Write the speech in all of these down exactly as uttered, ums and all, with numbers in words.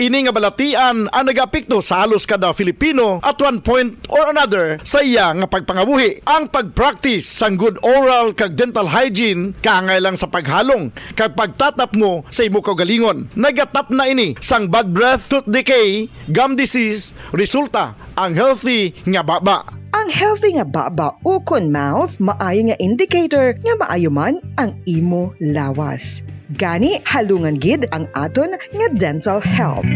Ini nga balatian ang nagaapekto sa halos kada Filipino at one point or another sa iya nga pagpangabuhi. Ang pag-practice sang good oral kag dental hygiene kaangay lang sa paghalong kag pagtatapngo sa imo kaugalingon. Nagatapna ini sang bad breath, tooth decay, gum disease, resulta ang healthy nga baba. Ang healthy nga baba ukon mouth maayo nga indicator nga maayo man ang imo lawas. Gani, halungan gid ang aton nga dental health.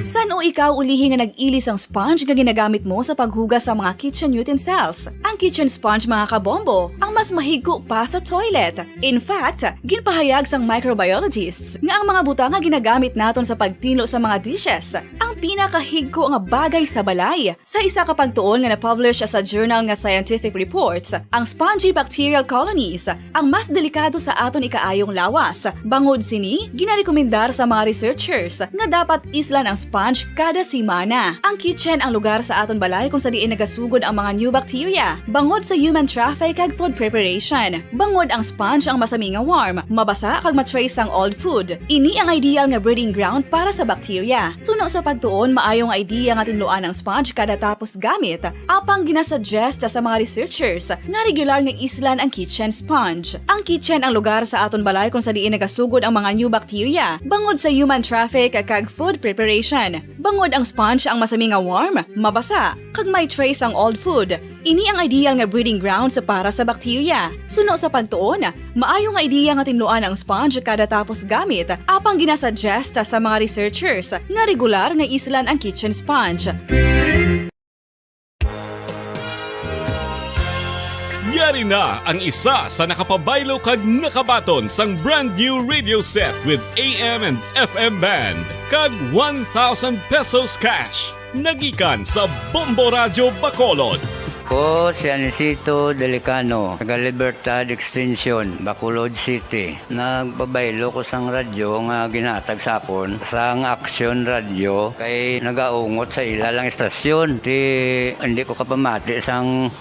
San-o ikaw ulihi nga nag-ili sang sponge nga ginagamit mo sa paghugas sa mga kitchen utensils? Ang kitchen sponge, mga kabombo, ang mas mahigko pa sa toilet. In fact, ginpahayag sang microbiologists nga ang mga butang nga ginagamit naton sa pagtinlo sa mga dishes ang pinakahigko nga bagay sa balay. Sa isa ka pagtuon nga na-publish sa journal nga Scientific Reports, ang spongy bacterial colonies ang mas delikado sa aton ikaayong lawas. Bangod sini, ginarekomendar sa mga researchers nga dapat islan ang sponge kada semana. Ang kitchen ang lugar sa aton balay kung sa diin nagasugod ang mga new bacteria, bangod sa human traffic kag food preparation. Bangod ang sponge ang masami nga warm, mabasa kag ma-trace ang old food. Ini ang ideal nga breeding ground para sa bacteria. Suno sa pagtuon, maayo nga idea nga tinluan ang sponge kada tapos gamit, apang ginasuggest sa mga researchers nga regular nga islan ang kitchen sponge. Ang kitchen ang lugar sa aton balay kung sa diin nagasugod ang mga new bacteria, bangod sa human traffic kag food preparation. Bangod ang sponge ang masami nga warm, mabasa, kag may trace ang old food. Ini ang ideal nga breeding grounds para sa bacteria. Suno sa pagtuon, maayo nga ideya nga tinluan ang sponge kada tapos gamit, apang ginasuggest sa mga researchers nga regular nga islan ang kitchen sponge. Yari na ang isa sa nakapabaylo kag nakabaton sang brand new radio set with A M and F M band kag one thousand pesos cash. Nagikan sa Bombo Radyo Bacolod. Ko si Anisito Delicano, taga Libertad Extension, Bacolod City. Nagpabaylo ko sang radyo nga ginhatag sa akon sang Action Radyo kay nagaungot sa ila lang istasyon. Ti, hindi ko kapamati sang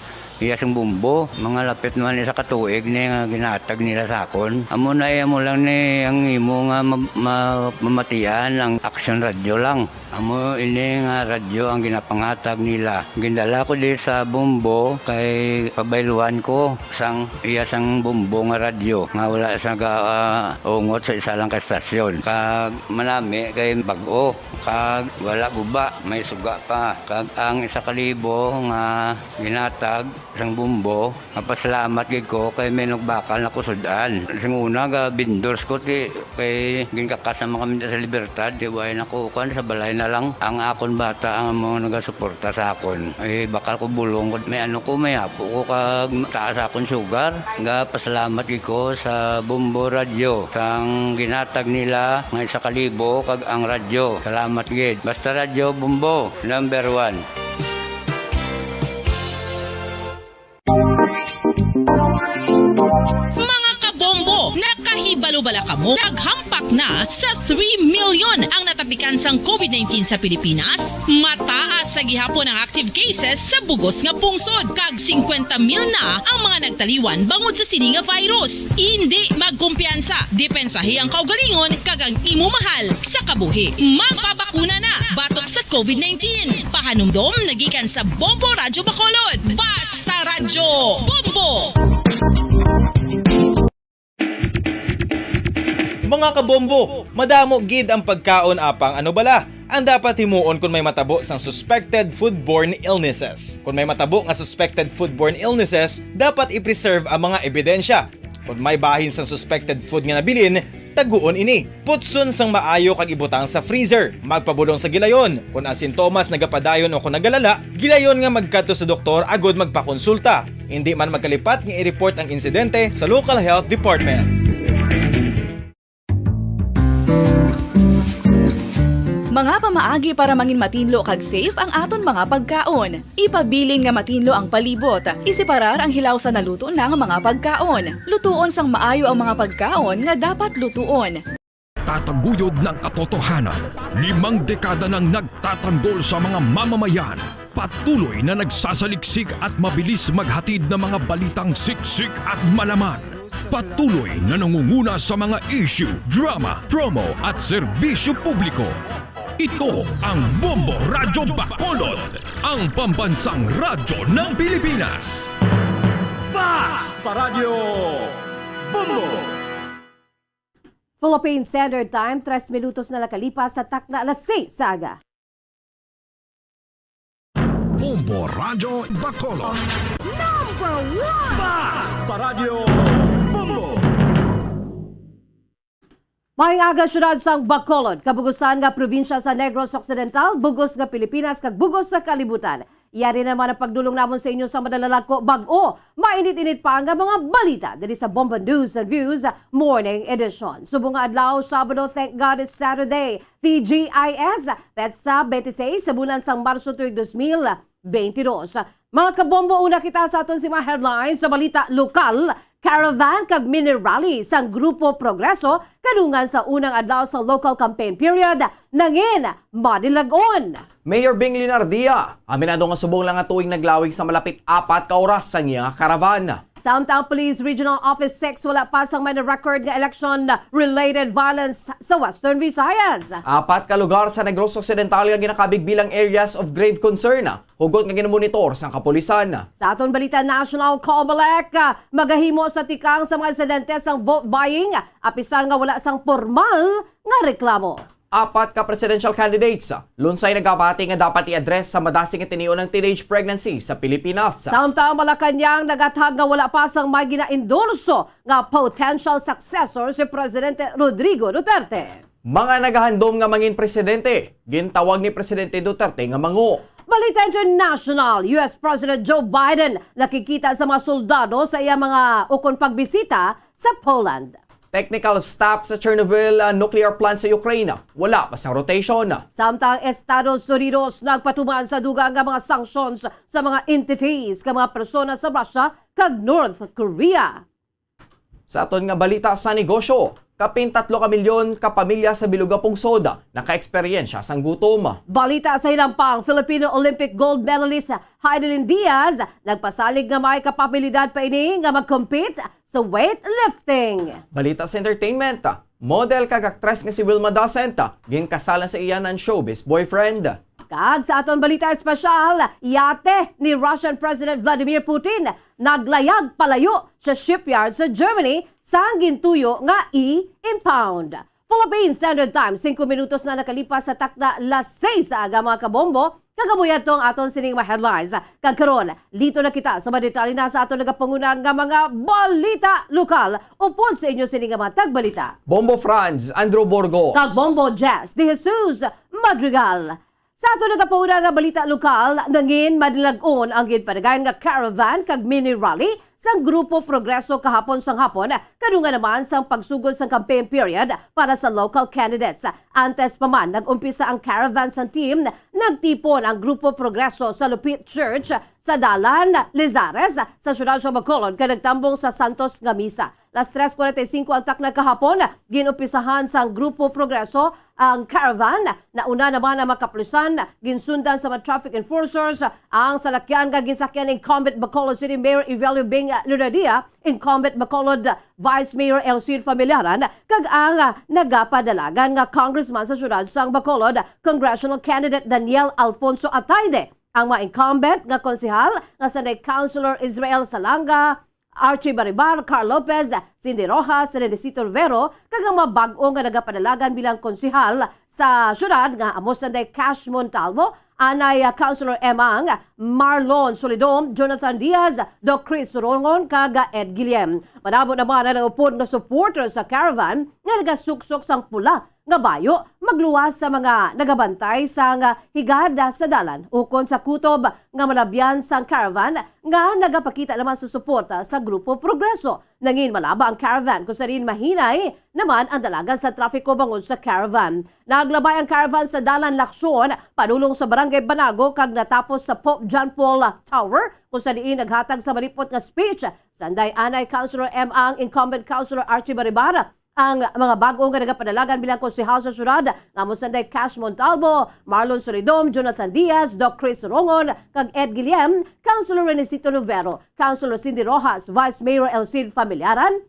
iya sing bumbo. Mga lapit naman isa ka tuig ni nga ginhatag nila sa akon. Amo na, eh, amo lang ni ang imo nga ma-, ma-, mamatian ang Action Radyo lang. Amo ini nga radyo ang ginapangatag nila. Gindala ko di sa Bombo kay pabayluan ko sang iya sang Bombo nga radyo nga wala sa ga, ah, ungot sa isa lang ka estasyon. Kag manami kay bag-o kag wala guba, may suga pa. Kag ang isa ka libo nga ginatag sang Bombo, mapasalamat gid ko kay may nagbakal na kusud-an. Sing una, ga vendors ko, ti, kay ginkakas naman kami sa Libertad, ti, way na ko, kuan, sa balay na lang. Ang akon bata ang mga nagasuporta sa akon. Eh, bakal ko bulong, may ano ko, may apo ko, kag taas akon sugar. Ga pasalamat gid ko sa Bombo Radyo, sang ginatag nila nga isa ka libo, kag ang radyo. Salamat gid. Basta Radyo Bombo, number one. Mga kabombo, nakahibalo bala kamo? Naghampak na sa three million ang natapikan sang covid nineteen sa Pilipinas. Mataas sa gihapon ang active cases sa bugos nga pungsod, kag singkwenta mil na ang mga nagtaliwan bangod sa sini nga virus. Indi magkumpiyansa, depensahi ang kaugalingon kag ang imo mahal sa kabuhi. Magpabakuna na batok sa covid nineteen. Pahanumdom nagikan sa Bombo Radyo Bacolod. Basta Radyo Bombo! Mga kabombo, madamo gid ang pagkaon, apang ano bala ang dapat himuon kon may matabo sang suspected foodborne illnesses? Kon may matabo nga suspected foodborne illnesses, dapat i-preserve ang mga ebidensya. Kon may bahin sang suspected food nga nabilin, taguon ini. Putson sang maayo kag ibutang sa freezer. Magpabulong sa gilayon. Kon ang sintomas nagapadayon o kon nagalala, gilayon nga magkadto sa doktor agud magpakonsulta. Indi man magkalipat nga i-report ang insidente sa local health department. Mga pamaagi para mangin matinlo kag safe ang aton mga pagkaon. Ipabilin nga matinlo ang palibot. Iseparar ang hilaw sa naluto na nga mga pagkaon. Lutuon sang maayo ang mga pagkaon nga dapat lutuon. Tataguyod ng katotohanan. Limang dekada nang nagtatanggol sa mga mamamayan. Patuloy na nagsasaliksik at mabilis maghatid ng mga balitang siksik at malaman. Patuloy na nangunguna sa mga issue, drama, promo at serbisyo publiko. Ito ang Bombo Radyo Bacolod, ang pambansang radyo ng Pilipinas. Basta Radyo Bombo! Philippine Standard Time, tres minutos na nakalipas sa takna alas seis sa aga. Bombo Radyo Bacolod. Number one! Basta Radyo Bombo! Maayong aga, siyudad sang Bacolod, kabugusan nga probinsya sa Negros Occidental, bugos nga Pilipinas, kag bugos sa kalibutan. Yari naman ang pagdulong namon sa inyo sa madalalagko bag-o, mainit-init pa nga mga balita diri sa Bombo News and Views Morning Edition. Subong nga adlaw, Sabado, thank God it's Saturday. T G I S, petsa twenty-six sa bulan sang Marso tuig dos mil twenty-dos. Mga kabombo, una kita sa aton sing mga headlines sa balita lokal. Caravan kag mini rally sang Grupo Progreso kadungan sa unang adlaw sa local campaign period nangin madilag-on. Mayor Bing Leonardia, aminado nga subong lang nga tuig naglawig sa malapit apat ka oras sang iya nga caravan. Samtang Police Regional Office six, wala pa sang may na-record nga election-related violence sa Western Visayas. Apat ka lugar sa Negros Occidental nga ginakabig bilang areas of grave concern, hugot nga ginamonitor sang kapulisan. Sa aton balita national, Comelec, ah, magahimo sa tikang sa mga residente sang vote buying, apisar nga wala sang pormal nga reklamo. Apat ka presidential candidates lunsay nagabati nga dapat i-address sa madasig nga tinion ang teenage pregnancy sa Pilipinas. Samtang Malacañang nagathag nga wala pa sang may ginaendorso nga potential successor si Presidente Rodrigo Duterte. Mga nagahandom nga mangin presidente, gintawag ni Presidente Duterte nga mango. Balita international, U S President Joe Biden nakikita sa mga soldado sa iya mga ukon pagbisita sa Poland. Technical staff sa Chernobyl, ah, nuclear plant sa Ukraine, wala pa sang rotation. Samtang Estados Unidos nagpatuman sa dugang nga mga sanctions sa mga entities kag mga persona sa Russia kag North Korea. Sa aton nga balita sa negosyo, kapin tatlo ka milyon ka pamilya sa bilog nga pungsod naka-eksperyensya sang gutom. Balita sa hinampang, Filipino Olympic gold medalist Heidelin Diaz nagpasalig nga may kapabilidad pa ini nga mag-compete sa weightlifting. Balita sa entertainment, model kag aktres nga si Wilma Dasent ginkasalan sa iya nan showbiz boyfriend. Kag sa aton balita espesyal, yate ni Russian President Vladimir Putin naglayag palayo sa shipyard sa Germany sang gintuyo nga i-impound. Philippine Standard Time, singko minutos na nakalipas sa takna las seis sa aga, mga kabombo. Kag amo yadto ang aton sining mga headlines. Kag karon, lito na kita sa mga detalye na sa aton nagapanguna nga mga balita lokal. Upod sa inyo sini nga mga tagbalita, Bombo Franz, Andrew Burgos. Kag Bombo Jess De Jesus Madrigal. Sa aton nagapanguna nga balita lokal, nangin madilag-on ang ginpadagayan nga caravan kag mini rally sang Grupo Progreso kahapon sang hapon, kadungan naman sang pagsugod sang campaign period para sa local candidates. Antes pa man nag-umpisa ang caravan sang team, nagtipon ang Grupo Progreso sa Lupit Church sa Dalan Lizares sa siyudad sa Bacolod kag nagtambong sa Santos nga misa. Las tres cuarenta y cinco ang takna kahapon, gin-umpisahan sang Grupo Progreso ang caravan. Nauna naman ang mga kapulisan, ginsundan sa mga traffic enforcers ang salakyan nga ginsakyan ni incumbent Bacolod City Mayor Evelio Bing Leonadia, incumbent Bacolod Vice Mayor Elcid Familiaran, kag ang nagapadalagan nga congressman sa siyudad sang Bacolod, congressional candidate Daniel Alfonso Ataide, ang mga incumbent nga konsehal nga sanday Councilor Israel Salanga, Archie Baribar, Carl Lopez, Cindy Rojas, Renesito Rivero, kag ang mga bag-o nga nagapadalagan bilang konsehal sa siyudad nga amo sanday Cash Montalvo, anay, ah, Councilor Emang, Marlon Solidom, Jonathan Diaz, Doc Chris Rongon, kag, ah, Ed Guillem. Madamo naman ang naupod nga supporter sa caravan nga nagasuksok sang pula nga bayo, magluwas sa mga nagabantay sang higad sa dalan ukon sa kutob nga malabyan sang caravan nga nagapakita naman sa suporta sa Grupo Progreso. Nangin malaba ang caravan kung sa diin mahinay naman ang dalagan sa trapiko bangod sa caravan. Naglabay ang caravan sa Dalan Lacson padulong sa Barangay Banago kag natapos sa Pope John Paul Tower, kung sa diin naghatag sa malipot nga speech sanday anay Councilor Emang, incumbent Councilor Archie Baribar, ang mga bag-o nga nagapadalagan bilang konsehal sa siyudad, nga amo sanday Cash Montalvo, Marlon Solidom, Jonathan Diaz, Doc Chris Rongon, kag Ed Guillem, Councilor Renesito Luvero, Councilor Cindy Rojas, Vice Mayor Elcid Familiaran,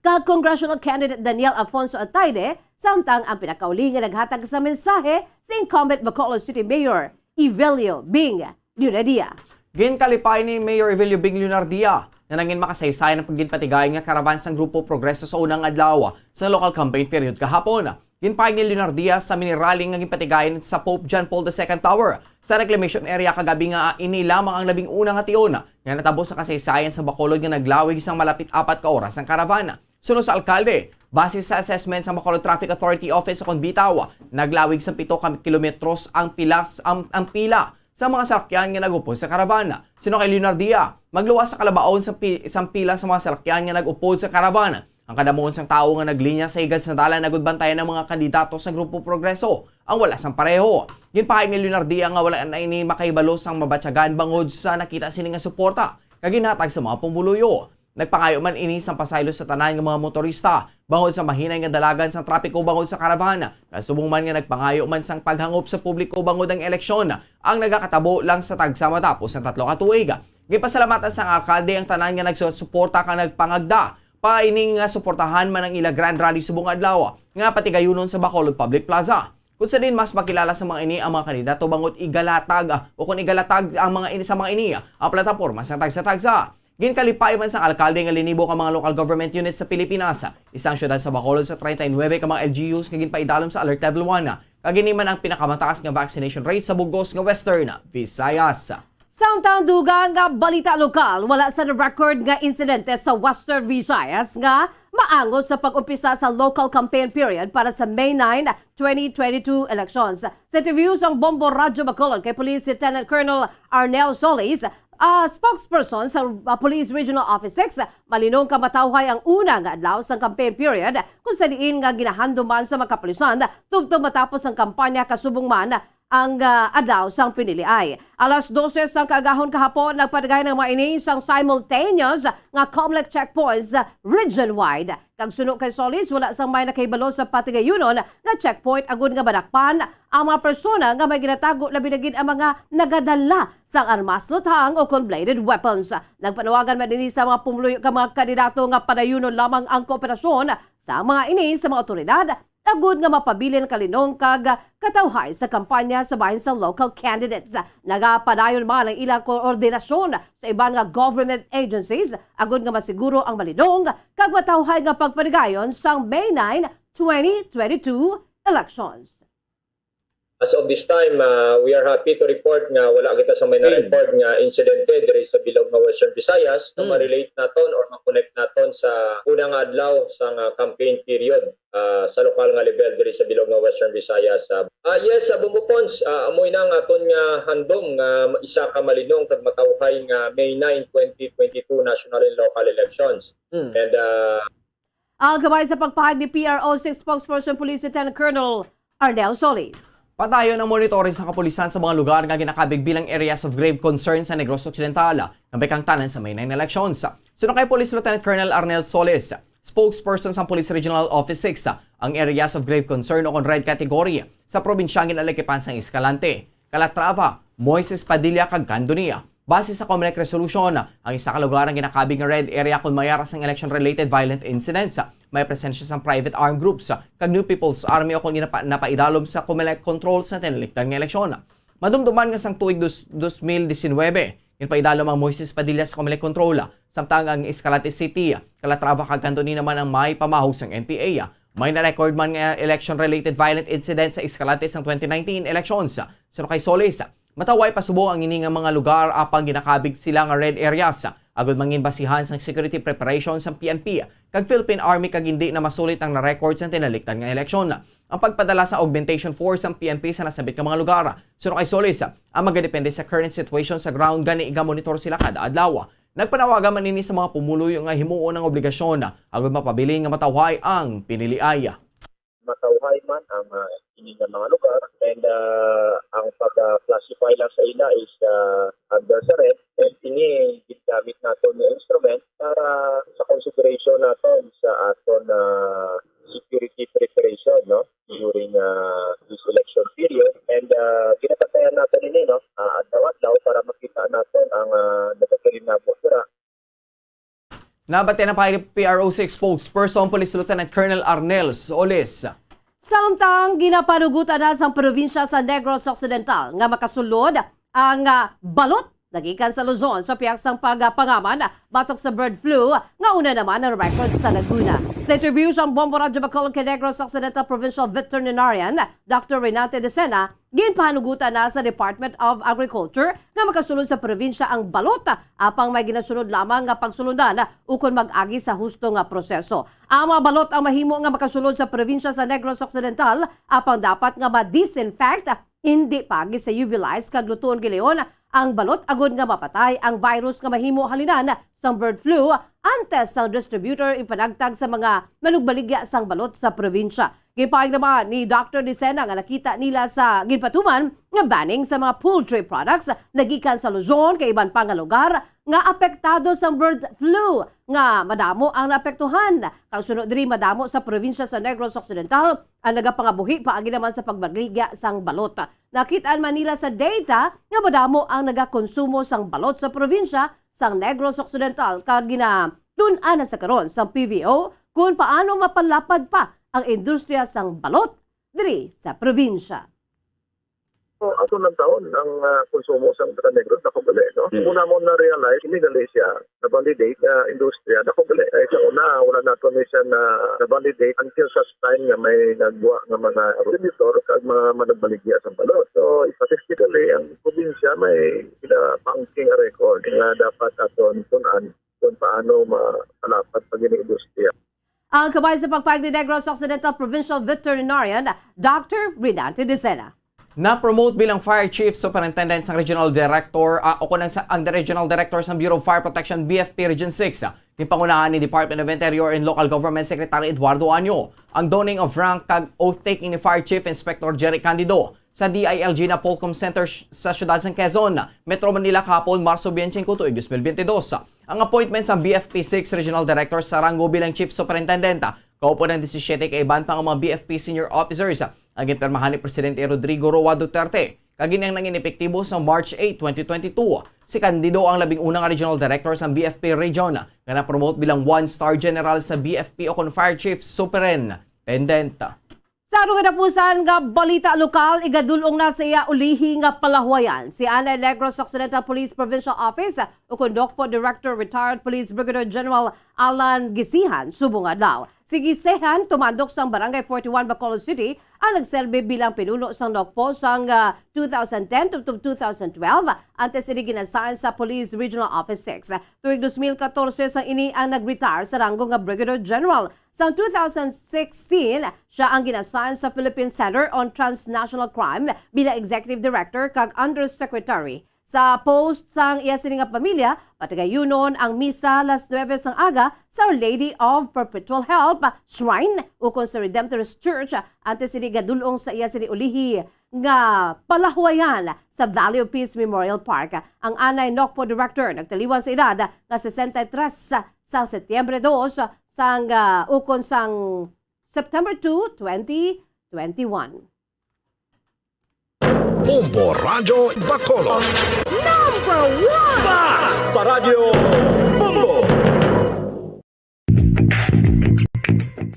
kag congressional candidate Daniel Afonso Atayde, samtang ang pinakauli nga naghatag sa mensahe si incumbent Bacolod City Mayor Evelio Bing Leonadia. Ginkalipay ni Mayor Evelio Bing Leonadia nga nangin makasaysayan ang pagginpatigayon nga karavan sang Grupo Progreso sa unang adlaw sa local campaign period kahapon. Ginpahayag ni Leonadia sa mini rally nga ginpatigayon sa Pope John Paul the Second Tower sa Reclamation Area kagabi nga ini lamang ang labing una nga tion nga natabo sa kasaysayan sa Bacolod nga naglawig sang malapit apat ka oras ang karavan. Suno sa alkalde, base sa assessment sa Bacolod Traffic Authority Office o kon BTAW, naglawig sa pito ka kilometros ang pilas ang, ang pila sa mga salakyan nga nag-upod sa karavan. Suno kay Leonardia, magluwas sa kalabaon sa pi- sang pila sa mga salakyan nga nag-upod sa karavan ang kadamuon sang tawo nga naglinya sa higad sa dalan agud bantayan ang mga kandidato sa Grupo Progreso ang wala sang pareho. Ginpahayag ni Leonardia nga wala na ini makahibalo sang mabatyagan bangod sa nakita sini nga suporta nga ginhatag sa mga pumuluyo. Nagpangayo man ini sang pasaylo sa tanan nga mga motorista bangod sa mahinay nga dalagan sang trapiko bangod sa karavan, kasubong man nga nagpangayo man sang paghangop sa publiko bangod ang eleksyon ang nagakatabo lang sa tagsa matapos ang tatlo ka tuig. Ginpasalamatan sang alkalde ang tanan nga nagsuporta kag nagpangagda pa ining nga suportahan man ang ila grand rally subong adlaw nga patigayunon sa Bacolod Public Plaza. Kung sa diin mas makilala sa mga ini ang mga kandidato bangod igalatag, ah, o kung igalatag ang mga ini sa mga ini, ah, ang plataporma sa tagsa-tagsa. Ginkalipay man sang alkalde nga linibo ka mga local government units sa Pilipinas, isang syudad sa Bacolod sa treinta y nuebe ka mga L G Us nga ginpaidalom sa Alert Level one, kag ini man ang pinakamataas nga vaccination rate sa bug-os nga Western Visayas. Samtang dugang nga balita lokal, wala sa record nga insidente sa Western Visayas nga maangos sa pag-umpisa sa local campaign period para sa May nine, twenty twenty-two elections. Sa interview sang Bombo Radyo Bacolod kay Police Lieutenant Colonel Arnel Solis, ah, spokesperson sa, ah, Police Regional Office six, malinong ka matawhay ang una nga adlaw sang campaign period, kung sa diin nga ginahanduman sa mga kapulisan tubtob matapos ang kampanya kasubong man ang, ah, adlaw sang piniliay. Alas dose sang kaagahon kahapon, nagpatigayon ang mga ini sang simultaneous nga Comelec checkpoints, ah, region-wide. Kag suno kay Solis, wala sang may nakahibalo sa patigayunon nga checkpoint agud nga madakpan ang mga persona nga may ginatago, labi na gid ang mga nagadala sang armas, luthang o kon bladed weapons. Nagpanawagan man ini sa mga pumuluyo kag mga kandidato nga padayunon lamang ang kooperasyon sa mga ini sa mga awtoridad agud nga mapabilin ang kalinong kag katawhay sa kampanya sa bahin sa local candidates. Nagapadayon man ang ilang koordinasyon sa iban nga government agencies agud nga masiguro ang malinong kag matawhay nga pagpatigayon sang May nine, twenty twenty-two elections. As of this time, ah, we are happy to report nga wala kita sa may na-record nga insidente diri sa bilog nga Western Visayas nga ma-relate naton or ma-connect naton sa una nga adlaw sang, ah, campaign period, ah, sa lokal nga level diri sa bilog nga Western Visayas. Ah, ah, yes, sa Bombo Pons, ah, amo ina ang aton nga handom nga isa ka malinong kag matawhay nga May nine, twenty twenty-two national and local elections. And, ah, Ang kamay sa pagpahayag ni P R O six spokesperson Police Lieutenant Colonel Arnel Solis. Padayon ang monitoring sa kapulisan sa mga lugar nga ginakabig bilang areas of grave concern sa Negros Occidental, nga may kaangtanan sa May nine elections. Suno kay Police Lieutenant Colonel Arnel Solis, spokesperson sa Police Regional Office six, ang areas of grave concern o kon red category sa probinsya ang ginalikipan sang Escalante, Calatrava, Moises Padilla, kag Candoni. Base sa Comelec resolution, ang isa ka lugar ang ginakabig nga red area kon may ara sang election-related violent incidents, may presensya sang private armed groups kag New People's Army o kon ginapa-, napaidalom sa Comelec control sa tinalikdan nga eleksyon. Madumduman nga sang tuig dos, dos mil disinwebe, ginpaidalom ang Moises Padilla sa Comelec control, samtang ang Escalante City, Calatrava kag Candoni naman ang may pamahog sang N P A. May na-record man nga election-related violent incident sa Escalante sang twenty nineteen elections. Suno kay Solis, matawhay pa subong ang ini nga mga lugar apang ginakabig sila nga red areas, agud mangin basihan sang security preparation sang P N P kag Philippine Army kag indi na masulit ang na-record sang tinalikdan nga eleksyon. Ang pagpadala sa augmentation force sang P N P sa nasambit nga mga lugar. Suno kay Solis, ang magadepende sa current situation sa ground, gani igamonitor sila kada adlaw. Nagpanawagan man ini sa mga pumuluyo nga himuon ang obligasyon agud mapabilin nga matawhay ang piniliay. Matawhay man ang, ah, ini nga mga lugar, and, ah, ang pag-classify lang sa ila is, ah, under sa red, and ini ginagamit naton nga instrument para sa consideration naton sa aton, ah, security preparation, no, during, ah, this election period. And, ah, ginabantayan naton ini, no, ah, adlaw-adlaw para makita naton ang, ah, nagapahinabo dira. Nabatian ang pahayag ni P R O six spokesperson Police Lieutenant Colonel Arnel Solis. Samtang ginapanugutan na sang probinsya sa Negros Occidental nga makasulod ang, ah, balot nagikan sa Luzon sa pihak sang pagpangaman batok sa bird flu nga una naman ang record sa Laguna. Sa interview sang Bombo Radyo Bacolod kay Negros Occidental Provincial Veterinarian Doctor Renate Decena, ginpahanugutan na sa Department of Agriculture nga makasulod sa probinsya ang balot, apang may ginasunod lamang nga pagsulundan ukon mag-agi sa husto nga proseso. Ang mga balot ang mahimo nga makasulod sa probinsya sa Negros Occidental, apang dapat nga ma-disinfect, hindi paagi sa U V lights kag lutoon gileon ang balot agod nga mapatay ang virus nga mahimo halinan sang bird flu antes sang distributor ipanagtag sa mga manugbaligya sang balot sa probinsya. Gipahayag naman ni Doctor Dicena nga nakita nila sa ginpatuman nga banning sa mga poultry products nagikan sa Luzon kag iban pa nga lugar nga apektado sang bird flu nga madamo ang naapektuhan. Kag sunod diri, madamo sa probinsya sa Negros Occidental ang nagapangabuhi paagi naman sa pagbaligya sang balot. Nakit-an man nila sa data nga madamo ang nagakonsumo sang balot sa probinsya sang Negros Occidental, kag ginatun-an na sa karon sang P V O kon paano mapalapad pa ang industriya sang balot diri sa probinsya. So, ato ng taon ang, ah, konsumo sang taga Negros, dako gali, no? Hmm. Una mo na-realize, ini gali siya na-validate nga industriya, dako gali. Kay sa una, wala nato ni siya na, na-validate until such time nga may nagwa nga mga distributor kag mga managbaligya sa balot. So, statistically, ang probinsya may pinapangking record nga dapat aton tun-an kung paano ma-, malapat pa gini industriya. Ang kabay sa pagpahayag ni Negros Occidental Provincial Veterinarian, Doctor Renante Dicena. Na-promote bilang Fire Chief Superintendent sang Regional Director, ah, o kung ang, sa, ang Regional Director sang Bureau of Fire Protection, B F P Region six, ah, ginpangunahan ni Department of Interior and Local Government Secretary Eduardo Año ang donning of rank kag oath-taking ni Fire Chief Inspector Jerry Candido sa D I L G Napolcom Center sh-, sa siyudad sang Quezon, Metro Manila, kahapon, Marso twenty-five, tuig twenty twenty-two. Ang appointment sang B F P six Regional Director sa ranggo bilang Chief Superintendent, kaupod ang disisiete ka iban pa nga mga B F P senior officers, ang ginpirmahan ni Presidente Rodrigo Roa Duterte, kag ini ang nangin epektibo sa March eight, twenty twenty-two. Si Candido ang labing una nga Regional Director sang B F P Region nga na-promote bilang one-star general sa B F P o kon Fire Chief Superintendent. Sa aton katapusan nga balita lokal, igadul-ong na sa iya ulihi nga palahuwayan si anay Negros Occidental Police Provincial Office, ukon NOCPO Director, Retired Police Brigadier General Alan Gisihan, subong adlaw. Si Gisihan tumandok sang Barangay forty-one, Bacolod City, ang nagserbi bilang pinuno sang NOCPO sang, ah, two thousand ten to, to two thousand twelve, antes ini gin-assign sa Police Regional Office six. Tuig dos mil katorse sang ini ang nag-retire sa ranggo nga Brigadier General. Sang two thousand sixteen, siya ang gin-assign sa Philippine Center on Transnational Crime bilang Executive Director kag Undersecretary. Sa post sang iya sini nga pamilya, patagayunon ang misa las nuebe sang aga sa Our Lady of Perpetual Help Shrine ukon sa Redemptorist Church, antes sini gadul-ong sa iya sini ulihi nga palahuwayan sa Valley of Peace Memorial Park. Ang anay NOCPO Director nagtaliwan sa edad nga sesenta y tres sang Setyembre dos, sang, ah, ukon sang September two, twenty twenty-one. Bombo Radyo Bacolod. Number one! Basta Radyo Bombo!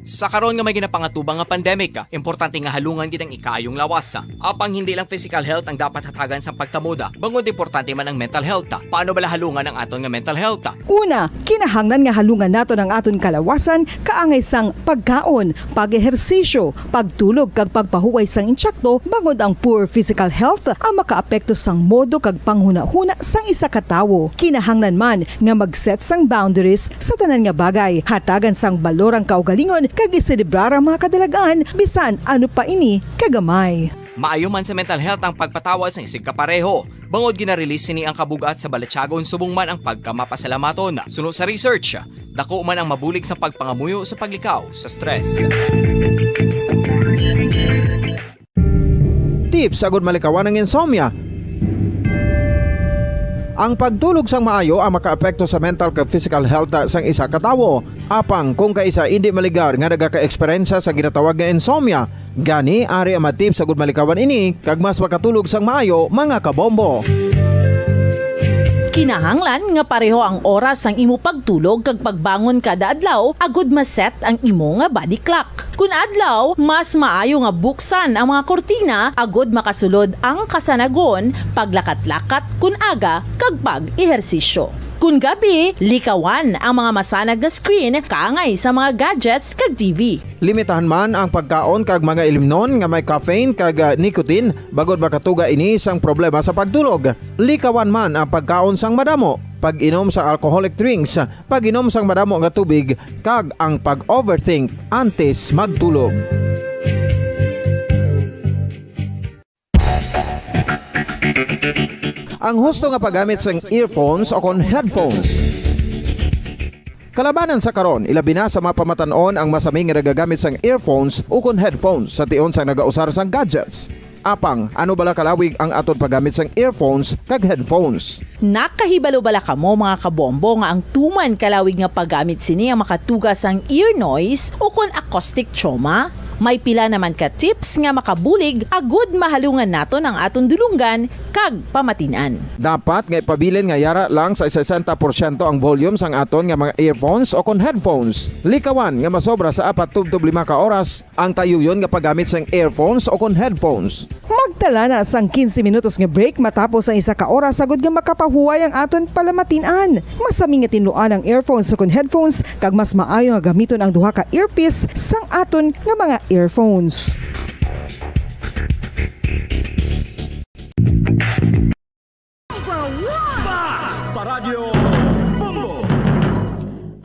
Sa karon nga may ginapangatubang nga pandemic, importante nga halungan gid ang ikaayong lawas. Apang hindi lang physical health ang dapat hatagan sa pagtamod, bangod importante man ang mental health. Paano bala halungan ang aton nga mental health? Una, kinahanglan nga halungan naton ang aton kalawasan kaangay sang pagkaon, pag-ehersisyo, pagtulog kag pagpahuway sang insakto, bangod ang poor physical health ang makaapekto sang modo kag panghunahuna sang isa ka tawo. Kinahanglan man nga mag-set sang boundaries sa tanan nga bagay, hatagan sang balor ang kaugalingon kag iselebrar ang mga kadalagan bisan ano pa ini kagamay. Maayo man sa mental health ang pagpatawad sang isigkapareho, bangod gina-release sini ang kabug-at sa balatyagon subong man ang pagkamapasalamaton. Suno sa research, dako man ang mabulig sa pagpangamuyo sa paglikaw sa stress. Tips agud malikawan ang insomnia. Ang pagtulog sang maayo ang makaapekto sa mental kag physical health sang isa ka tawo. Apang kung kaisa indi maligar nga nagaka-eksperyensya sa ginatawag nga insomnia, gani ari ang mga tips agud malikawan ini kag mas makatulog sang maayo, mga kabombo. Kinahanglan nga pareho ang oras sang imo pagtulog kag pagbangon kada adlaw agud ma-set ang imo nga body clock. Kun adlaw, mas maayo nga buksan ang mga kurtina agud makasulod ang kasanagon, paglakat-lakat kun aga, kag pag-ehersisyo. Kun gabi, likawan ang mga masanag nga screen kaangay sa mga gadgets kag T V. Limitahan man ang pagkaon kag mga ilimnon nga may caffeine kag, ah, nicotine, bangod makatuga ini sang problema sa pagtulog. Likawan man ang pagkaon sang madamo, pag-inom sang alcoholic drinks, pag-inom sang madamo nga tubig, kag ang pag-overthink antes magtulog. Ang husto nga paggamit sang earphones o kon headphones. Kalabanan sa karon, ilabi na sa mga pamatan-on ang masami nga nagagamit sang earphones o kon headphones sa tion sang nagausar sang gadgets. Apang, ano bala kalawig ang aton paggamit sang earphones kag headphones? Nakahibalo bala kamo, mga kabombo, nga ang tuman kalawig nga paggamit sini ang makatuga sang ear noise o kon acoustic trauma? May pila naman ka tips nga makabulig agud mahalungan naton ang aton dulonggan kag pamatin-an. Dapat nga ipabilin nga yara lang sa sesenta porsyento ang volume sang aton nga mga earphones o kon headphones. Likawan nga masobra sa apat tubtob lima ka oras ang tayuyon nga paggamit sang earphones o kon headphones. Magtala na sang quince minutos nga break matapos ang isa ka oras agud nga makapahuway ang aton palamatin-an. Masami nga tinluan ang earphones o kon headphones, kag mas maayo nga gamiton ang duha ka earpiece sang aton nga mga earphones. Paradyo Bombo!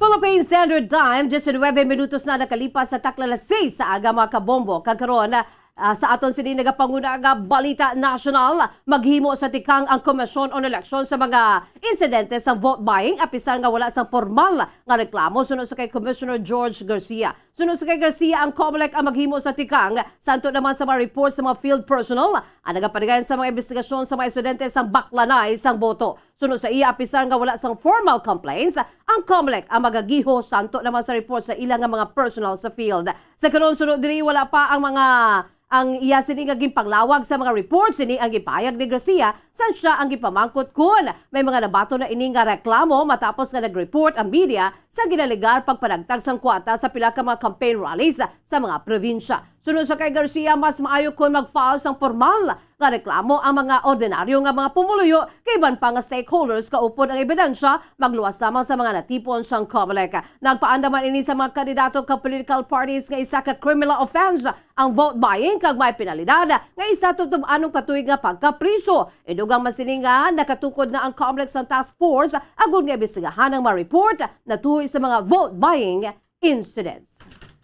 Philippine Standard Time, disinuebe minutos na nakalipas sa takna alas seis sa aga, mga kabombo. Kag karon, ah, sa aton sini nagapanguna nga balita nasyonal, maghimo sa tikang ang Komisyon on Election sa mga insidente sa vote buying, apisar nga wala sang pormal nga reklamo, suno sa kay Commissioner George Garcia. Suno sa kay Garcia, ang Comelec ang maghimo sa tikang, santo naman sa mga report sa mga field personnel ang nagapanagay sa mga imbestigasyon sa mga estudyante sang baklanay sang boto. Suno sa iya, apisar nga wala sang formal complaints, ang Comelec ang magagiho santo naman sa report sa ila nga mga personnel sa field. Sa karon, suno diri, wala pa ang mga, ang iya sini nga ginpanglawag sa mga report. Sini ang gipahayag ni Garcia, sang siya ang gipamangkot kon may mga nabaton na ini nga reklamo matapos nga nag-report ang media sa ginalegar pagpanagtag sang kwarta sa pila ka mga campaign rallies sa mga probinsya. Suno sa kay Garcia, mas maayo kon mag-file sang pormal nga reklamo ang mga ordinaryo nga mga pumuluyo kag iban pa nga stakeholders kaupod ang ebidensya, magluwas lamang sa mga natipon sang Comelec. Nagpaandam man ini sa mga kandidato kag political parties nga isa ka criminal offense ang vote buying kag may penalidad nga isa tubtob anom ka tuig nga pagkapriso. Inugang man sini nga nakatukod na ang Comelec sang task force agud nga imbestigahan ang mga report natuhoy sa mga vote buying incidents.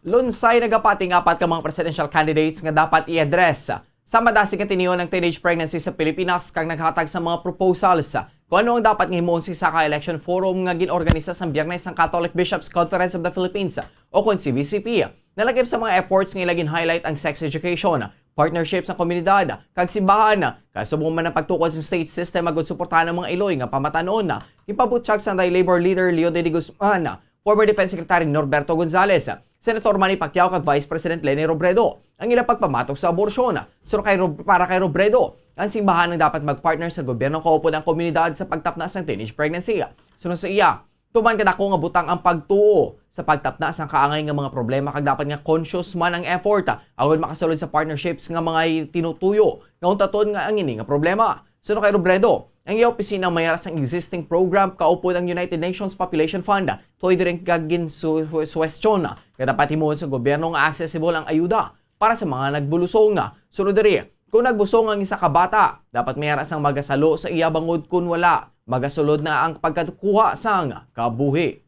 Lunsay nagapati ang apat ka mga presidential candidates nga dapat i-address sa madasig nga tinion ang teenage pregnancy sa Pilipinas kag naghatag sa mga proposals kung ano ang dapat nga himuon sa isa ka election forum nga gin-organisa sang Biyernes sang Catholic Bishops' Conference of the Philippines o kon C B C P. Nalakip sa mga efforts nga ila gin-highlight ang sex education, partnership sa komunidad kag simbahan, kasubong man ang pagtukod sa state system agud suportahan ang mga iloy nga pamatan-on. Gipabutyag sang Labor leader Leonie de Guzman, former Defense Secretary Norberto Gonzales, Senator Manny Pacquiao kag Vice President Leni Robredo ang ila pagpamatok sa abortion. Suno kay Rob-, para kay Robredo, ang simbahan ang dapat mag-partner sa gobyerno kaupod ang komunidad sa pagtapna sang teenage pregnancy. Suno sa iya, tuman kadako nga butang ang pagtuo sa pagtapna sang kaangay nga mga problema kag dapat nga conscious man ang effort agud makasulod sa partnerships nga mga tinutuyo nga untaton nga ang ini nga problema. Suno kay Robredo, ang iya opisina may ara sang existing program kaupod ang United Nations Population Fund, tuod diri nga ginsu-, suwestyon nga dapat himuon sa gobyerno nga accessible ang ayuda para sa mga nagbulusong. Suno diri, kung nagbusong ang isa ka bata, dapat may ara sang magasalo sa iya bangod kun wala, magasulod na ang pagkakuha sang kabuhi.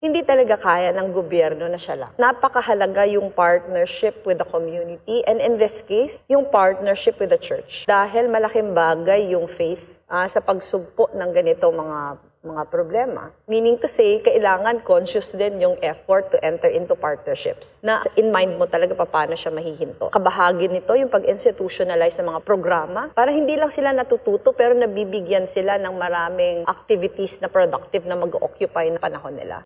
Hindi talaga kaya ng gobyerno na siya lang. Napakahalaga yung partnership with the community, and in this case, yung partnership with the church. Dahil malaking bagay yung faith, ah, sa pagsugpo ng ganito mga, mga problema. Meaning to say, kailangan conscious din yung effort to enter into partnerships na in mind mo talaga paano siya mahihinto. Kabahagi nito yung pag-institutionalize ng mga programa para hindi lang sila natututo pero nabibigyan sila ng maraming activities na productive na mag-occupy ng panahon nila.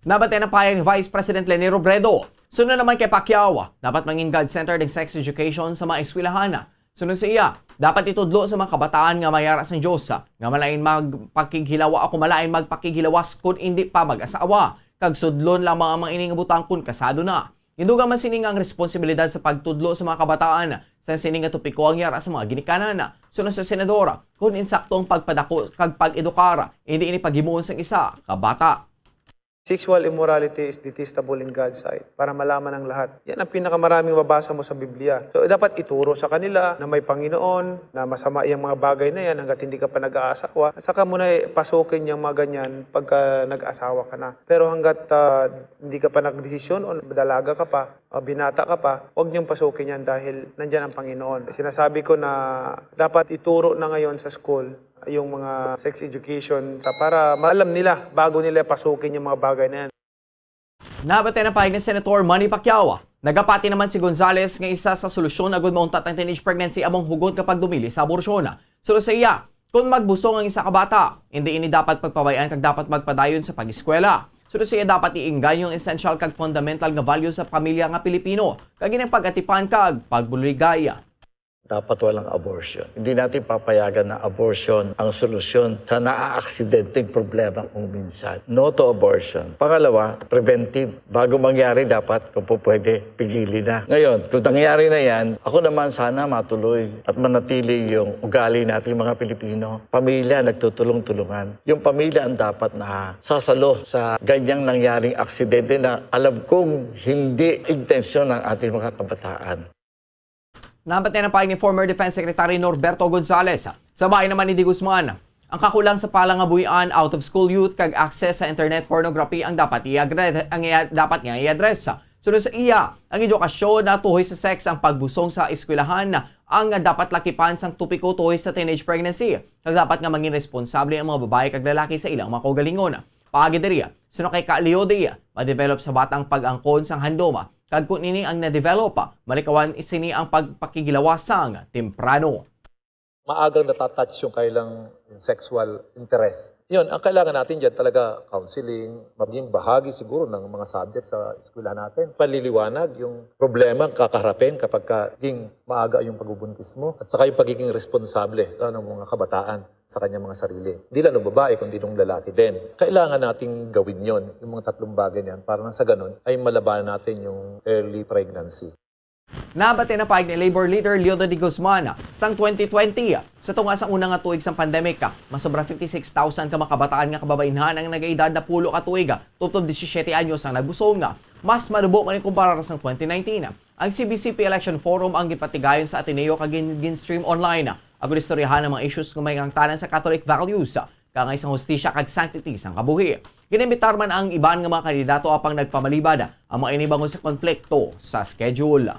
Nabatian ang pahayag ni Vice President Leni Robredo. Suno naman kay Pacquiao, dapat mangin God-centered ang sex education sa mga eskwelahan. Suno sa iya, Dapat itudlo sa mga kabataan nga may yara sang Dios, nga malain magpakighilawa ako malain magpakighilawas kun indi pa mag-asawa, kag sudlon lamang ang mga ini nga butang kun kasado na. Gindugang man sini nga ang responsibilidad sa pagtudlo sa mga kabataan sa sini nga topiko ang yara sa mga ginikanan. Suno sa senador, kun insakto ang pagpadako kag pag-edukar, indi ini paghimuon sang isa ka bata. Sexual immorality is detestable in God's sight, para malaman ng lahat. Yan ang pinakamaraming mabasa mo sa Biblia. So, dapat ituro sa kanila na may Panginoon, na masama yung mga bagay na yan hanggat hindi ka pa nag-aasawa. Saka mo na pasukin yung mga ganyan pagka nag-asawa ka na. Pero hanggat ah, hindi ka pa nagdesisyon o dalaga ka pa, ah, binata ka pa, huwag niyong pasukin yan dahil nandyan ang Panginoon. Sinasabi ko na dapat ituro na ngayon sa school yung mga sex education sa, para maalam nila bago nila pasukin yung mga bagay na yan. Nabatian ang pahayag ni Senator Manny Pacquiao. Nagapati naman si Gonzales nga isa sa solusyon agud mauntat ang teenage pregnancy among hugot nga pagdumili sa abortion. Suno sa iya, kung magbusong ang isa ka bata, hindi ini dapat pagpabay-an kag dapat magpadayon sa pag-eskwela. Suno sa iya, dapat iinganyo ang essential kag fundamental nga value sa pamilya nga Pilipino, kag ini ang pag-atipan kag pagbuligay. Dapat walang abortion. Hindi natin papayagan na abortion ang solusyon sa naaaksidenteng problema kung minsan. No to abortion. Pangalawa, preventive. Bago mangyari, dapat, kung po pwede, pigilin na. Ngayon, kung nangyari na yan, ako naman sana matuloy at manatili yung ugali nating mga Pilipino. Pamilya, nagtutulong-tulungan. Yung pamilya ang dapat na sasalo sa ganyang nangyaring aksidente na alam kong hindi intensyon ng ating mga kabataan. Nabatian ang pahayag ni former Defense Secretary Norberto Gonzales. Sa bahin naman ni De Guzman, ang kakulang sa pala nga buhian out-of-school youth kag access sa internet pornography ang dapat i-address, ang iya, dapat nga i-address. Suno sa iya, ang edukasyon na tuhoy sa sex ang pagbusong sa eskwelahan ang dapat lakipan sang topiko tuhoy sa teenage pregnancy. Kag dapat nga mangin responsable ang mga babayi kag lalaki sa ilang mga kaugalingon. Paagi diri, suno kay Ka Leody, ma-develop sa bata ang pag-angkon sang handom, kag kun ini ang na-develop, malikawan sini ang pagpakigilawasang temprano. Maagang natatouch yung kailang sexual interest. Yun, ang kailangan natin dyan talaga counseling, maging bahagi siguro ng mga subject sa eskwelahan natin. Paliliwanag yung problema ang kakaharapin kapag ka ging maaga yung pagbubuntis mo at saka yung pagiging responsable, ah, ng mga kabataan sa kanyang mga sarili. Hindi lang ng babae, kundi ng lalaki din. Kailangan nating gawin yon, yung mga tatlong bagay na yan, para nang sa ganun ay malabanan natin yung early pregnancy. Nabati na pahayag ni Labor Leader Leodo de Guzman, sang twenty twenty, sa tunga sa una nga tuig sang pandemic, masobra fifty-six thousand ka mga kabataan nga kababainhan ang nagaedad napulo ka tuig, tubtob disisiete anyos ang nagbusong. Mas manubo man kumpara sang twenty nineteen. Ang C B C P Election Forum ang gipatigayon sa Ateneo kag gin-, gin-stream online. Agud istoryahan ang mga issues nga may ngangtanan sa Catholic values, kaangay sang hustisya kag sanctity sang kabuhi. Ginimbitar man ang iban nga mga kandidato apang nagpamalibad ang mga ini bangod sa konflikto sa schedule.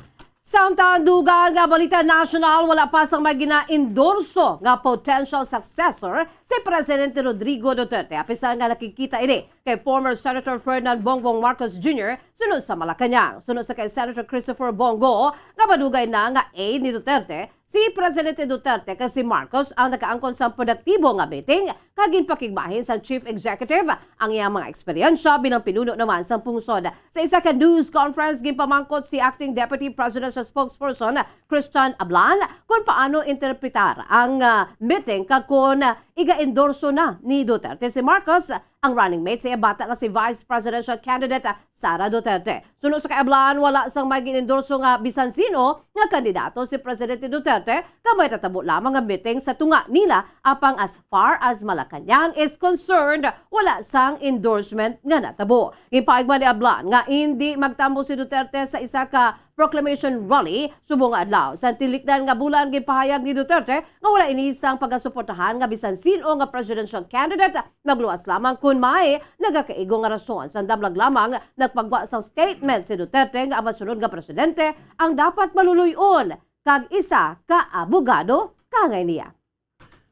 Samtang dugang nga balita nasyonal, wala pa sang may gina-endorso nga potential successor si Presidente Rodrigo Duterte, apisar nga nakikita ini kay former Senator Ferdinand Bongbong Marcos Junior suno sa Malacañang. Suno sa kay Senator Christopher Bong Go, nga madugay na nga aide ni Duterte, si Presidente Duterte kag si Marcos ang nakaangkon sang produktibo nga meeting kag ginpakigbahin sang Chief Executive ang iyang mga eksperyensya bilang pinuno naman sang pungsod. Sa isa ka news conference, ginpamangkot si Acting Deputy Presidential Spokesperson Christian Ablan kung paano interpretar ang, ah, meeting kag kung iga-endorso na ni Duterte si Marcos, ang running mate sa iya bata nga si Vice Presidential Candidate Sara Duterte. Suno sa kay Ablan, wala sang may gin-endorso nga bisan sino nga kandidato si Presidente Duterte, kag may tatabo lamang nga meeting sa tunga nila, apang as far as Malacañang is concerned, wala sang endorsement nga natabo. Ginpahayag man ni Ablan nga indi magtambong si Duterte sa isa ka proclamation rally subong nga adlaw. Sa tilikdan nga bulan, ginpahayag ni Duterte nga wala ini sang pagasuportahan nga bisan sin-o nga presidential candidate, magluwas lamang kon may nagakaigo nga rason. Sa damlag lamang, nagpagwa sang statement si Duterte nga ang masunod nga presidente ang dapat maluluy-on kag isa ka abogado kaangay niya.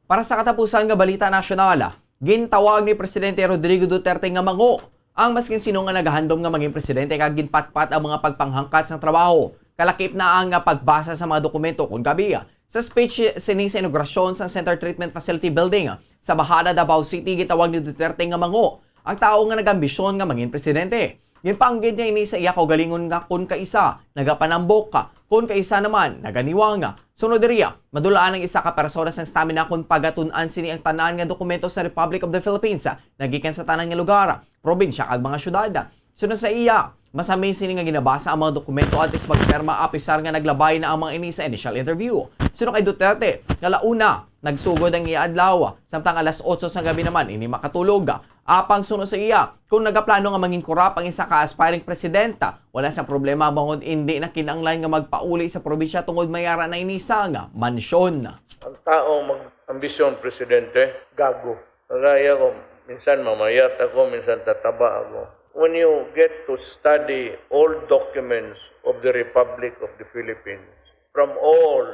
Para sa katapusan nga balita nasyonal, gintawag ni Presidente Rodrigo Duterte nga mango ang maskin sino nga nagahandom nga maging presidente kag ginpatpat ang mga pagpanghangkat sang trabaho. Kalakip na ang pagbasa sa mga dokumento kon gabi. Sa speech sini sa inaugurasyon sa Center Treatment Facility Building sa Bajada, Davao City, gitawag ni Duterte nga mango ang tawo nga nagambisyon nga mangin presidente. Ginpanggid niya ini sa iya kaugalingon nga kon kaisa nagapanambok, kon kaisa naman naganiwang. Sunod diriya, madulaan ang isa ka persona sang stamina kon pagatun-an sini ang tanan nga dokumento sa Republic of the Philippines, nagikan sa tanan nga lugar, probinsya kag mga syudad. Sunod sa iya, masamin sini nga ginabasa ang mga dokumento antes magpirma, apisar nga naglabay na ang mga ini sa initial interview. Sunod kay Duterte, kalauna, nagsugod ang iya adlaw, samtang alas otso sa gabi naman ini makatulog. Apang suno sa iya, kung nagaplano nga mangin korap ang isa ka aspiring presidenta, wala sa problema bangod indi na kinahanglan nga magpauli sa probinsya tungod may ara na ini sang mansyon. Ang taong mag-ambisyon presidente, gago. Kagaya ko, minsan mamayat ako, minsan tataba ako. When you get to study all documents of the Republic of the Philippines, from all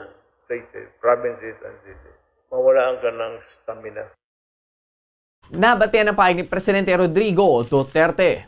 places, provinces, and cities, mawalaan ka ng stamina. Nabatian ang panig ni Presidente Rodrigo Duterte.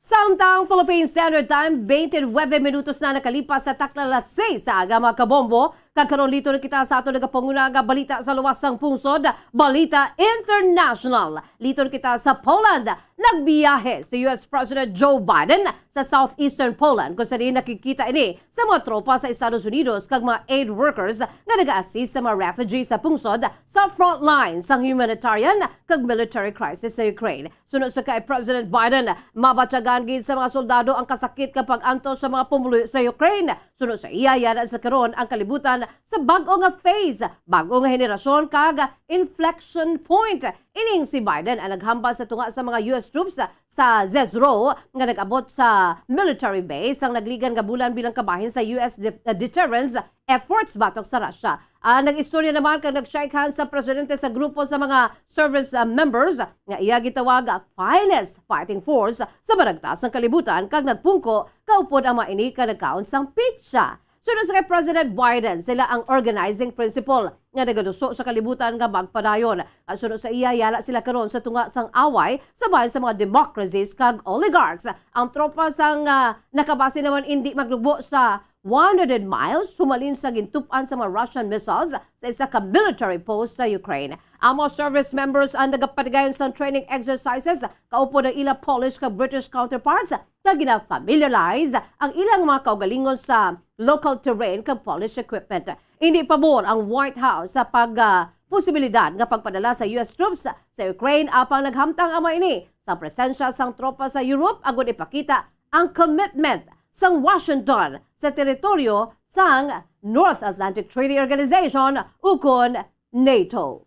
Samtang Philippine Standard Time, twenty-nine minutos na nakalipas sa takna alas sais sa aga, mga kabombo. Kag karon, liton kita sa aton nagapanguna nga balita sa luwas sang pungsod, Balita International. Liton kita sa Poland. Nagbiyahe si U S President Joe Biden sa southeastern Poland, kung sa diin nakikita ini sa mga tropa sa Estados Unidos kag mga aid workers nga nag-assist sa mga refugees sa pungsod sa front line sang humanitarian kag military crisis sa Ukraine. Suno sa kay President Biden, mabatyagan gid sa mga soldado ang kasakit kag pag-antos sa mga pumuluyo sa Ukraine. Suno sa iya, yara sa karon ang kalibutan sa bag-o nga phase, bag-o nga henerasyon kag inflection point. Ining si Biden ang naghambal sa tunga sa mga U S troops sa Jezero nga nag-abot sa military base sang nagligihan nga bulan bilang kabahin sa U S de-, uh, deterrence efforts batok sa Russia. Ah, nag-istorya naman kag nag-shake hands sa presidente sa grupo sa mga service, ah, members nga iya gitawag, ah, finest fighting force sa maragtas sang kalibutan kag nagpungko kaupod ang mga ini ka nagkaon sang pitsa. Suno sa kay President Biden, sila ang organizing principle nga nagaduso sa kalibutan nga magpadayon. At suno sa iya, yara sila karon sa tunga sang away sa bahin sa mga democracies kag oligarchs. Ang tropa sang, ah, nakabase naman indi maglugbo sa one hundred miles humalin sa gintup-an sa mga Russian missiles sa isa ka military post sa Ukraine. Ang mga service members ang nagapatigayon sang training exercises kaupod ang ila Polish kag British counterparts nga gina-familiarize ang ilang mga kaugalingon sa local terrain kag Polish equipment. Hindi pabor ang White House sa pag, ah, posibilidad nga pagpadala sa U S troops sa Ukraine, apang naghamtang ang mga ini sa presensya sang tropa sa Europe agud ipakita ang commitment sang Washington sa teritoryo sang North Atlantic Treaty Organization, ukon NATO.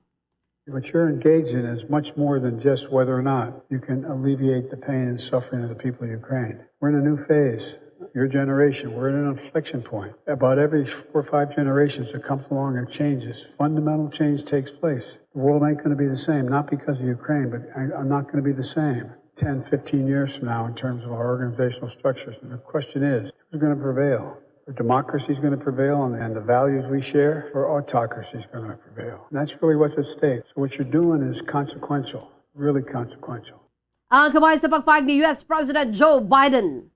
What you're engaged in is much more than just whether or not you can alleviate the pain and suffering of the people of Ukraine. We're in a new phase. Your generation, we're in an inflection point. About every four or five generations that comes along and changes, fundamental change takes place. The world ain't gonna be the same, not because of Ukraine, but I, I'm not gonna be the same ten, fifteen years from now in terms of our organizational structures. And the question is, who's gonna prevail? Democracy is gonna prevail and, and the values we share, or autocracy is gonna prevail? And that's really what's at stake. So what you're doing is consequential, really consequential. Ang kamay sa pagpahayag ni U S President Joe Biden.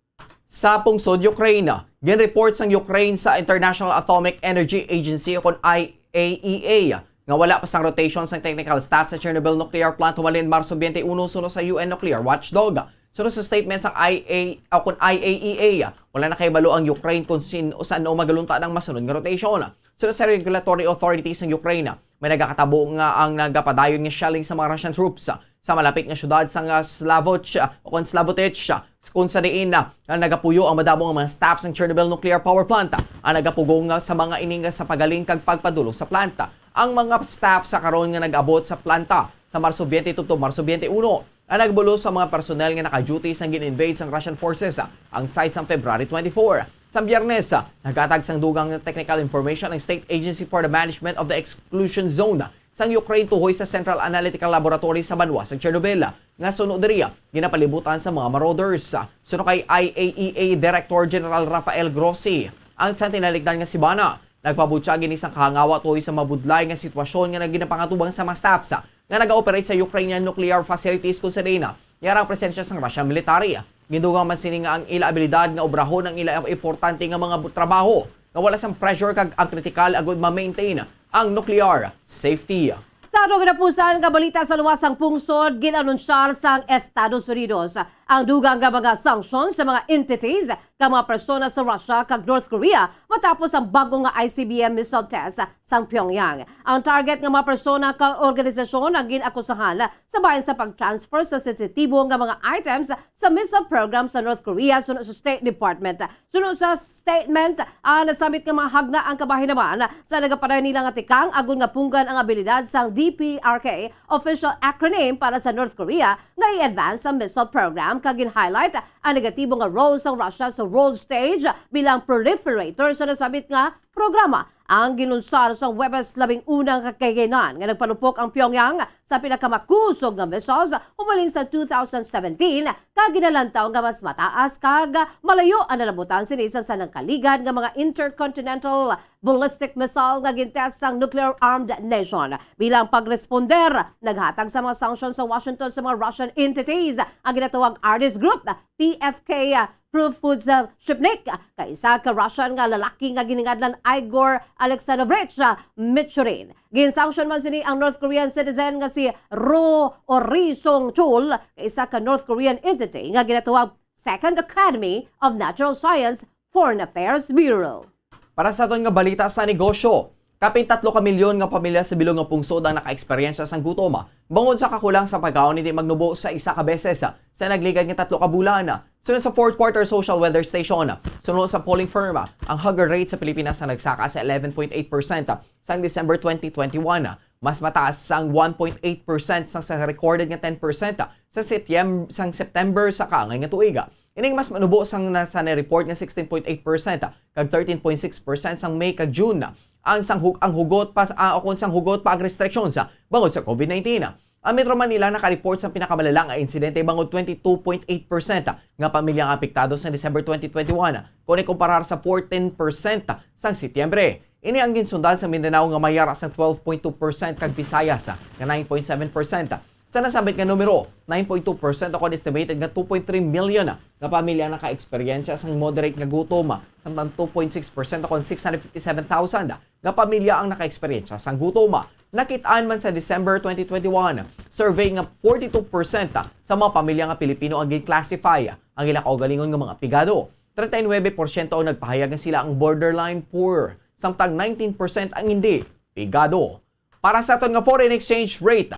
Sa pungsod Ukraine, ginreport sang Ukraine sa International Atomic Energy Agency, o kon I A E A, nga wala pa sang rotation sang technical staff sa Chernobyl nuclear plant humalin Marso twenty-one, suno sa U N nuclear watchdog. Suno sa statement sang I A, o kon I A E A, wala nakahibalo ang Ukraine kung sin-, o san-o magalunta ang masunod nga rotation. Suno sa regulatory authorities sang Ukraine, may nagakatabo nga ang nagapadayon nga shelling sa mga Russian troops sa malapit nga syudad sang, ah, Slavutch, ah, o kon Slavutich, ah, kung sa diin, ah, nga nagapuyo ang madamo nga mga staff sang Chernobyl nuclear power plant, ah, ang nagapugong, ah, sa mga ini nga sa pagaling kag pagpadulong sa planta. Ang mga staff sa karon nga nag-abot sa planta sa Marso twenty tubtob Marso twenty-one, ang nagbulos sa mga personnel nga naka-duty sang gin-invade sang Russian forces, ah, ang site sang February twenty-four. Sa Biyernes, ah, naghatag sang dugang nga technical information ang State Agency for the Management of the Exclusion Zone sang Ukraine tuhoy sa Central Analytical Laboratory sa banwa sa Chernobyl, nga suno diri, ah, ginapalibutan sa mga marauders. Suno kay I A E A Director General Rafael Grossi, ang sa tinalikdan nga simana, nagpabutyag ini sang kahangawa tuhoy sa mabudlay nga sitwasyon nga ginapangatubang sa mga staffs nga naga-operate sa Ukrainian nuclear facilities kung sa diin, yara ang presensya sang Russian military. Gindugang man sini nga ang ila abilidad nga obrahon ang ila importante nga mga bu-, trabaho nga wala sang pressure kag ang kritikal agud ma-maintain ang nuclear safety. Sa ato ginapusan nga balita sa luwas sang pungsod, gin-anunsyar sang Estados Unidos ang dugang nga mga sanction sa mga entities kag mga persona sa Russia kag North Korea matapos ang bag-o nga I C B M missile test sang Pyongyang. Ang target nga mga persona kag organisasyon ang gin-akusahan sa bahin sa pag-transfer sa sensitibo nga mga items sa missile program sa North Korea, suno sa State Department. Suno sa statement, ang nasambit nga mga hagna ang kabahin naman sa nagapadayon nila nga tikang agod nga punggan ang abilidad sang D P R K, official acronym para sa North Korea, nga i-advance ang missile program kag gin-highlight ang negatibo nga role sang Russia sa world stage bilang proliferator sa nasambit nga programa. Ang ginunsar sa Huwebes labing una nga kagaynan nga nagpalupok ang Pyongyang sa pinakamakusog nga missiles humalin sa two thousand seventeen, kag ginalantaw nga mas mataas kag malayo ang nalabutan sini sa nangkaligad nga mga intercontinental ballistic missile nga gintest sang nuclear-armed nation. Bilang pagresponder, naghatag sa mga sanction sa Washington sa mga Russian entities ang ginatawag Ardis Group, P F K, Proof Foods, uh, Shipnik, kag isa ka Russian nga lalaki nga giningadlan Igor Alexandrovich, uh, Michurin. Gin-sanction man sini ang North Korean citizen nga si Ro Orisong Chul, kag isa ka North Korean entity nga ginatawag Second Academy of Natural Science Foreign Affairs Bureau. Para sa aton nga balita sa negosyo, kapin tatlo ka milyon nga pamilya sa bilog nga pungsod ang nakaeksperyensya sang gutom bangod sa kakulang sa pagkaon hindi magnubo sa isa ka beses sa nagligad nga tatlo ka bulan. Suno sa Fourth Quarter Social Weather Station, suno sa polling firm, ang hunger rate sa Pilipinas ang nagsaka sa eleven point eight percent sang December twenty twenty-one. Mas mataas sang one point eight percent sang sa recorded nga ten percent sa Setyem-, sang September sa kaangay nga tuig. Ining mas manubo sang na-, sa na-report nga sixteen point eight percent kag thirteen point six percent sang May kag June. Ang sang hug-, ang hugot pa, ah, o kung sang hugot pa ang restrictions, ah, bangod sa COVID nineteen. Ang Metro Manila naka-report sang pinakamalala nga insidente bangod twenty-two point eight percent nga pamilya ang apektado sa December twenty twenty-one, kung ikumparar sa fourteen percent sang Setyembre. Ini ang ginsundan sa Mindanao nga may yara sang twelve point two percent kag Visayas nga nine point seven percent. Sa nasambit nga numero, nine point two percent o kon estimated nga two point three million nga pamilya ang naka-eksperyensya sang moderate nga gutom, samtang two point six percent o kon six hundred fifty-seven thousand nga pamilya ang naka-eksperyensya sang gutom. Nakit-an man sa December twenty twenty-one survey nga forty-two percent sa mga pamilya nga Pilipino ang gin-classify ang ila kaugalingon nga mga pigado. Treinta y nuebe porsyento ang nagpahayag nga sila ang borderline poor, samtang nineteen percent ang hindi pigado. Para sa aton nga foreign exchange rate,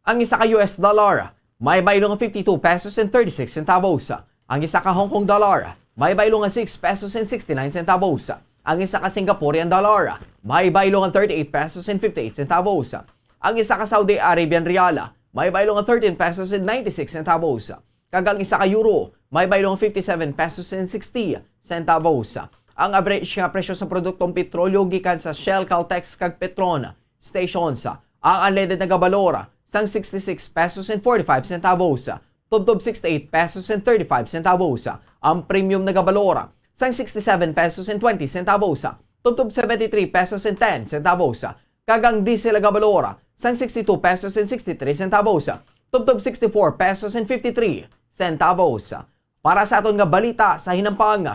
ang isa ka U S dollar may baylo nga fifty-two pesos and thirty-six centavos. Ang isa ka Hong Kong dollar may baylo nga six pesos and sixty-nine centavos. Ang isa ka Singaporean dollar may baylo nga thirty-eight pesos and fifty-eight centavos. Ang isa ka Saudi Arabian riyal may baylo nga thirteen pesos and ninety-six centavos. Kag ang isa ka euro may baylo nga fifty-seven pesos and sixty centavos. Ang average nga presyo sa produktong petrolyo gikan sa Shell, Caltex, kag Petron stations, ang unleaded nagabalor sang sixty-six pesos and forty-five centavos, tubtob sixty-eight pesos and thirty-five centavos. Ang premium nagabalor sang sixty-seven pesos and twenty centavos, tubtob seventy-three pesos and ten centavos. Kag ang diesel nagabalor sang sixty-two pesos and sixty-three centavos, tubtob sixty-four pesos and fifty-three centavos. Para sa aton nga balita sa hinampang,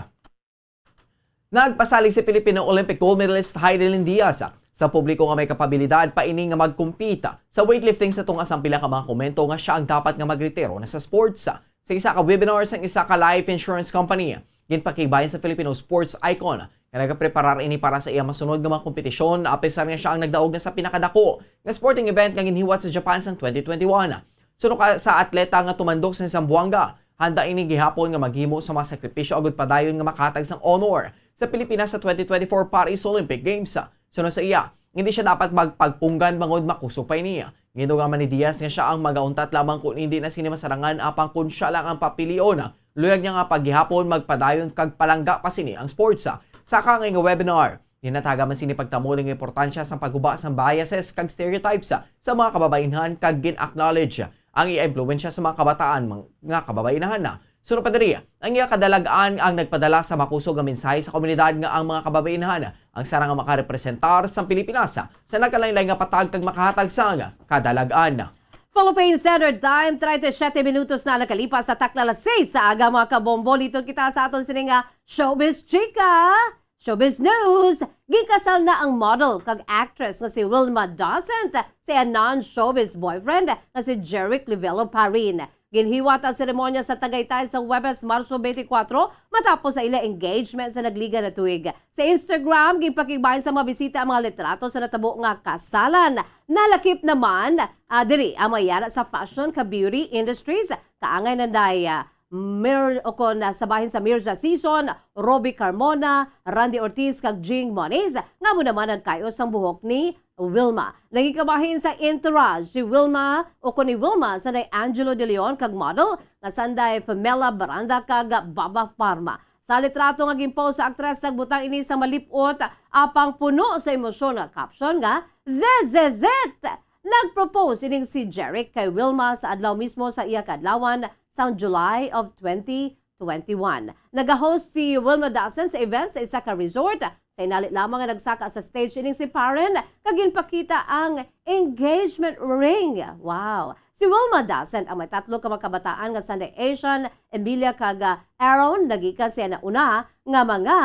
nagpasalig si Filipino Olympic gold medalist Hidilyn Diaz sa publiko nga may kapabilidad pa ini nga mag-compete sa weightlifting sa tunga sang pila ka mga komento nga sia ang dapat nga magretiro na sa sports. Sa isa ka webinar sang isa ka life insurance company, ginpakigbayan sa Filipino sports icon nga nagapreparar ini para sa iya masunod nga mga kompetisyon, apisar nga sia ang nagdaog na sa pinakadako nga sporting event nga ginhiwat sa Japan sang twenty twenty-one. Suno ka sa atleta nga tumandok sa Zamboanga, handa ini gihapon nga maghimo sa mga sakripisyo agud padayon nga makahatag sang honor sa Pilipinas sa twenty twenty-four Paris Olympic Games. Suno sa iya, hindi siya dapat magpagpunggan bangod makusog pa ini. Gindugang man ni Diaz nga sia ang magauntat lamang kon hindi na sini masarangan, apang kon sia lang ang papilion, luyag niya nga pa gihapon magpadayon kag palangga pa sini ang sports. Sa kaangay nga webinar, ginhatagan man sini pagtamuli nga importansya sang pagguba sang biases kag stereotypes sa mga kababainhan kag gin-acknowledge ang iya impluwensya sa mga kabataan mang-, nga kababainhan. Suno pa diri, ang iya kadalag-an ang nagpadala sa makusog nga mensahe sa komunidad nga ang mga kababainhan ang sarang nga makarepresentar sang Pilipinas sa nagkalainlain nga patag kag makahatag sang kadalag-an. Philippine Standard Time, treinta y siete minutos na nakalipas sa takna alas seis sa aga, mga kabombo. Liton kita sa aton sini nga showbiz chika. Showbiz News, ginkasal na ang model kag actress nga si Wilma Docent sa iya non-showbiz boyfriend nga si Jeric Livelo Parin. Ginhiwat ang seremonya sa Tagaytay sa Huwebes, Marso twenty-four, matapos sa ila engagement sa nagliga na tuig. Sa Instagram, ginpakigbahin sa mga bisita ang mga litrato sa natabo nga kasalan. Nalakip naman, ah, diri ang mga yara sa fashion ka beauty industries, kaangay nanday, ah, Mir-, o kon, ah, sa bahin sa Mirza Season, Robbie Carmona, Randy Ortiz, kag Jing Moniz, nga amo naman ang kayo sang buhok ni Wilma. Naging kabahin sa entourage si Wilma, o kon ni Wilma, sa nay Angelo De Leon, kag model nga sanday Pamela Baranda kag Baba Parma. Sa litrato nga ginpost sa aktres, nagbutang ini sa malip-ot apang puno sa emosyon nga caption nga, "This is it!" Nag-propose ining si Jeric kay Wilma sa adlaw mismo sa iya kaadlawan sang July of twenty twenty-one. Nag-host si Wilma Dassen sa event sa isa ka resort. Sa inali lamang nga nagsaka sa stage ining si Paren kag ginpakita ang engagement ring. Wow! Si Wilma Dassen ang may tatlo ka mga kabataan nga sanday Asian, Emilia kag, ah, Aaron, nagikan sa iya nauna nga mga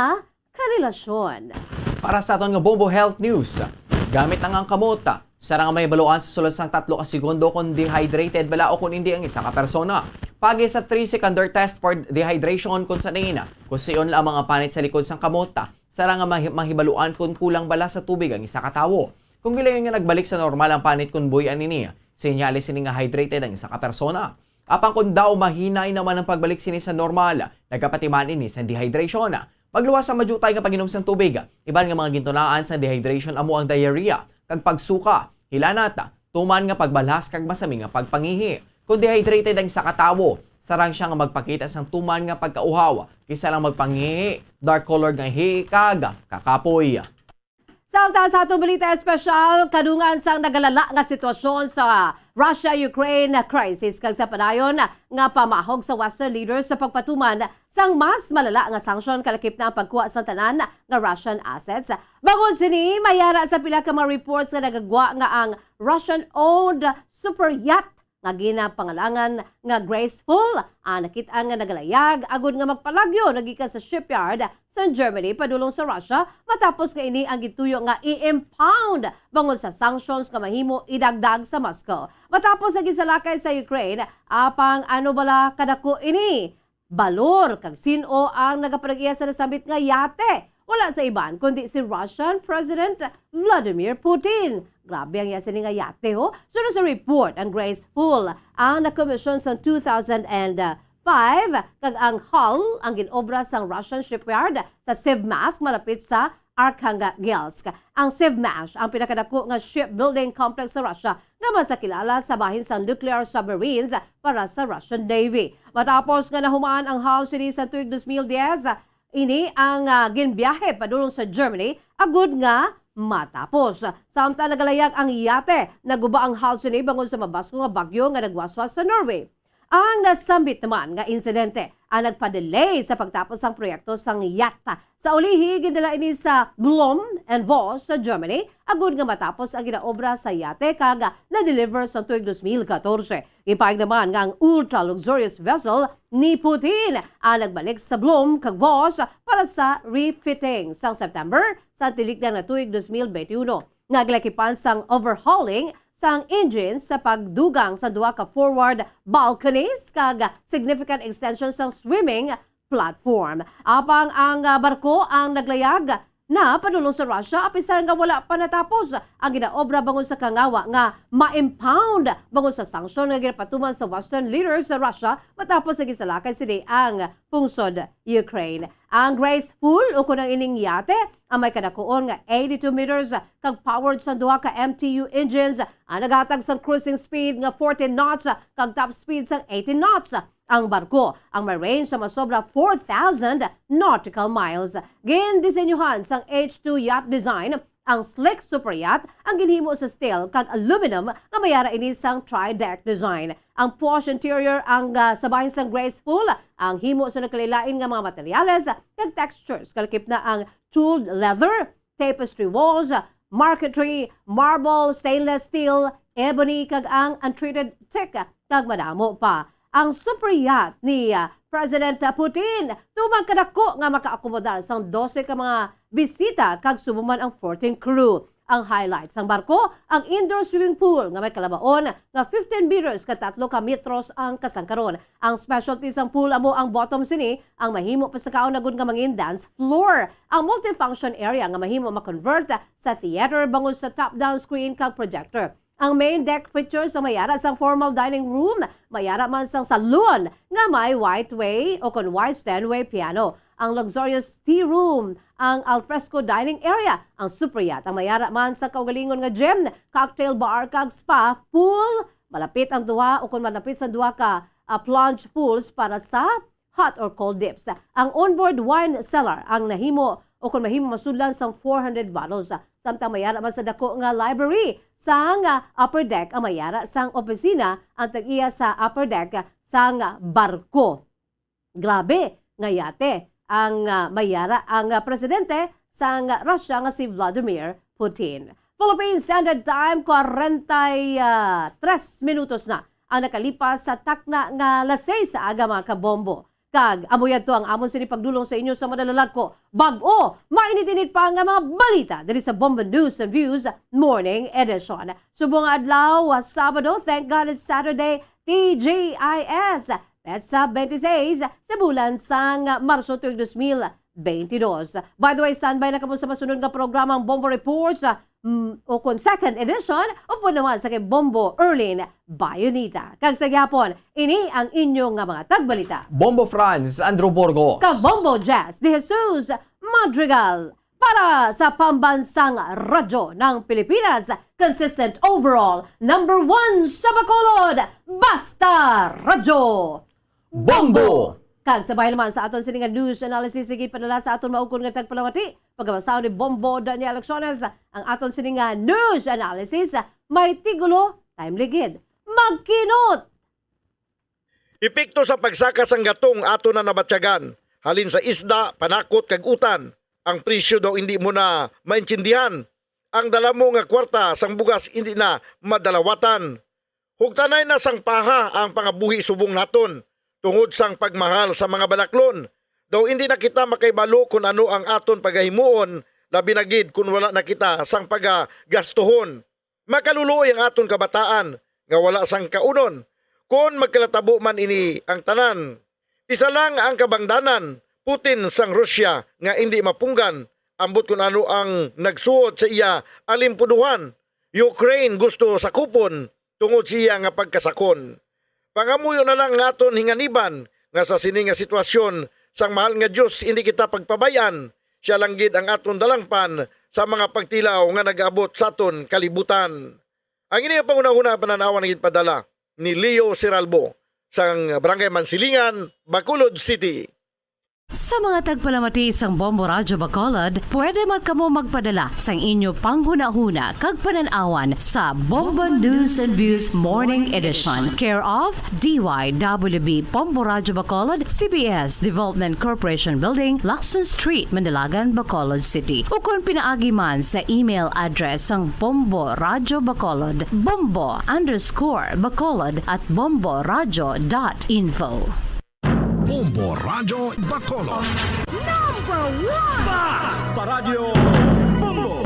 karelasyon. Para sa aton nga Bombo Health News, gamit na nga ang kamot. Sarang nga mahibaluan sa sulod sang tatlo ka segundo kon dehydrated bala o kon indi ang isa ka persona. Paagi sa three-seconder test for dehydration, kon sa diin kusion lang ang mga panit sa likod sang kamot, sarang nga mahi-, mahibaluan kon kulang bala sa tubig ang isa ka tawo. Kung gilayon nga nagbalik sa normal ang panit kon buy-an ini, senyales ini nga hydrated ang isa ka persona. Apan kon daw mahinay naman ang pagbalik sini sa normal, nagapatiman ini sang dehydration. Pagluwas sa madiutay nga pag-inom sang tubig, iban nga mga gintunaan sang dehydration amo ang diarrhea kag pagsuka, hilanat, tuman nga pagbalhas kag masami nga pagpangihi. Kon dehydrated ang isa ka tawo, sarang siya nga magpakita sang tuman nga pagkauhaw, kisa lang magpangihi, dark colored nga ihi kag kakapoy. Samtang sa atong balita espesyal, kadungan sang nagalala nga sitwasyon sa Russia-Ukraine crisis kag sa padayon nga pamahog sa Western leaders sa pagpatuman sang mas malala nga sanction kalakip na ang pagkuha sang tanan nga Russian assets. Bangod sini, mayara sa pila ka mga reports nga nagagwa nga ang Russian-owned super yacht nga ginapangalangan nga Graceful, ah, nakit-an nga nagalayag agud nga magpalagyo nagikan sa shipyard sa Germany padulong sa Russia, matapos nga ini ang gituyo nga i-impound bangod sa sanctions nga mahimo idagdag sa Moscow. Matapos ang gisalakay sa Ukraine, apang ano bala kadako ini? Balor kag sin-o ang nagapanag-iya sa nasambit nga yate? Wala sa iban kundi si Russian President Vladimir Putin. Grabe ang iya sini nga yate, ho. Sunod sa report, ang Graceful ang nakomisyon sa two thousand five, kag ang hull ang gin-obra sang Russian shipyard sa Sevmaask, malapit sa Arkhangelsk. Ang Sevmaask ang pinakadako nga shipbuilding complex sa Russia nga mas nakilala sa bahin sang nuclear submarines para sa Russian Navy. Matapos nga nahuman ang hull sini sa tuig dos mil diyes, ini ang, ah, ginbiyahe padulong sa Germany agud nga matapos. Samtang nagalayag ang yate, naguba ang hull sini bangod sa mabaskog nga bagyo nga nagwaswas sa Norway. Ang nasambit naman nga insidente ang nagpa-delay sa pagtapos sang proyekto sang yacht. Sa ulihi, gindala ini sa Blohm and Voss sa Germany, agud nga matapos ang ginaobra sa yate kag na-deliver sa tuig dos mil katorse. Gipahayag naman nga ang ultra-luxurious vessel ni Putin ang nagbalik sa Blohm kag Voss para sa refitting sang September sa tilikdan nga tuig dos mil twenty-one. Naglakipan sang overhauling sang engines sa pagdugang sa duha ka forward balconies kag significant extension sang swimming platform. Apang ang, ah, barko ang naglayag na padulong sa Russia, apisar nga wala pa natapos ang ginaobra bangod sa kangawa nga ma-impound bangod sa sanksyon nga ginapatuman sa Western leaders sa Russia matapos nga gisalakay sini ang pungsod Ukraine. Ang Graceful, ukon ang ining yate, ang may kadakuon nga eighty-two meters kag powered sa duha ka M T U engines, ang naghatag sang cruising speed nga forty knots kag top speed sang eighty knots. Ang barko ang may range sa masobra four thousand nautical miles. Gindisenyuhan sang H two yacht design ang sleek super yacht, ang ginhimo sa steel kag aluminum nga mayara ini sang tri-deck design. Ang plush interior ang, ah, sa bahin sang Graceful, ang himo sa nagkalain-lain nga mga materyales kag textures, kalakip na ang tooled leather, tapestry walls, marquetry, marble, stainless steel, ebony, kag ang untreated teak, kag madamo pa. Ang super yacht ni, ah, President Putin, tuman kadako nga makaakomodar sang dose ka mga bisita kag subong man ang fourteen crew. Ang highlight sang barko, ang indoor swimming pool nga may kalabaon nga fifteen meters ka tatlo ka metros ang kasangkaron. Ang specialty sang pool amo ang bottom sini, ang mahimo pasakaon na gud nga mangin dance floor. Ang multifunction area nga mahimo ma-convert sa theater bangod sa top-down screen kag projector. Ang main deck features ang mayara sang formal dining room, mayara man sang salon nga may white way o kon white Steinway piano. Ang luxurious tea room, ang alfresco dining area, ang super yacht, ang mayara man sa kaugalingon nga gym, cocktail bar, kag spa pool. Malapit ang duha o kon malapit sa duha ka, ah, plunge pools para sa hot or cold dips. Ang onboard wine cellar ang nahimo o kon mahimo masudlan sang four hundred bottles. Samtang mayara man sa dako nga library sang, ah, upper deck ang mayara sang opisina, ang tag-iya sa upper deck sang barko. Grabe nga yate ang, ah, mayara ang, ah, presidente sang Russia nga si Vladimir Putin. Philippine Standard Time, kwarenta y tres minutos na ang nakalipas sa takna nga alas sais sa aga, mga kabombo. Kag amo yadto ang amon sini pagdulong sa inyo sa madalag ko. Bag-o, mainit-init pa nga mga balita diri sa Bombo News and Views Morning Edition. Subong nga adlaw, ah, Sabado, thank God it's Saturday, T G I S, petsa twenty-six sa bulan sang Marso tuig dos mil twenty-dos. By the way, standby na kamo sa masunod nga programang Bombo Reports, ah, mm, o kon second edition, upod naman sa kay Bombo Erlin Bayonita. Kag sa gihapon, ini ang inyo nga mga tagbalita. Bombo Franz Andrew Burgos. Kag Bombo Jazz De Jesus Madrigal. Para sa pambansang radyo ng Pilipinas, consistent overall, number one sa Bacolod, Basta Radyo. Bombo! Kag sabay naman sa aton sini nga news analysis, sige padala sa aton maukon nga tagpalamati. Pagabasahon ni Bombo Daniel Acciones ang aton sini nga news analysis. May tigulo, timely gid. Magkinot! Epekto sa pagsaka sang gatong ato na nabatyagan, halin sa isda, panakot, kag utan. Ang presyo daw indi mo na maintindihan. Ang dala mo nga kwarta sang bugas indi na madalawatan. Hugtanay na sang paha ang pangabuhi subong naton tungod sang pagmahal sa mga balaklon. Daw indi na kita makaibalo kun ano ang aton pagahimuon, labi na gid kun wala na kita sang pagagastuhon. Makaluluoy ang aton kabataan nga wala sang kaunon kon magkalatabo man ini ang tanan. Isa lang ang kabangdanan, Putin sang Russia nga indi mapunggan, ambot kun ano ang nagsuot sa iya alimpuduhan. Ukraine gusto sakupon tungod sa iya nga pagkasakon. Pangamuyo na lang nga aton hinganiban nga sa sini nga sitwasyon sang mahal nga Dios indi kita pagpabay-an. Siya lang gid ang aton dalangpan sa mga pagtilaw nga nag-abot sa aton kalibutan. Ang ini nga panghunahuna panan-awan ginpadala ni Leo Siralbo sang Barangay Mansilingan, Bacolod City. Sa mga tagpalamati sang Bombo Radyo Bacolod, pwede man kamo magpadala sang inyo panghunahuna kag panan-awan sa Bombo News and Views Morning Edition, care of D Y W B Bombo Radyo Bacolod, C B S Development Corporation Building, Lacson Street, Mandalagan, Bacolod City. Ukon pinaagi man sa email address sang Bombo Radyo Bacolod, bombo underscore bacolod at bomboradyo dot info. Bombo Radyo Bacolod. Number one! Basta Radyo Bombo!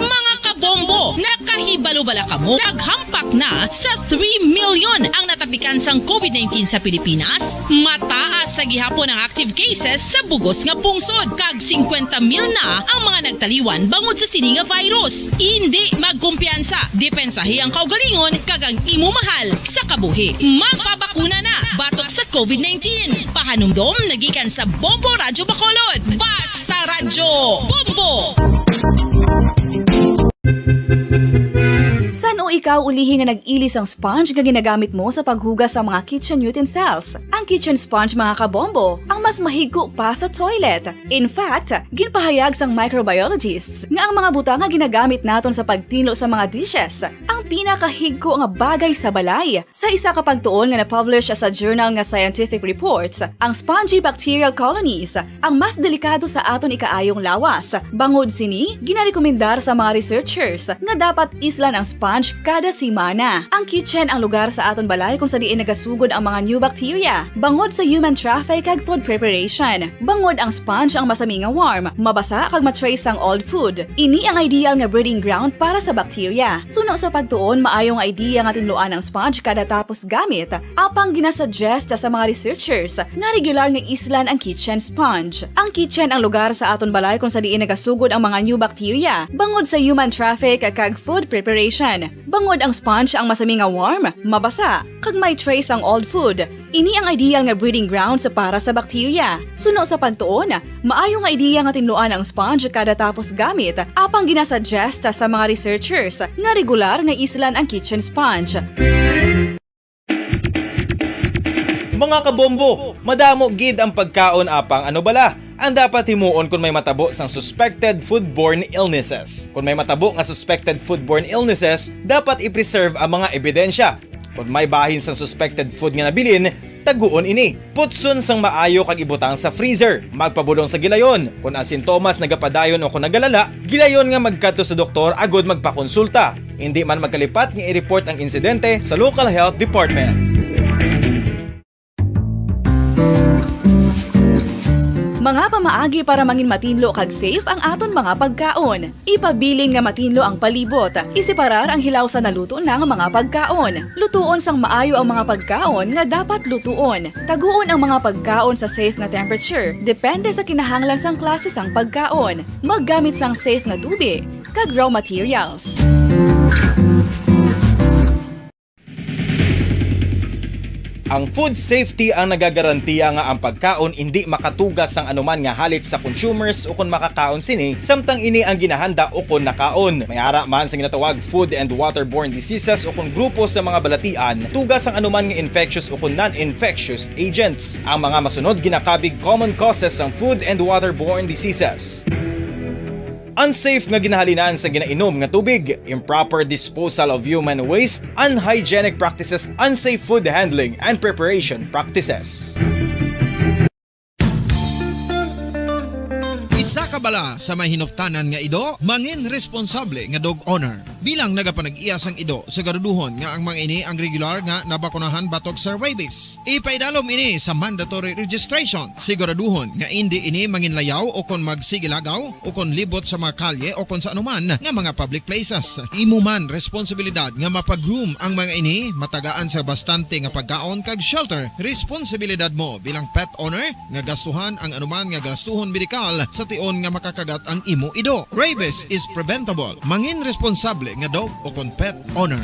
Mga kabombo, nakahibalo bala kamo? Naghampak na sa three million ang natapikan sang covid nineteen sa Pilipinas. Mataas sa gihapon ang active cases sa bugos nga pungsod, kag singkwenta mil na ang mga nagtaliwan bangod sa sini nga virus. Indi magkumpiyansa, depensahi ang kaugalingon kag ang imo mahal sa kabuhi. Magpabakuna na batok sa covid nineteen. Pahanumdom nagikan sa Bombo Radyo Bacolod. Basta Radyo Bombo! San-o ikaw ulihi nga nag-ili sang sponge nga ginagamit mo sa paghugas sa mga kitchen utensils? Ang kitchen sponge, mga kabombo, ang mas mahigko pa sa toilet. In fact, ginpahayag sang microbiologists nga ang mga butang nga ginagamit naton sa pagtinlo sa mga dishes ang pinakahigko nga bagay sa balay. Sa isa ka pagtuon nga na-publish sa journal nga Scientific Reports, ang spongy bacterial colonies ang mas delikado sa aton ikaayong lawas. Bangod sini, ginarekomendar sa mga researchers nga dapat islan ang sponge kada semana. Ang kitchen ang lugar sa aton balay kung sa diin nagasugod ang mga new bacteria, bangod sa human traffic kag food preparation. Bangod ang sponge ang masami nga warm, mabasa kag ma-trace ang old food. Ini ang ideal nga breeding ground para sa bacteria. Suno sa pagtuon, maayo nga idea nga tinluan ang sponge kada tapos gamit, apang ginasuggest sa mga researchers nga regular nga islan ang kitchen sponge. Ang kitchen ang lugar sa aton balay kung sa diin nagasugod ang mga new bacteria, bangod sa human traffic kag food preparation. Bangod ang sponge ang masami nga warm, mabasa, kag may trace ang old food. Ini ang ideal nga breeding grounds para sa bacteria. Suno sa pagtuon, maayo nga ideya nga tinluan ang sponge kada tapos gamit, apang ginasuggest sa mga researchers nga regular nga islan ang kitchen sponge. Mga kabombo, madamo gid ang pagkaon, apang ano bala ang dapat himuon kon may matabo sang suspected foodborne illnesses? Kon may matabo nga suspected foodborne illnesses, dapat i-preserve ang mga ebidensya. Kon may bahin sang suspected food nga nabilin, taguon ini. Putson sang maayo kag ibutang sa freezer. Magpabudong sa gilayon. Kon ang sintomas nagapadayon o kon nagalala, gilayon nga magkadto sa doktor agud magpakonsulta. Indi man magkalipat nga i-report ang insidente sa local health department. Mga pamaagi para mangin matinlo kag safe ang aton mga pagkaon. Ipabilin nga matinlo ang palibot. Iseparar ang hilaw sa naluto na nga mga pagkaon. Lutuon sang maayo ang mga pagkaon nga dapat lutuon. Taguon ang mga pagkaon sa safe nga temperature, depende sa kinahanglan sang klase sang pagkaon. Maggamit sang safe nga tubi kag raw materials. Ang food safety ang nagagarantiya nga ang pagkaon indi makatuga sang anuman nga halit sa consumers ukon makakaon sini, samtang ini ang ginahanda ukon nakaon. May ara man sa ginatawag food and waterborne diseases ukon grupo sa mga balatian, tuga sang anuman nga infectious ukon non-infectious agents. Ang mga masunod ginakabig common causes sang food and waterborne diseases. Unsafe nga ginahalinan sa ginainom nga tubig, improper disposal of human waste, unhygienic practices, unsafe food handling and preparation practices. Isa ka bala sa may hinuptanan nga ido, mangin responsable nga dog owner. Bilang nagapanag-iya sang ido, siguraduhon nga ang mga ini ang regular nga nabakunahan batok sa rabies. Ipaidalom ini sa mandatory registration. Siguraduhon nga indi ini manginlayaw o kon magsigilagaw o kon libot sa mga kalye o kon sa anuman nga mga public places. Imo man responsibilidad nga mapag-groom ang mga ini, matagaan sa bastante nga pagkaon kag shelter. Responsibilidad mo bilang pet owner nga gastuhan ang anuman nga gastuhon medikal sa tion nga makakagat ang imo ido. Rabies is preventable. Mangin responsable nga dog o kon pet owner.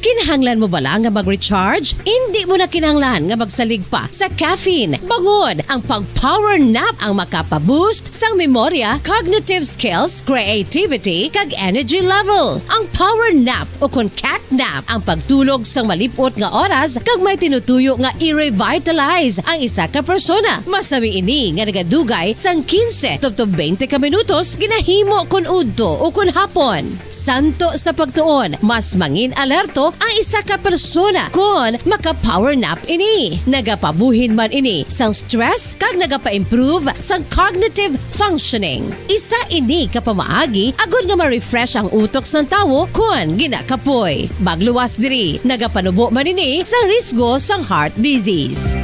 Kinahanglan mo bala nga mag-recharge? Indi mo na kinahanglan nga magsalig pa sa caffeine. Bangod ang pag-power nap ang makapa-boost sang memorya, cognitive skills, creativity, kag energy level. Ang power nap o kon cat nap ang pagtulog sang malip-ot nga oras kag may tinutuyo nga i-revitalize ang isa ka persona. Masami ini nga nagadugay sang quince tubtob twenty ka minutos ginahimo kon udto o kon hapon. Santo sa pagtuon, mas mangin alerto ang isa ka persona kon maka-power nap ini. Nagapabuhin man ini sang stress kag nagapa-improve sang cognitive functioning. Isa ini ka pamaagi agod nga ma-refresh ang utok sang tawo kon ginakapoy. Magluwas diri, nagapanubo man ini sa risgo sang heart disease.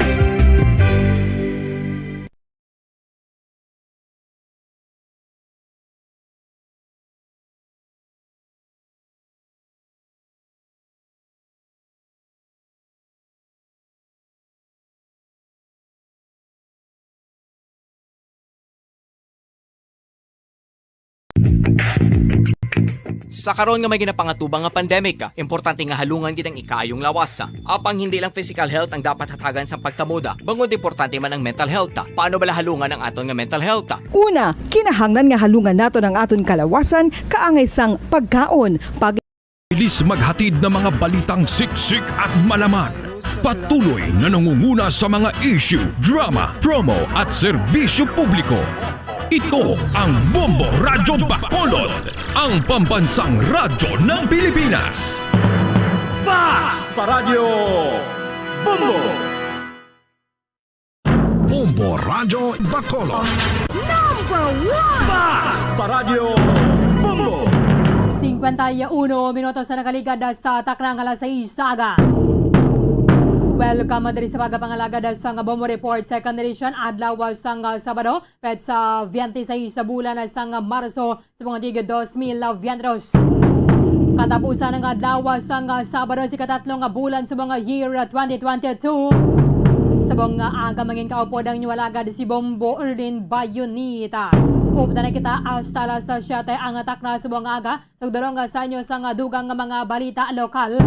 Sa karon nga may ginapangatubang nga pandemic, importante nga halungan gid ang ikaayong lawas. Apang hindi lang physical health ang dapat hatagan sa pagkamoda, bangod importante man ang mental health. Paano bala halungan ang aton nga mental health? Una, kinahanglan nga halungan naton ang aton kalawasan kaangay sang pagkaon, pag- Bilis maghatid ng mga balitang siksik at malaman. Patuloy na nangunguna sa mga issue, drama, promo at serbisyo publiko. Ito ang Bombo Radyo Bacolod, ang pambansang radyo ng Pilipinas. Fast Radyo Bombo! O Radyo Bacolod. Number one! Basta Radyo Bombo! Cincuenta y uno minutos na nakaligad sa takna nga alas sais sa aga. Welcome diri sa pagpangalagad sa nga Bombo Report, second edition, adlaw sang Sabado, petsa twenty-six sa bulan sang Marso, sa mga tig dos mil veintidos. Katapusan nga adlaw sang Sabado sa ikatatlo nga bulan sa mga year twenty twenty-two. Subong nga aga, mangin kaupod ang inyo alagad si Bombo Erlin Bayonita. Updan na kita hasta alas siyete ang takna subong nga aga. Sugdurong nga sa inyo sang dugang nga mga balita lokal.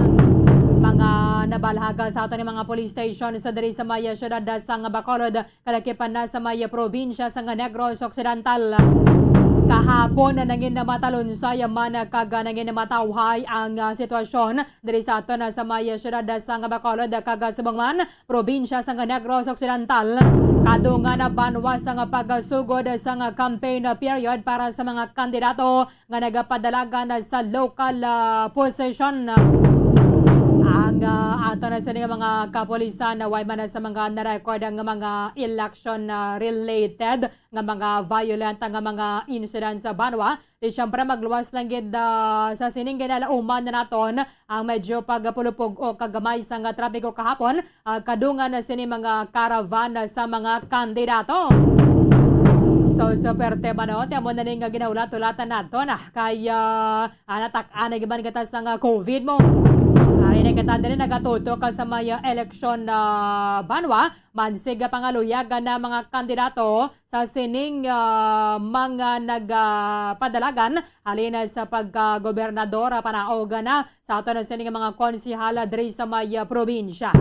Mga nabalhag sa aton nga mga police station sa diri sa may siyudad sang Bacolod, kalakipan na sa may probinsya sang Negros Occidental. Kahapon na nangin matalunsay man kag nangin matawhay ang, ah, sitwasyon diri sa aton sa may siyudad sang Bacolod kag subong man probinsya sang Negros Occidental. Kadungan na banwa sang pagsugod sang campaign period para sa mga kandidato nga nagapadalagan sa local, ah, position. Ang, ah, ato na sini nga mga kapulisan, na way man sa mga na-record ang mga election, ah, related nga mga violent nga mga incidents sa banwa. Di siyempre magluwas lang gid, ah, sa sining ginalauman na naton ang medyo pagpulupog o kagamay sa nga trapiko kahapon, ah, kadungan na sini mga caravan sa mga kandidato. So, super tema, no? Ti amo na ni nga ginaulat-ulatan nato na kay, ah, ah, natak-an na giban kita sa nga COVID mo. Ari na kita diri nagatutok ka sa may, ah, eleksyon na banwa, mansig pangaluyagan na mga kandidato sa sining, ah, mga nagapadalagan halin sa pagkagobernador, ah, panaog na sa aton sini nga mga konsehal diri sa may, ah, probinsya.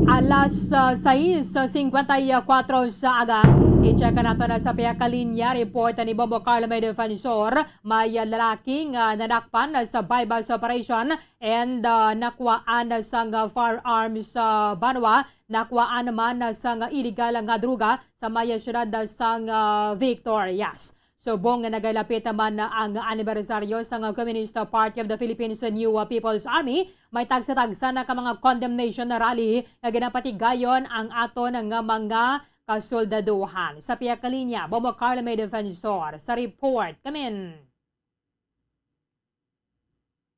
Alas, ah, sais cincuenta y cuatro sa aga, i-check nato na sa pihak linya report ni Bombo Carlo May Defensor. May, ah, lalaki nga nadakpan sa buy-bust operation and, ah, nakuhaan sang firearms sa banwa, nakuhaan man sang illegal nga droga sa may siyudad sang, ah, Victorias. Subong nga nagalapit man ang anibersaryo sang Communist Party of the Philippines New People's Army, may tagsa-tagsa na ka mga condemnation rally nga ginapatigayon ang aton nga mga kasoldaduhan. Sa pihak linya, Bombo Carlo May Defensor sa report. Kamin.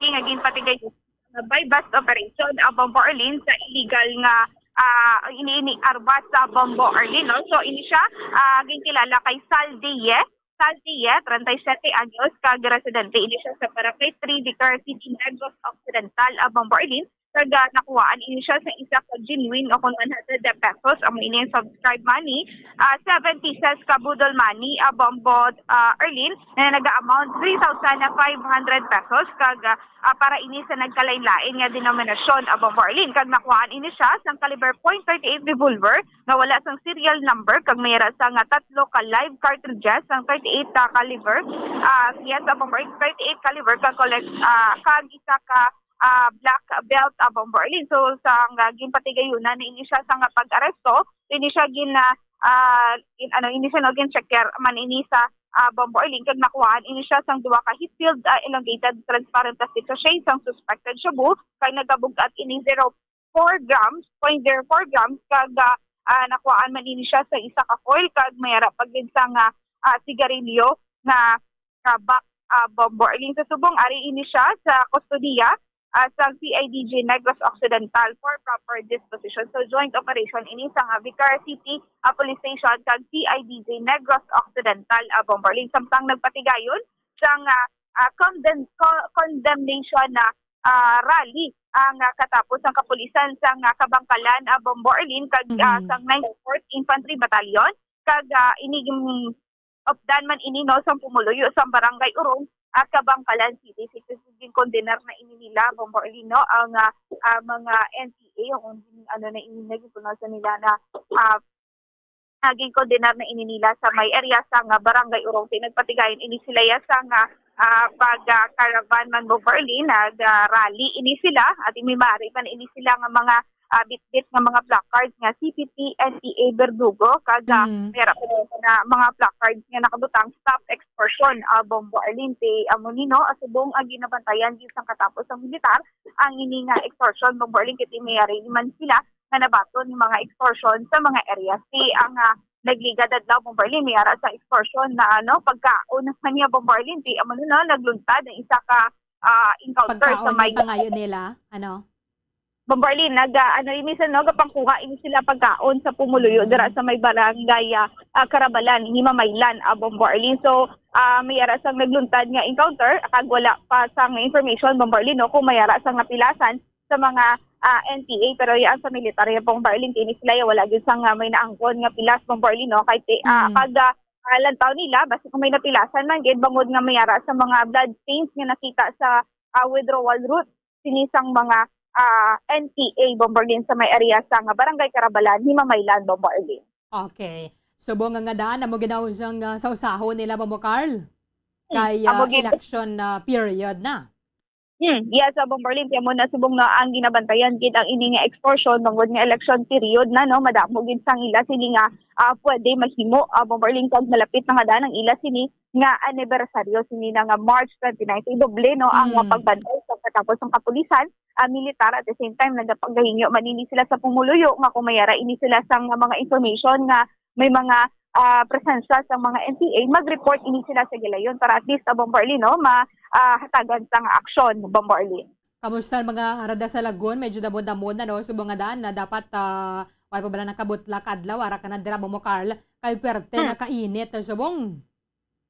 Nga ginpatigay nga buy-bust operation ang Bombo Arlene sa illegal nga, ah, ini, ini armas sa Bombo Arlene, no? So, ini siya, ah, ginkilala kay Sal Diez. Sal Diez, treinta y siete anyos, kag residente ini siya sa Barangay three, Vicar City, Negros Occidental, ang Bombo Arlene. Kag, ah, nakuhaan ini siya sa isa ka genuine o kung one hundred pesos, amo ini ang subscribe money, ah, seven pieces ka boodle money, ah, Bombo, ah, Arlene, na naga-amount three thousand five hundred pesos, kag, ah, ah, para ini sa nagkalain-lain nga denominasyon, ah, Bombo Arlene, kag nakuhaan ini siya sang caliber point thirty-eight revolver nga wala sang serial number, kag may ara sa nga tatlo ka live cartridges sang thirty-eight, ah, caliber, ah, yes, ah, Bombo Arlene, thirty-eight caliber, kag collect, ah, kag isa ka ah, black belt, ah, Bombo Arlene. So, sa nga ginpatigayunan na ini siya sa nga pag-aresto, ini siya gin, ah, ah, in, ano, ini siya, no, gin-checker man ini sa, ah, Bombo Arlene, kag nakuhaan ini siya sang duha ka heat-filled, ah, elongated transparent plastic sachet sang suspected shabu, kag nagabug-at ini zero four grams, point zero four grams, kag, ah, ah, nakuhaan man ini siya sa isa ka foil, kag may ara pa gid sa nga, ah, sigarilyo nga tabak, ah, Bombo Arlene. Sa subong, ari ini siya sa kustodiya, ah, sa C I D J Negros Occidental for proper disposition. So, joint operation ini sa nga Vicar City, ah, Police Station kag C I D J Negros Occidental, ah, Bombo Arlene. Samtang nagpatigayon sa nga, ah, condemn-, co-, condemnation na, ah, rally ang, ah, katapos ang kapulisan sa nga Kabangkalan, ah, Bombo Arlene kag, ah, Mhm. sang ninety-fourth Infantry Battalion kag, ah, ini, mm, updan man ini, no, sang pumuluyo sang Barangay Urong, ah, Kabangkalan City. So, ginkondenar na ini nila, Bombo Arlene, no, ang, ah, ah, mga N P A, o kung ano na ini, naging pronounce nila na, ah, ah, ginkondenar na ini nila sa may area sa nga Barangay Urong. Kay nagpatigayon ini sila ya sa nga, ah, pag, ah, caravan man, Bombo Arlene, nag, ah, rally ini sila, at may mari man ini sila nga mga ah, bitbit nga mga placards nga C P P, N P A, Verdugo, kag, ah, Mm. meron pa daw na mga placards nga nakabutang "Stop Extortion," ah, Bombo Arlene. Ti amo ni, no, ah, subong ang ginabantayan gid sang katapos sang militar ang ini nga extortion, Bombo Arlene, kay ti may ari man sila nga nabaton ni mga extortion sa mga area. Si ang, ah, nagligad adlaw, Bombarlin, may ara sa extortion na, ano, pagkaon naman niya, Bombarlin, di amo na, no, nagluntad ang isa ka, ah, encounter sa Pagkaon may ang pangayo nila, ano? Bombarlin, nag, ah, ano, ini sa, no, gapangkuha ini sila pagkaon sa pumuluyo Mm. dira sa may barangay, ah, ah, Karabalan, Himamaylan, ah, Bombarlin. So, ah, may ara sang nagluntad nga encounter, kag wala pa sang information, Bombarlin, no, kung may ara sang napilasan sa mga, ah, N P A, pero yan sa militar, yan, Bombarlin, kini sila, ya, wala gyud sang, ah, may naangkon nga pilas, Bombarlin, no, kay ti-, ah, Mm. kag, ah, ah, lantaw nila, basi kung may napilasan man gid, bangod nga may ara sa mga blood stains nga nakita sa, ah, withdrawal route sini sang mga, ah, N P A, Bombarlin, sa may area sa nga Barangay Karabalan, Himamaylan, Bombarlin. Okay. Subong nga daan amo gid ang usang, ah, sa usahon nila, Bombo Carl. Hmm, Kay, amo ah, gid. Election, ah, period na. Hmm, yes, ah, Bombarlin, kaya mo na subong na ang ginabantayan gid ang ini nga extortion, bangod nga election period na, no, madamo gid sang ila sini nga, ah, pwede mahimo, ah, Bombarlin, kag malapit na nga daan ang ila sini nga anibersaryo sini na nga March twenty-nine. So, doble, no, ang mga Mm. pagbantay sa katapos ang kapulisan, ah, militar. At the same time, nagapagahingyo man ini sila sa pumuluyo nga kung may ara ini sila sang mga information nga may mga, ah, presensya sang mga N P A, mag-report ini sila sa gilayon para at least, ah, Bombo Arlene, no, ma-, ah, hatagan sang aksyon, Bombo Arlene. Kamusta ang mga rada sa Lagun? Medyo damon-damon na, no? Subong nga daan na dapat, ah, wala pa bala nakabutlak adlaw, ara ka na dira, Bombo Carl. Kay pwerte Hmm. na kainit, subong.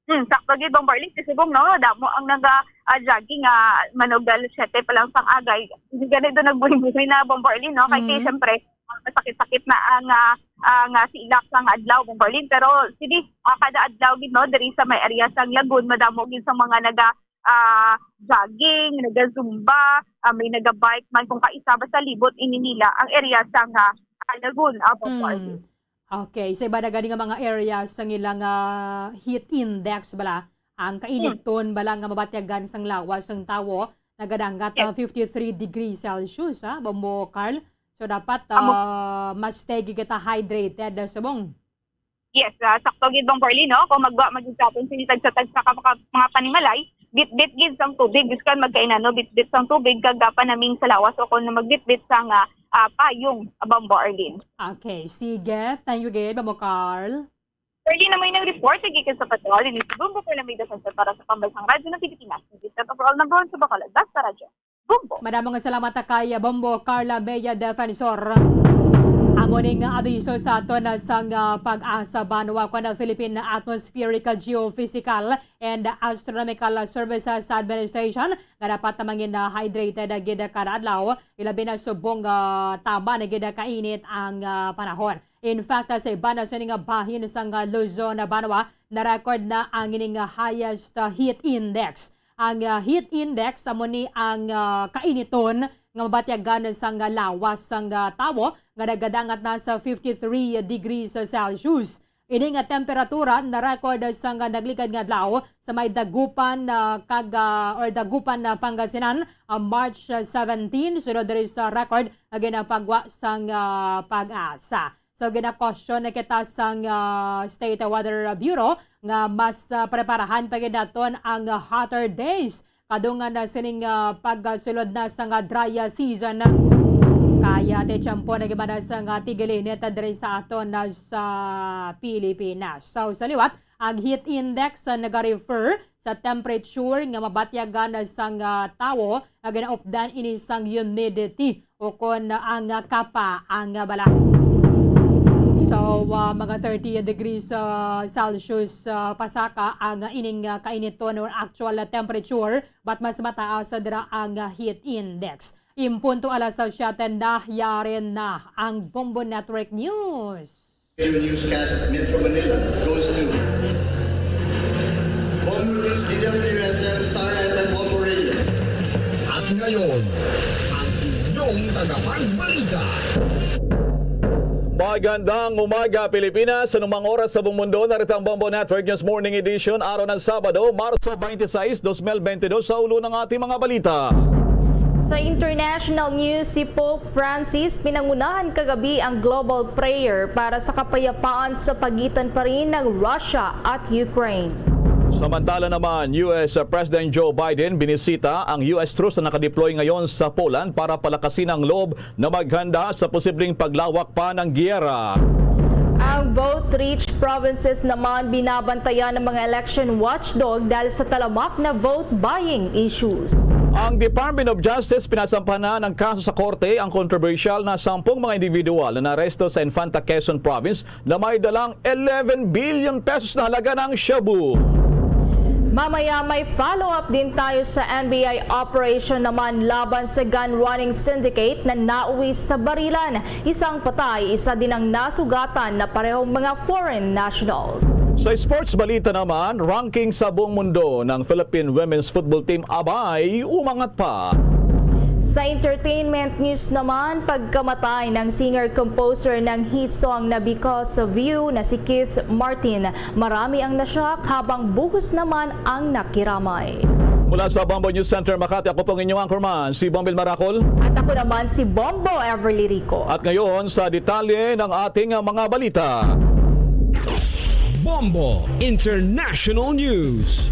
Hmm, sakto gid, Bombo Arlene, kay subong, no? Damo ang naga, ah, jogging nga manog alas siyete pa lang sang agay. Hindi gani do nagbuhi-buhi na, Bombo Arlene, no? Kay, kay Mm. siyempre, ah, masakit-sakit na ang, ah, ang, ah, silak sang adlaw, Bombo Arlene. Pero, sige, ah, kada adlaw gid, no, diri sa may area sang Lagun, madamo gid sa mga naga, ah, jogging, naga-zumba, ah, may naga-bike man kung kaisa, basta libot ini nila ang area sang, ah, Lagun, ah, Bombo Mm. Arlene. Okay, sa iba na gani nga mga areas sang ilang, ah, heat index bala, ang Hmm. kainiton bala nga mabatyagan sang lawas sang tawo, nagadangat Yes. ang fifty-three degrees Celsius, ha, Bombo Carl. So, dapat, Amo. ah, mas stay gid kita hydrated, ah, subong. Yes, ah, sakto gid, Bombo Arlene, no? Kung magwa, magigkaton sini tagsa-tagsa ka mga, mga panimalay, bitbit gid sang tubig. Bisan magkainano, bitbit sang tubig, kag panaming sa lawas o kung magbitbit sang, ah, ah, payong, Bombo Arlene. Okay, sige. Thank you gid, Bombo Carl. Early na may nang report, gikan sa Patrol, ini si Bombo Carla May Defensor para sa Pambansang Radyo ng Pilipinas, ang District Overall number one sa Bacolod. Basta Radyo. Bombo. Madamo nga salamat kay Bombo Carla May Defensor. Amo ning abiso sa aton sang, ah, PAGASA, Banwa, kuno Philippine Atmospheric Geophysical and Astronomical Services Administration, nga dapat na mangin, ah, hydrated, ah, gid kada adlaw, ilabi na subong, ah, tama na gid kainit ang, ah, panahon. In fact, ah, sa iban na sini nga bahin sang, ah, Luzon, ah, Banwa, na-record na ang ining, ah, highest, ah, heat index. Ang, ah, heat index, amo ni ang, ah, kainiton nga mabatyagan sang, ah, lawas sang, ah, tawo nga nagadangat na sa fifty-three degrees Celsius. Ini nga temperatura na-record sang, ah, nagligad nga adlaw sa may Dagupan, ah, kag, ah, or Dagupan, ah, Pangasinan, ah, March, ah, seventeen, sunod diri sa record nga ginapagwa sang, ah, PAGASA. So, gina-question na kita sang, ah, State Weather Bureau nga mas, ah, preparahan pa gid naton ang, ah, hotter days. Kadungan na sining, ah, pagsulod na sang, ah, dry, ah, season. Kaya ti tiyempo na gid man sang, ah, tigilinit diri sa aton, ah, sa Pilipinas. So, sa liwat, ang heat index, ah, nagarefer sa temperature nga mabatyagan sang, ah, tawo nga ginaupdan ini sang humidity o kon ang, ah, kapa ang, ah, bala. So, ah, mga thirty degrees, ah, Celsius, ah, pasaka ang, ah, ining, ah, kainiton or actual temperature, but mas mataas dira ang, ah, heat index. In punto alas siyete na, yari na ang Bombo Network News. Newscast Metro Manila goes to Bombo News, D W S M, Star F M, Bombo Radio. At ngayon, ang inyong tagapagbalita. Magandang umaga, Pilipinas. Anumang oras sa buong mundo, narito ang Bombo Network News Morning Edition, araw ng Sabado, Marso twenty-six, twenty twenty-two, sa ulo ng ating mga balita. Sa international news, si Pope Francis pinangunahan kagabi ang global prayer para sa kapayapaan sa pagitan pa rin ng Russia at Ukraine. Samantala naman, U S President Joe Biden binisita ang U S troops na nakadeploy ngayon sa Poland para palakasin ang loob na maghanda sa posibleng paglawak pa ng giyera. Ang vote-rich provinces naman binabantayan ng mga election watchdog dahil sa talamak na vote-buying issues. Ang Department of Justice pinasampahan na ng kaso sa korte ang kontrobersyal na sampung mga individual na naaresto sa Infanta Quezon Province na may dalang eleven billion pesos na halaga ng shabu. Mamaya may follow-up din tayo sa N B I operation naman laban sa gun running syndicate na nauwi sa barilan. Isang patay, isa din ang nasugatan na parehong mga foreign nationals. Sa sports balita naman, ranking sa buong mundo ng Philippine Women's Football Team abay umangat pa. Sa entertainment news naman, pagkamatay ng singer-composer ng hit song na Because of You na si Keith Martin, marami ang nashock habang buhos naman ang nakiramay. Mula sa Bombo News Center Makati, ako pong inyong anchorman, si Bombil Maracol. At ako naman si Bombo Everly Rico. At ngayon, sa detalye ng ating mga balita. Bombo International News.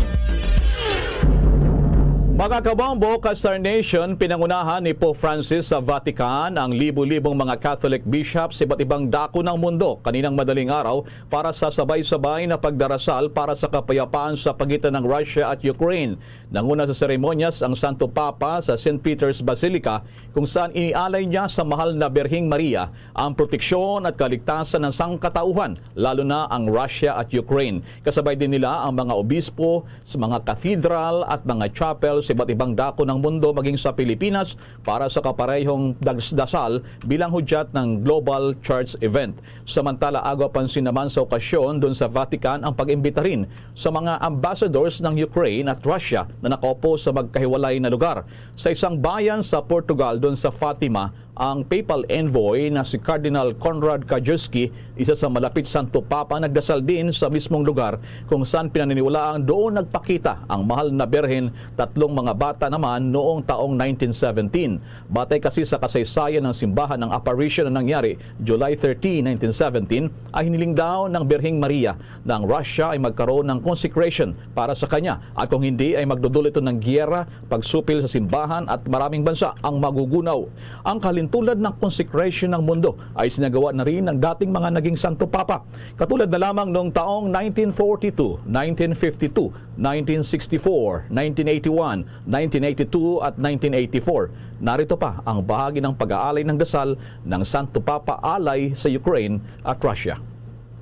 Mga kabombo, ka-Star Nation, pinangunahan ni Pope Francis sa Vatican ang libo-libong mga Catholic bishops sa iba't ibang dako ng mundo kaninang madaling araw para sa sabay-sabay na pagdarasal para sa kapayapaan sa pagitan ng Russia at Ukraine. Nanguna sa seremonyas ang Santo Papa sa Saint Peter's Basilica, kung saan inialay niya sa Mahal na Birheng Maria ang proteksyon at kaligtasan ng sangkatauhan, lalo na ang Russia at Ukraine. Kasabay din nila ang mga obispo sa mga cathedral at mga chapel sa iba't ibang dako ng mundo, maging sa Pilipinas, para sa kaparehong dagsdasal bilang hudyat ng Global Church Event. Samantala, agwa pansin naman sa okasyon doon sa Vatican ang pag-imbita rin sa mga ambassadors ng Ukraine at Russia na nakaupo sa magkahiwalay na lugar. Sa isang bayan sa Portugal, doon sa Fatima, ang papal envoy na si Cardinal Konrad Krajewski, isa sa malapit Santo Papa, nagdasal din sa mismong lugar kung saan pinaniniwalaang doon nagpakita ang Mahal na Birhen tatlong mga bata naman noong taong nineteen seventeen. Batay kasi sa kasaysayan ng simbahan, ang apparition na nangyari July thirteen, nineteen seventeen, ay hiniling daw ng Birheng Maria na ang Russia ay magkaroon ng consecration para sa kanya, at kung hindi ay magdudulot ito ng giyera, pagsupil sa simbahan, at maraming bansa ang magugunaw. Ang kahalintulad ng consecration ng mundo ay sinagawa na rin ng dating mga naging Santo Papa, katulad na lamang noong taong nineteen forty-two, nineteen fifty-two, nineteen sixty-four, nineteen eighty-one, nineteen eighty-two at nineteen eighty-four. Narito pa ang bahagi ng pag-aalay ng dasal ng Santo Papa alay sa Ukraine at Russia.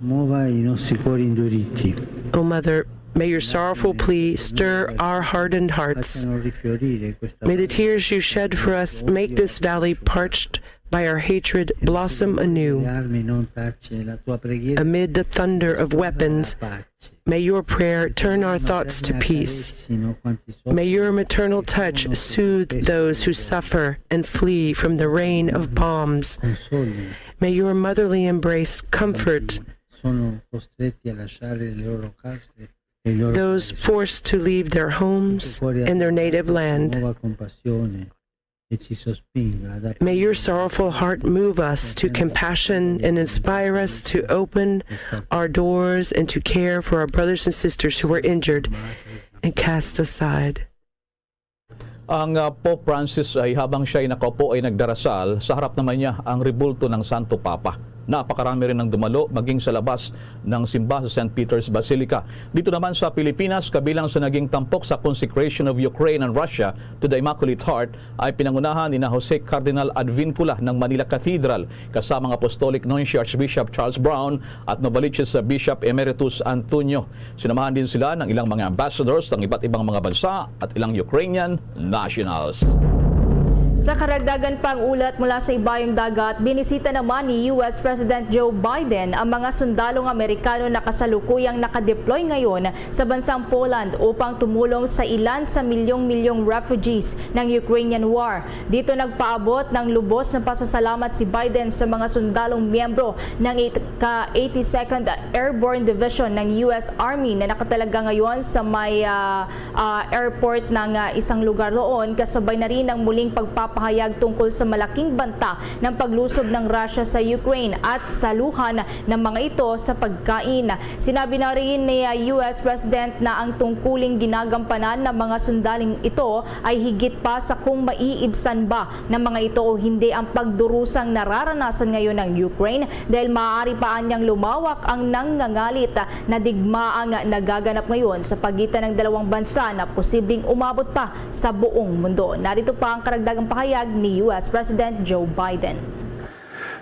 Mova i nostri cuori induriti. O Mother, may your sorrowful plea stir our hardened hearts. Facciano rifiorire questa May the tears you shed for us make this valley parched by our hatred blossom anew. Le armi non tace la tua preghiera. Amid the thunder of weapons, Pace. May your prayer turn our thoughts to peace. Sino quanti sono May your maternal touch soothe those who suffer and flee from the rain of bombs. consoli. May your motherly embrace comfort Sono costretti a lasciare le loro case e i loro those paesi. Forced to leave their homes and their native land. Nuova compassione e ci sospinga ad May your sorrowful heart move us to compassion and inspire us to open our doors and to care for our brothers and sisters who were injured and cast aside. Ang ah, Pope Francis ay, habang siya ay nakaupo, ay nagdarasal, sa harap naman niya ang rebulto ng Santo Papa. Napakarami rin ang dumalo, maging sa labas ng simbahan sa Saint Peter's Basilica. Dito naman sa Pilipinas, kabilang sa naging tampok sa consecration of Ukraine and Russia to the Immaculate Heart, ay pinangunahan ni na Jose Cardinal Advincula ng Manila Cathedral, kasama ang Apostolic Nuncio Archbishop Charles Brown at Novaliches Bishop Emeritus Antonio. Sinamahan din sila ng ilang mga ambassadors ng iba't ibang mga bansa at ilang Ukrainian nationals. Sa karagdagan pang ulat mula sa ibayong dagat, binisita naman ni U S President Joe Biden ang mga sundalong Amerikano na kasalukuyang nakadeploy ngayon sa bansang Poland upang tumulong sa ilan sa milyong-milyong refugees ng Ukrainian war. Dito nagpaabot ng lubos na pasasalamat si Biden sa mga sundalong miyembro ng ka eighty-second Airborne Division ng U S Army na nakatalaga ngayon sa may ah, ah, airport ng ah, isang lugar doon, kasabay na rin ng muling pagpapa pahayag tungkol sa malaking banta ng paglusob ng Russia sa Ukraine at saluhan ng mga ito sa pagkain. Sinabi na rin ni, ah, U S President na ang tungkuling ginagampanan ng mga sundaling ito ay higit pa sa kung maiibsan ba ng mga ito o hindi ang pagdurusang nararanasan ngayon ng Ukraine, dahil maaari pa anyang lumawak ang nangangalit na digmaang nagaganap ngayon sa pagitan ng dalawang bansa na posibleng umabot pa sa buong mundo. Narito pa ang karagdagang pahayag ni U S President Joe Biden.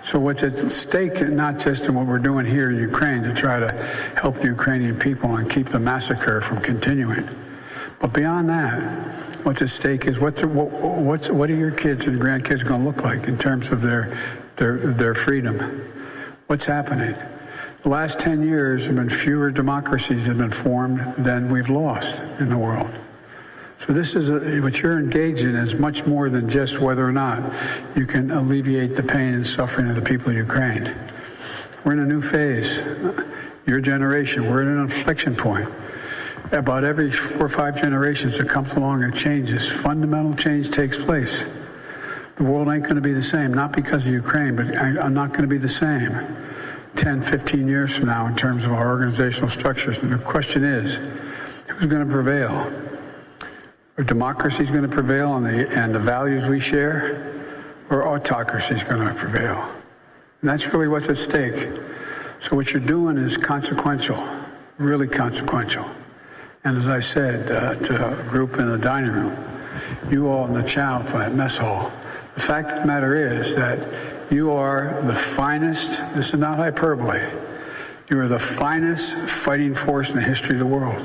So what's at stake, not just in what we're doing here in Ukraine to try to help the Ukrainian people and keep the massacre from continuing, but beyond that, what's at stake is what, the, what, what's, what are your kids and grandkids going to look like in terms of their, their, their freedom? What's happening? The last ten years have been fewer democracies have been formed than we've lost in the world. So this is a, what you're engaged in is much more than just whether or not you can alleviate the pain and suffering of the people of Ukraine. We're in a new phase. Your generation, we're in an inflection point. About every four or five generations that comes along, it changes. Fundamental change takes place. The world ain't going to be the same, not because of Ukraine, but I- I'm not going to be the same ten, fifteen years from now in terms of our organizational structures. And the question is, who's going to prevail? Are democracies going to prevail and the, and the values we share? Or autocracy is going to prevail? And that's really what's at stake. So what you're doing is consequential, really consequential. And as I said uh, to a group in the dining room, you all in the chow plant mess hall, the fact of the matter is that you are the finest, this is not hyperbole, you are the finest fighting force in the history of the world.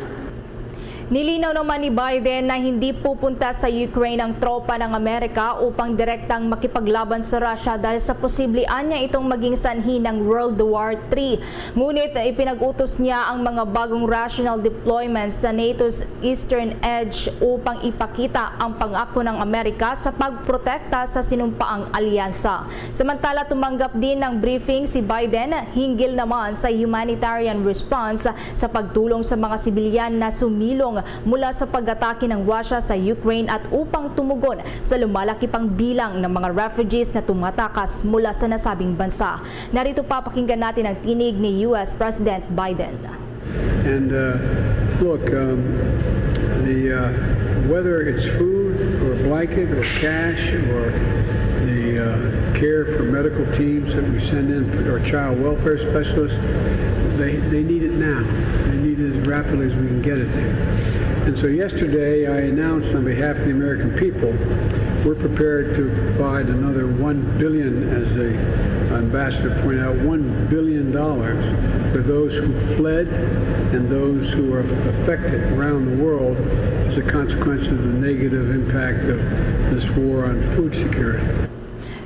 Nilinaw naman ni Biden na hindi pupunta sa Ukraine ang tropa ng Amerika upang direktang makipaglaban sa Russia dahil sa posible anya itong maging sanhi ng World War three. Ngunit ipinag-utos niya ang mga bagong rational deployments sa nato's Eastern Edge upang ipakita ang pangako ng Amerika sa pagprotekta sa sinumpaang alyansa. Samantala, tumanggap din ng briefing si Biden hinggil naman sa humanitarian response sa pagtulong sa mga sibilyan na sumilong mula sa pag-atake ng Russia sa Ukraine at upang tumugon sa lumalaki pang bilang ng mga refugees na tumatakas mula sa nasabing bansa. Narito pa, pakinggan natin ang tinig ni U S President Biden. And uh, look, um, the uh, whether it's food or blanket or cash or the uh, care for medical teams that we send in for our child welfare specialists, they, they need it now. They need it as rapidly as we can get it there. And so yesterday I announced on behalf of the American people, we're prepared to provide another one billion, as the ambassador pointed out, one billion dollars for those who fled and those who are affected around the world as a consequence of the negative impact of this war on food security.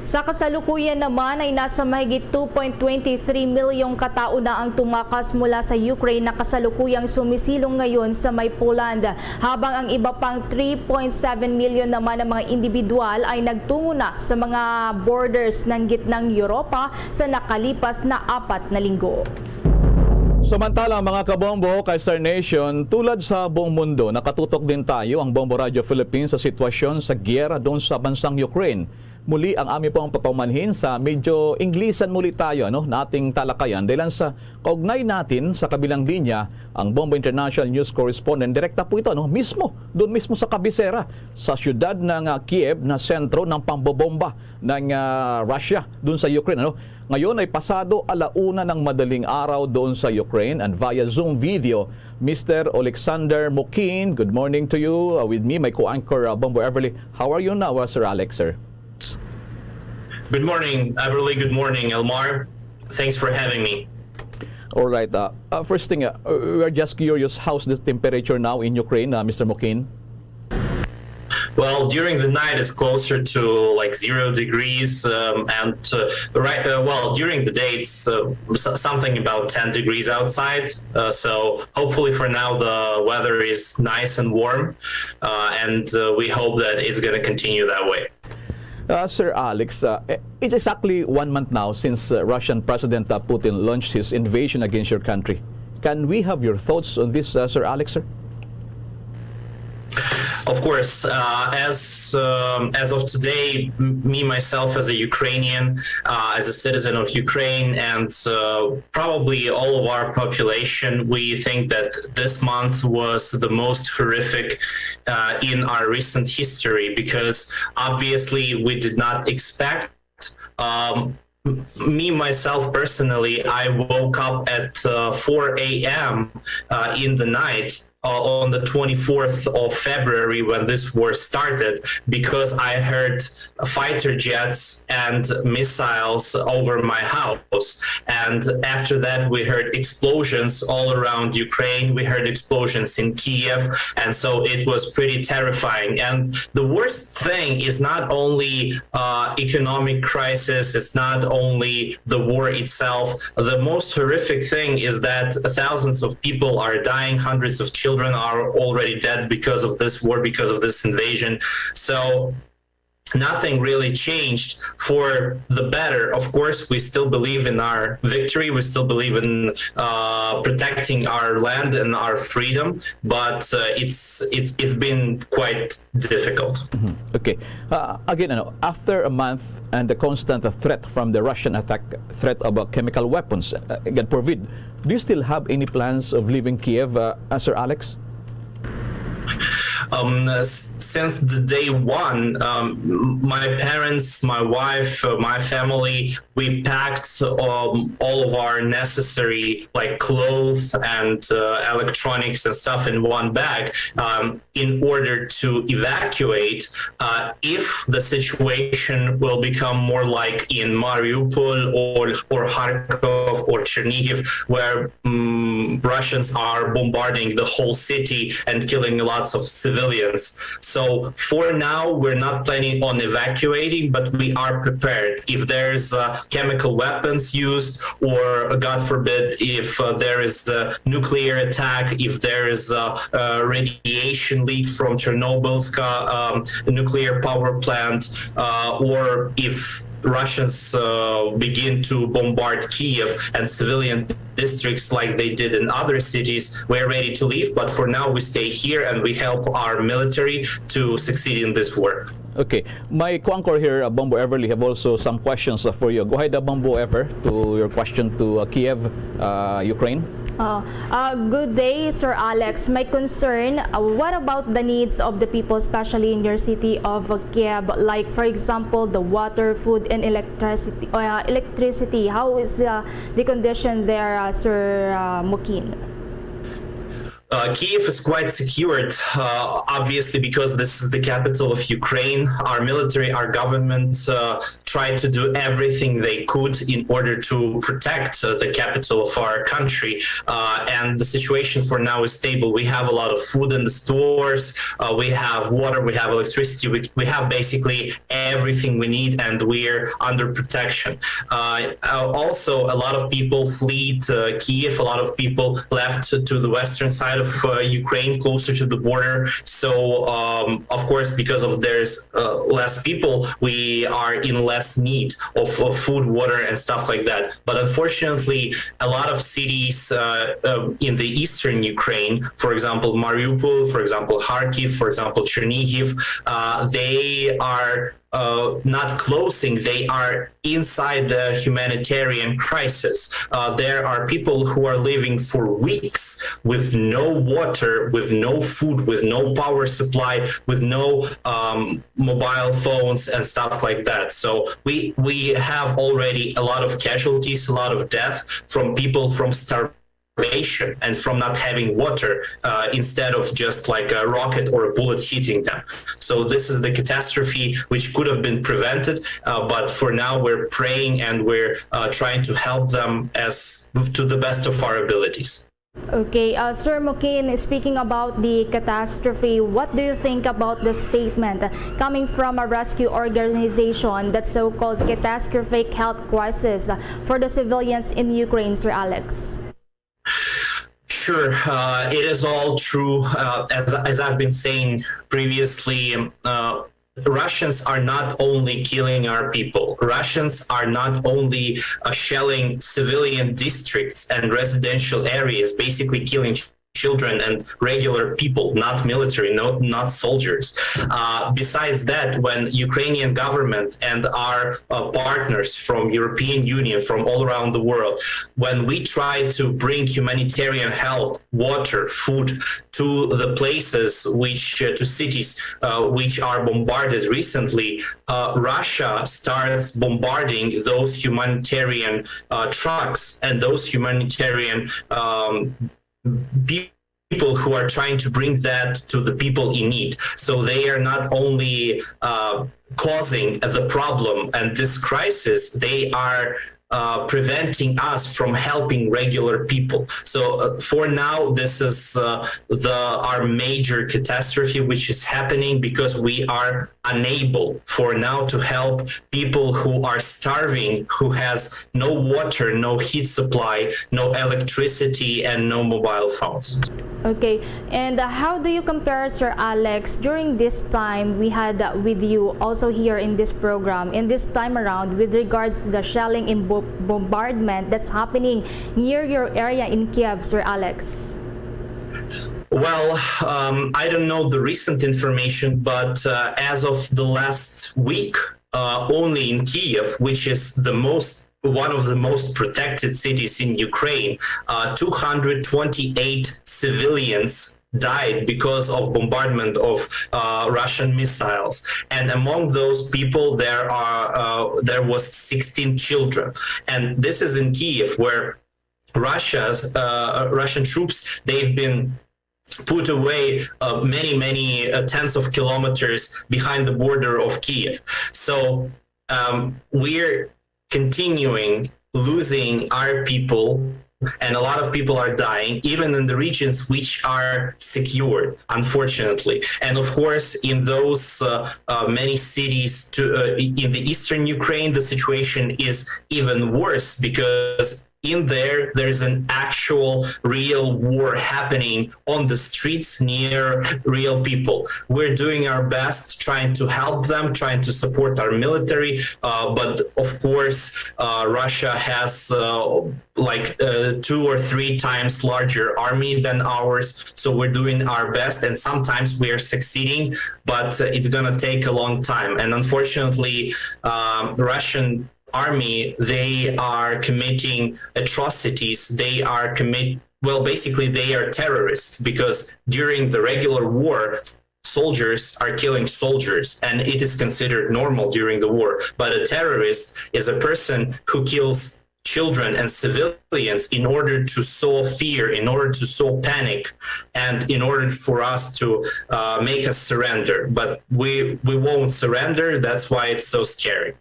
Sa kasalukuyan naman ay nasa mahigit two point two three milyong katao na ang tumakas mula sa Ukraine na kasalukuyang sumisilong ngayon sa may Poland, habang ang iba pang three point seven milyon naman ang mga individual ay nagtungo na sa mga borders ng gitnang Europa sa nakalipas na apat na linggo. Samantala, mga kabombo, kay Star Nation, tulad sa buong mundo, nakatutok din tayo, ang Bombo Radio Philippines, sa sitwasyon sa giyera doon sa bansang Ukraine. Muli ang aming pong pagpaumanhin sa medyo Inglisan muli tayo, ano, nating talakayan. Dahil sa kaugnay natin sa kabilang linya, ang Bombo International News Correspondent, direkta po ito, no, mismo, doon mismo sa kabisera, sa siyudad ng ah, Kiev na sentro ng pambobomba ng ah, Russia doon sa Ukraine, ano. Ngayon ay pasado alauna ng madaling araw doon sa Ukraine, and via Zoom video, Mister Alexander Mokin, good morning to you. Uh, with me, my co-anchor, uh, Bombo Everly. How are you now, uh, Sir Alex, sir? Good morning, Everly. Good morning, Elmar. Thanks for having me. All right. Uh, uh, first thing, uh, we're just curious, how's the temperature now in Ukraine, uh, Mister Mokin? Well, during the night it's closer to like zero degrees, um, and uh, right, uh, well, during the day it's uh, s- something about ten degrees outside. Uh, so hopefully for now the weather is nice and warm, uh, and uh, we hope that it's going to continue that way. Uh, Sir Alex, uh, eh, it's exactly one month now since uh, Russian President uh, Putin launched his invasion against your country. Can we have your thoughts on this, uh, Sir Alex, sir? Of course, uh, as um, as of today, m- me myself as a Ukrainian, uh, as a citizen of Ukraine, and uh, probably all of our population, we think that this month was the most horrific uh, in our recent history, because obviously we did not expect um, me myself personally, I woke up at uh, four a.m. Uh, in the night uh, on the twenty-fourth of February when this war started, because I heard fighter jets and missiles over my house. And after that, we heard explosions all around Ukraine. We heard explosions in Kiev. And so it was pretty terrifying. And the worst thing is not only uh, economic crisis, it's not only the war itself. The most horrific thing is that thousands of people are dying, hundreds of children are already dead because of this war, because of this invasion. So nothing really changed for the better. Of course, we still believe in our victory. We still believe in uh, protecting our land and our freedom. But uh, it's it's it's been quite difficult. Okay. Uh, again, ano, after a month and the constant threat from the Russian attack, threat of uh, chemical weapons, uh, again, Porvid, do you still have any plans of leaving Kiev, uh, uh, Sir Alex? Um, s- since the day one, um, m- my parents, my wife, uh, my family, we packed um, all of our necessary, like, clothes and uh, electronics and stuff, in one bag um, in order to evacuate uh, if the situation will become more like in Mariupol or, or Kharkov or Chernihiv, where um, Russians are bombarding the whole city and killing lots of civilians. So for now, we're not planning on evacuating, but we are prepared. If there's uh, chemical weapons used, or uh, God forbid, if uh, there is a nuclear attack, if there is a, a radiation leak from Chernobylska um, nuclear power plant, uh, or if Russians uh, begin to bombard Kiev and civilian districts like they did in other cities, we're ready to leave. But for now, we stay here and we help our military to succeed in this war. Okay. My co-anchor here, uh, Bombo Everly, have also some questions uh, for you. Go ahead, uh, Bombo Ever, to your question to uh, Kiev, uh, Ukraine. Uh, uh, good day, Sir Alex. My concern, uh, what about the needs of the people, especially in your city of uh, Kiev? Like, for example, the water, food, and electricity. Uh, electricity. How is uh, the condition there, uh, Sir uh, Mukin? Uh, Kiev is quite secured, uh, obviously, because this is the capital of Ukraine. Our military, our government uh, tried to do everything they could in order to protect uh, the capital of our country. Uh, and the situation for now is stable. We have a lot of food in the stores, uh, we have water, we have electricity, we, we have basically everything we need, and we're under protection. Uh, uh, also, a lot of people flee to Kiev. A lot of people left to, to the western side of uh, Ukraine, closer to the border. So, um, of course, because of there's uh, less people, we are in less need of, of food, water, and stuff like that. But unfortunately, a lot of cities uh, um, in the eastern Ukraine, for example, Mariupol, for example, Kharkiv, for example, Chernihiv, uh, they are uh, not closing, they are inside the humanitarian crisis. Uh, there are people who are living for weeks with no water, with no food, with no power supply, with no um, mobile phones and stuff like that. So we we have already a lot of casualties, a lot of death from people from starvation and from not having water uh, instead of just like a rocket or a bullet hitting them. So this is the catastrophe which could have been prevented, uh, but for now we're praying and we're uh, trying to help them as to the best of our abilities. Okay, uh, Sir Mukin, speaking about the catastrophe, what do you think about the statement coming from a rescue organization, that so-called catastrophic health crisis for the civilians in Ukraine, Sir Alex? Sure, uh, it is all true. Uh, as, as I've been saying previously, uh, Russians are not only killing our people. Russians are not only uh, shelling civilian districts and residential areas, basically killing children and regular people, not military, not, not soldiers. Uh, besides that, when Ukrainian government and our uh, partners from European Union, from all around the world, when we try to bring humanitarian help, water, food to the places which, uh, to cities uh, which are bombarded recently, uh, Russia starts bombarding those humanitarian uh, trucks and those humanitarian um, people who are trying to bring that to the people in need. So they are not only uh, causing the problem and this crisis, they are uh, preventing us from helping regular people. So uh, for now, this is uh, the our major catastrophe which is happening because we are unable for now to help people who are starving, who has no water, no heat supply, no electricity, and no mobile phones. Okay. And uh, how do you compare, Sir Alex, during this time we had uh, with you also here in this program, in this time around, with regards to the shelling and bo- bombardment that's happening near your area in Kiev, Sir Alex? Well, um, I don't know the recent information, but uh, as of the last week, uh, only in Kiev, which is the most one of the most protected cities in Ukraine, uh, two hundred twenty-eight civilians died because of bombardment of uh, Russian missiles, and among those people there are uh, there was sixteen children, and this is in Kiev where Russia's uh, Russian troops, they've been put away uh, many many uh, tens of kilometers behind the border of Kiev. So um, we're continuing losing our people, and a lot of people are dying, even in the regions which are secured, unfortunately. And of course, in those uh, uh, many cities to, uh, in the eastern Ukraine, the situation is even worse because in there, there's an actual real war happening on the streets near real people. We're doing our best trying to help them, trying to support our military, uh, but of course, uh, Russia has uh, like uh, two or three times larger army than ours. So we're doing our best, and sometimes we are succeeding, but uh, it's gonna take a long time. And unfortunately, um, Russian army, they are committing atrocities. They are commit well, basically, they are terrorists because during the regular war, soldiers are killing soldiers, and it is considered normal during the war. But a terrorist is a person who kills children and civilians in order to sow fear, in order to sow panic, and in order for us to uh, make us surrender. But we we won't surrender. That's why it's so scary.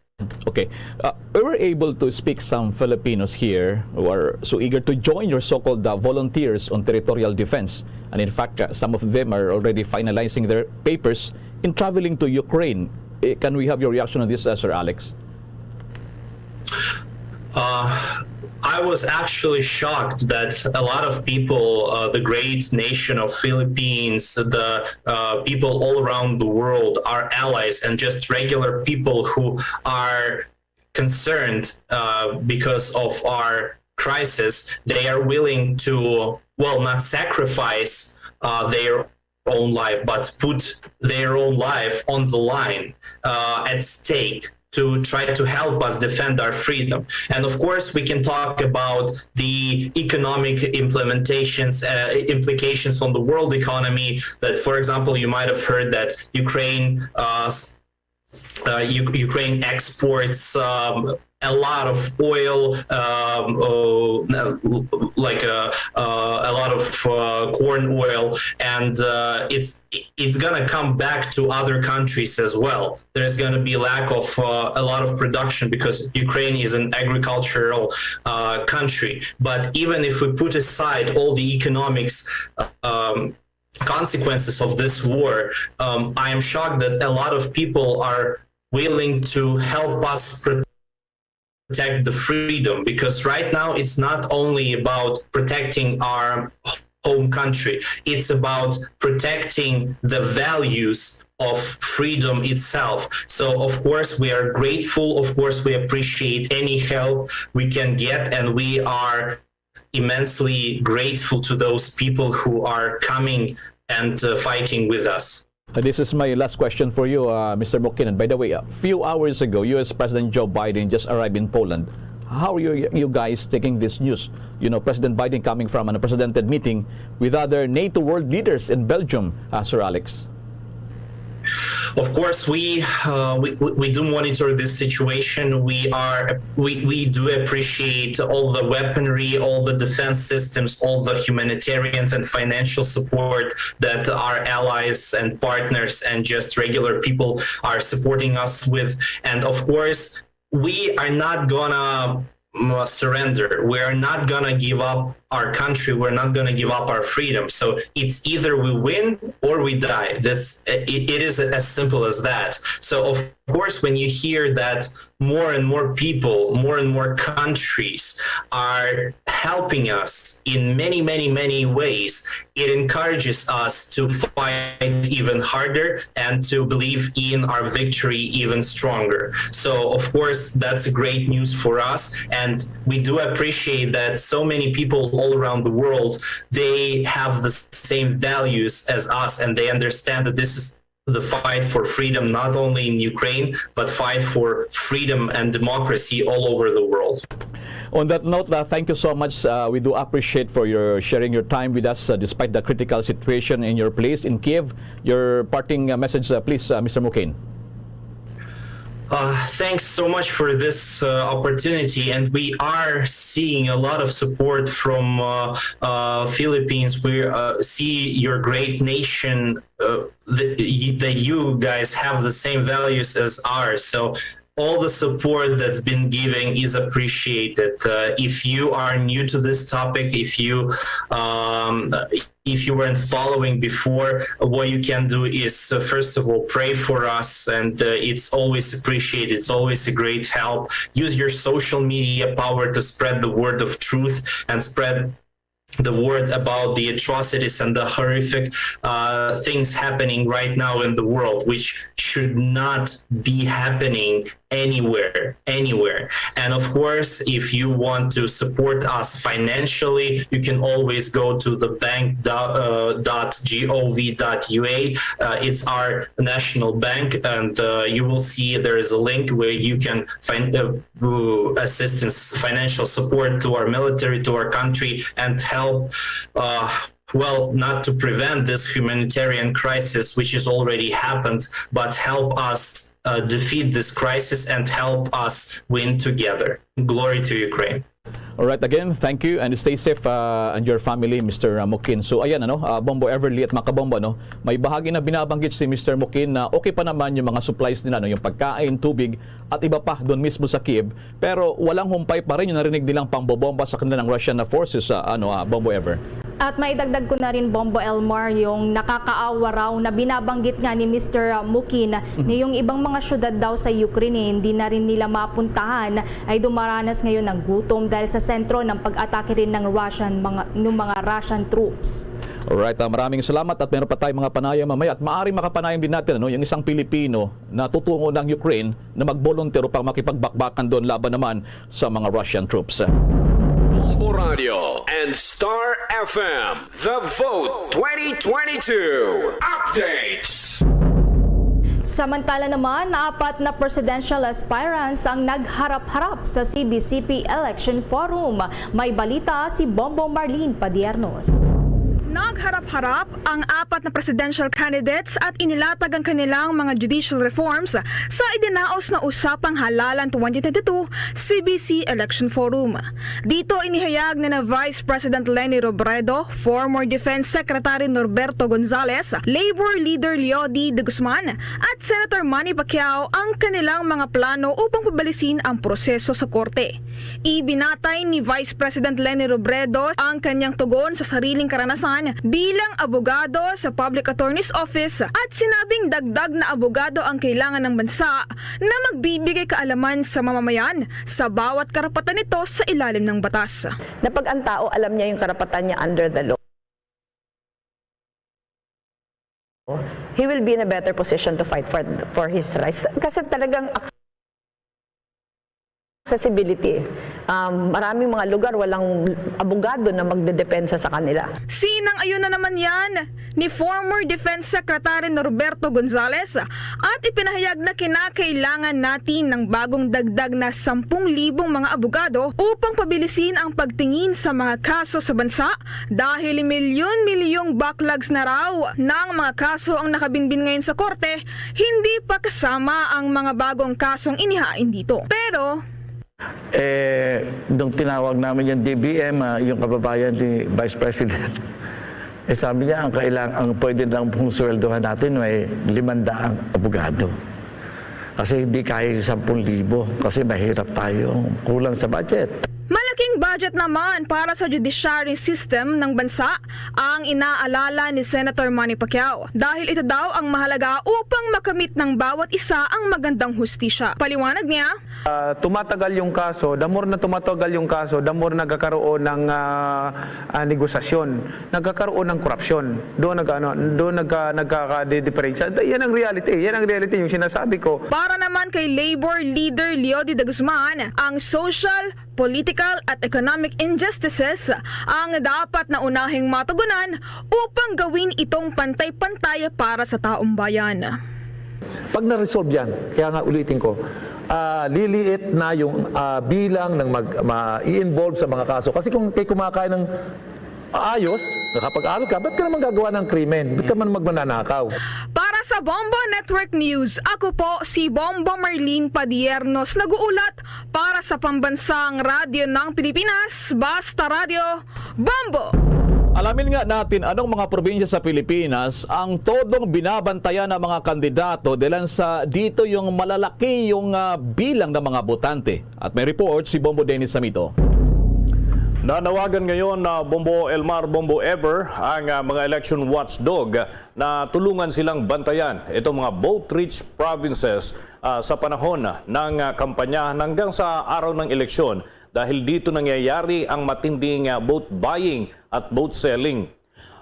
Okay. Uh, we were able to speak some Filipinos here who are so eager to join your so-called uh, volunteers on territorial defense. And in fact, uh, some of them are already finalizing their papers in traveling to Ukraine. Eh, can we have your reaction on this, uh, Sir Alex? Uh, I was actually shocked that a lot of people, uh, the great nation of Philippines, the uh, people all around the world, our allies, and just regular people who are concerned uh, because of our crisis, they are willing to, well, not sacrifice uh, their own life, but put their own life on the line, uh, at stake, to try to help us defend our freedom. And of course, we can talk about the economic implementations, uh, implications on the world economy. That, for example, you might have heard that Ukraine, uh, uh, U- Ukraine exports um, a lot of oil, um, uh, like uh, uh, a lot of uh, corn oil, and uh, it's it's gonna come back to other countries as well. There's gonna be lack of uh, a lot of production because Ukraine is an agricultural uh, country. But even if we put aside all the economics um, consequences of this war, um, I am shocked that a lot of people are willing to help us protect the freedom, because right now it's not only about protecting our home country, it's about protecting the values of freedom itself. So of course we are grateful, of course we appreciate any help we can get, and we are immensely grateful to those people who are coming and, uh, fighting with us. Uh, this is my last question for you, uh, Mister Mokin. And by the way, a few hours ago, U S President Joe Biden just arrived in Poland. How are you, you guys taking this news? You know, President Biden coming from an unprecedented meeting with other NATO world leaders in Belgium, uh, Sir Alex. Of course, we, uh, we, we we do monitor this situation. We are, we, we do appreciate all the weaponry, all the defense systems, all the humanitarian and financial support that our allies and partners and just regular people are supporting us with. And of course, we are not gonna, mm, surrender. We are not gonna give up our country. We're not gonna give up our freedom. So it's either we win or we die. This, it, it is as simple as that. So of course, when you hear that more and more people, more and more countries are helping us in many, many, many ways, it encourages us to fight even harder and to believe in our victory even stronger. So, of course, that's great news for us, and we do appreciate that so many people all around the world, they have the same values as us, and they understand that this is the fight for freedom, not only in Ukraine, but fight for freedom and democracy all over the world. On that note, uh, thank you so much. Uh, we do appreciate for your sharing your time with us, uh, despite the critical situation in your place in Kiev. Your parting, uh, message, uh, please, uh, Mister Mokin. Uh, thanks so much for this, uh, opportunity, and we are seeing a lot of support from, uh, uh, Philippines. We, uh, see your great nation, uh, that y-, that you guys have the same values as ours. So all the support that's been given is appreciated. Uh, if you are new to this topic, if you, um, if you weren't following before, what you can do is, uh, first of all, pray for us, and, uh, it's always appreciated. It's always a great help. Use your social media power to spread the word of truth and spread the word about the atrocities and the horrific, uh, things happening right now in the world, which should not be happening anywhere, anywhere. And of course, if you want to support us financially, you can always go to the bank dot, uh, dot gov dot ua. Uh, it's our national bank, and, uh, you will see there is a link where you can find, uh, uh, assistance, financial support to our military, to our country, and help, uh, well, not to prevent this humanitarian crisis, which has already happened, but help us, uh, defeat this crisis and help us win together. Glory to Ukraine. All right, again, thank you and stay safe, uh, and your family, Mister Mokin. So, ayan, ano, uh, Bombo Everly at mga kabombo, no? May bahagi na binabanggit si Mister Mokin na okay pa naman yung mga supplies nila, no? Yung pagkain, tubig, at iba pa doon mismo sa Kiev. Pero walang humpay pa rin yung narinig nilang pangbobomba sa kanila ng Russian na forces, ah, ano, ah, Bombo Ever. At maidagdag ko na rin, Bombo Elmar, yung nakakaawa raw na binabanggit nga ni Mister Mukin, mhm, na yung ibang mga syudad daw sa Ukraine, eh, hindi na rin nila mapuntahan, ay dumaranas ngayon ng gutom dahil sa sentro ng pag-atake rin ng Russian, mga, ng mga Russian troops. Alright, ah, maraming salamat at meron pa tayong mga panayam mamaya at maaaring makapanayam din natin, ano, yung isang Pilipino na tutungo ng Ukraine na magbolunteer upang makipagbakbakan doon laban naman sa mga Russian troops. Bombo Radio and Star F M, The Vote twenty twenty-two Updates. Samantala naman, apat na presidential aspirants ang nagharap-harap sa C B C P Election Forum. May balita si Bombo Marlene Padiernos. Nagharap-harap ang apat na presidential candidates at inilatag ang kanilang mga judicial reforms sa idinaos na usapang halalan twenty twenty-two C B C Election Forum. Dito inihayag ni na Vice President Leni Robredo, former Defense Secretary Norberto Gonzales, Labor Leader Leody De Guzman, at Senator Manny Pacquiao ang kanilang mga plano upang pabilisin ang proseso sa korte. Ibinatay ni Vice President Leni Robredo ang kanyang tugon sa sariling karanasan bilang abogado sa Public Attorney's Office at sinabing dagdag na abogado ang kailangan ng bansa na magbibigay kaalaman sa mamamayan sa bawat karapatan nito sa ilalim ng batas. Na pag ang tao alam niya yung karapatan niya under the law, he will be in a better position to fight for, for his rights. Kasi talagang Accessibility. Um, maraming mga lugar walang abogado na magdedepensa sa kanila. Sinang-ayon na naman yan ni former Defense Secretary Norberto Gonzales at ipinahayag na kinakailangan natin ng bagong dagdag na sampung libong mga abogado upang pabilisin ang pagtingin sa mga kaso sa bansa dahil milyon-milyong backlogs na raw ng mga kaso ang nakabinbin ngayon sa korte, hindi pa kasama ang mga bagong kasong inihain dito. Pero, eh, nung tinawag namin yung D B M, ah, yung kababayan ni Vice President, eh, sabi niya, ang kailang-, ang pwede lang pong sweldohan natin may limandaan abogado. Kasi hindi kaya yung sampung libo, kasi mahirap tayo, kulang sa budget. Malaking budget naman para sa judiciary system ng bansa ang inaalala ni Senator Manny Pacquiao dahil ito daw ang mahalaga upang makamit ng bawat isa ang magandang hustisya. Paliwanag niya, Ah, tumatagal yung kaso, the more na tumatagal yung kaso, the more nagkakaroon ng, ah, ah, negosasyon, nagkakaroon ng korupsyon. Doon nag-, ano, doon nagka-, nagkakadidiferensya. Yan ang reality, yan ang reality, yung sinasabi ko. Para naman kay Labor Leader Leody De Guzman, ang social, political at economic injustices ang dapat na unahing matugunan upang gawin itong pantay-pantay para sa taong bayan. Pag na-resolve yan, kaya nga ulitin ko, ah, liliit na yung, ah, bilang ng mag-, ma-i-involve sa mga kaso. Kasi kung kay kumakain ng ayos, nakapag-aral ka, ba't ka naman gagawa ng krimen? Ba't ka man magmananakaw? Para sa Bombo Network News, ako po si Bombo Marlene Padiernos, nag-uulat para sa Pambansang Radyo ng Pilipinas, Basta Radyo, Bombo! Alamin nga natin anong mga probinsya sa Pilipinas ang todong binabantayan ng mga kandidato dahil sa dito yung malalaki yung, ah, bilang ng mga botante. At may report si Bombo Dennis Samito. Nanawagan ngayon na Bombo Elmar, Bombo Ever ang, ah, mga election watchdog na tulungan silang bantayan itong mga vote-rich provinces, ah, sa panahon ng, ah, kampanya hanggang sa araw ng eleksyon dahil dito nangyayari ang matinding, ah, vote buying at vote selling.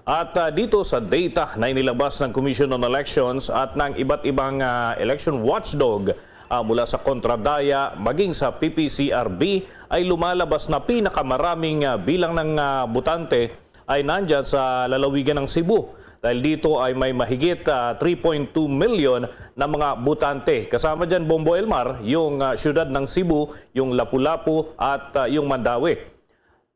At, ah, dito sa data na inilabas ng Commission on Elections at ng iba't ibang, ah, election watchdog, ah, mula sa Kontradaya maging sa P P C R B ay lumalabas na pinakamaraming, ah, bilang ng, ah, botante ay nandyan sa lalawigan ng Cebu. Dahil dito ay may mahigit, ah, three point two million na mga botante. Kasama dyan, Bombo Elmar, yung, ah, siyudad ng Cebu, yung Lapu-Lapu at, ah, yung Mandaue.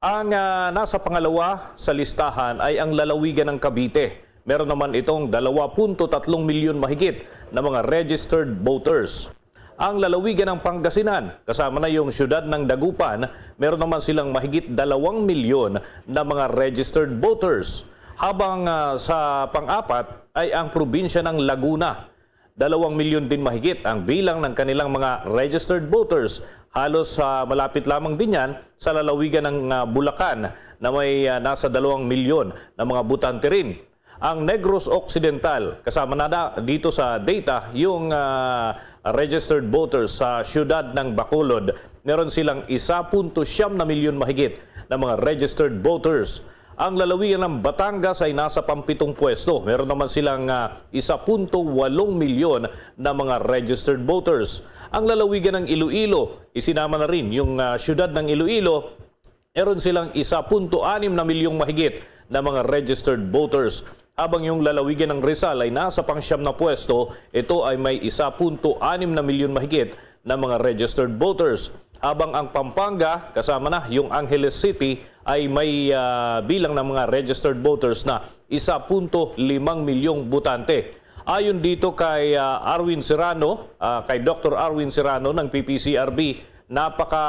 Ang, ah, nasa pangalawa sa listahan ay ang lalawigan ng Cavite. Meron naman itong dalawa punto tatlong milyon mahigit na mga registered voters. Ang lalawigan ng Pangasinan, kasama na yung siyudad ng Dagupan, meron naman silang mahigit dalawang milyon na mga registered voters. Habang, ah, sa pang-apat ay ang probinsya ng Laguna. Dalawang milyon din mahigit ang bilang ng kanilang mga registered voters. Halos, ah, malapit lamang din yan sa lalawigan ng, ah, Bulacan na may, ah, nasa dalawang milyon na mga botante rin. Ang Negros Occidental, kasama na, na dito sa data yung, ah, registered voters sa siyudad ng Bacolod. Meron silang isa punto siyam na milyon mahigit na mga registered voters. Ang lalawigan ng Batangas ay nasa pampitong pwesto. Meron naman silang, ah, isa punto walong milyon na mga registered voters. Ang lalawigan ng Iloilo, isinama na rin yung, ah, siyudad ng Iloilo, meron silang isa punto anim na milyong mahigit na mga registered voters. Habang yung lalawigan ng Rizal ay nasa pangsyam na pwesto, ito ay may isa punto anim na milyon mahigit na mga registered voters. Habang ang Pampanga, kasama na yung Angeles City, ay may, ah, bilang ng mga registered voters na isa punto limang milyong botante. Ayon dito kay, ah, Arwin Serrano, ah, kay Doktor Arwin Serrano ng P P C R B, napaka,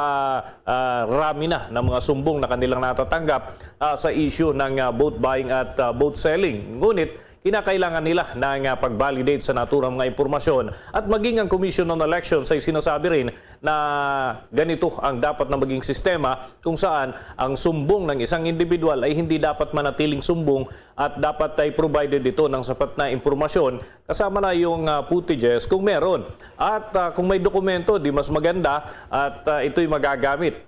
ah, rami na ng mga sumbong na kanilang natatanggap, ah, sa issue ng, ah, vote buying at, ah, vote selling. Ngunit kinakailangan nila ng, ah, pag-validate sa naturang mga impormasyon at maging ang Commission on Elections ay sinasabi rin na ganito ang dapat na maging sistema kung saan ang sumbong ng isang individual ay hindi dapat manatiling sumbong at dapat ay provided ito ng sapat na impormasyon kasama na yung, ah, footages kung meron. At, ah, kung may dokumento, di mas maganda at, ah, ito'y magagamit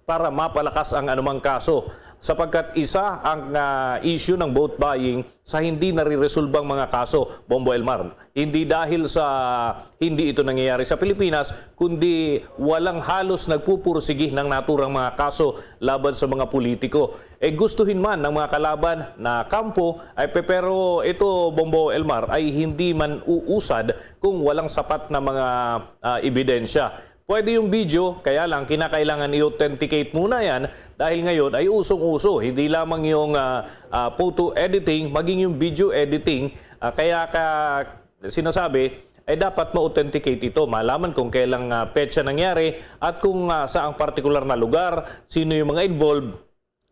para mapalakas ang anumang kaso. sapagkat isa ang, ah, issue ng vote buying sa hindi nariresolbang mga kaso, Bombo Elmar. Hindi dahil sa hindi ito nangyayari sa Pilipinas, kundi walang halos nagpupursigi ng naturang mga kaso laban sa mga politiko. Eh, gustuhin man ng mga kalaban na kampo, ay, pe-, pero ito, Bombo Elmar, ay hindi man uusad kung walang sapat na mga, ah, ebidensya. Pwede yung video, kaya lang kinakailangan i-authenticate muna yan dahil ngayon ay usong-uso. Hindi lamang yung, ah, ah, photo editing, maging yung video editing. Ah, kaya ka sinasabi, ay dapat ma-authenticate ito. Malaman kung kailang, ah, petsa nangyari at kung, ah, saang partikular na lugar, sino yung mga involved.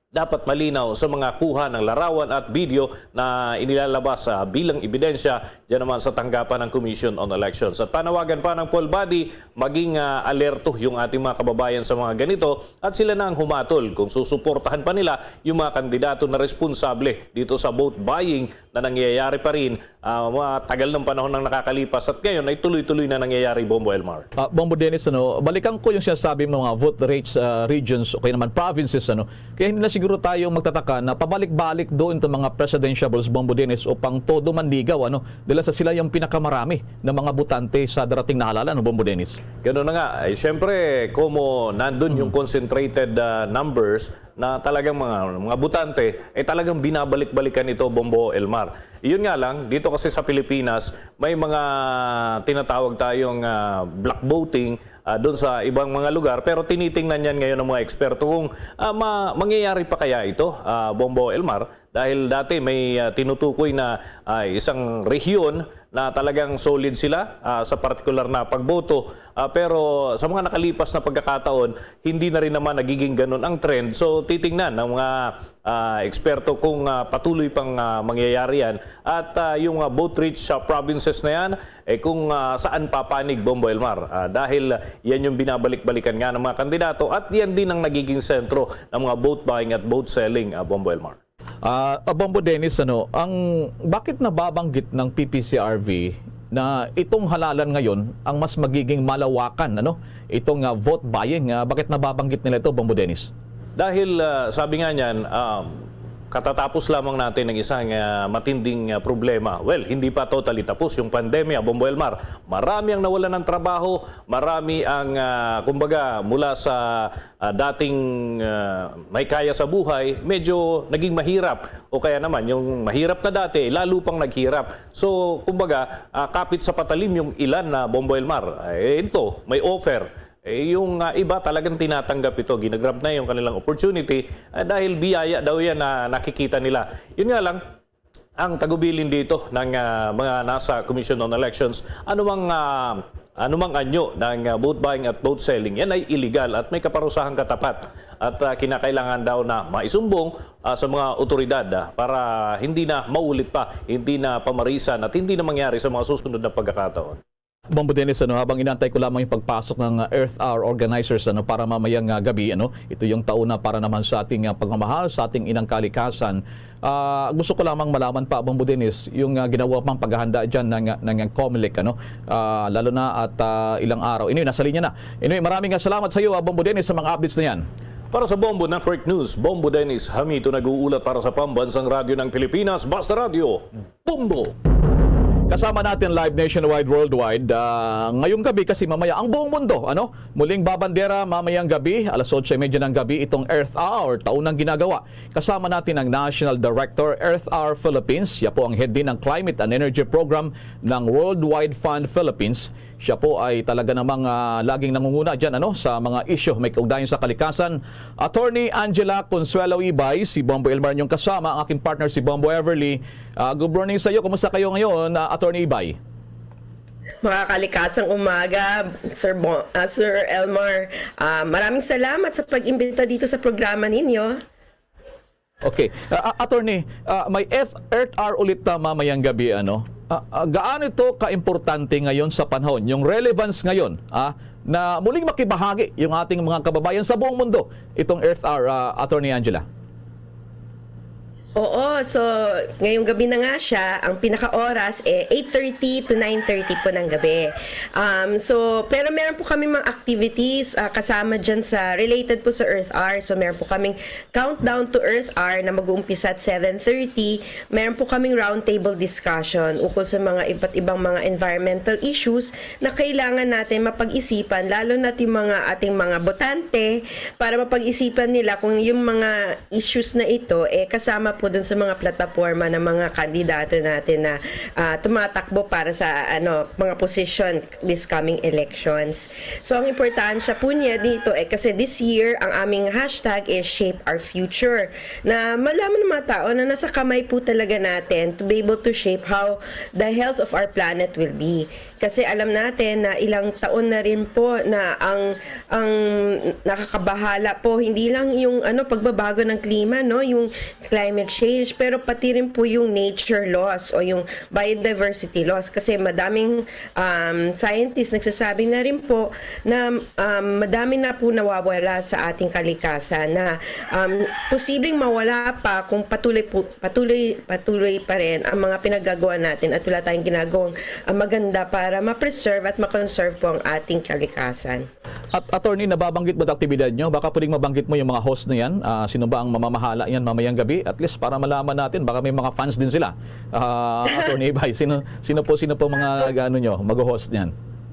Dapat malinaw sa mga kuha ng larawan at video na inilalabas, ah, bilang ebidensya dyan naman sa tanggapan ng Commission on Elections. At panawagan pa ng poll body, maging, ah, alerto yung ating mga kababayan sa mga ganito at sila na ang humatol kung susuportahan pa nila yung mga kandidato na responsable dito sa vote buying na nangyayari pa rin, ah, matagal ng panahon nang nakakalipas at ngayon ay tuloy-tuloy na nangyayari, Bombo Elmar. Ah, Bombo Dennis, ano, balikan ko yung sinasabi mo, mga vote rich, ah, regions o kaya naman provinces, ano. Kaya hindi na siguro tayo magtataka na pabalik-balik doon itong mga presidentiables, Bombo Dennis, upang todo manligaw, ano, dahil sa sila yung pinakamarami na mga botante sa darating na halalan, ano, Bombo Dennis? Ganun na nga. Eh, siyempre, como nandun yung concentrated, ah, numbers na talagang mga, mga botante, eh, talagang binabalik-balikan ito, Bombo Elmar. Yun nga lang, dito kasi sa Pilipinas, may mga tinatawag tayong, ah, block voting, ah, doon sa ibang mga lugar, pero tinitingnan yan ngayon ng mga eksperto kung, ah, ma-, mangyayari pa kaya ito, ah, Bombo Elmar, dahil dati may, ah, tinutukoy na, ah, isang rehiyon na talagang solid sila, ah, sa partikular na pagboto. Ah, pero sa mga nakalipas na pagkakataon, hindi na rin naman nagiging ganun ang trend. So, titingnan ng mga, ah, eksperto kung, ah, patuloy pang, ah, mangyayari yan. At, ah, yung, ah, vote rich sa provinces na yan, eh, kung, ah, saan papanig, Bombo Elmar. Ah, dahil yan yung binabalik-balikan nga ng mga kandidato at yan din ang nagiging sentro ng mga vote buying at vote selling, ah, Bombo Elmar. Ah, ah, Bombo Dennis, ano, ang, bakit nababanggit ng P P C R V na itong halalan ngayon ang mas magiging malawakan, ano, itong, ah, vote buying? Ah, bakit nababanggit nila ito, Bombo Dennis? Dahil, ah, sabi nga niyan, um, katatapos lamang natin ng isang, ah, matinding, ah, problema. Well, hindi pa totally tapos yung pandemya, Bombo Elmar. Marami ang nawalan ng trabaho, marami ang, ah, kumbaga, mula sa ah, dating, ah, may kaya sa buhay, medyo naging mahirap. O kaya naman, yung mahirap na dati, lalo pang naghirap. So, kumbaga, ah, kapit sa patalim yung ilan na, Bombo Elmar. Eh, ito, may offer. Eh, yung, ah, iba talagang tinatanggap ito. Ginagrab na yung kanilang opportunity, ah, dahil biyaya daw yan na nakikita nila. Yun nga lang, ang tagubilin dito ng, ah, mga nasa Commission on Elections, anumang, ah, anumang anyo ng, ah, vote buying at vote selling, yan ay illegal at may kaparusahang katapat. At, ah, kinakailangan daw na maisumbong, ah, sa mga otoridad, ah, para hindi na maulit pa, hindi na pamarisan at hindi na mangyari sa mga susunod na pagkakataon. Bombo Dennis, ano, habang inantay ko lamang yung pagpasok ng, uh, Earth Hour organizers, ano, para mamayang, uh, gabi, ano, ito yung taon na para naman sa ating, uh, pagmamahal, sa ating inang kalikasan. Ah, gusto ko lamang malaman pa, Bombo Dennis, yung, uh, ginawa pang paghahanda dyan ng, ng, ng Comelec, ano, ah, lalo na at, ah, ilang araw. Anyway, nasa linya na. Anyway, maraming, uh, salamat sa iyo, uh, Bombo Dennis, sa mga updates na yan. Para sa Bombo Network News, Bombo Dennis Hamito nag-uulat para sa Pambansang Radyo ng Pilipinas, Basta Radyo. Bombo! Kasama natin live nationwide, worldwide, ah, ngayong gabi kasi mamaya ang buong mundo, ano? Muling babandera mamayang gabi, alas otso y media ng gabi, itong Earth Hour, taunang ginagawa. Kasama natin ang National Director, Earth Hour Philippines. Siya po ang head din ng Climate and Energy Program ng Worldwide Fund Philippines. Siya po ay talaga namang, ah, laging nangunguna dyan, ano, sa mga isyu may kaugnayan sa kalikasan. Attorney Angela Consuelo Ibay, si Bombo Elmar inyong kasama, ang aking partner si Bombo Everly. Ah, good morning sa iyo. Kumusta kayo ngayon, ah, Attorney Ibay? Mga kalikasang umaga, Sir Bo-, ah, Sir Elmar. Ah, maraming salamat sa pag-imbita dito sa programa ninyo. Okay. Ah, ah, Attorney, ah, may Earth, Earth Hour ulit na mamayang gabi, ano? Ah, ah, gaano ito ka-importante ngayon sa panahon? Yung relevance ngayon, ah, na muling makibahagi yung ating mga kababayan sa buong mundo, itong Earth Hour, ah, Attorney Angela? Oo, so ngayong gabi na nga siya, ang pinaka-oras eh eight thirty to nine thirty po ng gabi. Um, so, pero meron po kami mga activities ah, kasama dyan sa related po sa Earth Hour. So, meron po kaming countdown to Earth Hour na mag-uumpisa at seven thirty. Meron po kaming roundtable discussion ukol sa mga iba't ibang mga environmental issues na kailangan natin mapag-isipan, lalo na yung mga ating mga botante, para mapag-isipan nila kung yung mga issues na ito eh kasama po dun sa mga plataporma ng mga kandidato natin na ah, tumatakbo para sa ano mga position this coming elections. So ang importansya po niya dito eh kasi this year ang aming hashtag is Shape Our Future, na malaman ng mga tao na nasa kamay po talaga natin to be able to shape how the health of our planet will be. Kasi alam natin na ilang taon na rin po na ang ang nakakabahala po hindi lang yung ano pagbabago ng klima, no, yung climate change, pero pati rin po yung nature loss o yung biodiversity loss, kasi madaming um, scientists nagsasabi na rin po na um, madami na po nawawala sa ating kalikasan na um, posibleng mawala pa kung patuloy po, patuloy patuloy pa rin ang mga pinagagawa natin at wala tayong ginagawang uh, maganda para ma-preserve at ma-conserve po ang ating kalikasan. At attorney, nababanggit mo ang aktibidad nyo? Baka pwedeng mabanggit mo yung mga host na yan. Ah, sino ba ang mamamahala yan mamayang gabi? At least para malaman natin, baka may mga fans din sila. Ah, attorney Ibay, sino, sino po, sino po mga ano nyo, mag-host niyan?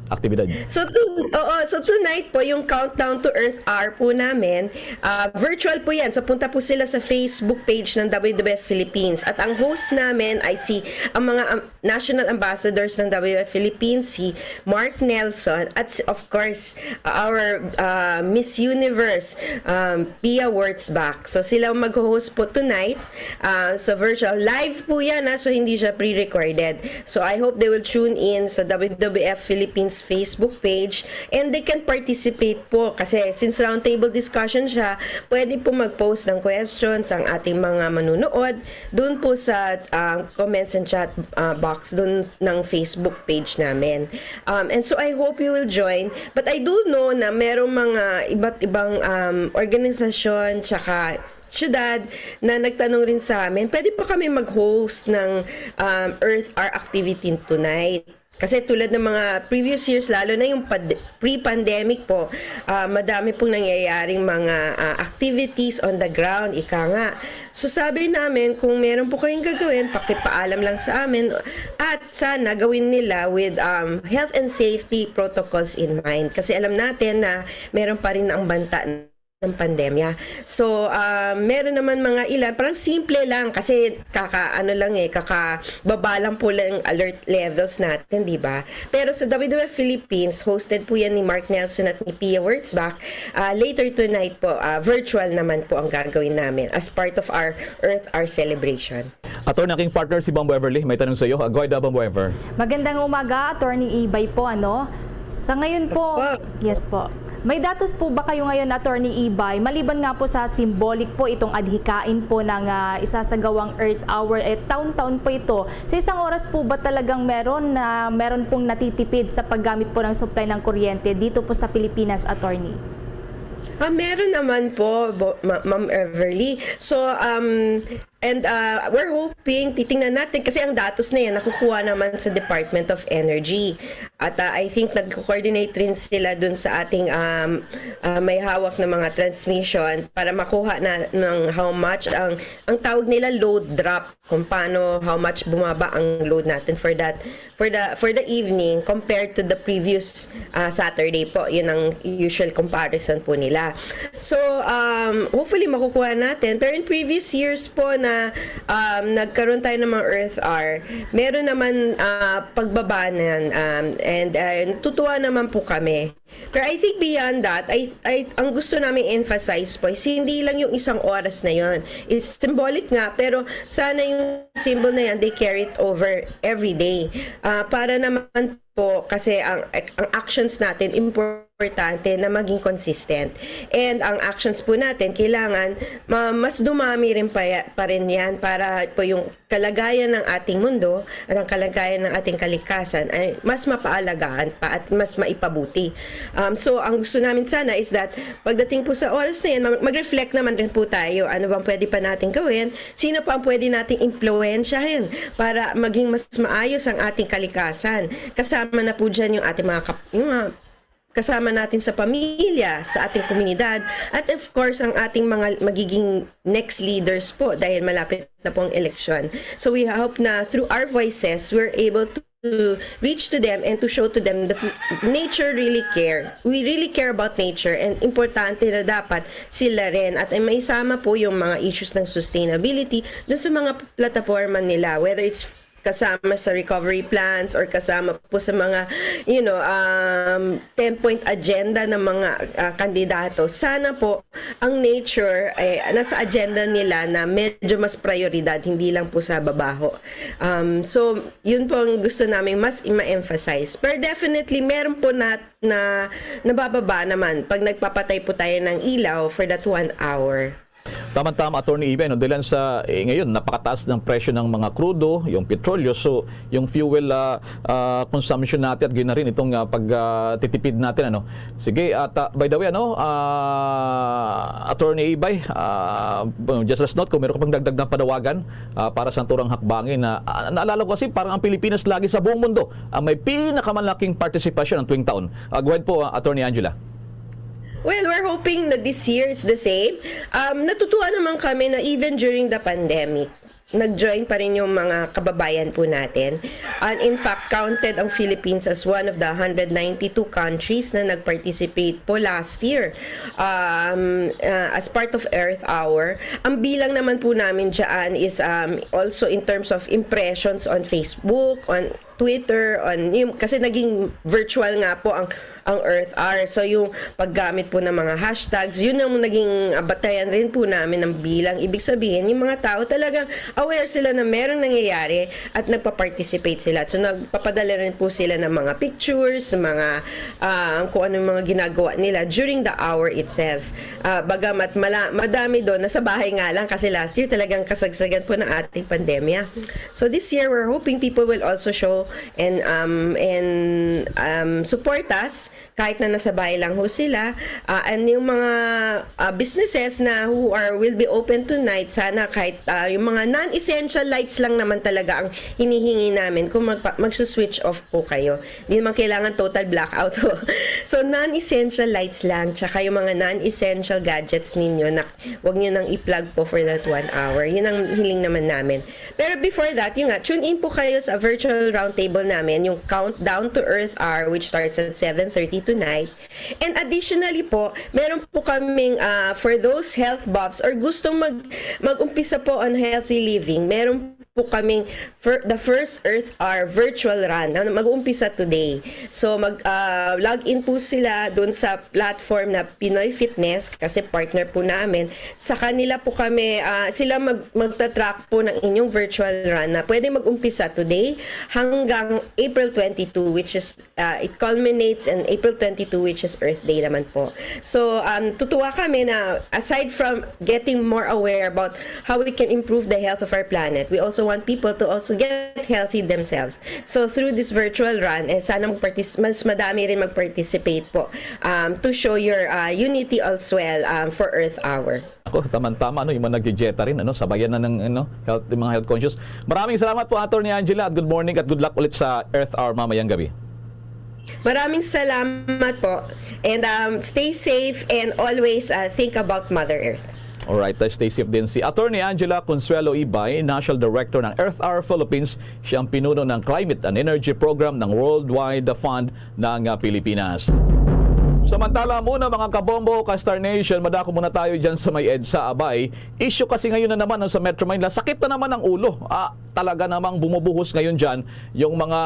Aktibidad nyo? So, to, oo, so tonight po, yung Countdown to Earth Hour po namin, ah, virtual po yan. So, punta po sila sa Facebook page ng W W F Philippines. At ang host namin ay si, ang mga um, national ambassadors ng W W F Philippines, si Mark Nelson, at si- of course, our uh, Miss Universe, um, Pia Wurtzbach. So, sila ang mag-host po tonight. Uh, sa virtual, live po yan, ha? So hindi siya pre-recorded. So I hope they will tune in sa W W F Philippines Facebook page and they can participate po. Kasi since roundtable discussion siya, pwede po mag-post ng questions ang ating mga manunood doon po sa uh, comments and chat uh, box doon ng Facebook page namin. Um, and so I hope you will join. But I do know na merong mga iba't ibang um, organisasyon tsaka syudad na nagtanong rin sa amin, pwede pa kami mag-host ng um, Earth Hour activity tonight. Kasi tulad ng mga previous years, lalo na yung pad- pre-pandemic po, ah, madami pong nangyayaring mga ah, activities on the ground, ika nga. So sabi namin, kung meron po kayong gagawin, pakipaalam lang sa amin at sana gawin nila with um, health and safety protocols in mind. Kasi alam natin na meron pa rin ang banta ng pandemya. So, ah, meron naman mga ilan, parang simple lang kasi kaka ano lang eh, kakababa lang po lang alert levels natin, di ba? Pero sa W W F Philippines, hosted po yan ni Mark Nelson at ni Pia Wurtzbach. Ah, later tonight po, ah, virtual naman po ang gagawin namin as part of our Earth Hour celebration. Attorney, aking partner si Bam Weverly. May tanong sa iyo. Ah, go ahead, ah, Bam Wever. Magandang umaga, Attorney Ibay po, ano? Sa ngayon po, Opo. Yes po. May datos po ba kayo ngayon, Attorney Ibay? Maliban nga po sa symbolic po itong adhikain po ng ah, isasagawang Earth Hour, eh, taon-taon po ito. Sa isang oras po ba talagang meron na meron pong natitipid sa paggamit po ng supply ng kuryente dito po sa Pilipinas, Attorney? Ah, meron naman po, bo- Ma- Ma'am Everly. So, um, and uh, we're hoping, titingnan natin, kasi ang datos na yan nakukuha naman sa Department of Energy. At uh, I think nagko-coordinate rin sila dun sa ating um, uh, may hawak na mga transmission para makuha na ng how much ang ang tawag nila load drop, kung paano, how much bumaba ang load natin for that for the for the evening compared to the previous uh, Saturday po. Yun ang usual comparison po nila. So, um, hopefully makukuha natin. Pero in previous years po na um, nagkaroon tayo ng mga Earth Hour, meron naman uh, pagbabanan um, and uh, natutuwa naman po kami. Pero I think beyond that, I, I, ang gusto namin emphasize po is hindi lang yung isang oras na yon. It's symbolic nga, pero sana yung symbol na yan, they carry it over every day. Ah, para naman po, kasi ang, ang actions natin, important importante na maging consistent. And ang actions po natin, kailangan ma-, mas dumami rin pa, ya- pa rin yan para po yung kalagayan ng ating mundo at ang kalagayan ng ating kalikasan ay mas mapaalagaan pa at mas maipabuti. Um, so, ang gusto namin sana is that pagdating po sa oras na yan, mag- mag-reflect naman rin po tayo. Ano bang pwede pa natin gawin? Sino pa ang pwede nating impluwensyahin para maging mas maayos ang ating kalikasan? Kasama na po dyan yung ating mga, kap- yung mga kasama natin sa pamilya, sa ating komunidad, at of course, ang ating mga magiging next leaders po dahil malapit na po ang eleksyon. So we hope na through our voices, we're able to reach to them and to show to them that nature really care. We really care about nature and importante na dapat sila rin. At ay maisama po yung mga issues ng sustainability dun sa mga plataforma nila, whether it's kasama sa recovery plans or kasama po sa mga, you know, um, ten point agenda ng mga ah, kandidato. Sana po ang nature ay nasa agenda nila na medyo mas prioridad, hindi lang po sa babaho. Um, so, yun po ang gusto namin mas i-emphasize. Pero definitely, meron po na, na nabababa naman pag nagpapatay po tayo ng ilaw for that one hour. Tama-tama, Attorney Ibe, no? Dahil sa, eh, ngayon, napakataas ng presyo ng mga krudo, yung petrolyo, so yung fuel ah, ah, consumption natin at gina rin itong ah, pag ah, titipid natin, ano. Sige, at ah, by the way, ano, ah, Attorney Ibay, ah, just last note, kung meron ka pang dagdag na panawagan ah, para sa naturang hakbangin, na ah, naalala ko kasi parang ang Pilipinas lagi sa buong mundo ang may pinakamalaking partisipasyon ng tuwing taon. Ah, go ahead po, ah, Attorney Angela. Well, we're hoping that this year it's the same. Um, natutuwa naman kami na even during the pandemic, nag-join pa rin yung mga kababayan po natin. And in fact, counted ang Philippines as one of the one hundred ninety-two countries na nag-participate po last year um, uh, as part of Earth Hour. Ang bilang naman po namin dyan is um, also in terms of impressions on Facebook, on Twitter, on yung, kasi naging virtual nga po ang ang Earth Hour. So yung paggamit po ng mga hashtags, yun ang naging ah, batayan rin po namin ng bilang. Ibig sabihin, yung mga tao talagang aware sila na merong nangyayari at nagpa-participate sila. So nagpapadala rin po sila ng mga pictures, mga ah, kung ano yung mga ginagawa nila during the hour itself. Ah, bagamat mala- madami doon, nasa bahay nga lang kasi last year talagang kasagsagan po ng ating pandemya. So this year, we're hoping people will also show and um, and um, support us kahit na nasa bahay lang ho sila. Ah, and yung mga ah, businesses na who are will be open tonight, sana kahit ah, yung mga non-essential lights lang naman talaga ang hinihingi namin kung magpa- magsa-switch off po kayo. Hindi naman kailangan total blackout ho. So non-essential lights lang, tsaka yung mga non-essential gadgets ninyo na wag nyo nang i-plug po for that one hour. Yun ang hiling naman namin. Pero before that, yun nga, tune in po kayo sa virtual roundtable namin, yung Countdown to Earth Hour, which starts at seven thirty tonight. And additionally po, meron po kaming ah, for those health buffs or gustong mag mag-umpisa po on healthy living, meron po kaming fir- the first Earth Hour virtual run na mag-uumpisa today. So mag ah, log in po sila doon sa platform na Pinoy Fitness kasi partner po namin. Sa kanila po kami, ah, sila mag magta-track po ng inyong virtual run na pwede mag-umpisa today hanggang April twenty-two, which is uh, it culminates in April twenty-two, which is Earth Day naman po. So, um, tutuwa kami na aside from getting more aware about how we can improve the health of our planet, we also want people to also get healthy themselves. So, through this virtual run, eh, sana magpartis- mas madami rin mag-participate po um, to show your uh, unity as well um, for Earth Hour. Ako, tama-tama, ano, yung mga nag-dieta rin, ano, sabayan na ng ano, health, yung mga health conscious. Maraming salamat po, Attorney Angela, at good morning at good luck ulit sa Earth Hour mamayang gabi. Maraming salamat po. And um, stay safe and always uh, think about Mother Earth. Alright, uh, stay safe din si Attorney Angela Consuelo Ibay, National Director ng Earth Hour Philippines. Siya ang pinuno ng Climate and Energy Program ng Worldwide Fund ng uh, Pilipinas. Samantala muna, mga kabombo, ka-Star Nation, madako muna tayo dyan sa may EDSA, abay. Issue kasi ngayon na naman, no, sa Metro Manila. Sakit na naman ang ulo. Ah, talaga namang bumubuhos ngayon dyan yung mga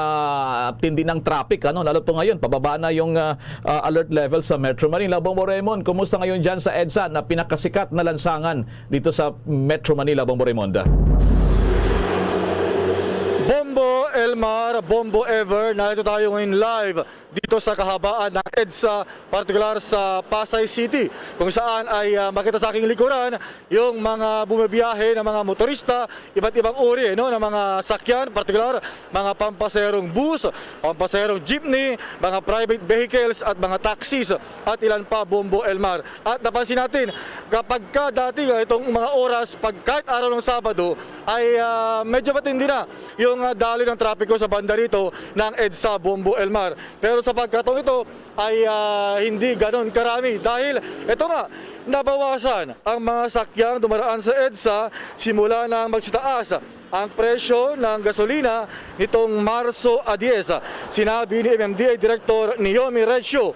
tindi ng traffic, ano? Lalo to ngayon, pababa na yung ah, ah, alert level sa Metro Manila. Bombo Raymond, kumusta ngayon dyan sa EDSA na pinakasikat na lansangan dito sa Metro Manila, Bombo Raymond? Bombo Elmar, Bombo Ever, narito tayo ngayon live dito sa kahabaan ng EDSA, partikular sa Pasay City, kung saan ay, ah, makita sa aking likuran yung mga bumibiyahe ng mga motorista, iba't ibang uri, no, ng mga sakyan, partikular mga pampaserong bus, pampaserong jeepney, mga private vehicles at mga taxis at ilan pa, Bombo Elmar. At napansin natin, kapag ka dati, ah, itong mga oras, pag kahit araw ng Sabado, ay, ah, medyo matindi na yung, ah, daloy ng trapiko sa banda rito ng EDSA, Bombo Elmar. Pero sa pagkataong ito ay, ah, hindi ganon karami dahil ito nga, nabawasan ang mga sakyang dumaraan sa EDSA simula nang magsitaas ang presyo ng gasolina nitong Marso a diyes. Sinabi ni M M D A Director Naomi Recio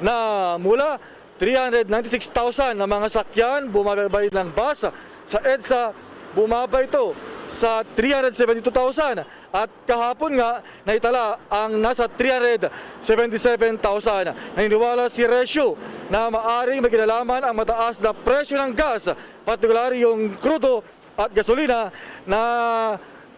na mula three hundred ninety-six thousand na mga sakyan bumabay ng bus sa EDSA, bumaba ito sa three hundred seventy-two thousand at kahapon nga naitala ang nasa three hundred seventy-seven thousand. Naniniwala si Recio na maaring may kinalaman ang mataas na presyo ng gas, partikular yung krudo at gasolina, na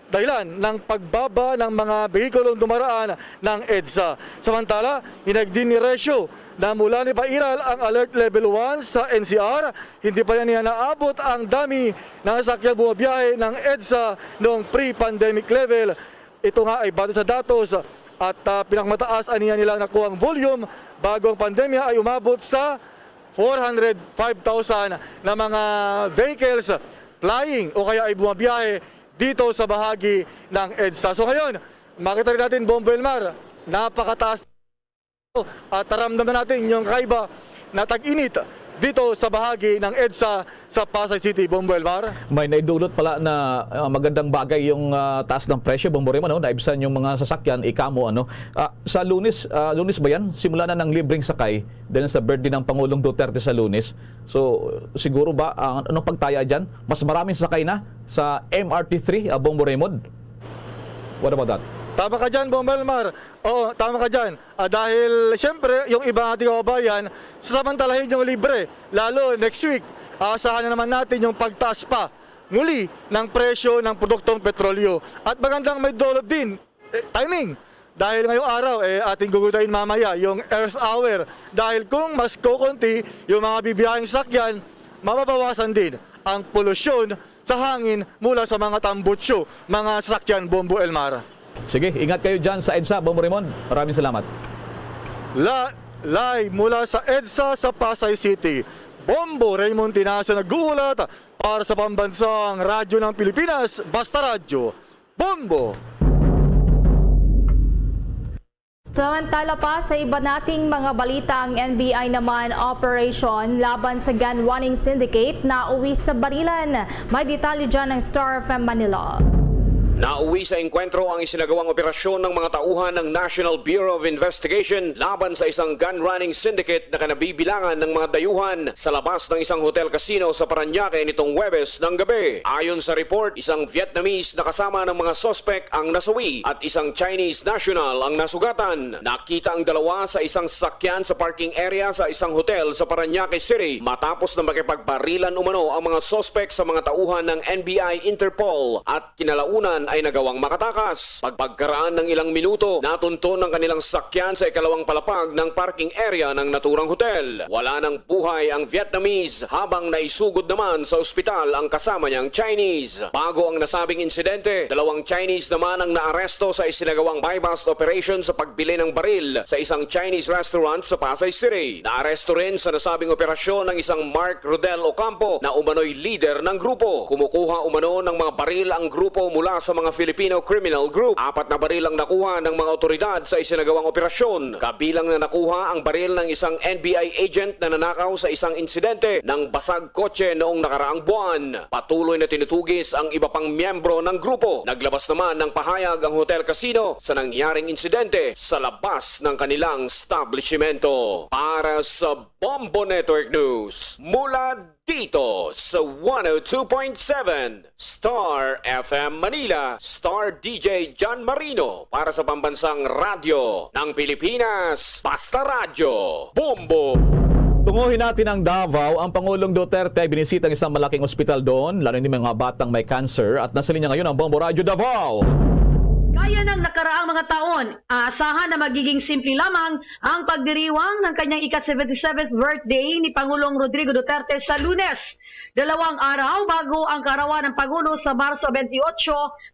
dahilan ng pagbaba ng mga behikulong dumaraan ng EDSA. Samantala, hinagdi ni Recio na mula ni pairal ang Alert Level one sa N C R, hindi pa niya naabot ang dami ng sakyang bumabiyahe ng EDSA noong pre-pandemic level. Ito nga ay batay sa datos at, ah, pinakamataas aniya nilang nakuhang volume bago ang pandemya ay umabot sa four hundred five thousand na mga vehicles flying o kaya ay bumabiyahe dito sa bahagi ng EDSA. So ngayon, makita rin natin, Bombo Elmar, napakataas at taramdaman natin yung kaiba na tag-init dito sa bahagi ng EDSA sa Pasay City, Bombo Elmar. May naidulot pala na, ah, magandang bagay yung, ah, taas ng presyo, Bombo Raymond, no? Naibsan yung mga sasakyan, ikamo, ano. Ah, sa Lunes, ah, Lunes ba yan? Simula na ng libreng sakay dahil sa birthday ng Pangulong Duterte sa Lunes. So, siguro ba, ang anong pagtaya dyan? Mas maraming sakay na sa M R T three, ah, Bombo Raymond? What about that? Tama ka dyan, Bombo Elmar. Oo, tama ka dyan. Ah, dahil, siyempre, yung iba nating kababayan, sasamantalahin yung libre. Lalo, next week, aasahan na naman natin yung pagtaas pa muli ng presyo ng produktong petrolyo. At magandang may dulot din, eh, timing. Dahil ngayong araw, eh, ating gugutayin mamaya yung Earth Hour. Dahil kung mas kukunti yung mga bibiyaheng sakyan, mababawasan din ang polusyon sa hangin mula sa mga tambutso, mga sasakyan, Bombo Elmar. Sige, ingat kayo dyan sa EDSA, Bombo Raymond. Maraming salamat. La, live mula sa EDSA sa Pasay City, Bombo Raymond Tinaso nag-uulat para sa Pambansang Radyo ng Pilipinas, Basta Radyo, Bombo. Samantala pa, sa iba nating mga balita, ang N B I naman operation laban sa gun running syndicate nauwi sa barilan. May detalye dyan ng Star F M Manila. Nauwi sa engkwentro ang isinagawang operasyon ng mga tauhan ng National Bureau of Investigation laban sa isang gun running syndicate na kanabibilangan ng mga dayuhan sa labas ng isang hotel casino sa Parañaque nitong Huwebes ng gabi. Ayon sa report, isang Vietnamese na kasama ng mga suspect ang nasawi at isang Chinese national ang nasugatan. Nakita ang dalawa sa isang sasakyan sa parking area sa isang hotel sa Parañaque City matapos na makipagbarilan umano ang mga suspect sa mga tauhan ng N B I Interpol at kinalaunan ay nagawang makatakas. Pagpagkaraan ng ilang minuto, natunton ang kanilang sasakyan sa ikalawang palapag ng parking area ng naturang hotel. Wala nang buhay ang Vietnamese, habang naisugod naman sa ospital ang kasama niyang Chinese. Bago ang nasabing insidente, dalawang Chinese naman ang naaresto sa isinagawang buy-bust operation sa pagbili ng baril sa isang Chinese restaurant sa Pasay City. Naaresto rin sa nasabing operasyon ang isang Mark Rodel Ocampo na umano'y leader ng grupo. Kumukuha umano ng mga baril ang grupo mula sa mga Filipino criminal group. Apat na baril ang nakuha ng mga otoridad sa isinagawang operasyon. Kabilang na nakuha ang baril ng isang N B I agent na nanakaw sa isang insidente ng basag kotse noong nakaraang buwan. Patuloy na tinutugis ang iba pang miyembro ng grupo. Naglabas naman ng pahayag ang hotel casino sa nangyaring insidente sa labas ng kanilang establishmento. Para sa Bombo Network News, mula dito sa one oh two point seven Star F M Manila, Star D J John Marino para sa Pambansang Radyo ng Pilipinas, Basta Radyo, Bombo. Tunguhin natin ang Davao. Ang Pangulong Duterte ay binisita ang isang malaking ospital doon, lalo na yung mga batang may cancer. At nasa linya ngayon ang Bombo Radyo Davao. Gaya ng nakaraang mga taon, aasahan na magiging simple lamang ang pagdiriwang ng kanyang ika-seventy-seventh birthday ni Pangulong Rodrigo Duterte sa Lunes. Dalawang araw bago ang kaarawan ng Pangulo sa Marso twenty-eight,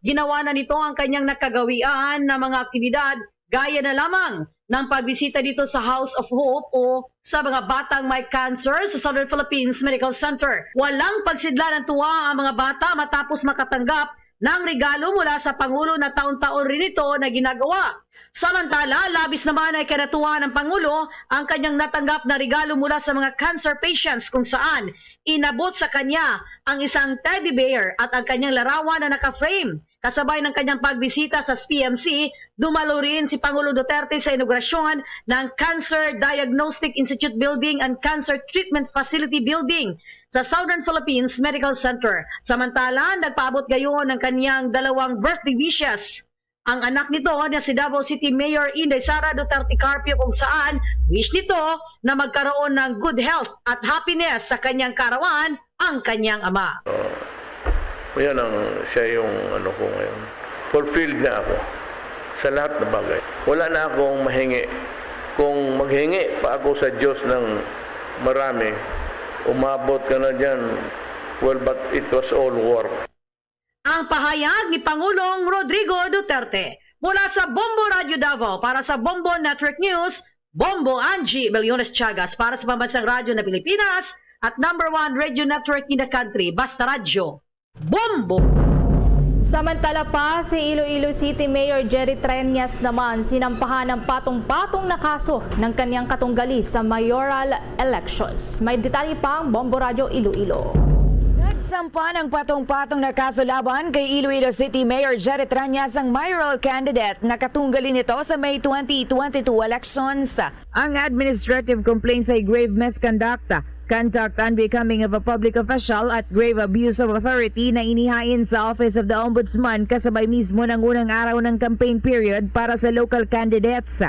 ginawa na nito ang kanyang nakagawian na mga aktibidad, gaya na lamang ng pagbisita dito sa House of Hope o sa mga batang may cancer sa Southern Philippines Medical Center. Walang pagsidla ng tuwa ang mga bata matapos makatanggap ng regalo mula sa Pangulo na taon-taon rin ito na ginagawa. Samantala, labis naman ay kinatuwa ng Pangulo ang kanyang natanggap na regalo mula sa mga cancer patients, kung saan inabot sa kanya ang isang teddy bear at ang kanyang larawan na naka-frame. Kasabay ng kanyang pagbisita sa P M C, dumalo rin si Pangulong Duterte sa inaugurasyon ng Cancer Diagnostic Institute Building and Cancer Treatment Facility Building sa Southern Philippines Medical Center. Samantala, nagpaabot gayon ng kanyang dalawang birthday wishes ang anak nito na si Davao City Mayor Inday Sara Duterte Carpio, kung saan wish nito na magkaroon ng good health at happiness sa kanyang kaarawan ang kanyang ama. Yan ang siya yung ano ko ngayon. Fulfilled na ako sa lahat ng bagay. Wala na akong mahingi. Kung maghingi pa ako sa Diyos ng marami, umabot ka na dyan. Well, but it was all work. Ang pahayag ni Pangulong Rodrigo Duterte. Mula sa Bombo Radio Davao, para sa Bombo Network News, Bombo Angie Beliones Chagas, para sa Pambansang Radyo ng Pilipinas at number one radio network in the country, Basta Radyo, Bombo! Samantala pa, si Iloilo City Mayor Jerry Treñas naman sinampahan ng patong-patong na kaso ng kanyang katunggali sa mayoral elections. May detalye pa ang Bombo Radyo Iloilo. Nagsampa ng patong-patong na kaso laban kay Iloilo City Mayor Jerry Treñas ang mayoral candidate na katunggali nito sa May twenty twenty-two elections. Ang administrative complaints ay grave misconduct, conduct unbecoming of a public official at grave abuse of authority na inihain sa Office of the Ombudsman kasabay mismo ng unang araw ng campaign period para sa local candidates.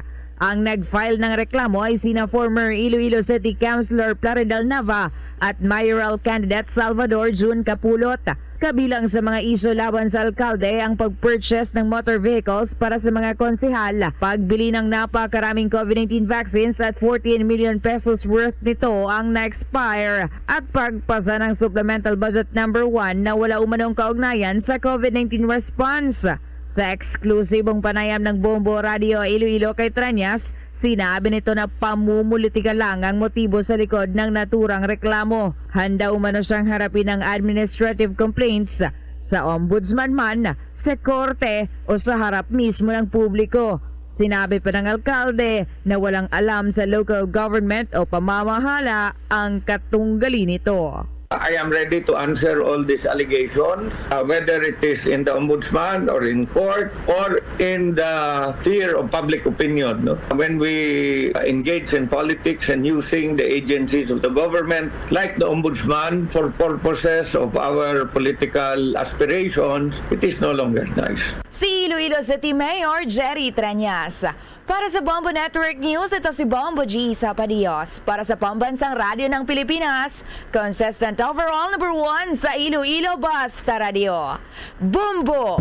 Ang nag-file ng reklamo ay sina former Iloilo City Councilor Plaridel Nava at mayoral candidate Salvador Jun Capulot. Kabilang sa mga isyu laban sa alkalde ang pag-purchase ng motor vehicles para sa mga konsehal, pagbili ng napakaraming COVID nineteen vaccines at fourteen million pesos worth nito ang na-expire, at pagpasa ng Supplemental Budget Number One na wala umanong kaugnayan sa COVID nineteen response. Sa eksklusibong panayam ng Bombo Radio Iloilo kay Treñas, sinabi nito na pamumulitika lang ang motibo sa likod ng naturang reklamo. Handa umano siyang harapin ang administrative complaints sa ombudsman man, sa korte, o sa harap mismo ng publiko. Sinabi pa ng alkalde na walang alam sa local government o pamamahala ang katunggali nito. I am ready to answer all these allegations, uh, whether it is in the ombudsman or in court or in the sphere of public opinion. No? When we engage in politics and using the agencies of the government, like the ombudsman, for purposes of our political aspirations, it is no longer nice. Si Iloilo City Mayor Jerry Treñas. Para sa Bombo Network News, ito si Bombo G Sapadios. Para sa Pambansang Radyo ng Pilipinas, consistent overall number one sa Iloilo Basta Radio. Bombo!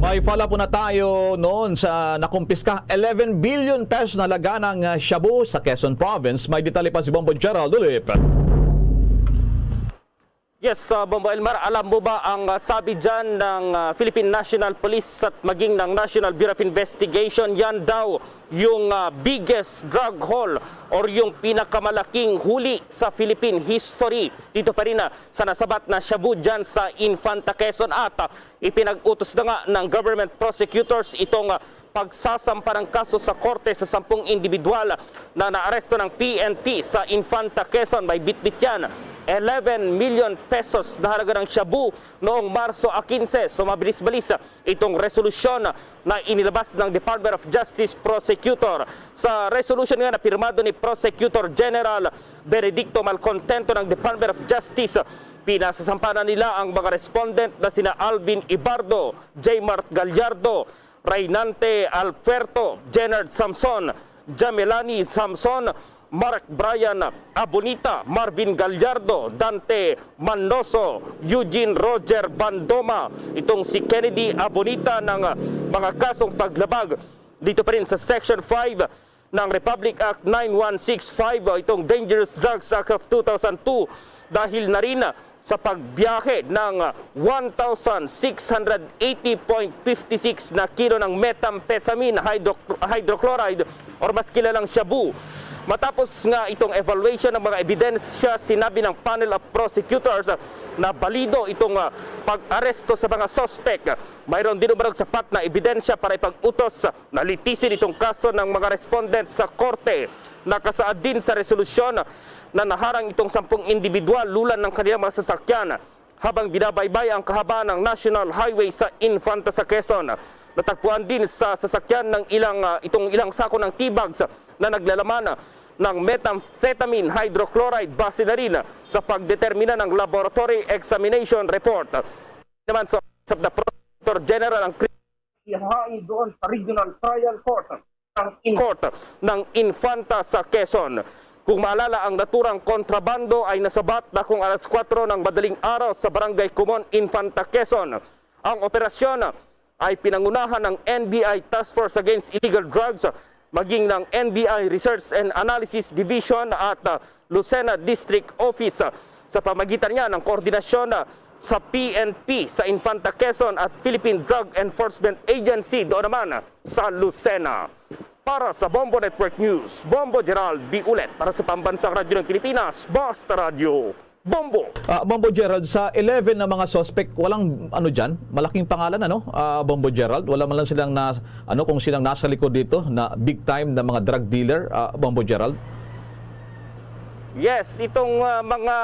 May follow-up na tayo noon sa nakumpiska eleven billion pesos na halaga ng ah, shabu sa Quezon Province. May detalye pa si Bombo Gerald Ulip. Yes, uh, Bombo Elmar, alam mo ba ang uh, sabi dyan ng uh, Philippine National Police at maging ng National Bureau of Investigation? Yan daw yung uh, biggest drug haul or yung pinakamalaking huli sa Philippine history. Dito pa rin uh, sa nasabat na shabu dyan sa Infanta Quezon at uh, ipinag-utos na nga ng government prosecutors itong uh, pagsasampa ng kaso sa korte sa sampung individual na naaresto ng P N P sa Infanta Quezon. May bitbit yan eleven million pesos na halaga ng shabu noong Marso a quince. So mabilis-balis itong resolusyon na inilabas ng Department of Justice Prosecutor. Sa resolution nga na pirmado ni Prosecutor General Benedicto Malcontento ng Department of Justice, pinasasampanan nila ang mga respondent na sina Alvin Ibardo, J Mart Gallardo, Raynante Alpuerto, Jenard Samson, Jamelani Samson, Mark Brian Abonita, Marvin Gallardo, Dante Manoso, Eugene Roger Bandoma, itong si Kennedy Abonita ng, ah, mga kasong paglabag dito pa rin sa Section five ng Republic Act nine one six five o itong Dangerous Drugs Act of two thousand two dahil na rin sa pagbiyahe ng one thousand six hundred eighty point fifty six na kilo ng methamphetamine hydro- hydrochloride or mas kilalang shabu. Matapos nga itong evaluation ng mga ebidensya, sinabi ng panel of prosecutors na balido itong, ah, pag-aresto sa mga suspek. Mayroon din umanong sapat na ebidensya para ipag-utos na litisin itong kaso ng mga respondent sa korte. Nakasaad din sa resolusyon na naharang itong sampung individual lulan ng kanilang mga sasakyan habang binabaybay ang kahaba ng National Highway sa Infanta sa Quezon. Natagpuan din sa sasakyan ng ilang, ah, itong ilang sako ng tea bags na naglalaman ng methamphetamine hydrochloride base na rin sa pagdetermina ng laboratory examination report. Naman sa, sa the Prosecutor General ang Ihain doon sa Regional Trial Court ng In- Court ng Infanta sa Quezon. Kung maalala, ang naturang kontrabando ay nasabat na kung alas kuwatro ng madaling araw sa Barangay Kumon, Infanta, Quezon. Ang operasyon ay pinangunahan ng N B I Task Force Against Illegal Drugs, maging ng N B I Research and Analysis Division at, ah, Lucena District Office, ah, sa pamagitan niya ng koordinasyon, ah, sa P N P sa Infanta Quezon at Philippine Drug Enforcement Agency doon naman sa Lucena. Para sa Bombo Network News, Bombo Gerald B. Ulet para sa Pambansang Radyo ng Pilipinas, Basta Radyo, Bombo. Ah, Bombo Gerald, sa eleven na mga suspect, walang ano diyan, malaking pangalan, ano? Ah, Bombo Gerald, wala man lang silang na, ano, kung silang nasa likod dito na big time na mga drug dealer, ah, Bombo Gerald? Yes, itong, ah, mga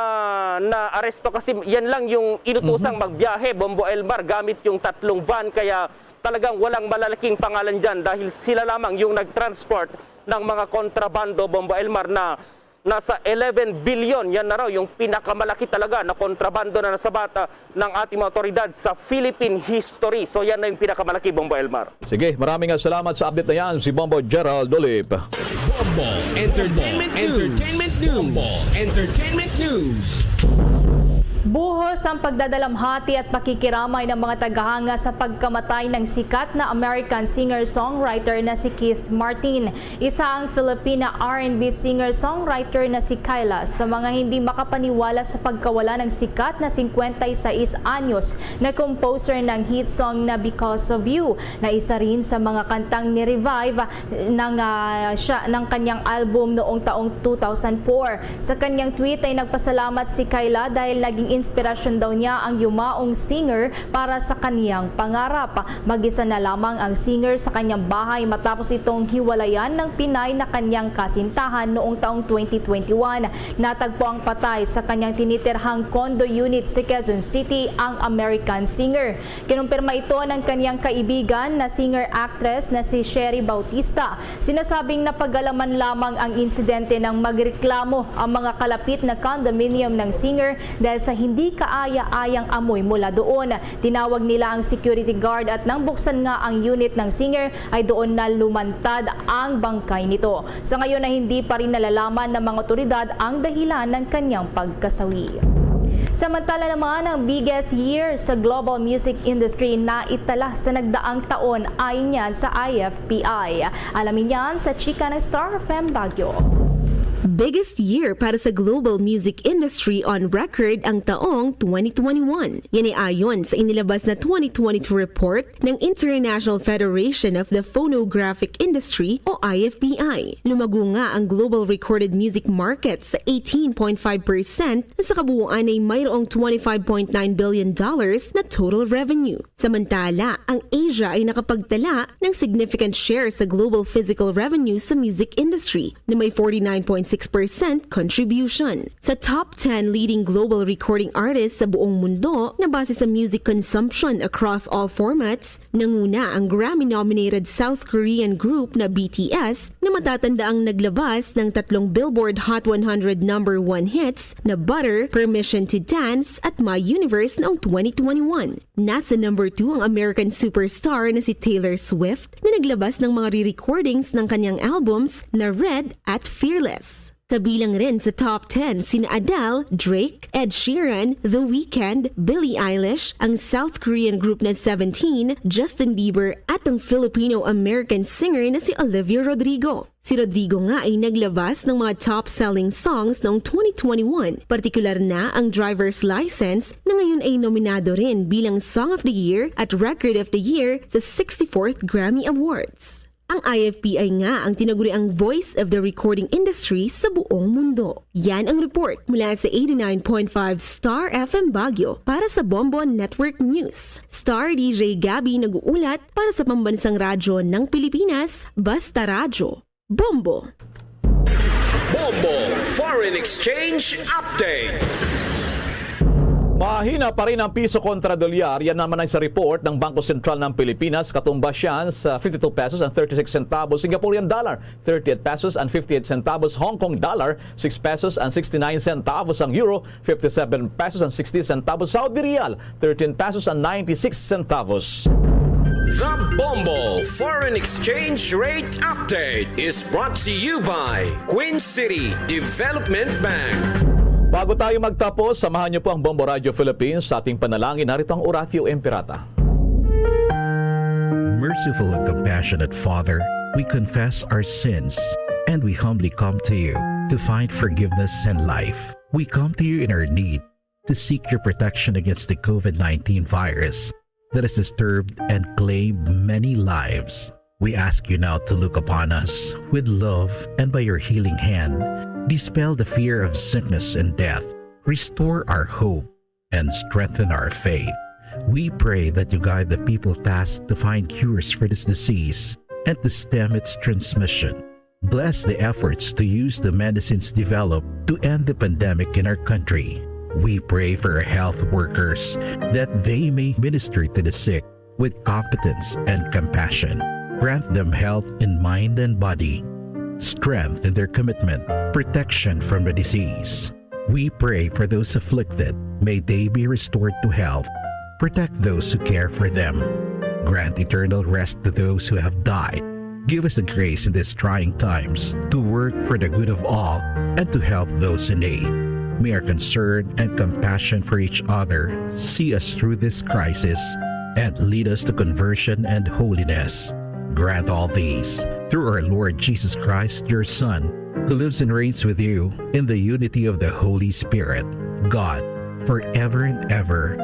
naaresto kasi yan lang yung inutusang Mhm. magbiyahe, Bombo Elmar, gamit yung tatlong van, kaya talagang walang malalaking pangalan diyan dahil sila lamang yung nag-transport ng mga kontrabando, Bombo Elmar, na nasa eleven billion. Yan na raw yung pinakamalaki talaga na kontrabando na nasabata ng ating mga otoridad sa Philippine history. So yan na yung pinakamalaki, Bombo Elmar. Sige, maraming nga salamat sa update na yan, si Bombo Gerald Olip. Bombo Entertainment News. Entertainment News. Bombo Entertainment News. Buhos ang pagdadalamhati at pakikiramay ng mga tagahanga sa pagkamatay ng sikat na American singer-songwriter na si Keith Martin. Isa ang Filipina R and B singer-songwriter na si Kyla sa mga hindi makapaniwala sa pagkawala ng sikat na singkwenta y seis anyos na composer ng hit song na Because of You, na isa rin sa mga kantang ni-revive ng, ah, siya, ng kanyang album noong taong two thousand four. Sa kanyang tweet ay nagpasalamat si Kyla dahil naging inspirasyon daw niya ang yumaong singer para sa kaniyang pangarap. Mag-isa na lamang ang singer sa kanyang bahay matapos itong hiwalayan ng pinay na kanyang kasintahan noong taong twenty twenty-one. Natagpo ang patay sa kanyang tinitirhang condo unit sa Quezon City ang American singer. Kinumpirma ito ng kanyang kaibigan na singer-actress na si Sherry Bautista. Sinasabing napagalaman lamang ang insidente nang magreklamo ang mga kalapit na condominium ng singer dahil sa hindi kaaya-ayang amoy mula doon. Tinawag nila ang security guard at nang buksan nga ang unit ng singer ay doon na lumantad ang bangkay nito. Sa ngayon ay hindi pa rin nalalaman ng mga otoridad ang dahilan ng kanyang pagkasawi. Samantala naman, ang biggest year sa global music industry na itala sa nagdaang taon ayon yan sa I F P I. Alamin yan sa chika ng Star F M Baguio. Biggest year para sa global music industry on record ang taong twenty twenty-one. Yan ay ayon sa inilabas na twenty twenty-two report ng International Federation of the Phonographic Industry o I F P I. Lumago nga ang global recorded music market sa eighteen point five percent na sa kabuuan ay mayroong twenty-five point nine billion dollars na total revenue. Samantala, ang Asia ay nakapagtala ng significant share sa global physical revenue sa music industry na may forty-nine point six percent contribution. Sa top ten leading global recording artists sa buong mundo na base sa music consumption across all formats, nanguna ang Grammy-nominated South Korean group na B T S, na matatandaang naglabas ng tatlong Billboard Hot one hundred number one hits na Butter, Permission to Dance, at My Universe noong twenty twenty-one. Nasa number two ang American superstar na si Taylor Swift, na naglabas ng mga re-recordings ng kanyang albums na Red at Fearless. Kabilang rin sa top ten sina Adele, Drake, Ed Sheeran, The Weeknd, Billie Eilish, ang South Korean group na Seventeen, Justin Bieber, at ang Filipino-American singer na si Olivia Rodrigo. Si Rodrigo nga ay naglabas ng mga top-selling songs noong twenty twenty-one, partikular na ang Driver's License, na ngayon ay nominado rin bilang Song of the Year at Record of the Year sa sixty-fourth Grammy Awards. Ang I F P I nga ang tinaguriang voice of the recording industry sa buong mundo. Yan ang report mula sa eighty-nine point five Star F M Baguio para sa Bombo Network News. Star D J Gabby nag-uulat para sa Pambansang Radyo ng Pilipinas, Basta Radyo. Bombo. Bombo Foreign Exchange Update. Mahina pa rin ang piso kontra dolyar. Yan naman ay sa report ng Bangko Sentral ng Pilipinas. Katumbas yan sa fifty-two pesos and thirty-six centavos Singaporean dollar, thirty-eight pesos and fifty-eight centavos Hong Kong dollar, six pesos and sixty-nine centavos ang euro, fifty-seven pesos and sixty centavos Saudi riyal, thirteen pesos and ninety-six centavos. The Bombo Foreign Exchange Rate Update is brought to you by Queen City Development Bank. Bago tayo magtapos, samahan niyo po ang Bombo Radio Philippines sa ating panalangin. Narito ang Oratio Imperata. Merciful and compassionate Father, we confess our sins and we humbly come to you to find forgiveness and life. We come to you in our need to seek your protection against the COVID nineteen virus that has disturbed and claimed many lives. We ask you now to look upon us with love and by your healing hand, dispel the fear of sickness and death, restore our hope, and strengthen our faith. We pray that you guide the people tasked to find cures for this disease and to stem its transmission. Bless the efforts to use the medicines developed to end the pandemic in our country. We pray for our health workers that they may minister to the sick with competence and compassion. Grant them health in mind and body, strength in their commitment, protection from the disease. We pray for those afflicted. May they be restored to health. Protect those who care for them. Grant eternal rest to those who have died. Give us the grace in these trying times to work for the good of all and to help those in need. May our concern and compassion for each other see us through this crisis and lead us to conversion and holiness. Grant all these through our Lord Jesus Christ, your Son, who lives and reigns with you in the unity of the Holy Spirit, God, forever and ever.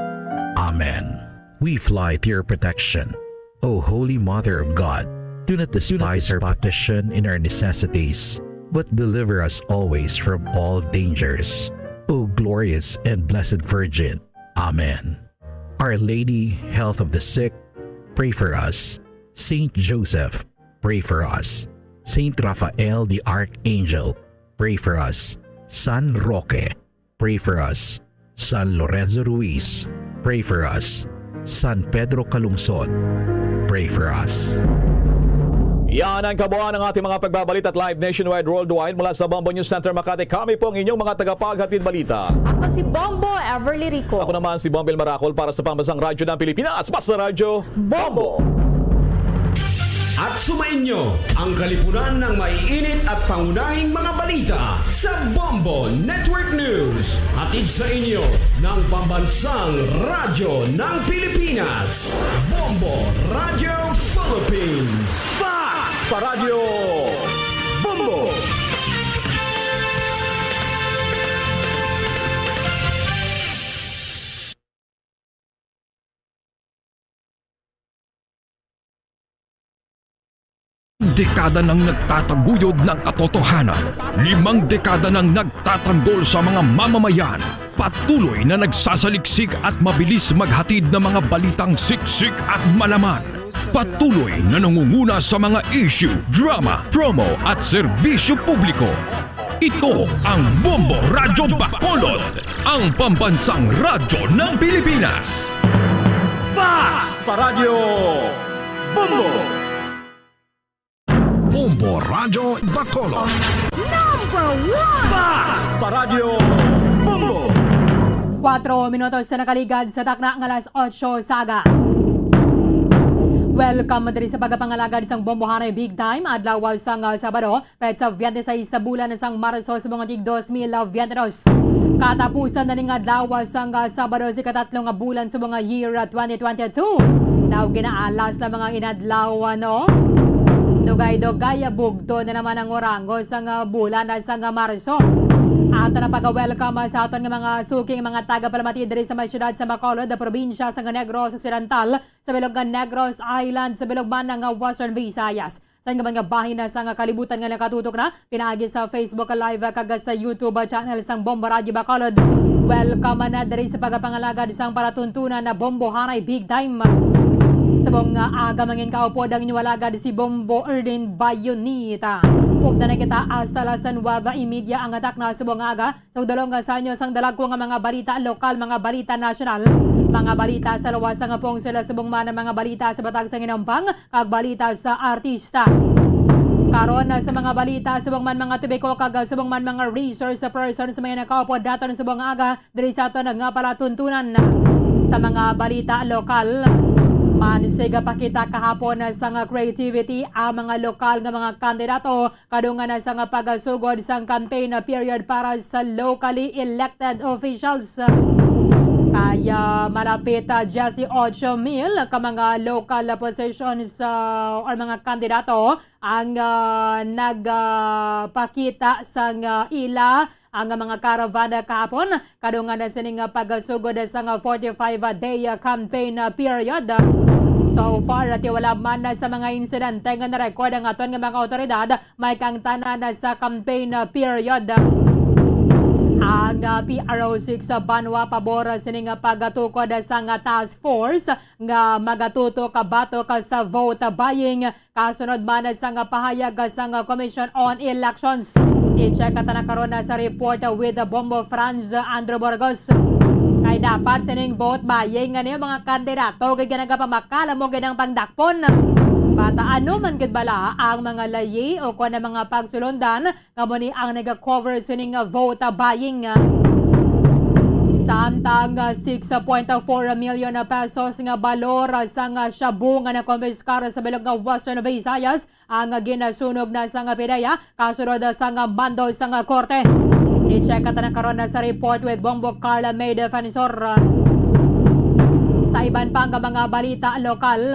Amen. We fly to your protection, O Holy Mother of God. Do not despise our petition in our necessities, but deliver us always from all dangers, O glorious and blessed Virgin. Amen. Our Lady, Health of the Sick, pray for us. Saint Joseph, pray for us. Saint Raphael the Archangel, pray for us. San Roque, pray for us. San Lorenzo Ruiz, pray for us. San Pedro Calungsod, pray for us. Yan ang kabuuan ng ating mga pagbabalit at live nationwide, worldwide mula sa Bombo News Center Makati. Kami po ang inyong mga tagapaghatid balita. Ako si Bombo Everly Rico. Ako naman si Bombil Maracol para sa Pambansang Radyo ng Pilipinas. Basta Radyo, Bombo! At sumainyo ang kalipunan ng maiinit at pangunahing mga balita sa Bombo Network News. Hatid sa inyo ng Pambansang Radyo ng Pilipinas, Bombo Radio Philippines. Fact! Sa Radyo Bombo! Dekada nang nagtataguyod ng katotohanan. Limang dekada nang nagtatanggol sa mga mamamayan. Patuloy na nagsasaliksik at mabilis maghatid ng mga balitang siksik at malaman. Patuloy na nangunguna sa mga issue, drama, promo at serbisyo publiko. Ito ang Bombo Radyo Bacolod, ang pambansang radyo ng Pilipinas. Fast Paradyo Bombo! Bombo Radyo Bacolod. Number one! Fast Paradyo Bombo! Kwatro minutos sa nakaligad sa takna nga alas otso sa aga. Welcome diri sa pagpangalagad sang Bombohanay Big Time, adlaw sang, ah, Sabado, petsa twenty-six sa bulan sang Marso sa mga tig dos mil twenty-dos. Katapusan na ning adlaw sang, ah, Sabado sa ikatatlo nga bulan sa mga year, ah, twenty twenty-two. Daw ginaalas sa mga inadlaw, no? Dugay-dugay, ah, bugto na naman ang orango sang, ah, bulan, ah, sang, ah, Marso. Ato na pag-welcome, ah, sa aton nga mga suking mga tagapalamati diri sa may siyudad sa Bacolod, ah, probinsya sang Negros Occidental, sa bilog nga Negros Island, sa bilog man nga Western Visayas. Sa inyo man nga bahin na sa nga kalibutan nga nakatutok na, pinaagi sa Facebook Live kag sa YouTube channel sang Bombo Radyo Bacolod. Welcome na diri sa pagapangalagad sang palatuntunan na Bombohanay Big Time. Subong nga aga mangin kaupod ang inyo alagad si Bombo Erdin Bayonita. Upda na kita hasta las nuwebe y media ang atak na subong nga aga. Sa dalong nga sa inyo sang dalagko nga mga balita lokal, mga balita nasyonal, mga balita sa luwas sang pungsod, subong man ang mga balita sa Batak sang Inampang, kag balita sa artista. Karon, sa mga balita, subong man mga tubiko kag subong man mga resource persons may nakaupod daton subong nga aga diri sa aton nga palatuntunan. Sa mga balita lokal, mansig pakita kahapon sang creativity ang mga lokal nga mga kandidato kadungan na sang pagasugod sang campaign period para sa locally elected officials. Kaya malapit, ah, diyesyocho mil ka mga local positions, ah, or mga kandidato ang, ah, nagpakita sang, ah, ila ang mga caravan kahapon. Kadungan na sining, ah, pagasugod sang, ah, forty-five day, ah, campaign, ah, period. So far, ati wala man na sa mga insidente nga na-record ang aton nga mga awtoridad, may kang tanan na sa campaign, ah, period. Ang, ah, P R O six sa Banwa pabor sining, ah, pagatukod sang, ah, task force nga magatutok batok sa vote buying. Kasunod man sang pahayag sang Commission on Elections, i-check ta na karon sa report with Bombo Franz Andrew Burgos. Kay dapat sining vote buying nga niyo mga kandidato kay nagapamakal mo ginang pangdakpon. Bata ano man gid bala ang mga layi o kon ang mga pagsulundan nga mo ni ang nag-cover sining vote buying. Samtang, ah, six point four million pesos nga balor sang shabu nga nakompiskar sa bilog nga Western Visayas ang ginasunog na sang PDEA kasunod sang mando sang korte. I-check ta na karon sa report with Bombo Carla May Defensor. Sa iban pa nga mga balita lokal,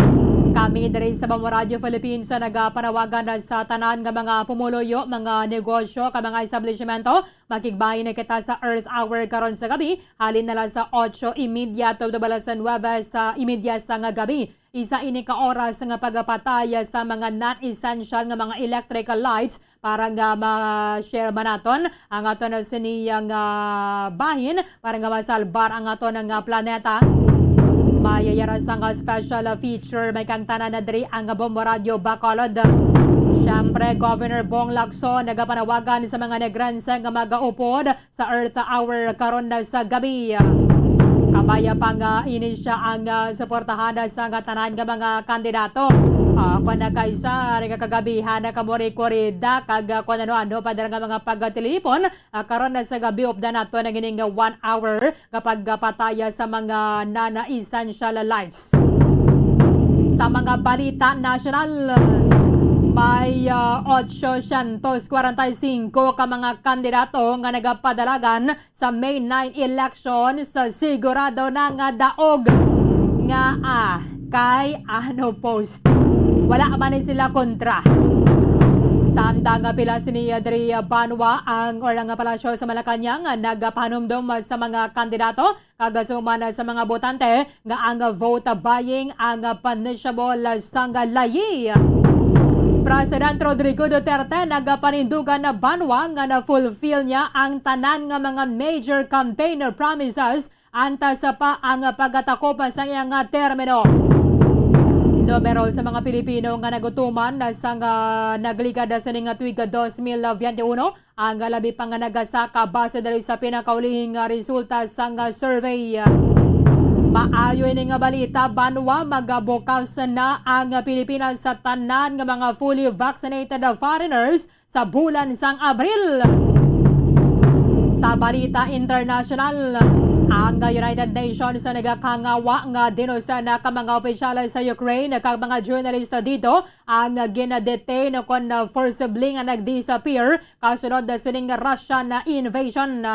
kami diri sa Bombo Radio Philippines nagapanawagan na sa tanan nga mga pumuluyo, mga negosyo, kag mga establishmento. Makigbahin na kita sa Earth Hour karon sa gabi, halin na lang sa otso y media tubtob alas nuwebe sa y media sa nga gabi. Isa ini ka oras nga pagapatay sa mga non-essential nga mga electrical lights para nga ma-share man naton ang aton sini nga bahin para nga masalbar ang aton nga planeta. May yara sang special feature, may kang tanan na diri ang Bombo Radio Bacolod. Siyempre, Governor Bong Lacson nagapanawagan sa mga Negrense nga magaupod sa Earth Hour karon na sa gabi. Kabaya pa nga ini siya ang, ah, suportahan sa nga tanan nga mga kandidato. Ah, kung nakaisa, rin nga kagabihan na kamuri-kurida, kag, ah, kung ano-ano pa dira nga mga pagtilipon, ah, karon na sa gabi, updan nato na gini nga one hour nga pagpataya sa mga non-essential lights. Sa mga balita nasyonal, may, ah, otso syentos kwarenta y singko ka mga kandidato nga nagapadalagan sa May nine election sa sigurado na nga daog nga, ah, kay ano post. Wala man ni sila kontra. Samtang nga pila sini diri Banwa ang or ang palasyo sa Malacañang nagapahanumdom sa mga kandidato kag sumana sa mga botante nga ang vote buying ang punishable sang layi. President Rodrigo Duterte nagapanindugan na Banwa nga na-fulfill niya ang tanan nga mga major campaign promises antas pa ang pagkatakop sa iyang termino. Numero sa mga Pilipino nga nagutuman na sang, ah, nagligad na sining tuig dos mil veintiuno, ang labi pa nga nagasaka base dali sa pinakaulihing, ah, resulta sang, ah, survey. Maayo ini nga balita, banwa, magabukas na ang Pilipinas sa tanan nga mga fully vaccinated foreigners sa bulan sang Abril. Sa balita internasyonal, ang United Nations nagakangawa nga dinusa na ka mga opisyal sa Ukraine kag mga journalista dito ang ginadetain o kon forcibly nga nag-disappear kasunod na sining Russian invasion.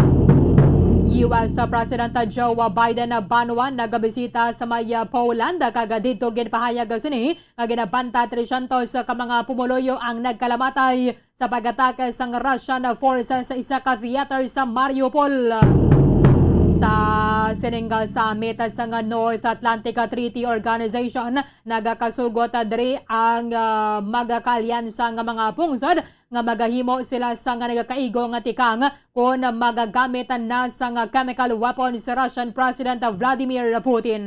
U S President Joe Biden banwa nagabisita sa may Poland kag dito ginpahayag sini nga ginabanta trescientos ka mga pumuluyo ang nagkalamatay sa pag-atake sang Russian forces sa isa ka theater sa Mariupol. Sa sining summit sang North Atlantic Treaty Organization, nagakasugot diri ang, ah, magakaalyansa nga mga pungsod nga magahimo sila sang nagakaigo nga tikang kon magagamit na sang chemical weapons si Russian President Vladimir Putin.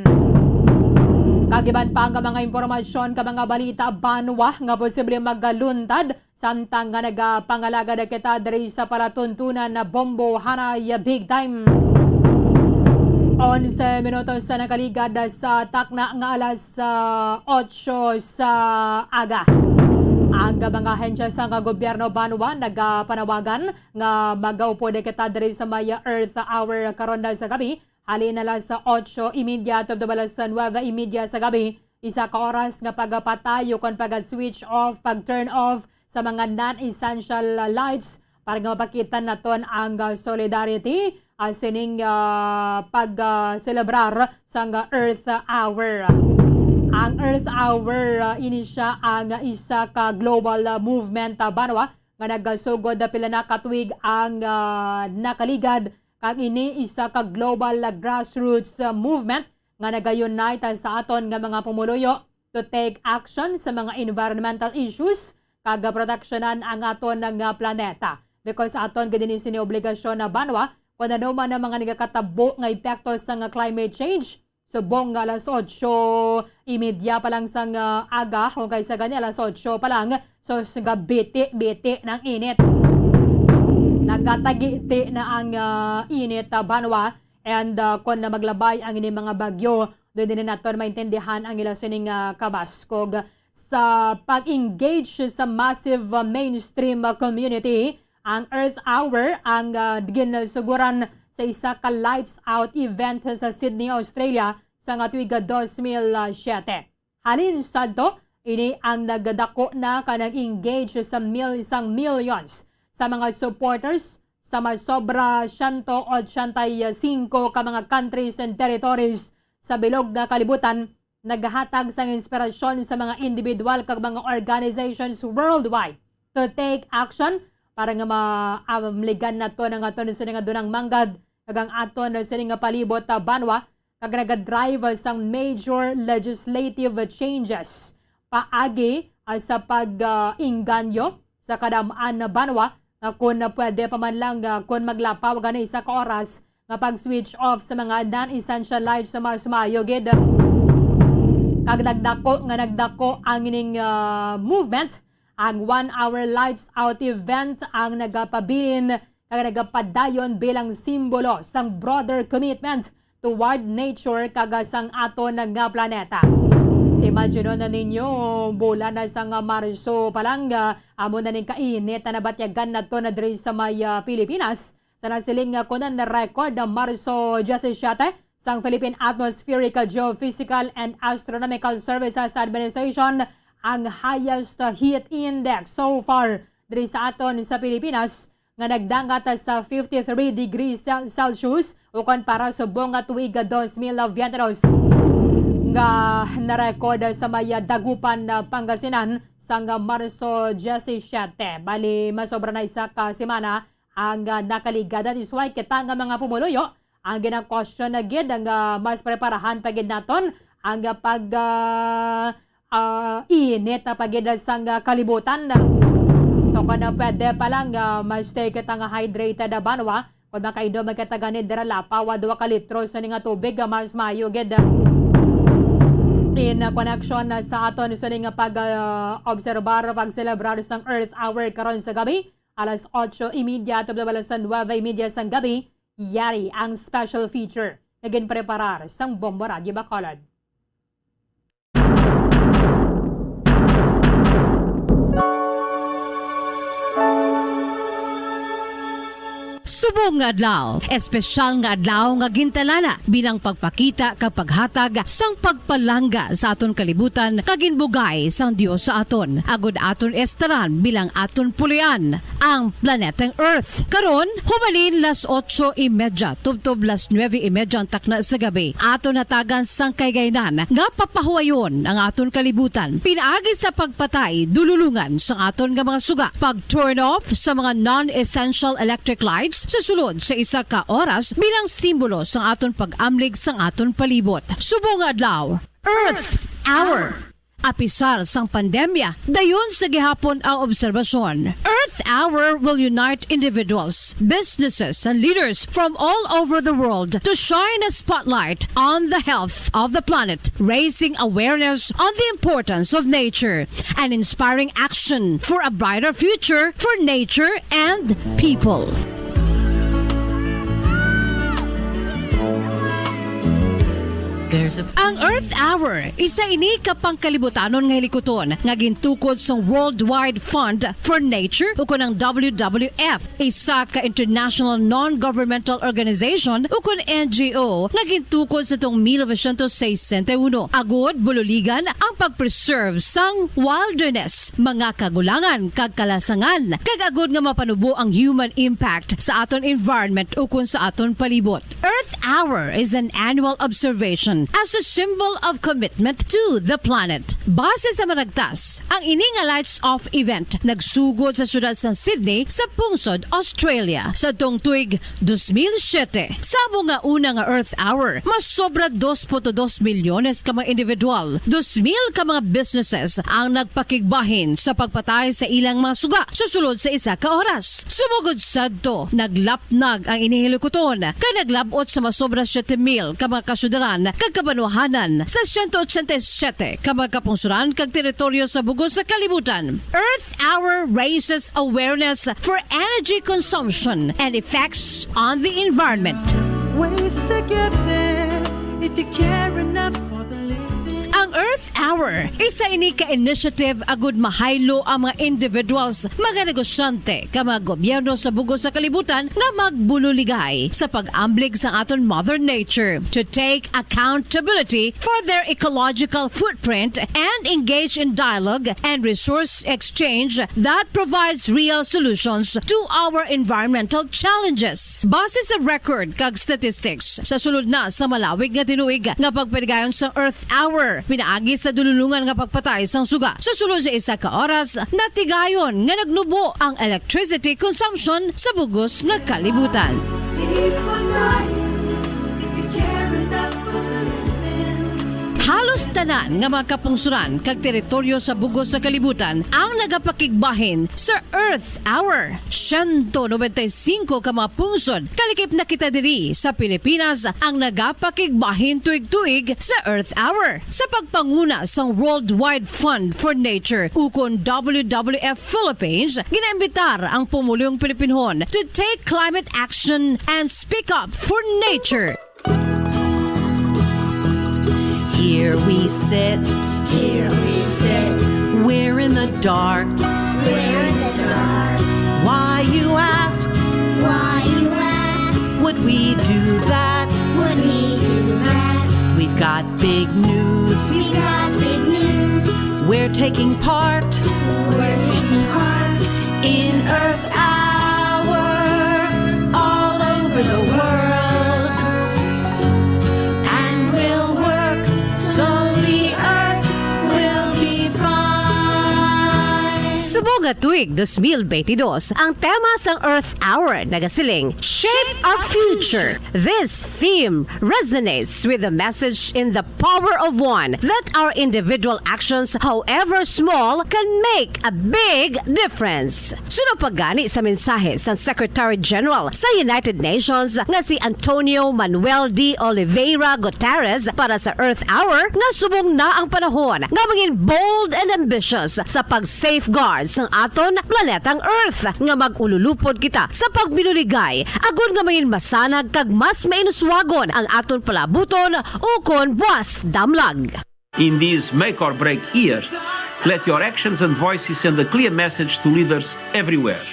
Kag iban pa nga mga impormasyon kag mga balita banwa nga posible magaluntad samtang nga nagapangalagad kita diri sa palatuntunan na bombo hanay big time. Onse minutos sa nakaligad sa takna nga alas, ah, otso sa aga. Ang mga ahensya sa gobyerno banwa nagapanawagan nga magaupod kita diri sa may Earth Hour karon na sa gabi. Halin na lang sa otso y media tubtob alas nuebe y media sa gabi, isa ka oras nga pagapatay o kon pag-switch off, pag-turn off sa mga non-essential lights para nga mapakita naton ang, ah, solidarity, ah, sining, ah, pag, ah, selebrar sang Earth Hour. Ang Earth Hour, ah, ini siya ang isa ka global, ah, movement, ah, banwa nga nagasugod na pila na ka tuig ang, ah, nakaligad, kag ini isa ka global, ah, grassroots, ah, movement nga naga-unite sa aton nga mga pumuluyo to take action sa mga environmental issues kag proteksyonan ang aton nga planeta. Because aton gid ini sini obligasyon na banwa kung ano man ang mga nagakatabo nga epekto sang climate change. Subong nga alas otso y media pa lang sang aga, o kay sa gani alas otso pa lang, so, sa gabiti-biti ng init. Nagatagiti na ang, ah, init, ah, banwa. And, ah, kon na maglabay ang ini mga bagyo, doon din naton maintindihan ang ila sining, ah, kabaskog. Sa pag-engage sa massive, ah, mainstream, ah, community, ang Earth Hour ang, ah, ginsuguran sa isa ka lights out event sa Sydney, Australia, sa nga tuig dos mil siete. Halin sadto, ini ang nagdako na ka nag-engage sa mil-, sang millions sa mga supporters sa masobra siyento otsenta y singko ka mga countries and territories sa bilog nga kalibutan, naghatag sang inspirasyon sa mga individual kag mga organizations worldwide to take action para nga maamligan naton ang aton sini nga dunang manggad kag ang aton sini nga palibot, ah, banwa, kag nagadrive sang major legislative changes paagi, ah, sa pag, ah, inganyo sa kadam-an na banwa nga kun pwede pa man lang, ah, kun maglapaw gani isa ka oras nga pag-switch off sa mga non-essential lights sa mas maayo gid. Kag nagdako nga nagdako ang ining, ah, movement, ang one hour lights out event ang nagapabilin kag nagapadayon bilang simbolo sang broader commitment toward nature kag sang aton nga planeta. Imagine na ninyo, bulan na sang Marso pa lang, ah, amo na ning kainit na nabatyagan nato na diri sa may, ah, Pilipinas. Sa nasiling nga kunan na record na Marso diyasisiete, sang Philippine Atmospheric, Geophysical and Astronomical Services Administration ang highest heat index so far diri sa aton sa Pilipinas, nga nagdangat sa fifty-three degrees Cel-, Celsius, ukon para subong nga tuig dos mil veintidos, nga narecord sa may Dagupan, Pangasinan, sang Marso diyasisiete. Bali, masobra na isa ka semana ang, ah, nakaligad. That is why kita nga mga pumuluyo ang gina-question na gid ang, ah, mas preparahan pa gid naton ang, ah, pag, ah, ah, init na pa gid sang, ah, kalibutan. So, kung na pwede pa lang, ah, mas stay kita nga hydrated, ah, banwa. Kung makainom man kita gani dira lapaw, ah, duha ka litro sa ni nga tubig, ah, mas maayo gid. In, uh, connection, uh, sa aton sini nga pag, uh, obserbar, pag-celebrar sang Earth Hour karon sa gabi, alas otso y media tubtob alas nuebe y media sang gabi, yari ang special feature nga ginpreparar sang Bombo Radyo Bacolod. Subong nga adlaw, espesyal nga adlaw nga gintalana bilang pagpakita kag paghatag sang pagpalangga sa aton kalibutan nga ginbugay sang Dios sa aton, agud aton estaran bilang aton puloy-an ang planetang Earth. Karon, hubalin las otso y media tubtob las nuebe y media ang takna sa gabi. Aton hatagan sang kahigayunan nga papahuwayon ang aton kalibutan pinaagi sa pagpatay dululungan sang aton nga mga suga, pag-turn off sa mga non-essential electric lights sa sulod sa isa ka oras bilang simbolo sang aton pag-amlig sang aton palibot. Subong nga adlaw, Earth Hour. Apisar sang pandemya, dayon sa gihapon ang obserbasyon. Earth Hour will unite individuals, businesses, and leaders from all over the world to shine a spotlight on the health of the planet, raising awareness on the importance of nature, and inspiring action for a brighter future for nature and people. Ang Earth Hour, isa ini ka pangkalibutanon nga hilikuton nga gintukod sang Worldwide Fund for Nature, ukon ang W W F, isa ka international non-governmental organization, ukon N G O, nga gintukod sa tuong mil novecientos sesenta y uno, agud bululigan ang pag-preserve sang wilderness, mga kagulangan kag kalasangan, kag agud nga mapanubo ang human impact sa aton environment ukon sa aton palibot. Earth Hour is an annual observation as a symbol of commitment to the planet. Base sa managtas, ang ini nga lights off event nagsugod sa siyudad sang Sydney sa pungsod Australia. Sa tuong tuig dos mil siete, sa amo nga una nga Earth Hour, mas sobra dos punto dos milyones ka mga individual, dos mil ka mga businesses ang nagpakigbahin sa pagpatay sa ilang mga suga sa sulod sa isa ka oras. Sumugod sadto, naglap nag ang ini hilikuton, kag naglab-ot sa masobra siyete mil ka mga kasyudaran kag kabanwahanan sa siyento otsenta y siyete ka mga kapungsoran kag teritoryo sa bug-os nga kalibutan. Earth Hour raises awareness for energy consumption and effects on the environment. Ways to get there if you care enough for the living. Ang Earth Hour, isa ini ka initiative agud mahaylo ang mga individuals, mga negosyante, kag mga gobyerno sa bug-os nga kalibutan nga magbululigay sa pag-amlig sa aton Mother Nature to take accountability for their ecological footprint and engage in dialogue and resource exchange that provides real solutions to our environmental challenges. Base sa record kag statistics, sa sulod na sa malawig nga tinuig nga pagpaligayon sa Earth Hour, pinaagi sa dululungan nga pagpatay sang suga sa sulod sa isa ka oras, natigayon nga nagnubo ang electricity consumption sa bug-os nga kalibutan. Halos tanan nga mga kapungsoran kag teritoryo sa bug-os nga kalibutan ang nagapakigbahin sa Earth Hour. Siyento nobenta y singko ka mga pungsod, kalikip na kita diri sa Pilipinas, ang nagapakigbahin tuig-tuig sa Earth Hour. Sa pagpanguna sang Worldwide Fund for Nature, ukon W W F Philippines, ginaimbitar ang pumuluyong Pilipinhon to take climate action and speak up for nature. Here we sit. Here we sit. We're in the dark. We're in the dark. Why, you ask? Why, you ask? Would we do that? Would we do that? We've got big news. We've got big news. We're taking part. We're taking part. In Earth Hour all over the world. And we'll work so the earth will be fine. Subong Sa tuig dos mil bentidós, ang tema sang Earth Hour nagasiling, Shape Our Future. This theme resonates with the message in The Power of One that our individual actions, however small, can make a big difference. Suno pa gani sa mensahe sang Secretary General sa United Nations nga si Antonio Manuel de Oliveira Guterres para sa Earth Hour, nga subong na ang panahon nga mangin bold and ambitious sa pag-safeguard sang aton planetang Earth, nga mag-ululupod kita sa pagbinuligay, agon nga mangin masanag kag mas mainuswagon ang aton palabuton ukon buas damlag. In this make or break year, let your actions and voices send a clear message to leaders everywhere.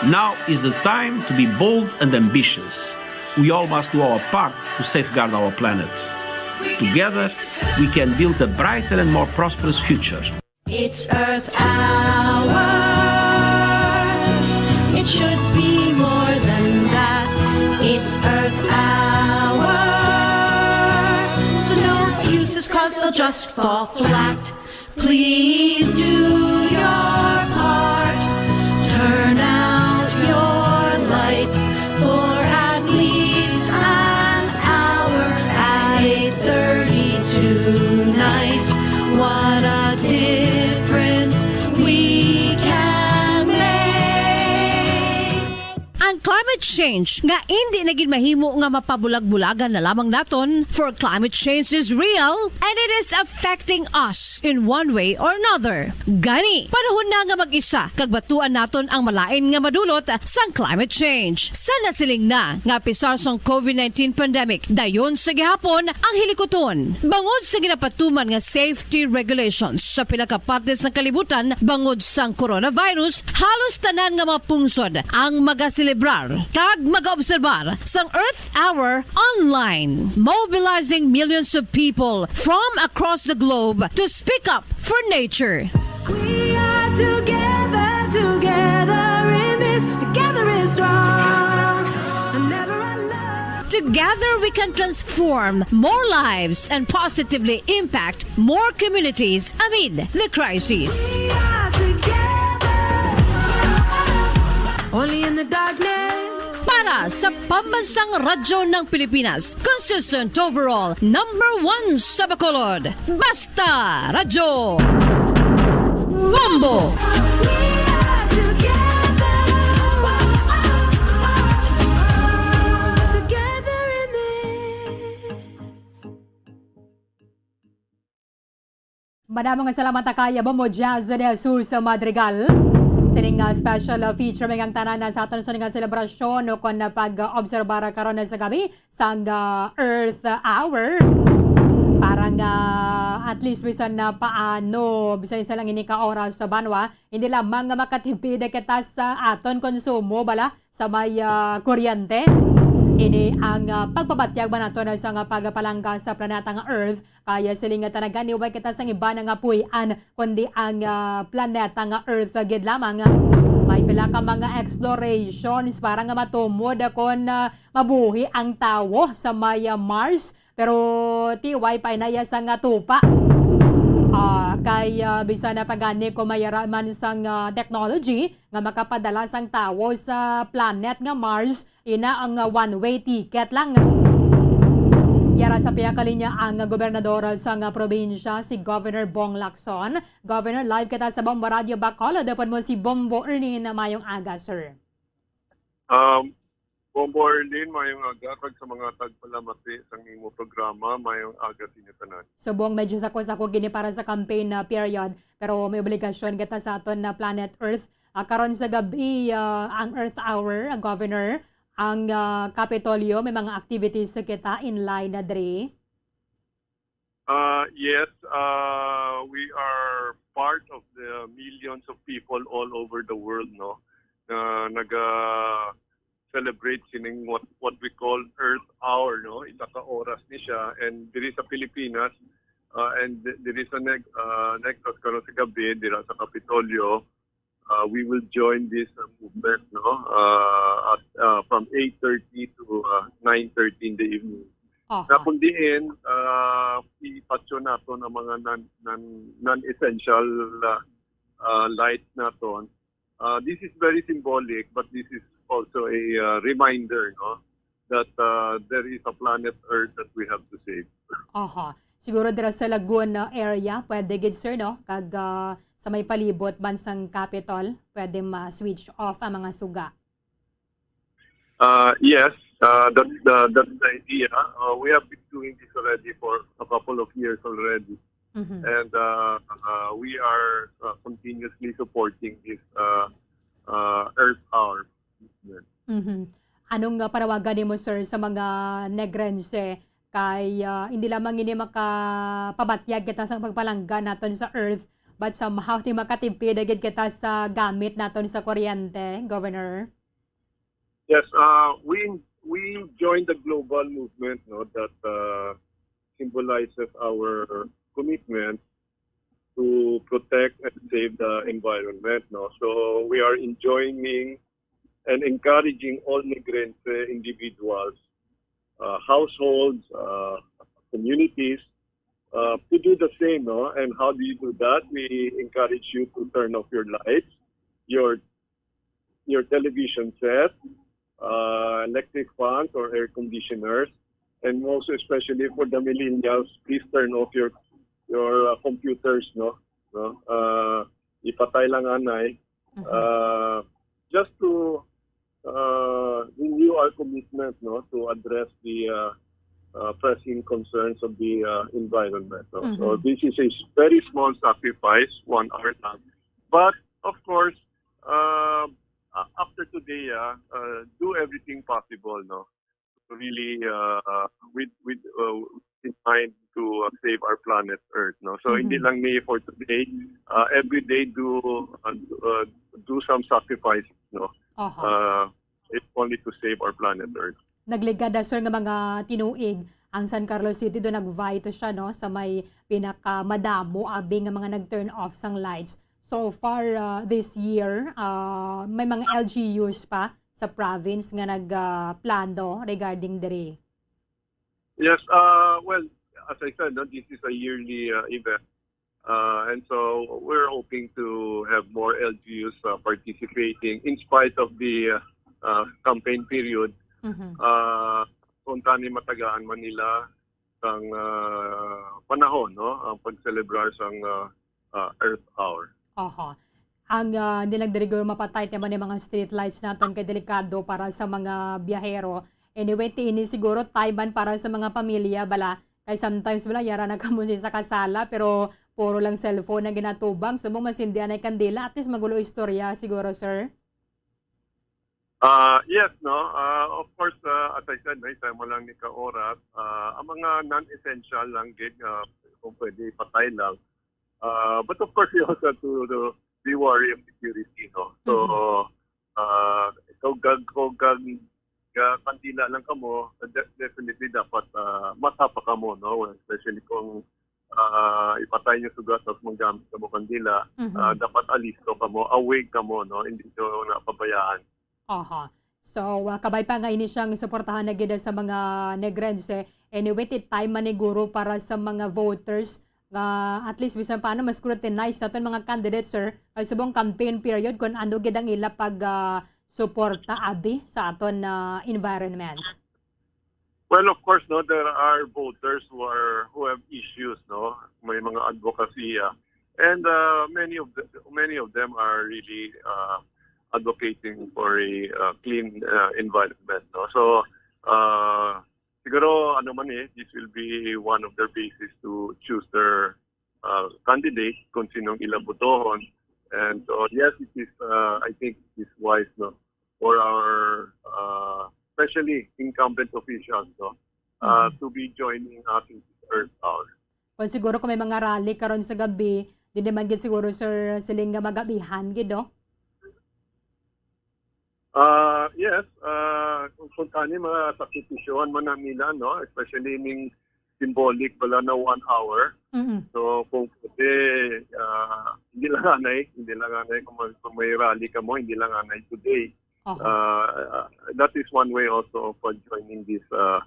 Now is the time to be bold and ambitious. We all must do our part to safeguard our planet. Together, we can build a brighter and more prosperous future. It's Earth Hour. It should be more than that. It's Earth Hour. So no excuses, 'cause they'll just fall flat. Please do your part. Turn out your lights for at least an hour at eight thirty tonight. What a difference we can make. Ang climate change nga indi na gid mahimo nga mapabulag-bulagan na lamang naton, for climate change is real and it is affecting us in one way or another. Gani, panahon na nga mag-isa kag batuan naton ang malain nga madulot sang climate change. Sa nasiling na nga apisar sang COVID nineteen pandemic, dayon sa gihapon ang hilikuton. Bangod sa ginapatuman nga safety regulations sa pila ka parte sang kalibutan bangod sang coronavirus, halos tanan nga mga pungsod ang magaselebrar kag magaobserbar sang Earth Hour online, mobilizing millions of people from across the globe to speak up for nature. We are together, together in this, together is strong, and never alone. Together we can transform more lives and positively impact more communities amid the crisis. We are together. Only in the darkness. Para sa Pambansang Radyo ng Pilipinas, consistent overall, number one sa Bacolod, Basta Radyo Bombo! We are together. Together in this. Madamo nga salamat kay Bombo Jazz de Jesus Madrigal. Sining, ah, special, ah, feature may ang tanan na sa aton sa nga selebrasyon o kon pag-obserbar karon sa gabi sang, ah, Earth Hour. Para nga at least bisan na paano, bisan isa lang ini ka oras sa banwa, hindi lamang nga makatipid kita sa aton konsumo bala sa may, ah, kuryente. Ini ang, ah, pagpabatyag ba nato na sa nga pagpalangga sa planeta nga Earth. Kaya siling nga tanagan ni way kita sang iba na nga puy-an, kundi ang, ah, planeta nga Earth gid lamang. May pila ka mga explorations para nga matumod kon, ah, mabuhi ang tawo sa may, ah, Mars. Pero tiway pa inaya sa nga tupa. Ah, kay, ah, bisan na pagani kung may ara man sang, ah, technology nga makapadala sang tawo sa planet nga Mars, ina ang, ah, one-way ticket lang. Yara sa pihak kalinya ang gobernador sang, ah, probinsya, si Governor Bong Lacson. Governor, live kita sa Bombo Radio Bacolod. Dapat mo si Bombo Ernie na mayong aga, sir. Um, Bombo Arlene, mayong aga, kag sa mga tagpalamati sang imo programa, mayong aga sa inyo tanan. Subong medyo sako-sako gini para sa campaign na period, pero may obligasyon kita sa aton na planet Earth. Ah, karon sa gabi, ah, ang Earth Hour, ang Governor, ang, ah, Kapitolyo, may mga activities kita in line na diri. Uh, yes, uh, we are part of the millions of people all over the world, no, na naga-celebrate sining what, what we call Earth Hour, no? Isa ka oras ni siya. And diri sa Pilipinas, uh, and di-, diri sa neg-, uh, Negros karon sa gabi, dira sa Kapitolyo, uh, we will join this, uh, movement, no? Uh, at, uh, from eight thirty to, uh, nine thirty in the evening. Aha. Na kung diin, uh, ipatyon naton ang mga non, non, non-essential, uh, uh, lights naton. Uh, this is very symbolic, but this is also a uh, reminder, no, that uh, there is a planet Earth that we have to save. Aha. Siguro dira sa Lagoon uh, area, pwede gid, sir, no? Kag uh, sa may palibot man sang Capitol, pwede ma-switch off ang mga suga. Uh, yes, uh, that's the that's the idea. Uh, we have been doing this already for a couple of years already, Mhm. and uh, uh, we are uh, continuously supporting this uh, uh, Earth Hour movement. Mhm. Anong uh, panawagan nimo, sir, sa mga Negrense kay uh, hindi lamang ini makapabatyag kita sa pagpalangga naton sa earth, but somehow di makatipid gid kita sa gamit naton sa kuryente, Governor? Yes, uh, we we joined the global movement, no, that uh, symbolizes our commitment to protect and save the environment, no. So we are enjoining and encouraging all Negrense individuals, uh, households, uh, communities uh, to do the same, no. And how do you do that? We encourage you to turn off your lights, your your television set, uh, electric fans or air conditioners, and most especially for the millennials, please turn off your your uh, computers, no? No? Uh, ipatay lang anay. Mhm. Uh, just to uh, renew our commitment, no, to address the uh, uh, pressing concerns of the uh, environment, no? So Mhm. this is a s- very small sacrifice, one hour lang. But of course, uh, a- after today, uh, uh, do everything possible, no, to really uh, with with uh, in mind to uh, save our planet Earth, no. So hindi Mhm. lang ni for today, uh, every day do uh, do- uh, do some sacrifice, no. Aha. Uh, if only to save our planet Earth. Nagligad na, sir, nga mga tinuig ang San Carlos City, do nag-vie to siya, no, sa may pinakamadamo abi nga mga nag-turn off sang lights. So far uh, this year, uh, may mga L G Us pa sa province nga nagplano regarding diri. Yes, uh, well, as I said, no, this is a yearly uh, event. Uh, and so we're hoping to have more L G Us uh, participating in spite of the uh, uh, campaign period. Mhm. Uh, kung tani matagaan man nila sang uh, panahon, no, ang pagselebrar sang uh, uh, Earth Hour. Aha. Ang uh, nilang diri guro mapatay naman yung mga street lights naton kay delikado para sa mga biyahero. Anyway, ti ini siguro time man para sa mga pamilya bala. Kay sometimes bala yara na kamo sa kasala pero puro lang cellphone ang ginatubang. Subong masindihan ay kandila, at least magulo istorya siguro, sir. Uh, yes, no. Uh, of course, uh, as I said, no, isa mo lang ni ka oras. Uh, ang mga non-essential lang gid uh, kung pwede patay lang. Uh, but of course, you also have to, to be wary of security, no. So, uh, kung gag kung gag ga kandila lang kamo, de- definitely dapat uh, masapa kamo, no. Especially kung uh, ipatay niyo sugat tapos manggamit kamo kandila, Mhm. uh, dapat alisto kamo, awake kamo, no. Hindi niyo na pabayaan. Aha. So, uh, kabay pa nga ini siyang suportahan na gid sa mga Negrense. Anyway, ti time man ni guro para sa mga voters nga at least bisan paano ma-scrutinize naton mga candidates, sir, ay subong campaign period kung ano gid ang ila pag uh, suporta abi sa aton na environment. Well, of course, no, there are voters who are who have issues, no, may mga advocacy, uh, and uh, many of the, many of them are really uh, advocating for a uh, clean uh, environment, no. So uh, siguro ano man eh, this will be one of their basis to choose their uh, candidate kung sinong ila botohon. And so yes, it is uh, I think it is wise, no, for our uh, especially incumbent officials, no, uh, Mhm. to be joining us in this Earth Hour. Well, siguro kung may mga rally karon sa gabi, di naman gid siguro, sir, siling nga magabihan gid, no? Uh, yes, uh, kung, kung tani mga sakripisyohan man na nila, no, especially ning symbolic bala na one hour. Mm-mm. So kung pwede, uh, hindi lang anay, hindi lang anay kung, mag, kung may rally kamo, hindi lang anay today. Aha. Uh, that is one way also of uh, joining this uh,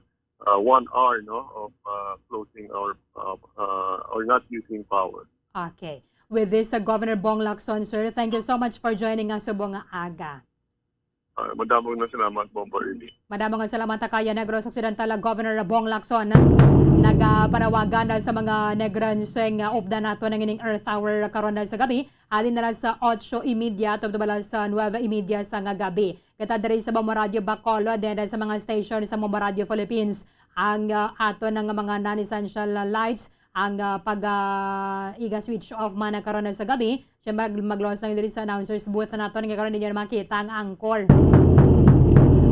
uh, one hour, no, of uh, closing our uh, uh, or not using power. Okay. with this, uh, Governor Bong Lacson, sir. Thank you so much for joining us subong nga aga. Ah, madamo nga salamat, Bombo Ernie. Madamo nga salamat, Akaya Negros Occidental, uh, Governor Bong Lacson. Nagapanawagan na sa mga Negrense nga updan nato ang ining Earth Hour karon na sa gabi. Halin na lang sa otso y media, tubtob na lang sa nuebe y media sa nga gabi. Kita diri sa Bombo Radio Bacolod, then sa mga station sa Bombo Radio Philippines. Ang, ah, ato na nga mga non-essential lights, ang, ah, pag, ah, iga switch off man na karon na sa gabi. Siyempre, mag-, magluwas lang diri sa announcer's booth naton nga karon ninyo na makita ang anchor.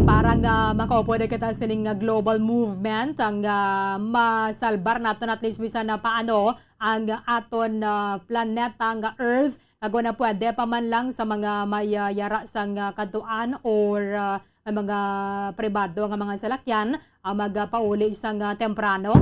Para nga makaupod kita sining nga global movement, ang, ah, masalbar naton at least bisan na paano ang aton, ah, planeta nga Earth, kag wala pwede pa man lang sa mga may, ah, yara sang, ah, kadtuan or, ah, may mga pribado nga mga salakyan, ah, magapauli sang, ah, temprano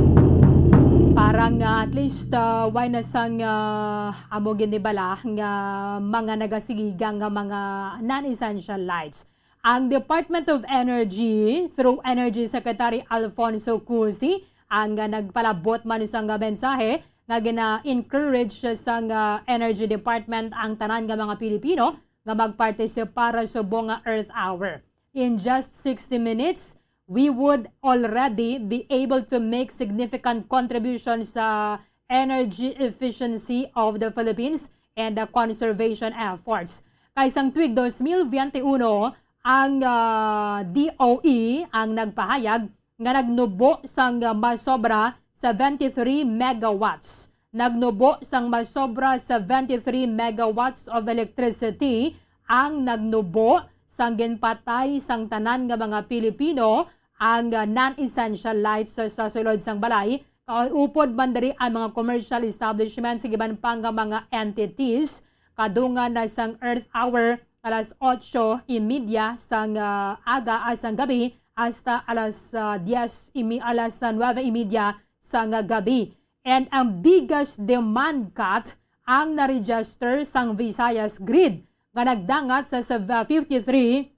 para nga at least, ah, way na sang, ah, amo gini bala nga mga nagasigiga nga mga non-essential lights. Ang Department of Energy, through Energy Secretary Alfonso Cusi, ang, ah, nagpalabot man sang, ah, mensahe nga gina-encourage sang, ah, Energy Department ang tanan nga mga Pilipino nga magpartisipar subong nga Earth Hour. In just sixty minutes, we would already be able to make significant contributions sa energy efficiency of the Philippines and the conservation efforts. Kay sang tuig dos mil bente uno, ang, ah, D O E ang nagpahayag nga nagnubo sang masobra seventy-three megawatts. Nagnubo sang masobra seventy-three megawatts of electricity ang nagnubo sang ginpatay sang tanan nga mga Pilipino ang, ah, non-essential lights sa, sa sulod sang balay. Kay upod man diri ang mga commercial establishments, ug iban pa nga mga entities. Kadungan na sang Earth Hour, alas otso y media sang, ah, aga, ah, sang gabi, hasta alas, ah, dies y mi-, alas, ah, nuebe y media sang gabi. And ang biggest demand cut ang na-register sang Visayas Grid, nga nagdangat sa, sa fifty-three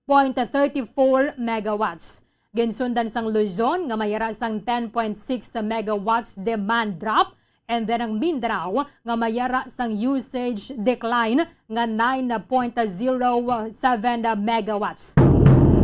point thirty-four megawatts. Ginsundan sang Luzon nga may ara sang ten point six megawatts demand drop, and then ang Mindanao nga may ara sang usage decline nga nine point zero seven megawatts.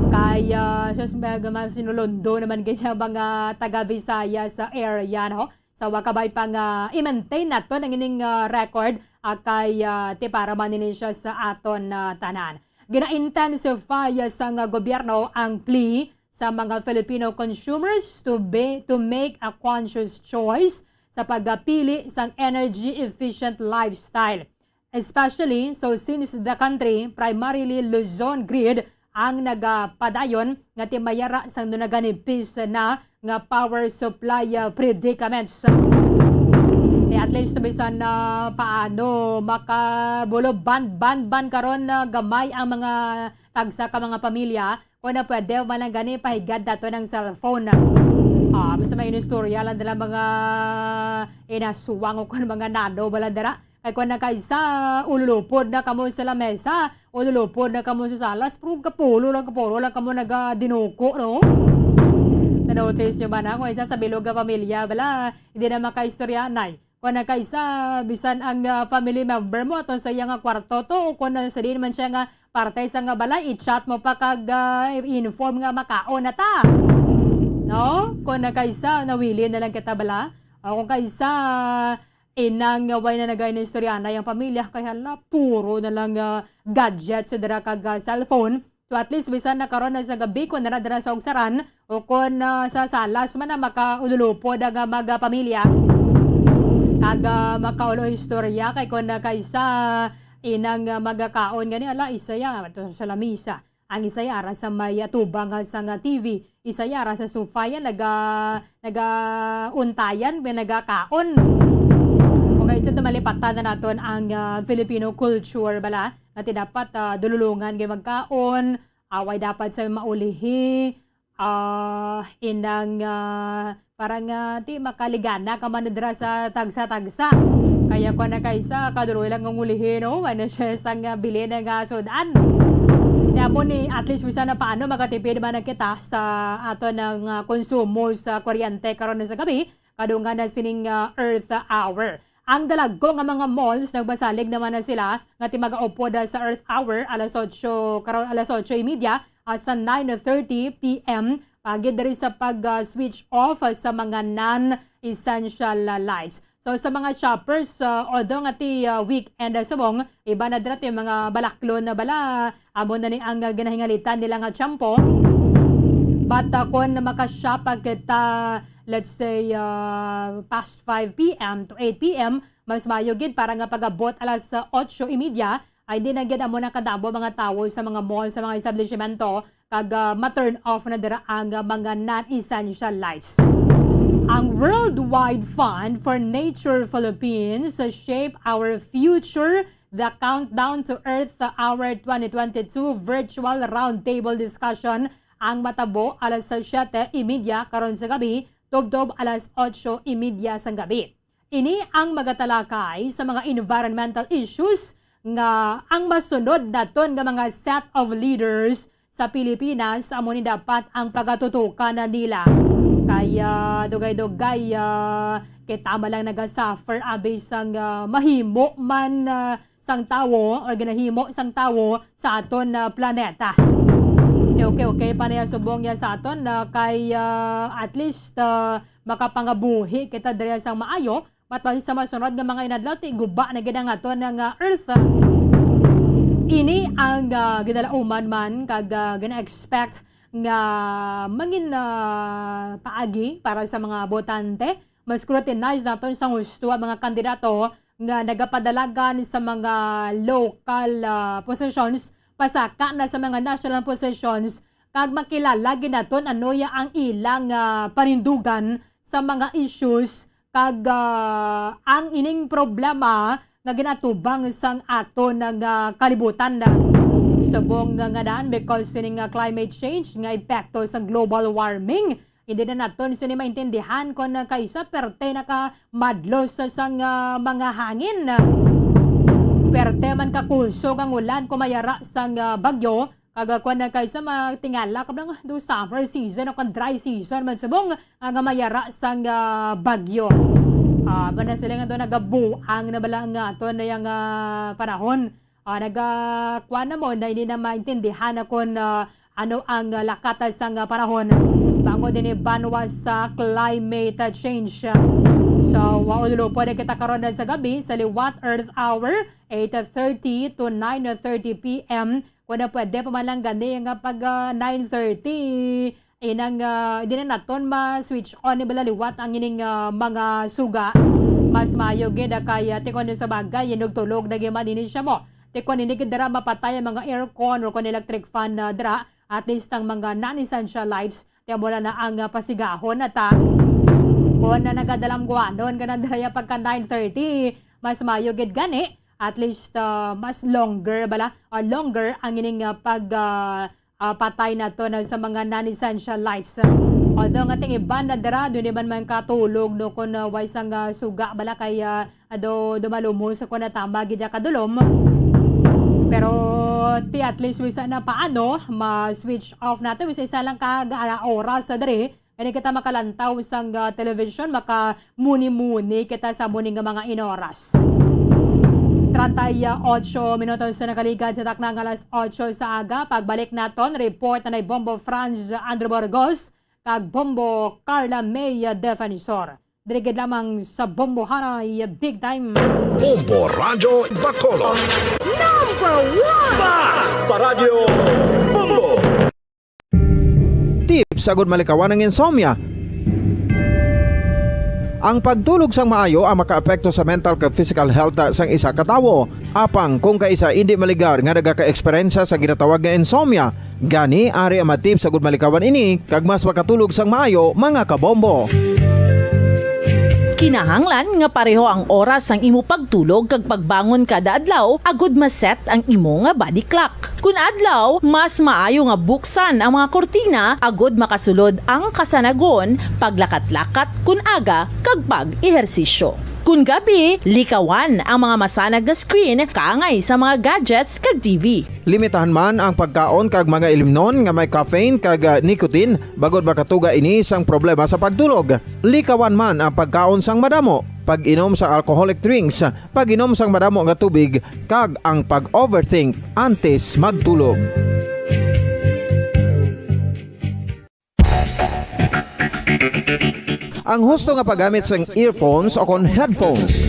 Kay, ah, sus, mga, mga sinulundo naman gid siya mga taga Visayas area, no? Sa wa kabay pa nga i-maintain naton ang ining, ah, record, ah, kay, ah, ti para man ini siya sa aton, ah, tanan. Gina-intensify sang gobyerno ang plea sa mga Filipino consumers to be, to make a conscious choice sa pagpili sang energy efficient lifestyle. Especially, so since the country, primarily Luzon grid, ang nagapadayon nga ti may ara sang nagaganipis na nga power supply, ah, predicaments. Ti at least bisan na paano makabulo ban, ban, ban karon na gamay ang mga tagsa ka mga pamilya, kung na pwede man lang gani pahigad nato ng cellphone. Ah, basta may inistorya lang dala mga inaswang o kung mga nano bala dara. Kay kung nakaisa, ululupod na kamo sa lamesa, ululupod na kamo sa salas, pero kapulo lang, kapulo lang kamo nagadinuko, no? Na-notice nyo ba na? Kung isa sa bilog nga pamilya, bala, hindi na makaistoryanay. Kung nakaisa, bisan ang, ah, family member mo, ato sa iya nga kwarto to, o kung sa di naman siya nga parte sa nga balay, i-chat mo pa kag, ah, i-inform nga makaon na ta. No? Kung nakaisa, nawili na lang kita bala. O kung kaisa, inang nga way na nagainistorya na yung pamilya, kay hala, puro na lang, ah, gadgets dira kag, ah, cellphone. So at least, bisan na karon na sa gabi, kung nara dira sa ugsaran, o kung, ah, sa salas man na makaululupod ang, ah, mga pamilya, kag, ah, makaulo istorya, kay kung, ah, kaisa, inang, ah, magakaon gani, ala, isa ya, ato sa lamisa. Ang isa ya ara sa may atubang, ah, sa nga T V, isa ya ara sa sofa ya, naga-, nagauntayan, may nagakaon. Kung kaisa, tumalipatan na naton ang, ah, Filipino culture, bala, nga ti dapat, ah, dululungan kay magkaon, away dapat sa maulihi, ah, inang, ah, parang, ah, ti makaligana ka man dira sa tagsa-tagsa. Kaya kung na kaisa, kaduloy lang ang ulihi, no? Ano siya sang, ah, bilin nga sudan. Ti amo ni, at least, bisan na paano, makatipid man na kita sa ato ng, ah, konsumo sa kuryente karon sa gabi, kadungan na sining, ah, Earth Hour. Ang dalagko nga mga malls, nagbasalig naman na sila nga ti magaupod, ah, sa Earth Hour, alas otso, karon alas otso y media, ah, sa nine thirty p m, pagid diri sa pag, ah, switch off, ah, sa mga non-essential, ah, lights. So, sa mga shoppers, ah, although nga ti, ah, weekend, ah, subong, iba na dira ti mga balaklon na bala, amo na ni ang, ah, ginahingalitan nila nga tiyempo. But, ah, kung makashop pa kita, let's say, ah, past five p m to eight p m, mas maayo gid para nga pag-abot alas, ah, otso y media, ay di na gid amo na kadamo mga tawo sa mga mall, sa mga establishmento, kag, ah, ma-turn off na dira ang, ah, mga non-essential lights. Ang Worldwide Fund for Nature Philippines, ah, Shape Our Future, The Countdown to Earth Hour twenty twenty-two Virtual Roundtable Discussion ang matabo alas siyete y media karon sa gabi, tubtob alas otso y media sang gabi. Ini ang magatalakay sa mga environmental issues nga ang masunod naton nga mga set of leaders sa Pilipinas amo ni dapat ang pagatutukan na nila. Kaya dugay-dugay, ah, kita man lang nagasuffer abi sang, ah, mahimo man, ah, sang tawo or ginahimo sang tawo sa aton, ah, planeta. Okay, okay, okay pa niya subong niya sa aton, ah, kay, ah, at least, ah, makapangabuhi kita diri sang maayo, mat-, basi sa masunod nga mga inadlaw, ti guba na gid ang aton nga earth. Ini ang, ah, ginalauman man kag, ah, gina-expect nga mangin, ah, paagi para sa mga botante. Mas scrutinize naton sang husto ang mga kandidato nga nagapadalagan sa mga local, ah, positions, pasaka na sa mga national positions, kag makilala gid naton ano ya ang ilang, ah, panindugan sa mga issues, kag, ah, ang ining problema nga ginatubang sang aton nga kalibutan na subong nga, nga daan because sining, ah, climate change nga epekto sa global warming. Hindi na naton sini maintindihan kon, ah, kaisa perte nakamadlos sa, sang, ah, mga hangin. Perte man kakusog ang ulan kung mayara sang, ah, bagyo. Kag, ah, kwan na kaisa matingala ka lang do summer season o kon dry season man subong, ah, nga mayara sang, ah, bagyo. Ah, ba na sila nga do nagabuang na bala nga ato na yang, ah, panahon. Ah, naga-, kwan na mo na hindi na maintindihan na kon, ah, ano ang, ah, lakat sang, ah, panahon. Bangod ini banwa sa climate, ah, change. So, wa ulupod kita karon na sa gabi sa liwat Earth Hour, eight thirty to nine thirty p m. Kung na pwede pa man lang gani nga pag, ah, nine thirty, inang, ah, di na naton ma-switch on ni bala liwat ang ining, ah, mga suga. Mas maayo gid, ah, kay, ah, tikon sa bagay, inugtulog na giman ini siya mo. Tikon ini gid dira mapatay ang mga aircon or kon electric fan, ah, dira, at least ang mga non-essential lights, ti amo na na ang, ah, pasigahon na ta. Kung na nagadalamguanon ka na dira pagka nine thirty, mas maayo gid gani, at least, ah, mas longer bala, or longer ang ining, ah, pag, ah, ah, patay nato na sa mga non-essential lights. Although nga ting iban na dira, doon iban man katulog, no, kung, ah, way sang, ah, suga bala kay, ah, ado dumalumos sa kung natama gid kadulom. Pero ti at least wisa na paano, ma-switch off nato, wisa isa lang ka, ah, oras sa diri, Gani kita makalantaw sang, ah, television, makamuni-muni kita sa muni nga mga inoras. Treinta y ocho minutos na nakaligad sa takna nga alas otso sa aga. Pagbalik naton, report na ni Bombo Franz Andrew Burgos kag Bombo Carla May Defensor. Diri gid lamang sa Bombo Hanay Big Time. Bombo Radyo Bacolod. Number one! Basta Radyo Bombo! Tips agud malikawan ang insomnia. Ang pagtulog sang maayo ang makaapekto sa mental kag physical health sang isa ka tawo. Apang kung kaisa indi maligar nga nagaka-eksperyensya sa ginatawag nga insomnia, gani ari ang mga tips agud malikawan ini kag mas makatulog sang maayo, mga kabombo. Kinahanglan nga pareho ang oras sang imo pagtulog kag pagbangon kada adlaw agud ma-set ang imo nga body clock. Kun adlaw, mas maayo nga buksan ang mga kurtina agud makasulod ang kasanagon, paglakat-lakat kun aga, kag pag-ehersisyo. Kon gabi, likawan ang mga masanag nga screen kaangay sa mga gadgets kag T V. Limitahan man ang pagkaon kag mga ilimnon nga may caffeine kag, ah, nicotine, bangod makatuga ini sang problema sa pagtulog. Likawan man ang pagkaon sang madamo, pag-inom sang alcoholic drinks, pag-inom sang madamo nga tubig, kag ang pag-overthink antes magtulog. Ang husto nga paggamit sang earphones o kon headphones.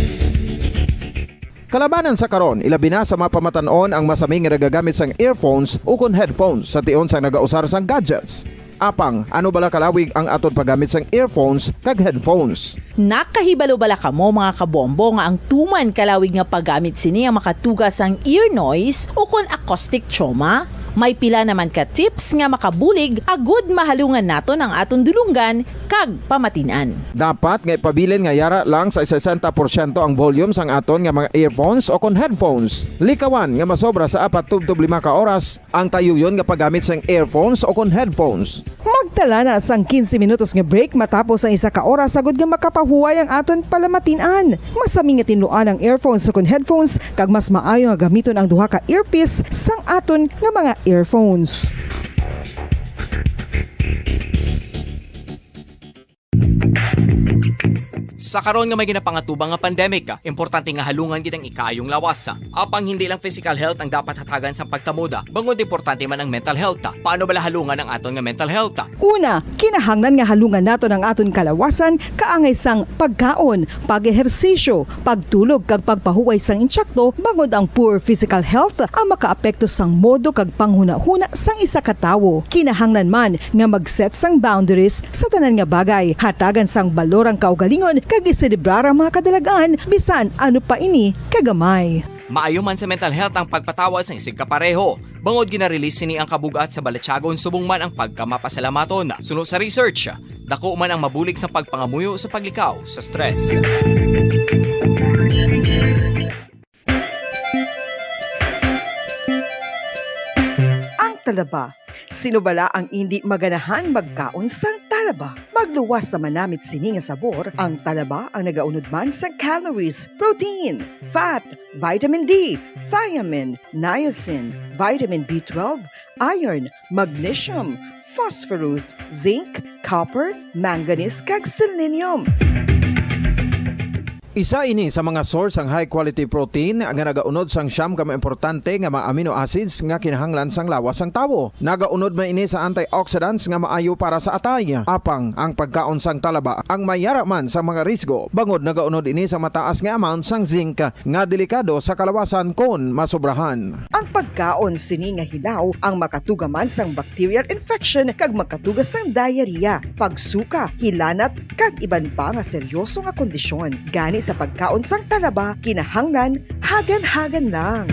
Kalabanan sa karon, ilabi na sa mga pamatan-on ang masami nga nagagamit sang earphones o kon headphones sa tion sang nagausar sang gadgets. Apang, ano bala kalawig ang aton paggamit sang earphones kag headphones? Nakahibalo bala kamo, mga kabombo, nga ang tuman kalawig nga paggamit sini ang makatuga sang ear noise o kon acoustic trauma? May pila naman ka tips nga makabulig agud mahalungan naton ang aton dulonggan kag pamatin-an. Dapat nga ipabilin nga yara lang sa sesenta porsyento ang volume sang aton nga mga earphones o kon headphones. Likawan nga masobra sa apat tubtob lima ka oras ang tayuyon nga paggamit sang earphones o kon headphones. Magtala na sang quince minutos nga break matapos ang isa ka oras, agud nga makapahuway ang aton palamatin-an. Masami nga tinluan ang earphones o kon headphones, kag mas maayo nga gamiton ang duha ka earpiece sang aton nga mga earphones. Sa karon nga may ginapangatubang nga pandemic, importante nga halungan gid ang ikaayong lawas. Apang hindi lang physical health ang dapat hatagan sang pagtamod, bangod importante man ang mental health. Paano bala halungan ang aton nga mental health? Una, kinahanglan nga halungan naton ang aton kalawasan kaangay sang pagkaon, pag-ehersisyo, pagtulog kag pagpahuway sang insakto, bangod ang poor physical health ang makaapekto sang modo kag panghunahuna sang isa ka tawo. Kinahanglan man nga mag-set sang boundaries sa tanan nga bagay, hatagan sang balor ang kaugalingon kag iselebrar ang mga kadalag-an, bisan ano pa ini kagamay. Maayo man sa mental health ang pagpatawad sang isigkapareho, bangod gina-release sini ang kabug-at sa balatyagon subong man ang pagkamapasalamatan. Suno sa research, dako man ang mabulig sa pagpangamuyo sa paglikaw sa stress. Ang talaba. Sino bala ang indi maganahan magkaon sang talaba? Magluwas sa manamit sini nga sabor, ang talaba ang nagaunod man sa calories, protein, fat, vitamin D, thiamine, niacin, vitamin B twelve, iron, magnesium, phosphorus, zinc, copper, manganese, kag selenium. Isa ini sa mga source sang high quality protein nga nagaunod sang siyam ka mga importante nga mga amino acids nga kinahanglan sang lawas sang tawo. Nagaunod man ini sa antioxidants nga maayo para sa atay. Apang ang pagkaon sang talaba ang may yara man sa mga risgo, bangod nagaunod ini sa mataas nga amount sang zinc nga delikado sa kalawasan kon masobrahan. Ang pagkaon sini nga hilaw ang makatuga man sang bacterial infection kag makatuga sang diarrhea, pagsuka, hilanat, kag iban pa nga seryoso nga kondisyon. Gani sa pagkaon sang talaba, kinahanglan hagan-hagan lang.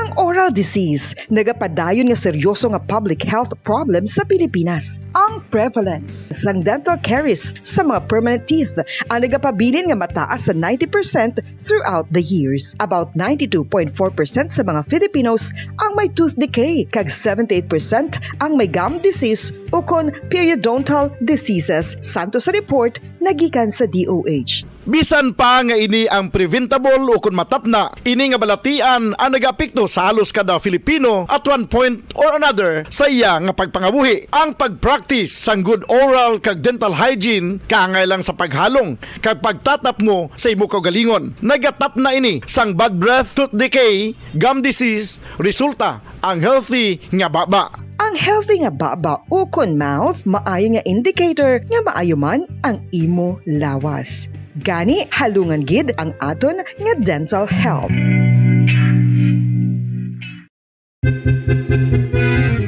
Ang oral disease nagapadayon nga seryoso nga public health problem sa Pilipinas. Ang prevalence sang dental caries sa mga permanent teeth ang nagapabilin nga mataas sa ninety percent throughout the years. About ninety-two point four percent sa mga Filipinos ang may tooth decay, kag seventy-eight percent ang may gum disease ukon periodontal diseases, santo sa report nga gikan sa D O H. Bisan pa nga ini ang preventable ukon matapna, ini nga balatian ang nagaapekto sa halos kada Filipino at one point or another sa iya nga pagpangabuhi. Ang pag-practice sang good oral kag dental hygiene kaangay lang sa paghalong kag pagtatapmo sa imo kaugalingon. Nagatapna ini sang bad breath, tooth decay, gum disease, resulta ang healthy nga baba. Ang healthy nga baba ukon mouth maayo nga indicator nga maayo man ang imo lawas. Gani, halungan gid ang aton nga dental health.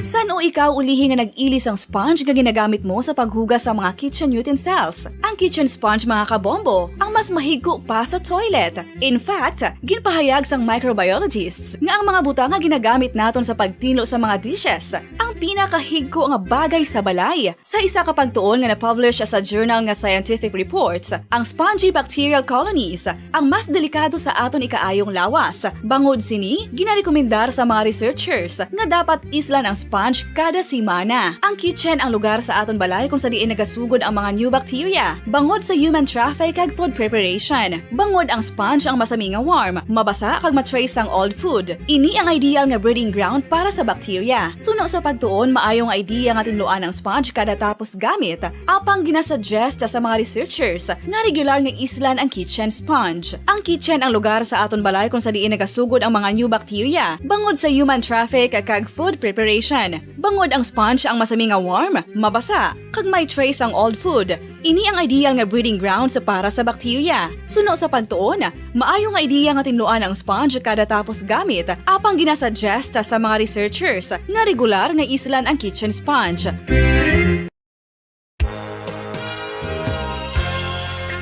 San-o ikaw ulihi nga nag-ili sang sponge nga ginagamit mo sa paghugas sa mga kitchen utensils? Ang kitchen sponge, mga kabombo, ang mas mahigko pa sa toilet. In fact, ginpahayag sang microbiologists nga ang mga butang nga ginagamit naton sa pagtinlo sa mga dishes, ang pinakahigko nga bagay sa balay. Sa isa ka pagtuon nga na-publish sa journal nga Scientific Reports, ang spongy bacterial colonies ang mas delikado sa aton ikaayong lawas. Bangod sini, ginarekomendar sa mga researchers nga dapat islan ang sponge kada semana. Ang kitchen ang lugar sa aton balay kung sa diin nagasugod ang mga new bacteria. Bangod sa human traffic kag food preparation, bangod ang sponge ang masami nga warm, mabasa kag ma-trace ang old food. Ini ang ideal nga breeding ground para sa bacteria. Suno sa pagtuon, maayo nga idea nga tinluan ang sponge kada tapos gamit. Apang ginasuggest sa mga researchers nga regular nga islan ang kitchen sponge. Ang kitchen ang lugar sa aton balay kung sa diin nagasugod ang mga new bacteria, bangod sa human traffic kag food preparation. Bangod ang sponge ang masami nga warm, mabasa, kag may trace ang old food. Ini ang ideal nga breeding grounds para sa bacteria. Suno sa pagtuon, maayo nga ideya nga tinluan ang sponge kada tapos gamit, apang ginasuggest sa mga researchers nga regular nga islan ang kitchen sponge.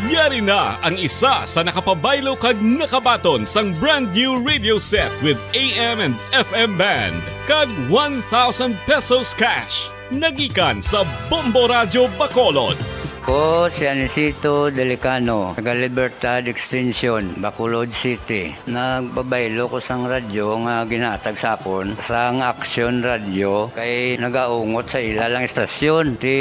Yari na ang isa sa nakapabaylo kag nakabaton sang brand new radio set with A M and F M band kag one thousand pesos cash. Nagikan sa Bombo Radyo Bacolod. Ko si Anisito Delicano, taga Libertad Extension, Bacolod City. Nagpabaylo ko sang radyo nga ginatag sa akon sang Action Radyo kay nagaungot sa ila lang istasyon. Ti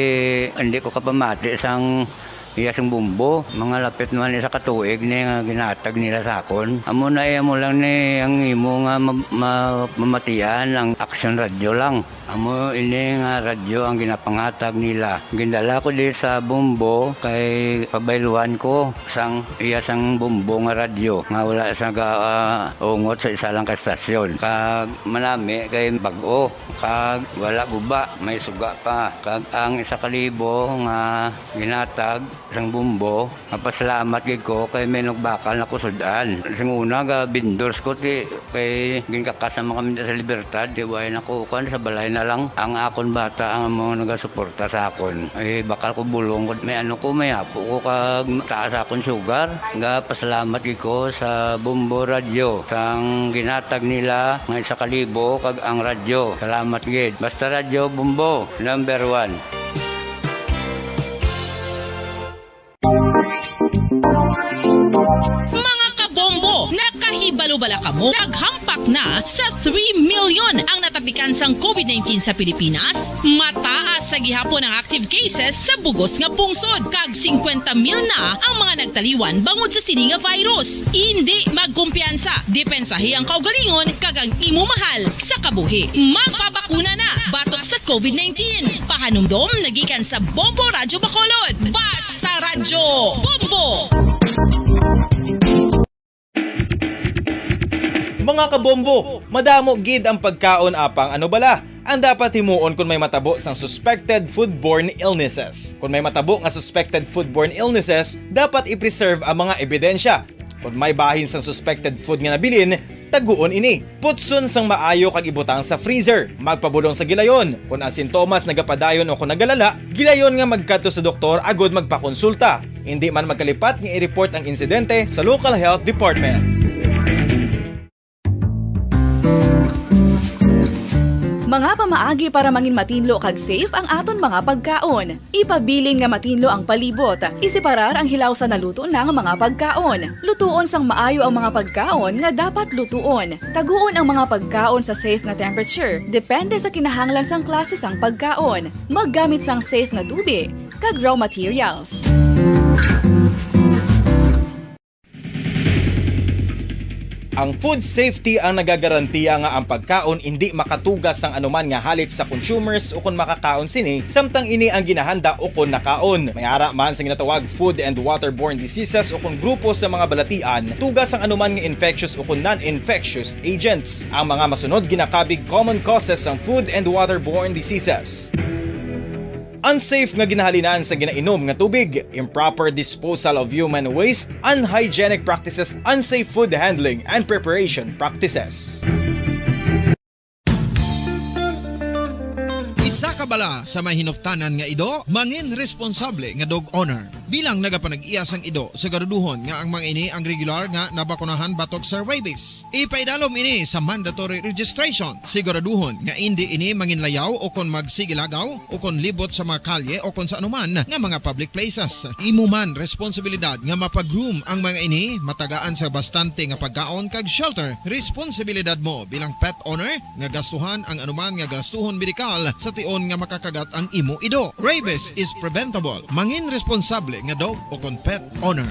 hindi ko kapamati sang iya sing bumbo. Mga lapit naman isa ka tuig ni nga ginatag nila sa akon. Amo na iya mo lang ni ang imo nga ma- ma- mamatian ang Action Radyo lang. Amo ini nga radyo ang ginapangatag nila. Gindala ko di sa Bombo kay pabayluan ko sang iya sang Bombo nga radyo nga wala sa ga, ah, ungot sa isa lang ka estasyon. Kag manami kay bag-o kag wala guba, may suga pa. Kag ang isa ka libo nga ginatag sang Bombo, mapasalamat gid ko kay may nagbakal na kusud-an. Sing una, ga vendors ko ti kay ginkakas naman kami sa Libertad, ti way na ko kan sa balay na lang. Ang akon bata ang mga nagasuporta sa akon. Ay bakal ko bulong ko, may ano ko, may apo ko kag taas akon sugar. Ga pasalamat gid ko sa Bombo Radyo sang ginatag nila nga isa ka libo kag ang radyo. Salamat gid. Basta Radyo Bombo, number one. Mga kabombo, nakahibalo bala kamo? Naghampak na sa three million ang natapikan sang COVID nineteen sa Pilipinas. Mataas sa gihapon ang active cases sa bugos nga pungsod, kag singkwenta mil na ang mga nagtaliwan bangod sa sini nga virus. Indi magkumpiyansa, depensahi ang kaugalingon kag ang imo mahal sa kabuhi. Magpabakuna na batok sa COVID nineteen. Pahanumdom nagikan sa Bombo Radyo Bacolod. Basta Radyo Bombo! Mga kabombo, madamo gid ang pagkaon, apang ano bala ang dapat himuon kon may matabo sang suspected foodborne illnesses? Kon may matabo nga suspected foodborne illnesses, dapat i-preserve ang mga ebidensya. Kon may bahin sang suspected food nga nabilin, taguon ini. Putson sang maayo kag ibutang sa freezer. Magpabulong sa gilayon. Kon ang sintomas nagapadayon o kon nagalala, gilayon nga magkadto sa doktor agud magpakonsulta. Indi man magkalipat nga i-report ang insidente sa local health department. Mga pamaagi para mangin matinlo kag safe ang aton mga pagkaon. Ipabilin nga matinlo ang palibot. Iseparar ang hilaw sa naluto na nga mga pagkaon. Lutuon sang maayo ang mga pagkaon nga dapat lutuon. Taguon ang mga pagkaon sa safe nga temperature, depende sa kinahanglan sang klase sang pagkaon. Maggamit sang safe nga tubig kag raw materials. Ang food safety ang nagagarantiya nga ang pagkaon indi makatuga sang anuman nga halit sa consumers ukon makakaon sini samtang ini ang ginahanda ukon nakaon. May ara man sa ginatawag food and waterborne diseases ukon grupo sa mga balatian tuga sang anuman nga infectious ukon non-infectious agents. Ang mga masunod ginakabig common causes sang food and waterborne diseases. Unsafe nga ginahalinan sa ginainom nga tubig, improper disposal of human waste, unhygienic practices, unsafe food handling and preparation practices. Isa ka bala sa may hinuptanan nga ido, mangin responsable nga dog owner. Bilang nagapanag-iya sang ido, siguraduhon nga ang mga ini ang regular nga nabakunahan batok sa rabies. Ipaidalom ini sa mandatory registration. Siguraduhon nga indi ini manginlayaw o kon magsigilagaw o kon libot sa mga kalye o kon sa anuman nga mga public places. Imo man responsibilidad nga mapagroom ang mga ini, matagaan sa bastante nga pagkaon kag shelter. Responsibilidad mo bilang pet owner nga gastuhan ang anuman nga gastuhon medikal sa tion nga makakagat ang imo ido. Rabies is preventable. Mangin responsable nga dog o kon pet owner.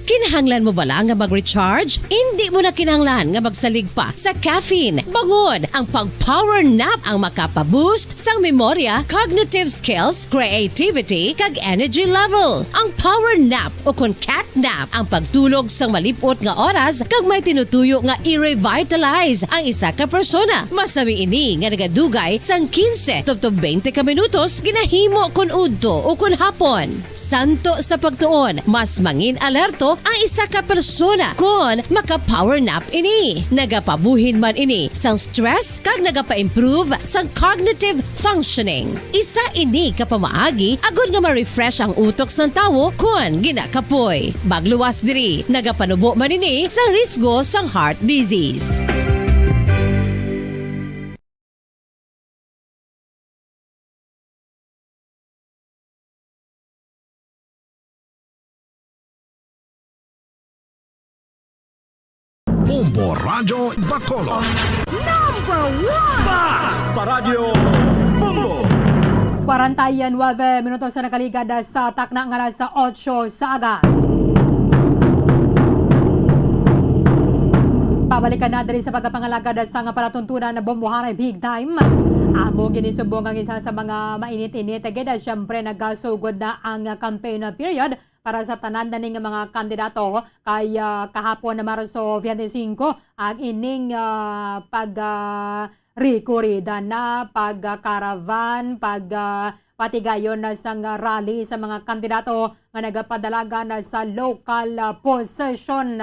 Kinahanglan mo bala nga mag-recharge? Indi mo na kinahanglan nga magsalig pa sa caffeine. Bangod ang pag-power nap ang makapa-boost sang memorya, cognitive skills, creativity, kag energy level. Ang power nap o kon cat nap ang pagtulog sang malip-ot nga oras kag may tinutuyo nga i-revitalize ang isa ka persona. Masami ini nga nagadugay sang quince tubtob twenty ka minutos ginahimo kon udto o kon hapon. Santo sa pagtuon, mas mangin alerto ang isa ka persona kon maka-power nap ini. Nagapabuhin man ini sang stress kag nagapa-improve sang cognitive functioning. Isa ini ka pamaagi agod nga ma-refresh ang utok sang tawo kon ginakapoy. Magluwas diri, nagapanubo man ini sa risgo sang heart disease. Bombo Radyo Bacolod. Number one! Basta Radyo Bombo! Kwarenta y nuebe minutos na nakaligad sa takna nga alas otso sa aga. Pabalikan na diri sa pagkapangalagad sa nga palatuntunan na bombohanay big time. Amo ginisumbong ang isa sa mga mainit-init gid. Siyempre, nagasugod na ang campaign period para sa tanan na ning mga kandidato kay, ah, kahapon na Marso twenty-five, ang ining, ah, pag, ah, rekorida na, pag, ah, caravan, pag, ah, patigayon na sang rally sa mga kandidato nga nagapadalagan na sa local, ah, position.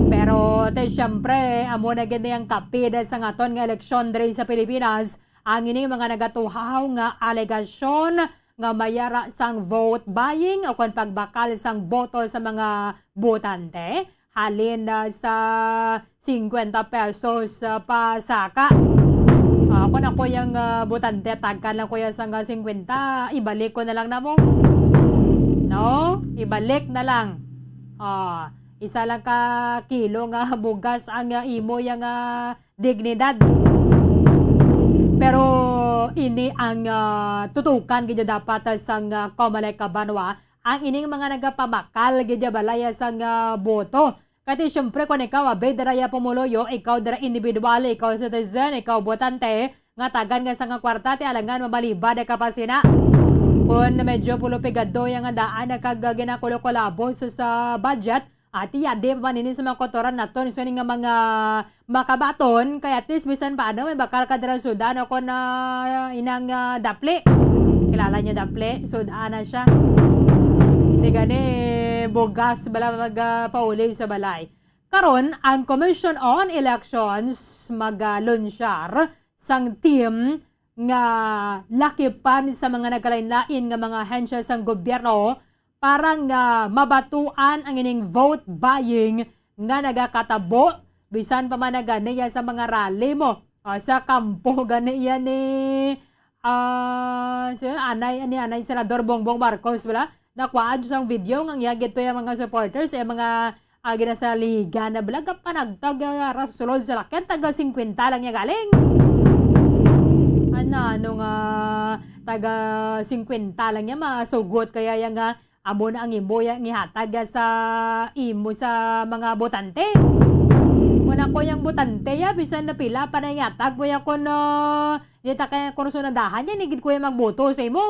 Pero, te, siyempre, amo na gid ni ang kapid sa ngaton nga eleksyon diri sa Pilipinas, ang ini mga nagatuhaw nga alegasyon nga may ara sang vote buying o kon pagbakal sang boto sa mga botante, halin na sa singkwenta pesos, ah, pa saka. Ah, kung ako yung, ah, botante, tagkan lang ko yung sang, ah, singkwenta, ibalik ko na lang na mo. No? Ibalik na lang. Ah, isa lang ka kilo nga bugas ang, ah, imo yung, ah, dignidad. Pero ini ang, ah, tutukan gid dapat sang, ah, Comelec Banwa, ang ining mga nagapabakal gid balay sang, ah, boto. Kay ti, siyempre, kung ikaw, abay, dira ya pumuluyo, ikaw dira individual, ikaw citizen, ikaw botante, nga tagan nga sa nga kwarta, ti alangan mabalibad ka pa sina. Kung medyo pulupigado yang nga daan na kag, ah, ginakulo-kulabos sa budget, Ati, adi pa man ini sa mga kotoran naton, so, ni nga mga makabaton, kay at least bisan paano may bakal ka dira sudan o kon, ah, inang, ah, dapli. Kilala niyo dapli, sudan na siya. Di gani, bugas bala mag, ah, pauli sa balay. Karon, ang Commission on Elections mag, ah, lunsyar sang team nga lakipan sa mga nagkalain-lain nga mga ahensya sang gobyerno para nga mabatuan ang ining vote buying nga nagakatabo, bisan pa man na gani ya sa mga rally mo, o sa kampo gani ya ni, ah, si anay, ni anay Senador Bongbong Marcos, wala? Nakuhaan sang video nga iya gito yung mga supporters, yung mga, ah, ginasaligan na bala, panagtag, ah, ra sa sulod sa lakyan, taga singkwenta lang niya galing. Ano, ano nga, taga singkwenta lang niya, masugot kaya yang, ah, amo na ang imo yang ihatag sa imo sa mga botante. Kung ako yang botante, ya, bisan na pila pa na ihatag mo ya, kung, ah, di ta kaya kursunadahan yan, igid ko yung magboto sa imo.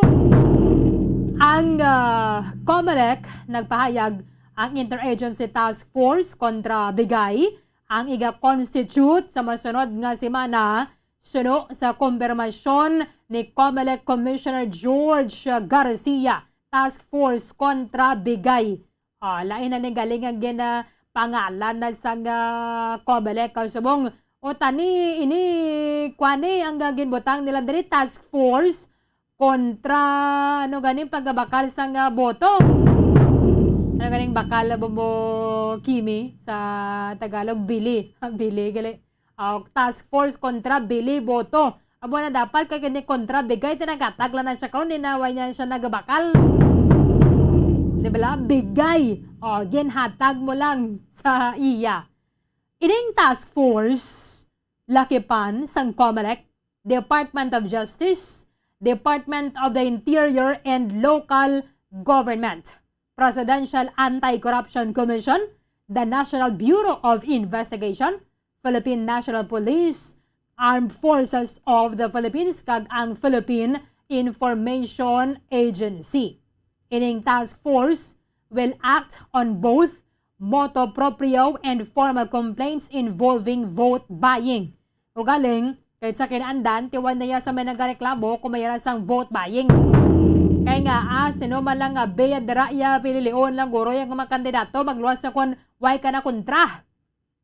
Ang, ah, Comelec nagpahayag ang Interagency Task Force kontra Bigay ang iga-constitute sa masunod nga semana suno sa kumpirmasyon ni Comelec Commissioner George Garcia, Task Force kontra Bigay. Ah, lain na ni galing ang gina-, pangalan na sang, ah, Comelec, ah, subong. O tani, ini, kuan ni, ang, ah, ginbutang nila diri, task force kontra, ano gani, pagabakal sang, ah, boto. Ano ganing bakal, Bombo Kimi, sa Tagalog? Bili. Bili, gali. Ah, task force kontra bili boto. Amo na dapat kay kini kontra bigay, ti naghatag lang na siya karon, di na, way niya siya nagabakal. Di ba la? Bigay. O, ginhatag mo lang sa iya. Ining task force, lakipan sang Comelec, Department of Justice, Department of the Interior and Local Government, Presidential Anti-Corruption Commission, the National Bureau of Investigation, Philippine National Police, Armed Forces of the Philippines, kag ang Philippine Information Agency. Ining task force will act on both motu proprio and formal complaints involving vote buying. Ugaling, kahit sa kinaandan, tiwan na iya sa may nagareklamo kung may ara sang vote buying. Kay nga, ah, sino man lang nga biya dira iya pililion lang guro yang mga kandidato, magluwas na kon way ka na kontra.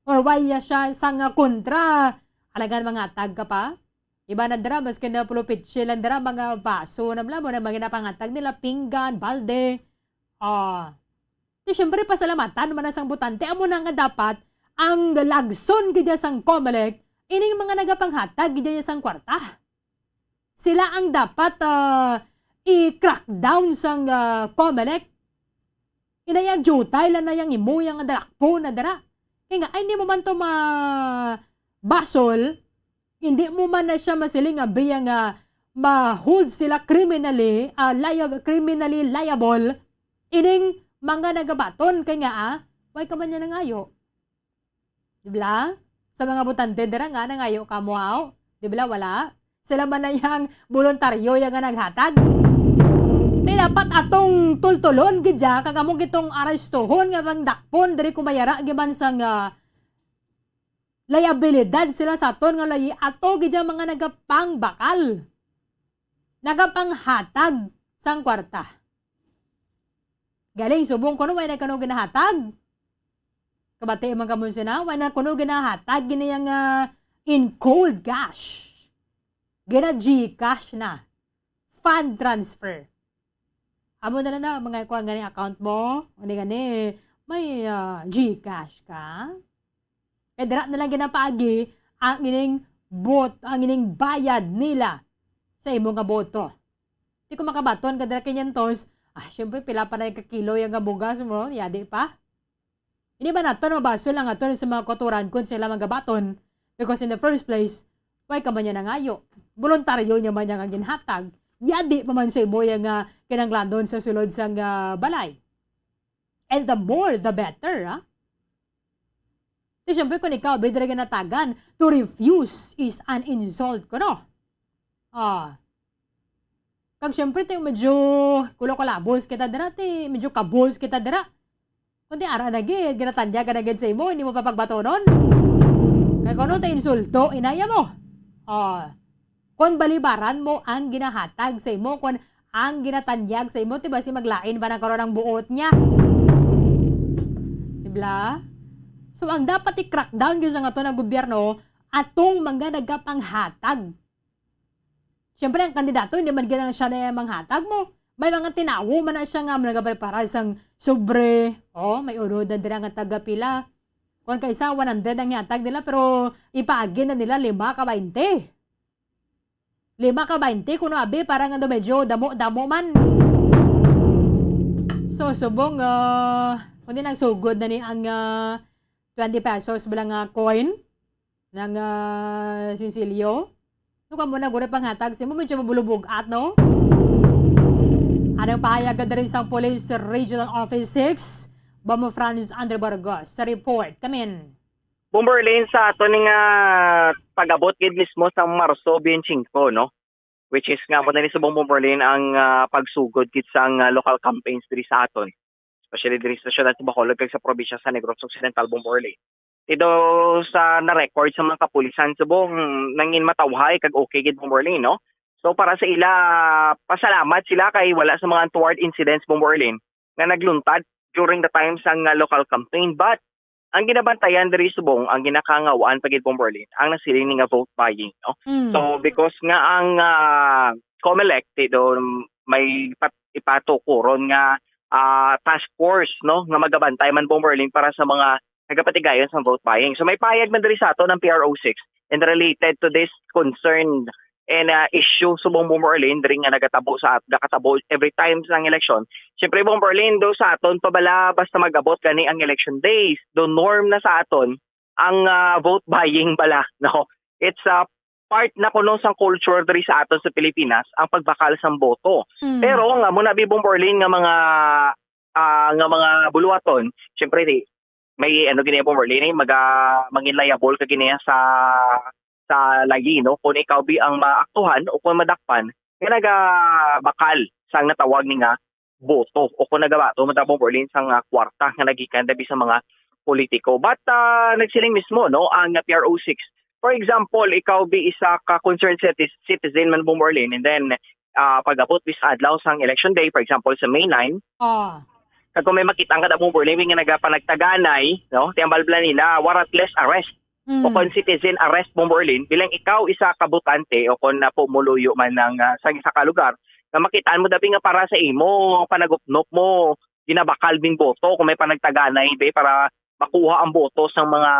Or way ya siya sa nga kontra. Alagan mangatag ka pa. Iba na dira, maski na pulupitsi lang dira, mga baso na bla, mo na mga napangatag nila, pinggan, balde. Ah. Di syempre, pasalamatan man na sang botante. Amo na nga dapat ang lagson gid sang Comelec, ining mga nagapanghatag gid sang kwarta. Sila ang dapat, ah, i-crackdown sang, ah, Comelec. Inayang jutay lang na yang imo yang dalakpon na dira. Kay nga, ay, hindi mo man to ma-, basol, hindi mo man na siya masiling nga biya nga ma-hold sila criminally, ah, liab-, criminally liable ining mga nagabaton kay nga, ah, way ka man niya nangayo. Di bala? Sa mga botante dira nga nangayo ka mo, aw? Di bala wala? Sila man na yang voluntaryo yang nga naghatag. Ti dapat atong tultulon gid ya, kag amo gitong arestuhon nga pangdakpon diri kung may ara giban sang, ah, liabilidad sila sa aton nga layi, ato gid ya mga nagapangbakal, nagapanghatag sang kwarta. Galing subong kuno, way na kuno ginahatag. Kabati man kamo sina, way na kuno ginahatag gini yang, ah, in cold cash. Gina-GCash na. Fund transfer. Amo na lang na, mga kuan gani account mo. Gani, gani, may, ah, GCash ka. Kay dira na lang ginapaagi ang ining bot-, ang ining bayad nila sa imo nga boto. Di ko makabaton ka dira quinientos. Ah, syempre, pila pa na yung kakilo yung nga bugas mo? Yadi pa. Hindi ba nato, no, basol lang ato sa mga kautoran kung sila magabaton? Because in the first place, way ka man niya nangayo. Voluntaryo niya man niya nga ginhatag. Yadi pa man sa imo yung nga kinanglanon sa sulod sang, ah, balay. And the more, the better, ah. Di syempre, kung ikaw, abi dira ginatagan, to refuse is an insult, kuno. Ah. Kag syempre, ti medyo kulo-kulabos kita dira, ti medyo kabos kita dira. Kundi ara na gid, ginatanyagan na gid sa imo, hindi mo pa pagbatonon. Kay kuno ti insulto, inaya mo. Ah. Kon balibaran mo ang ginahatag sa imo, kon ang ginatanyag sa imo, ti basi maglain pa na karon ang buot niya. Di bala? So, ang dapat i-crackdown gyud sa ato nga gobyerno, atong mga nagapanghatag. Siyempre, ang kandidato, hindi man gina siya na manghatag mo. May mga tinawo man na siya nga nagaprepara sang sobre. Oh, may unod na dira nga taga pila. Kung kaisa, one hundred ang ihatag nila, pero ipaagi na nila lima ka baynte. Lima ka baynte, kuno abi, para nga daw medyo damo-damo man. So, subong, ah, kundi nagsugod na ni ang, ah, twenty pesos bala nga coin ng, ah, sinsilyo. Ano ka muna, guri panghatag sa imo, medyo mabulubog-at, no? Anong pahayag ka diri sa Police Regional Office six, Bombo Franz Andre Burgos, sa report. Kamin. Bomberlin, sa ato ni nga pag-abot gid mismo sa Marso twenty-five, no? Which is nga mo na ni subong Bomberlin ang, ah, pagsugod gid sang, ah, local campaigns diri sa aton, especially diri sa siyudad sa Bacolod kag sa probinsya sa Negros Occidental, Bomberlin. Ito sa na-record sa mga kapulisan subong nangin matawhay kag okay gid, Bomberlin, no? So para sa ila, pasalamat sila kay wala sa mga untoward incidents, Bomberlin, nga nagluntad during the time sang, ah, local campaign. But ang ginabantayan diri subong, ang ginakangawaan pa gid, Bomberlin, ang nasiling ni nga vote buying, no? Mm. So, because nga ang, ah, Comelec, ti-, do, may pat-, ipatuko ron nga, ah, task force, no, nga magabantay man, Bomberlin, para sa mga nagapatigayon sa vote buying. So, may payag man diri sa aton ang P R O six and related to this concern and, ah, issue subong, Bomberlin, diri nga nagatabo sa at-, nakatabo every time sa election. Siyempre, Bomberlin, do sa aton pa bala, basta mag-abot gani ang election days, do norm na sa aton ang, ah, vote buying bala, no? It's a part na kuno sang culture diri sa aton sa Pilipinas ang pagbakal sang boto. Mm. Pero nga mo na bi, Bomberlin, nga mga, ah, nga mga buluhaton, siyempre, di, may ano gini, Bomberlin, eh, maga-, mangin liable ka gini sa, sa layi, no? Kung ikaw bi ang maaktuhan o kung madakpan nga nagabakal sang natawag ni nga boto o kung nagabato man ta, Bomberlin, sang, ah, kwarta nga nagikan dabi sa mga politiko. But, ah, nagsiling mismo, no, ang P R O six. For example, ikaw bi isa ka concerned citi-, citizen man, Bomberlin, and then, ah, pag-abot bis adlaw sang election day, for example, sa May nine, Oh. kag kung may makita ka da, Bomberlin, nga nagapanagtaganay, no, ti ang balbla nila, warrantless arrest. Mm. O kon citizen arrest, Bomberlin, bilang ikaw isa ka botante o kon na pumuluyo man ng, ah, sa isa ka lugar, nga makitaan mo dabi nga para sa imo, panagupnop mo, ginabakal bing boto, kung may panagtaganay, be, para makuha ang boto sang mga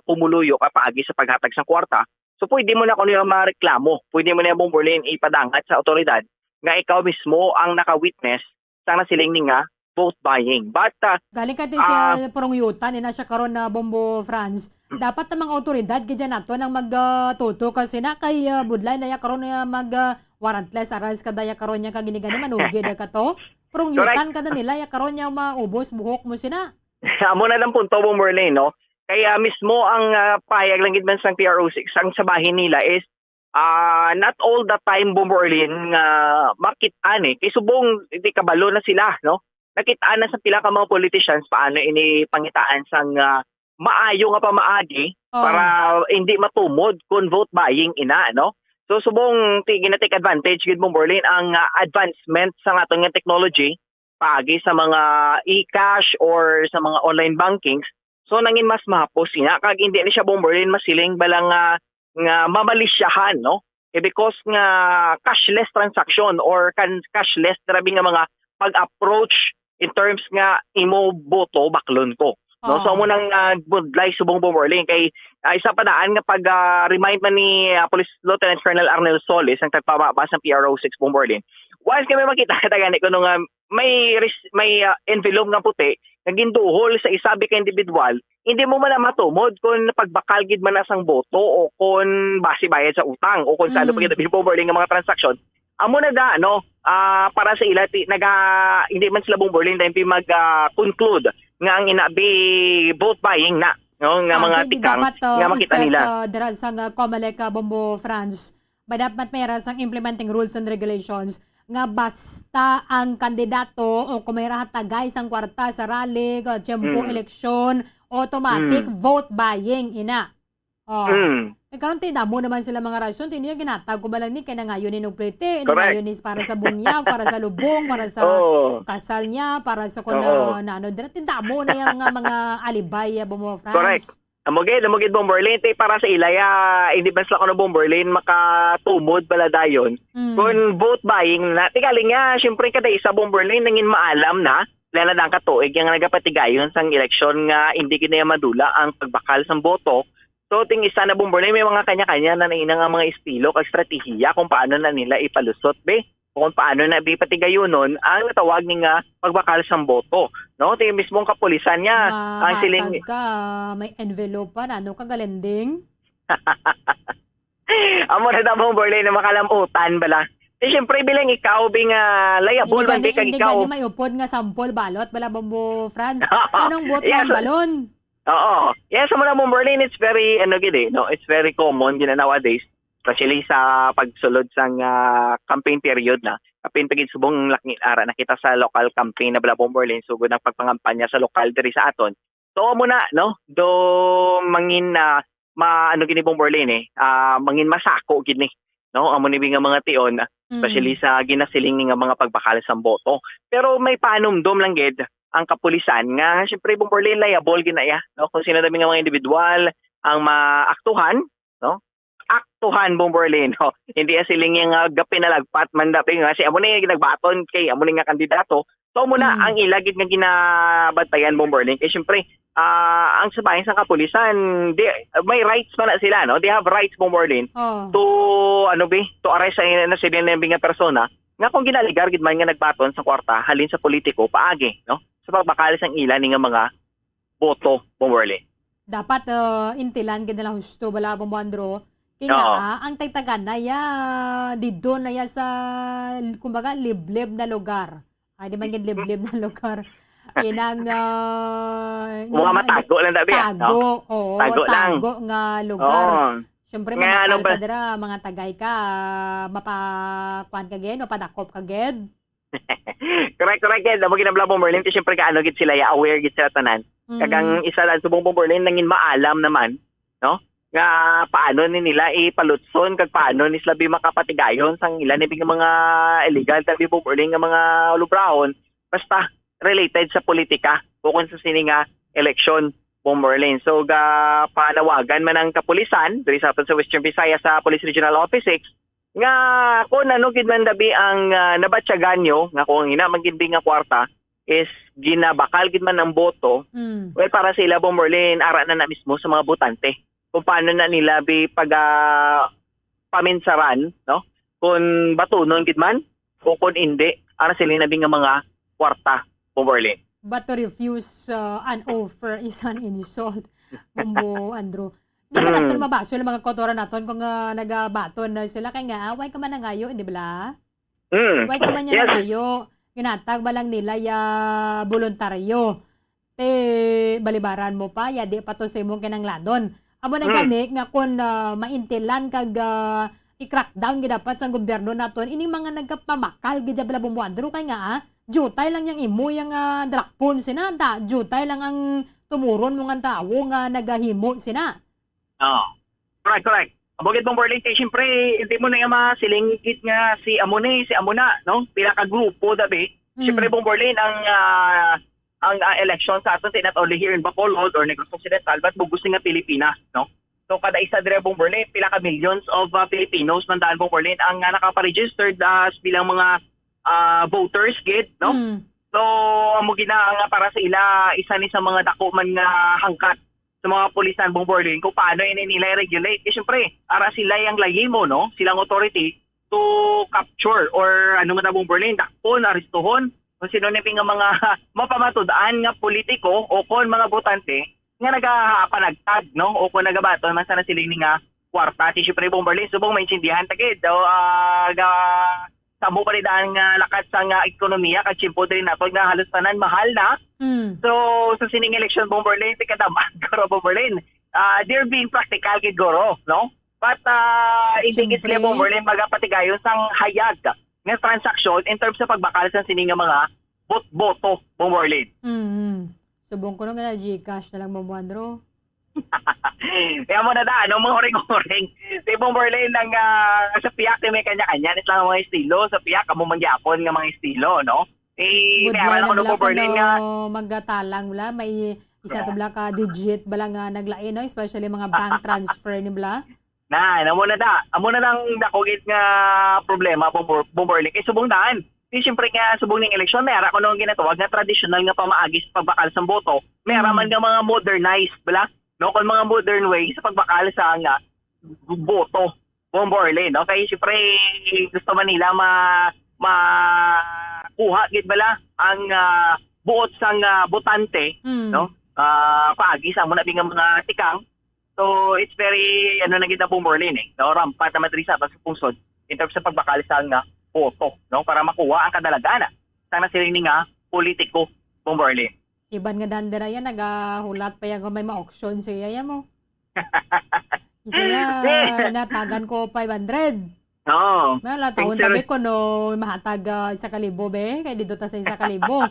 pumuluyo ka paagi sa paghatag sang kwarta. So, pwede mo na kuno yung mareklamo, pwede mo na yung, Bomberlin, ipadangat sa awtoridad nga ikaw mismo ang naka-witness sa nasiling ni nga vote buying. But, ah, Galing ka din ah, siya, Purong Yutan, ina siya karon na Bombo France. Dapat na mga awtoridad gid nato nang mag, ah, tuto kasi na kay, ah, budlay na ya karon nga mag, ah, warrantless arrest ka daya karon niya ka ginigani manugid ka to. Purong Correct. Yutan ka na nila ya karon niya maubos buhok mo sina. Amo na lang punto, Bomberlin, no? Kaya mismo ang, ah, payag lang gid man sang P R O six, ang sa bahin nila is, ah, not all the time, Bomberlin, nga makit-an, eh. Kay subong, di kabalo na sila, no? Nakit-an na sa pila ka mga politicians paano ini pangitaan sang, ah, maayo nga pamaagi Oh. para hindi matumod kon vote buying ina, no? So, subong ti-, gina-take advantage gid, Bomberlin, ang, ah, advancement sa aton nga technology paagi sa mga e-cash or sa mga online bankings. So, nangin mas mahapos ina, kag hindi ni siya, Bomberlin, masiling bala nga, nga mamalisyahan, no? Eh, because nga cashless transaction or kan-, cashless, grabe nga mga pag-approach in terms nga imo boto, baklon ko. No? So, Oo. amo nang, ah, budlay subong, Bomberlin, kay, ah, isa pa daan nga pag, ah, remind man ni, ah, Police Lieutenant Colonel Arnel Solis, ang tagpamaba sa P R O six, Bomberlin. Once kami makita ka gani kuno nga may res-, may, ah, envelope nga puti nga ginduhol sa isa bi ka individual, hindi mo man na matumod kung pagbakal gid man na sang boto o kung basi bayad sa utang o kung sa ano pa Mm. gid, Bomberlin, nga mga transaksyon. Amo na da, no? Ah, para sa ila, ti-, naga-, hindi man sila, Bomberlin, dahil mag, ah, conclude nga ang inabi vote buying na, no? Nga Ah, mga di, di tikang dapat, uh, nga makita iset, nila. Uh, dira sa nga Comelec, uh, Bombo France, ba dapat may ra sang implementing rules and regulations nga basta ang kandidato o kung may ra tagay sang kwarta sa rally, uh, tiyempo, Mm. eleksyon, automatic Mm. vote buying, ina. Oh. Mm. Eh, karon ti damo naman sila mga rason, ti niya ginatag ko ba lang ni kay nangayon ni og plete, Correct. nangayon ni para sa bunyag, para sa lubong, para sa Oo. kasal niya, para sa kun Oo. na, na ano, dira ti damo na yang nga mga alibay, ah, Bombo France. Correct. Amo gid, amo gid, Bomberlin, ti para sa ila ya, hindi man sila kuno, Bomberlin, makatumod bala dayon. Mm. Kung vote buying na, ti galing nga, syempre, kada isa, Bomberlin, nangin maalam na, wala na lang katuig yang nagapatigayon sang eleksyon nga hindi gid na madula ang pagbakal sang boto. So, ting isa na, Bomberlin, may mga kanya-kanya na, na ina nga mga estilo kag estratehiya kung paano na nila ipalusot, be, o kung paano na, be, patigayunon ang natawag ni nga pagbakal sang boto, no? Ti mismong kapulisan niya, ang siling Mahatag ka, may envelope pa na, ano ka, galending? Amo na daw, Bomberlin, na makalamutan bala. Ti, syempre, bilang ikaw, be, nga liable Hindi man, gani, be, kag hindi ikaw. gani may upod nga sample ballot bala, Bombo France. Anong buot Yes. ng balon? Oo. Yes, amo na, Bomberlin, it's very, ano gid eh, no? It's very common gid na nowadays, especially sa pagsulod sang, ah, campaign period na. Kapin pa gid subong laki ara na kita sa local campaign na bala, Bomberlin, sugod ang pagpangampanya sa lokal diri sa aton. So, amo na, no? Do mangin, ah, ma-, ano gini, Bomberlin, eh, ah, mangin masako gid ni, no? Amo ni nga mga tion, especially Mm. sa ginasiling ni nga mga pagbakal sang boto. Pero may panumdom lang gid, ang kapulisan nga, siyempre, Bomborlin, liable gid na iya, no? Kung sino na nga mga individual ang maaktuhan, no? Aktuhan, Bomborlin, no? Hindi ya siling nga gapinalagpat man dapat nga si amo ni nagbaton kay amo ni nga kandidato. So, amo na Mm. ang ila gid nga ginabantayan, Bomborlin. Kay, siyempre, ah, ang sa bahin sang kapulisan, di, may rights pa na sila, no? They have rights, Bomborlin, Oh. to, ano, bi, to arrest sa, na sila na nga persona nga kung ginaligar gid man nga nagbaton sa kwarta halin sa politiko, paagi, no? Sa pagbakal sang ila ni nga mga boto, Bomborlin. Dapat, uh, intilan gid nila husto bala, Bombo Andro. Kay nga, Oo. ah, ang tagtagan na ya, didto na ya sa, kumbaga, liblib na lugar. Ay, di man gid liblib na lugar. Inang, ah, Mga normal, matago lang tabi, ah, no? Tago, oo, Tago lang. Tago nga lugar. Oo. Siyempre, Nga, ano mamakal ba? ka dira, mga tagay ka, mapakuan ka gid, mapadakop ka gid. Correct, correct, gid. Amo gid na, Bomborlin, kay siyempre, kaano gid sila, ya, aware gid sila tanan. Mm. Kag ang isa lang subong, Bomborlin, nangin maalam naman, no? Nga paano ni nila ipalutson kag paano ni sila bi makapatigayon sang ila ni mga illegal, tabi, Bomborlin, nga mga ulubrahon, basta related sa politika o kung sa sini nga eleksyon, Bomborlin. So, ga panawagan man ang kapulisan diri sa aton sa Western Visayas sa Police Regional Office Six, nga kung ano gid man dabi ang, ah, nabatyagan nyo, nga kung ang ina man gid bi nga kwarta is ginabakal gid man ang boto, Mm. well, para sa ila, Bomborlin, ara na na mismo sa mga botante kung paano na nila bi pag, ah, paminsaran, no? Kung batunon gid man o kung indi, ara sila na bi nga mga kwarta, Bomborlin. But to refuse, uh, an offer is an insult, Bombo Andrew. Di ba Mm. naton mabasol ang mga kautoran naton kung, ah, nagabaton na sila? Kay nga, ah, why ka man nangayo, di ba? Mm. Why ka man niya Yes. nangayo? Ginatag ba lang nila ya voluntaryo? Te, balibaran mo pa, ya di pa to sa imong kinanglanon. Amo na Mm. gani nga kung, ah, maintilan kag, ah, i-crackdown gid dapat sang gobyerno naton, ining mga nagkapamakal gid ya bala, Bombo Andrew, kay nga, ah, Jutay lang yang imo yang, ah, dalakpon sina, da, jutay lang ang tumuron mo nga tawo nga nagahimo sina. Oo. Correct, correct. Amo gid, Bomborlin, kay siyempre, hindi mo na yung masiling gid nga si amo ni, si amo na, no? Pila ka grupo, dabi. Mm. Siyempre, Bomborlin, ang, ah, ang, ah, election sa aton, not only here in Bacolod or Negros Occidental, but bugos nga Pilipinas, no? So, kada isa diri, Bomborlin, pila ka millions of, ah, Filipinos man daan, Bomborlin, ang, ah, nakapa-registered as bilang mga, ah, voters gid, no? Mm. So, amo gina nga para sa ila, isa ni sa mga dako man nga hangkat sa mga kapulisan, Bomborlin, kung paano ini nila i-regulate. Kay siyempre, ara sila yang lahimo, no? Silang authority to capture or ano nga, Bomborlin, dakpon, arestuhon, kung sino ni nga mga mapamatud-an nga politiko o kon mga botante nga nagapanagtag, no? O kon nagabaton man sana sila ni nga kwarta. Ti siyempre, Bomborlin, subong maintindihan ta gid, o, ah, ga-, sambo pa rin ang, ah, lakat sa nga ekonomiya kag tiyempo diri nato nga halos tanan mahal na. Mm. So, sa sining eleksyon, Bomborlin, ti kadam-an, guro, Bomborlin, ah, they're being practical gid, guro, no? But, ah, hindi gid sila, Siyempre. Bomborlin, magapatigayon sang hayag nga transaksyon in terms sa pagbakal sa sini nga mga bot-, boto, Bomborlin. Mm. Subong ko na nga na GCash na lang, Bombo Andro. Kaya mo na da, ano, mga huring-huring. Si Bomborlin ang, ah, sa piyak ni may kanya-kanya, nit lang ang mga estilo, sa piyak, amo man gyapon nga mga estilo, no? Eh, Good may ara na lang ko na bala Bomborlin kuno nga. Magatalang bala, may isa to Ah. bala ka digit bala nga naglain, no? Especially mga bank transfer ni bala. Na, amo na da. Amo na lang dako gid nga problema, Bombo-, Bomborlin. Kay subong daan. Di siyempre nga subong ning eleksyon, may ara ko nung ginatawag nga tradisyonal nga pamaagi sa pagbakal sa boto. May ara Mm. man nga mga modernized, bala? No? Kung mga modern way sa pagbakal sa nga boto, Bomborlin. No? Kay siyempre, gusto man nila ma-, makuha gid bala ang, ah, buot sang, ah, botante, Mm. no? Ah, paagi sa amo na nga mga tikang, So, it's very, ano na gid na, Bomborlin, eh, no? Rampant naman diri sa aton sa pungsod in terms sa pagbakal sa nga boto, no? Para makuha ang kadalagan, ah, sa nasiling ni nga politiko, Bomborlin. Iban nga dandera yan, nagahulat pa yan kung may ma-auction siya, yan mo. Isa yan, natagan ko five hundred. Oo. May wala, taon Picture. tabi ko, no, mahatag, ah, isa ka libo, be. Kaya dito ta sa isa ka libo.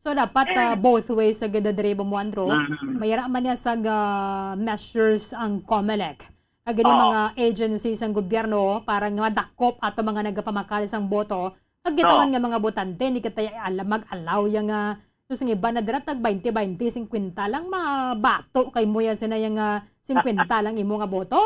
So, dapat, ah, both ways sa gid diri, Bombo Andro. Mm. Mayara man niya sa, ah, measures ang COMELEC. Kag gani Oo. mga agencies ang gobyerno para nga madakop ato mga nagapamakal sang boto. Kag kita Oo. man nga mga botante, ni kita alam mag-allow yang, ah, So, sing iba na dira, tag baynte baynte, singkwenta lang, mabato kay mo yan, sina yang, ah, singkwenta lang imo nga boto.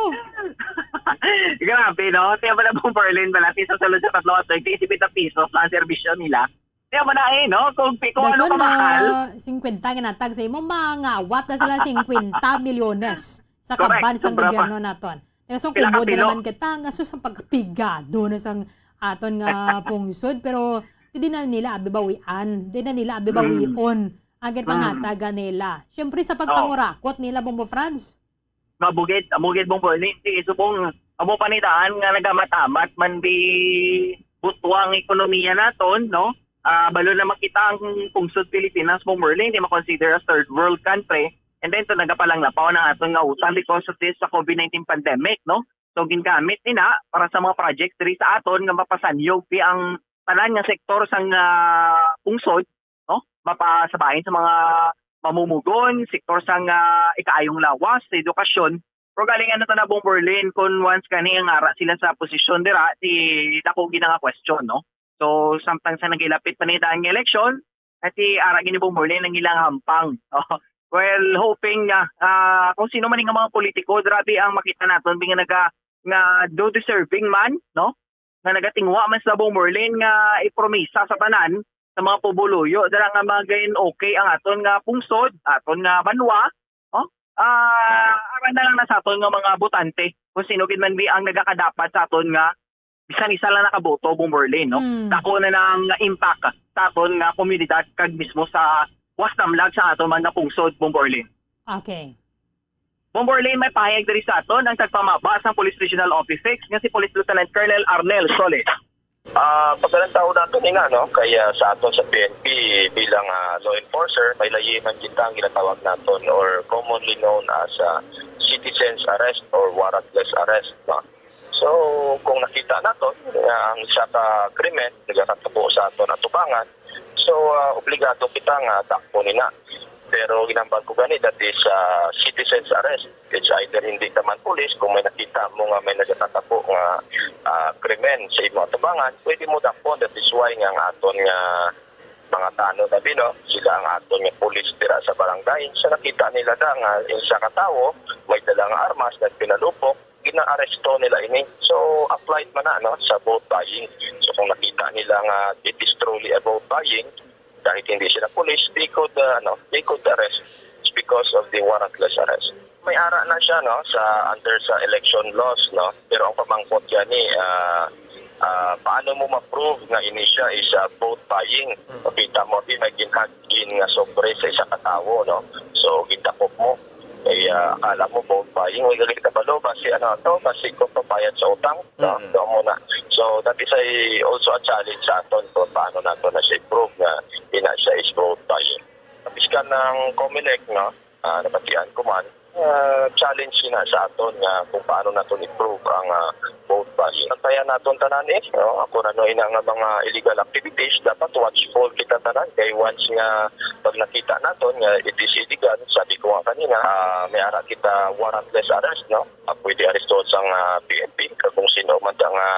Grabe, no? Kaya pala, Bong Berlin, pala, sa sulod sa tatlo ka tuig, singkwenta pisos na ang serbisyo nila. Kaya mo na eh, no? Kung, kung ano Dason kamahal. na singkwenta nga natag sa imo, mangawat na sila singkwenta milyones sa Correct, kaban sang sobra pa. Gobyerno naton. Pero so, Pila ka kumod na pilo? naman kita nga sus ang pagkapigado na sang aton nga pungsod, pero di na nila abi bawian, di na nila abi Mm. bawion ang Mm. ginpangatagan nila. Siyempre, sa Oh. pagpangurakot nila, Bombo Franz. Mabugid, mabugid, Bong Berlin. Di, subong, amo pa ni daan nga nagamatamad man di butwa ang ekonomiya naton, no? Ah, balo na makita ang pungsod Pilipinas, Bong Berlin, di ma-consider as third world country. And then, to nagapalanglapaw na aton nga utang because of this sa COVID nineteen pandemic, no? So, gingamit nila para sa mga projects diri sa aton nga mapasanyog di ang tanan nga sektor sang ah, pungsod, no? Mapasabayan sa mga mamumugon, sektor sang ah, ikaayong lawas, sa edukasyon. Pero galing ano to na, Bong Berlin, kung once gani nga ara sila sa posisyon dira, di dako gina nga question, no? So, samtang sa nagilapit pa ni daan nga eleksyon, at si ara gini, Bong Berlin, ang ilang hampang. Oh, well, hoping nga ah, kung sino man nga mga politiko, grabe ang makita naton, nga naga nga do deserving man, no? Nga nagatingwa man sa, Bong Berlin, nga ipromisa sa tanan sa mga pumuluyo dira nga magayon okay ang aton nga pungsod, aton nga banwa, no? Ah, aron na lang na sa aton nga mga botante kung sino gid man bi ang nagakadapat sa aton nga bisan isa lang nakaboto, Bong Berlin, no? Mm. Dako na nang impact sa aton nga komunidad kag mismo sa was damlag sa aton man nga pungsod, Bong Berlin. Okay. Bong Berlin, may pahayag diri sa aton ang tagpamaba sang Police Regional Office Six nga si Police Lieutenant Colonel Arnel Solis. Ah, pagkalantaw nato ni nga, no, kay ah, sa aton sa P N P bilang ah, law enforcer, may layi man kita ang ginatawag naton or commonly known as ah, citizens arrest or warrantless arrest, no? So, kung nakita naton nga ang isa ka krimen nagakatabo sa aton atubangan, so ah, obligado kita nga dakpon ina. Pero ginambal ko gani that is ah, citizens arrest. It's either hindi ka man pulis, kung may nakita mo nga may nagakatabo nga ah, krimen sa imo atubangan, pwede mo dakpon. That is why nga ang aton nga mga tanod abi, no, sila ang aton nga pulis dira sa barangay. So nakita nila da nga isa ka tawo may dala nga armas, nagpinalupok, gina-aresto nila ini. So applied man na, no, sa vote buying. So kung nakita nila nga it is truly a vote buying, kahit hindi sila pulis, they could, uh, ano, they could arrest because of the warrantless arrest. May ara na siya, no, sa under sa election laws, no. Pero ang pamangkot gani, ah, ah, paano mo ma-prove nga ini siya is ah, vote buying? Makita mo di may ginhagin nga sobre sa isa ka tawo, no. So gindakop mo. Kay ah, akala mo vote buying, wala ka kabalo basi ano to, basi kung pabayad sa utang, no. Mm. So mo na. So that is a, also a challenge sa aton kung paano nato na siya i-prove nga ina siya is vote buying. Sa piskan ng Comelec, no, ah, nabatian ko man, ah, challenge sina sa aton nga kung paano naton i-prove ang ah, vote buying. Bantayan naton tanan eh, no? Ako na no ina nga mga illegal activities, dapat watchful kita tanan kay once nga pag nakita naton nga it is illegal, sabi ko nga kanina, ah, may ara kita warrantless arrest, no? Ah, pwede arestuhan sang ah, P N P kag kung sino man ta nga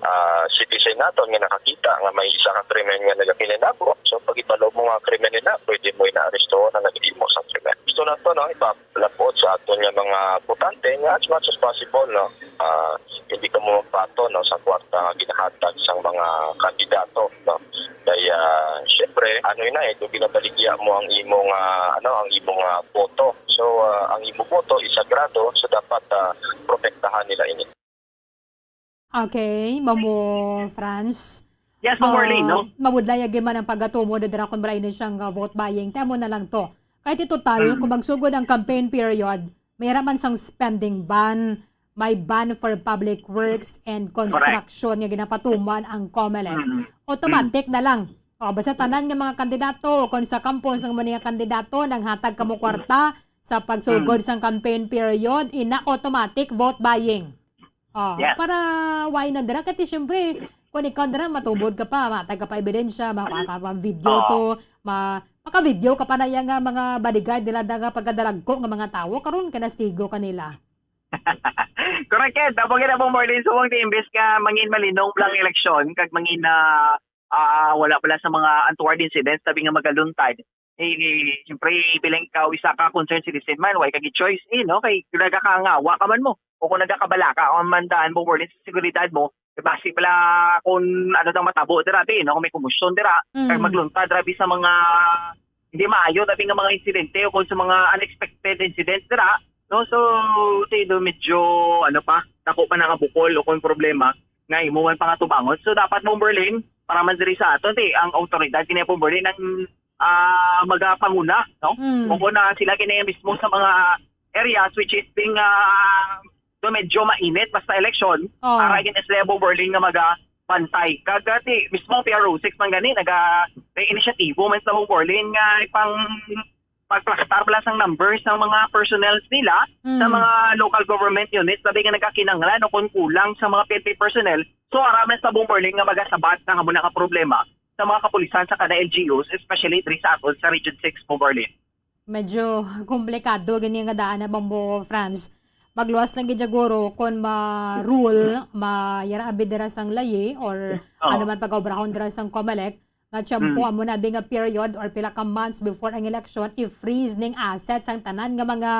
ah, citizen naton nga nakakita nga may isa ka krimen nga nagakinilabo. So pag ibalo mo nga krimen nila, pwede mo inaarestuhan na nag-imo sa krimen. Gusto nato, no, ipalapot sa aton nga mga botante nga as much as possible, no, ah, hindi ka mo magpato, no, sa kwarta nga ginahatag sang mga kandidato, no. Kaya syempre, ano yun na eh, kung ginabaligya mo ang imong ah, ano, ang imong ah, boto. So ah, ang imong boto is sagrado, so dapat ah, protektahan nila ini. Okay, Mamo Franz. Yes, Ma'am Marlene, no? Mabudlay agi man ang pagatumod dira kon balay na siyang ah, vote buying. Tamo na lang to. Kahit total, Mm. kung magsugod ang campaign period, may raman sang spending ban, may ban for public works and construction nga ginapatuman ang Comelec. Mm. Automatic na lang. O, basta tanan nga mga kandidato, kung sa kampo sang mga kandidato, nanghatag kamo kwarta sa pagsugod sang campaign period, ina automatic vote buying. Oh, Yes. para why na dira? Kati syempre, kung ikaw dira, matubod ka pa, matag ka pa ebidensya, maka, ka pa video Oo. to, ma, maka-video ka pa na iya nga mga bodyguard nila da nga pagkadalagko nga mga tawo, karon kanastigo ka nila. Correct, Ed. Tapos kita pong Marlene, subong ti imbes nga mangin malinong lang eleksyon, kag mangin na ah, wala pala sa mga untoward incidents, tabi nga magaluntad. Eh, siyempre, bilang ikaw isa ka concerned citizen man, wala ka gi-choice, eh, no? Kay nagakangawa ka man mo, o kung nagakabalaka ka man daan mo, more sa seguridad mo, eh, basi pala kung ano daw matabo dira, bi, no? Kung may kumusyon dira, kag Mm. maglunta dira, bi, sa mga hindi maayo, tabi nga mga insidente o kung sa mga unexpected incidents dira, no? So, ti, do medyo, ano pa, dako pa nangabukol o kung problema nga imo man pangatubangon. So, dapat, Bomberlin, para man diri sa aton, ti, ang awtoridad kini, Bomberlin, ang, ah, magapanguna, no? Mm. Kung na sila kini mismo sa mga areas which is being, ah, do medyo mainit basta eleksyon, Oh. para gid sila, Bomberlin, nga magabantay. Kag, ah, ti, mismo ang P R O six man gani, naga-, may inisyatibo man sa, Bomberlin, nga ipang pagplastar pala sang numbers sang mga personnels nila sa Mm. mga local government units, sabi nga nagkakinahanglan o kung kulang sa mga P N P personnel. So, ara man sa, Bomberlin, nga magasabat nga amo na nga problema sa mga kapulisan sa kada L G Us, especially diri sa aton sa Region six, Bomberlin. Medyo komplikado gani nga daan na, Bombo Franz. Magluwas lang gid siguro kon ma-rule, ma-, yara abi dira sang layi or Oo. ano man pag-obrahon dira sang Comelec, nga tiyempo, Mm. amo na abi nga period or pila ka months before ang eleksyon, i-freeze ning assets ang tanan nga mga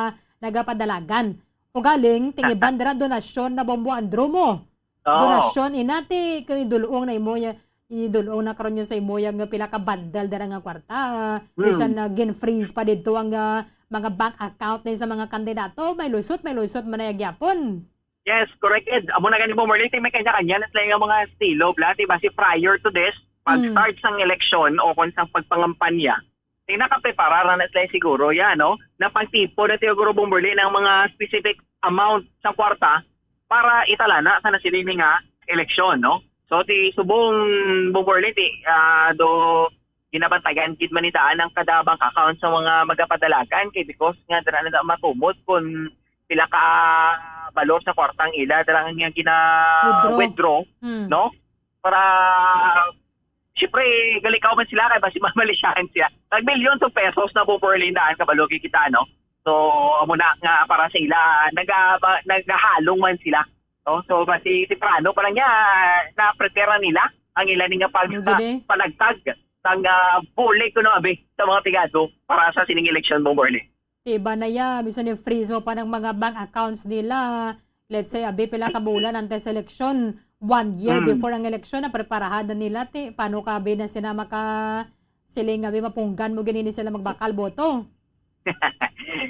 nagapadalagan. Ugaling, tingiban dira donasyon na, Bombo Andrew, mo. Oo. Donasyon, inati, kay dulong na imo ya, idulong na karon niyo sa imo ya nga pila ka bundle dira nga kwarta. Hmm. Bisan na gin-freeze pa didto ang, ah, mga bank account ni sa mga kandidato, may lusot, may lusot man na gyapon. Yes, correct, Ed. Amo na gani, Bomberlin, may kanya-kanya na sila nga mga estilo, bla, di ba? Si prior to this, pag Hmm. start sang eleksyon o kung sang pagpangampanya, eh, nakaprepara ra na sila siguro, ya, no? Na pagtipon na siguro, Bomberlin, ang mga specific amount sa kwarta para italana sa nasiling nga eleksyon, no? So, ti subong, Bomberlin, ti, ah, do ginabantayan gid man ni daan ang kada bank account sa mga magapadalagan kay because nga dira na matumod kung pila ka balor sa kwartang ila dira nga gina Withdraw. withdraw, Hmm. no? Para, siyempre, galikaw man sila kay basi mamalisyahan sila. Nag-millions of pesos na, Bomberlin, daan kabalo kita, no? So, amo na nga para sa ila, naga-, ba-, nagahalong man sila, no? So, basi temprano pa lang niya, na-prepare na nila ang ila ni nga pag-, Ano gid eh? panagtag sang, ah, bulig kuno abi sa mga pigado para sa sining eleksyon, Bomberlin. Ti iba na ya, bisan i-freeze mo pa ng mga bank accounts nila. Let's say, abi, pila ka bulan antes eleksyon, one year Mm. before ang eleksyon, napreparahan na nila, ti, paano ka, abi, na sila maka-, siling, abi, mapunggan mo gini ni sila magbakal boto?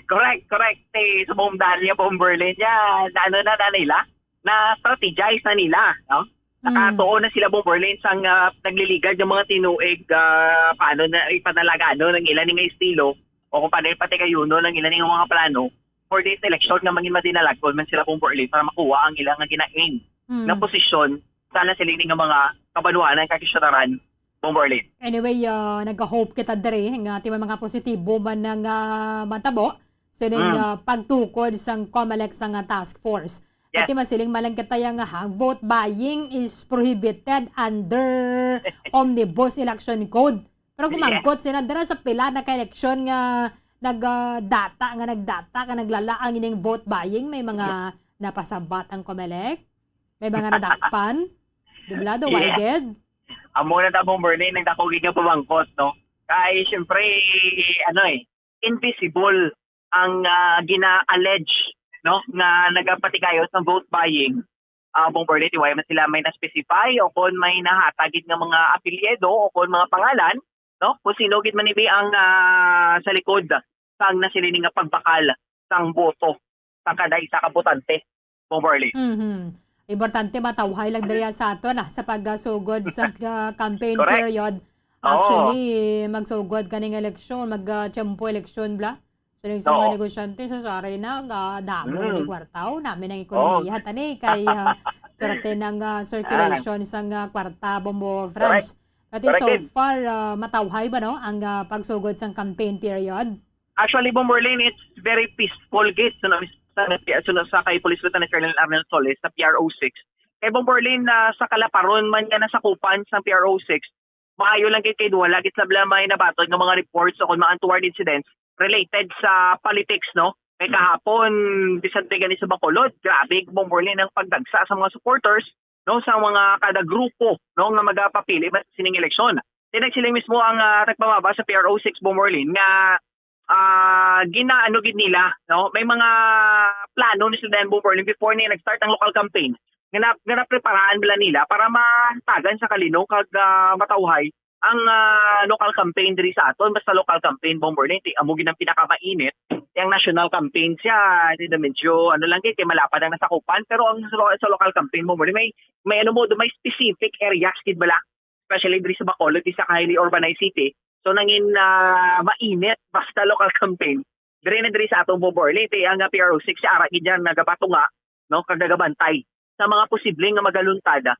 Correct, correct. Ti, sa buong daan niya, Bomberlin, niya, na ano na, na nila, na-strategize na nila, no? Mm. Nakatuon na sila, Bomberlin, sang, ah, nagliligad yung mga tinuig, ah, paano na ipanalagano ng ila ning estilo o kung paano ipatigayuno ng ila ning mga plano for this election nga mangin madinalagon man sila, Bomberlin, para makuha ang ilang nga gina-aim Mm. na posisyon sa nasiling nga mga kabanwanan kag kasyudadanan, Bomberlin. Anyway, ah, nagahope kita diri nga ti may mga positibo man nga matabo sining, Mm. ah, pagtukod sang Comelec sang, ah, task force. Yes. Ati masiling malang kita ya nga, ha, vote buying is prohibited under Omnibus Election Code. Pero Yeah. gumangkot sila dira sa pila na ka eleksyon nga nag, ah, data, nga nagdata, nga naglala ang ining vote buying. May mga Yeah. napasabat ang Comelec. May mga nadakpan. Di ba? Do Yeah. I get? Amo na ta, Bomberlin, nagdako gid nga pabangkot, no? Kay, syempre, ano eh, invisible ang, ah, gina-allege, no, nga nagapatigayon sa vote buying. Ah, Bomberlin, di wala man sila may na-specify o kung may nahatag gid nga mga apelyido o kung mga pangalan, no? Kung sino gid man ibi ang, ah, sa likod sang nasiling nga pagbakal sang boto sa kada isa ka botante, Bomberlin. Mhm. Importante matawhay lang diri sa ato na sa pagsugod sa, ah, campaign Correct. period. Oo. Actually, magsugod kaning eleksyon, mag, ah, tiyempo eleksyon, bla. So, yung sa mga Oo. negosyante, so, sorry na, ga-, damo na may Mm. kwarta, oh, namin ang Oo. ekonomiya, tani, kay, ah, perte ng, ah, circulation Ah. sa, ah, kwarta, Bombo Correct. France. But Correct so it. far, ah, matawhay ba, no, ang, ah, pagsugod sang campaign period? Actually, Bomberlin, it's very peaceful gid. So, na, sa, sa, sa kay Police Lieutenant Colonel Arnel Solis sa P R O six. Kay Bomberlin, na sa kalaparon man nga nasakupan sa P R O six, maayo lang gid kay wala gid sila may nabaton nga mga reports o kung mga untoward incidents related sa politics, no? Kay kahapon, bisan pa gani sa Bacolod, grabe, Bomberlin, ang pagdagsa sa mga supporters, no, sa mga kada grupo, no, nga magapapili man sining eleksyon. Then nagsiling mismo ang, ah, tagpamaba sa P R O six, Bomberlin, nga, ah, ginaano gid nila, no? May mga plano ni sila, Bomberlin, before niya nag-start ang local campaign, nga na-, nga napreparaan bala nila para matagan sa kalino kag, ah, matawhay ang, ah, local campaign diri sa aton. Basta local campaign, Bomberlin, ti amo gid ang pinakamainit. Ti ang national campaign siya, di na medyo, ano lang gid, kay malapad ang nasakupan. Pero ang sa lo-, sa local campaign, Bomberlin, may, may ano mo, may specific areas gid bala, especially diri sa Bacolod, isa ka highly urbanized city. So, nangin, ah, mainit basta local campaign. Diri na diri sa atong Bomberlin, ti ang, ah, P R O six, siya ara gid yan nagabatunga, no, kag nagabantay sa mga posible nga magaluntada,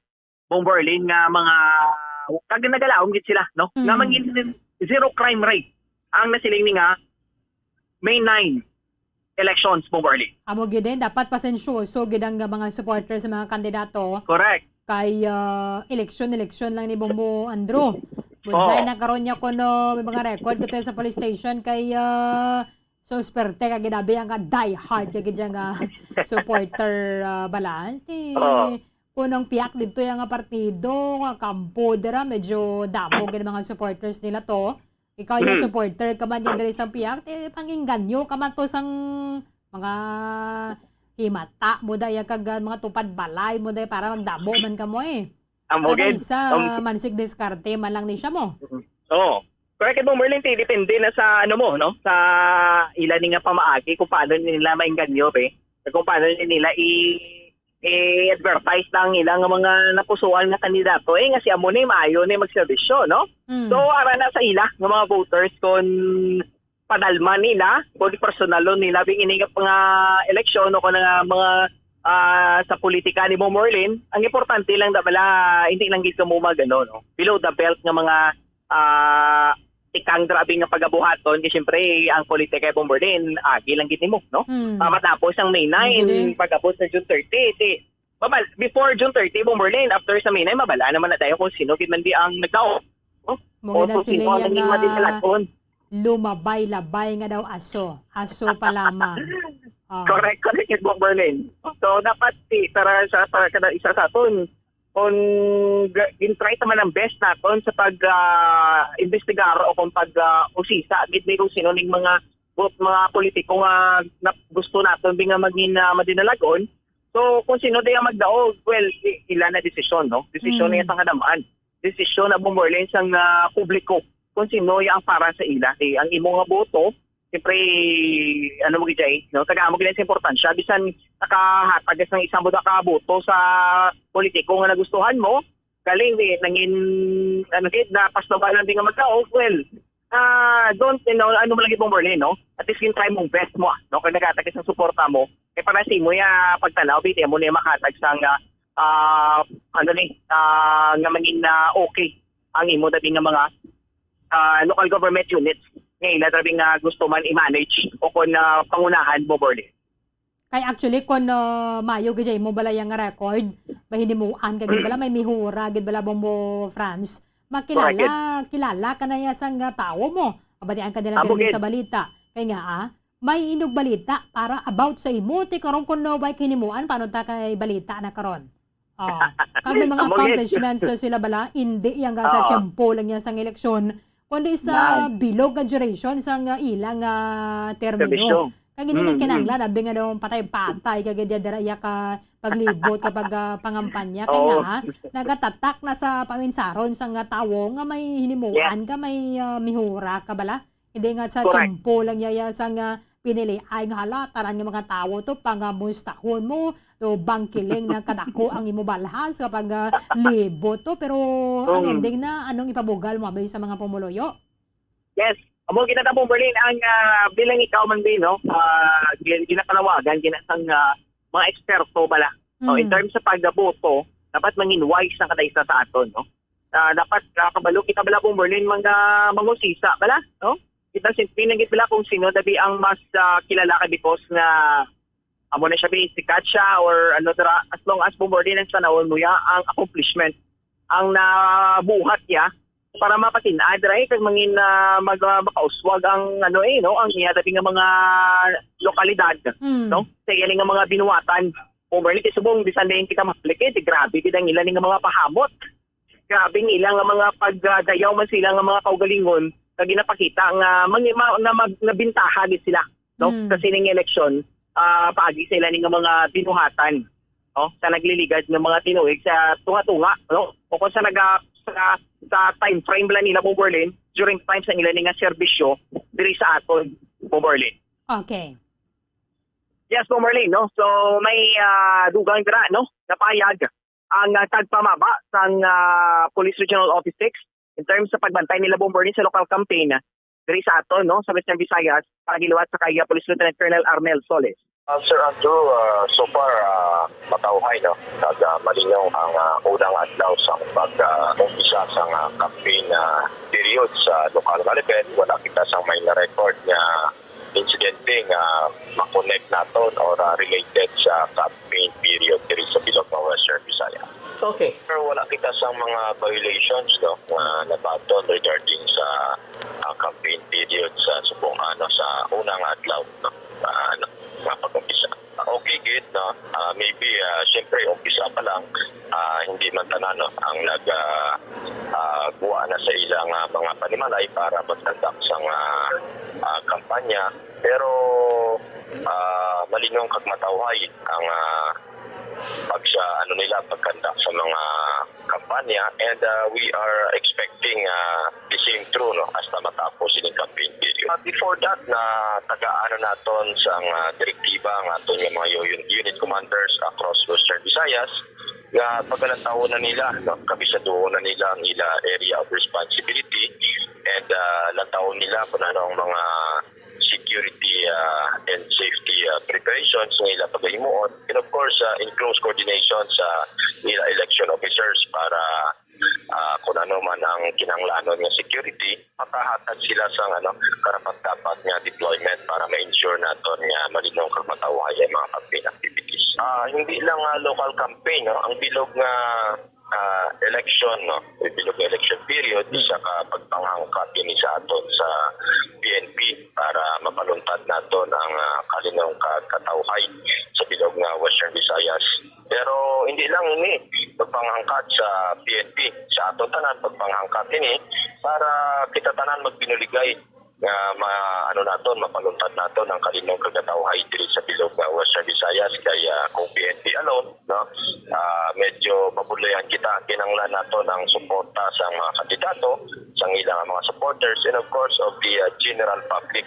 Bomberlin, nga mga, kag nagalaom gid sila, no, nga Mm. mangin zero crime rate ang nasiling ni nga May nine elections, Bomberlin. Amo gid din, dapat pasensyoso gid ang mga supporters sa mga kandidato. Correct. Kay, ah, eleksyon, eleksyon lang ni Bombo Andrew. Good Oo. na karon niya kuno may mga record ko sa police station kay, ah, so, swerte ka gid abi ang ka die hard ka gid nga supporter, ah, bala. Ti Oo. Kung ang piyak dito yung nga partido, nga kampo dira, medyo damo gid mga supporters nila to. Ikaw yung Mm. supporter ka man yung diri sa piyak, ti pangingganyo ka man to sang mga himata mo daya kag, ah, mga tupad balay mo daya para magdamo man ka mo eh. Amo Kada gid. isa, Um, mansig diskarte man lang ni siya mo. Mm. Oo. Correct mo, Merlin, ti, depende na sa ano mo, no? Sa ila ni nga pamaagi kung paano nila maingganyo, be. Kung paano nila i-, i-advertise na ang ilang mga napusuan nga kandidato, eh, nga si amo ni maayo ni magserbisyo, no? Mm. So, ara na sa ila nga mga voters kung padalman nila, kung personalon nila, bing ini nga mga eleksyon o kung nga mga, ah, sa politika ni Mo Merlin, ang importante lang da bala, hindi lang gid kamo mag, ano, no? Below the belt nga mga, ah, tikang grabe nga pagabuhaton, kay siyempre, ang politika kay Bomberlin, agi lang gid nimo, no? Mm. Ah, matapos ang May nine, Hindi. pag-abot sa June thirty, ti, mabal-, before June thirty, Bomberlin, after sa May nine, mabala naman na tayo kung sino gid man di ang nagdaog, no? Mo O gid na kung sino siling ang yan naging nga madinalagon. Lumabay-labay nga daw aso. Aso pa lamang. Ah. Correct, correct, gid, Bomberlin. So, dapat ti, para sa, para kada isa sa aton, kung ga-, gin-try ta man ang best naton sa pag, ah, imbestigar o kung pag, ah, usisa gid ni kung sino ning mga bu-, mga politiko nga na-, gusto naton bi nga maging, ah, madinalagon. So, kung sino di ang magdaog, well, i-, ila na desisyon, no? Desisyon Mm. niya sa kadamaan. Desisyon na bumorlin sang, ah, publiko kung sino ya ang para sa ila. Eh, ang imo nga boto, siyempre, ano mo gid, no? Tagaan mo gid sa importansya. Bisan nakahatag ka sang isa mo ka boto sa politiko nga nagustuhan mo, galing, eh, nangin, ano gid, napaslawan lang din nga magdaog, well, ah, don't, you know, ano mo lagi pong Berlin, no? At least, yung try mong best mo, ah, no? Kung naghatag ka sang suporta mo, eh, para sa imo, ya, pagtanaw, bit, mo na yung makatag sang, ah, ah, ano ni, ah, nga mangin, ah, okay ang imo, tabi nga mga, ah, local government units nga ila, tabi nga gusto man i-manage o kung, ah, pangunahan mo, Berlin. Kay actually, kung, ah, mayo gid mo bala yang record, may hinimuan ka gid bala, may mihura gid bala, Bombo France. Correct, Makilala, kilala ka na ya sang, ah, tawo mo. Abatian ka nila Amo pirmi gid. sa balita. Kay nga, ah, may inog balita para about sa imo. Ti karon kung no, bay hinimuan, paano ta kay balita na karon? Oh, kag may mga Amo gid. accomplishments, so sila bala, hindi yang sa Oo. tiyempo lang yan sang eleksyon, kundi sa Yan. bilog nga duration sang, ah, ilang, ah, termino. Serbisyo. Kag hindi na Mm, mm. kinahanglan, abi nga daw patay-patay, kag di dira iya ka paglibot, kapag, ah, pangampanya. Kay Oo. nga, ah, nagatatak na sa paminsaron sang, ah, tawo nga may hinimuan Yes. ka, may, ah, mihura ka bala. Hindi nga sa Correct. tiyempo lang iya, iya sang, ah, pinili ay nga hala, tanan nga mga tawo to, pangamustahon mo, to bangkiling na kadako ang imo balhas kapag, ah, libot to. Pero ang Mm. ending na, anong ipabugal mo, abay, sa mga pumuluyo? Yes. Amo, ginatapong Berlin, ang, ah, bilang ikaw man din, no? Ah, gin-, ginapanawagan, ginasang, ah, mga eksperto bala. No? In Mm. terms sa pagboto, dapat mangin wise na kada isa sa aton, no? Ah, dapat, ah, kabalo kita bala pong Berlin, mga mangusisa bala, no? Kita simpli lang gid bala kung sino dabi ang mas, ah, kilala ka because nga amo na siya, bi, sikat siya or ano, dira, as long as Bomberlin ang sanawon mo ya, ang accomplishment, ang nabuhat ya, para mapatin-ad, right? Kag mangin, ah, mag-, ah, makauswag ang, ano, eh, no? Ang iya dati nga mga lokalidad, Mm. no? Sa iya nga mga binuhatan. Bomberlin, kay subong, bisan din kita maplikit, eh, grabe gid ang ila ni nga mga pahamot. grabe ang ila nga mga pagdayaw man sa ila nga mga kaugalingon, nga ginapakita nga mangi-, ma-, na mag-, nabintaha gid sila, no? Mm. Kasi ning eleksyon, ah, paagi sa ila ni nga mga binuhatan, no? Sa nagliligad nga mga tinuig sa tunga-tunga, no? O kung sa naga-, sa, sa time frame lang nila, Bomberlin, during time sa ila ni nga serbisyo diri sa aton, Bomberlin. Okay. Yes, Bomberlin, no? So, may, ah, dugang dira, no? Napayag ang, ah, tagpamaba sang, ah, Police Regional Office six in terms sa pagbantay nila, Bomberlin, sa local campaign diri sa aton, no, sa Western Visayas, para giliwat sa kay, ah, Police Lieutenant Colonel Arnel Solis. Uh, Sir Andrew, uh, so far, uh, matawhay, no? Nag, uh, malingaw ang, uh, unang adlaw sa pag, uh, umpisa sa, uh, campaign, uh, period sa lokal nga level. Wala kita sang may na-record nga insidente nga ma-connect naton or, uh, related sa campaign period diri sa bilog nga Western Visayas. Okay. Pero wala kita sang mga violations, no, nga nabaton regarding sa, ah, campaign period sa subong, ano, sa unang adlaw, no, ah, ano, nga pag-umpisa. Ah, okay gid, no. Ah, maybe, ah, siyempre, umpisa pa lang, ah, hindi man tanan, no, ang nag, ah, ah, guwa na sa ilang, ah, mga panimalay para magtandak sang, ah, ah, kampanya. Pero, ah, malingaw kag matawhay ang, ah, pag sa, ano nila, pagkanda sa mga kampanya, and, uh, we are expecting, uh, the same true, no, hasta matapos ining campaign period. Uh, before that, na tagaan na naton sang, uh, direktiba ang aton nga mga unit, unit commanders across Western Visayas nga pagalantawon na nila, no, kabisaduhon na nila ang ila area of responsibility, and, uh, lantawon nila kung ano ang mga security, ah, and safety, ah, preparations nga ila pagahimuon, and of course, ah, in close coordination sa ila election officers para, ah, kung ano man ang kinahanglanon nga security, makahatag sila sa, ano, karapat-dapat nga deployment para ma-ensure naton nga malinong kag matawhay ang mga campaign activities. Ah, hindi lang, ah, local campaign, no? Ang bilog nga ah, election, no? Bilog nga election period, isa ka pagpanghangkat ini sa aton sa P N P para mapaluntad naton ang, ah, kalinong ka-, katawhay sa bilog nga Western Visayas. Pero hindi lang ini pagpanghangkat sa P N P, sa aton tanan pagpanghangkat ini para kita tanan magbinuligay nga ma-, ano naton, mapaluntad naton ang kalinong kag katawhay diri sa bilog nga Western Visayas. Kay, ah, kung P N P alone, no, ah, medyo mabudlayan kita. Kinahanglan naton ang suporta sa mga kandidato, sa ilang mga supporters, and of course of the, ah, general public.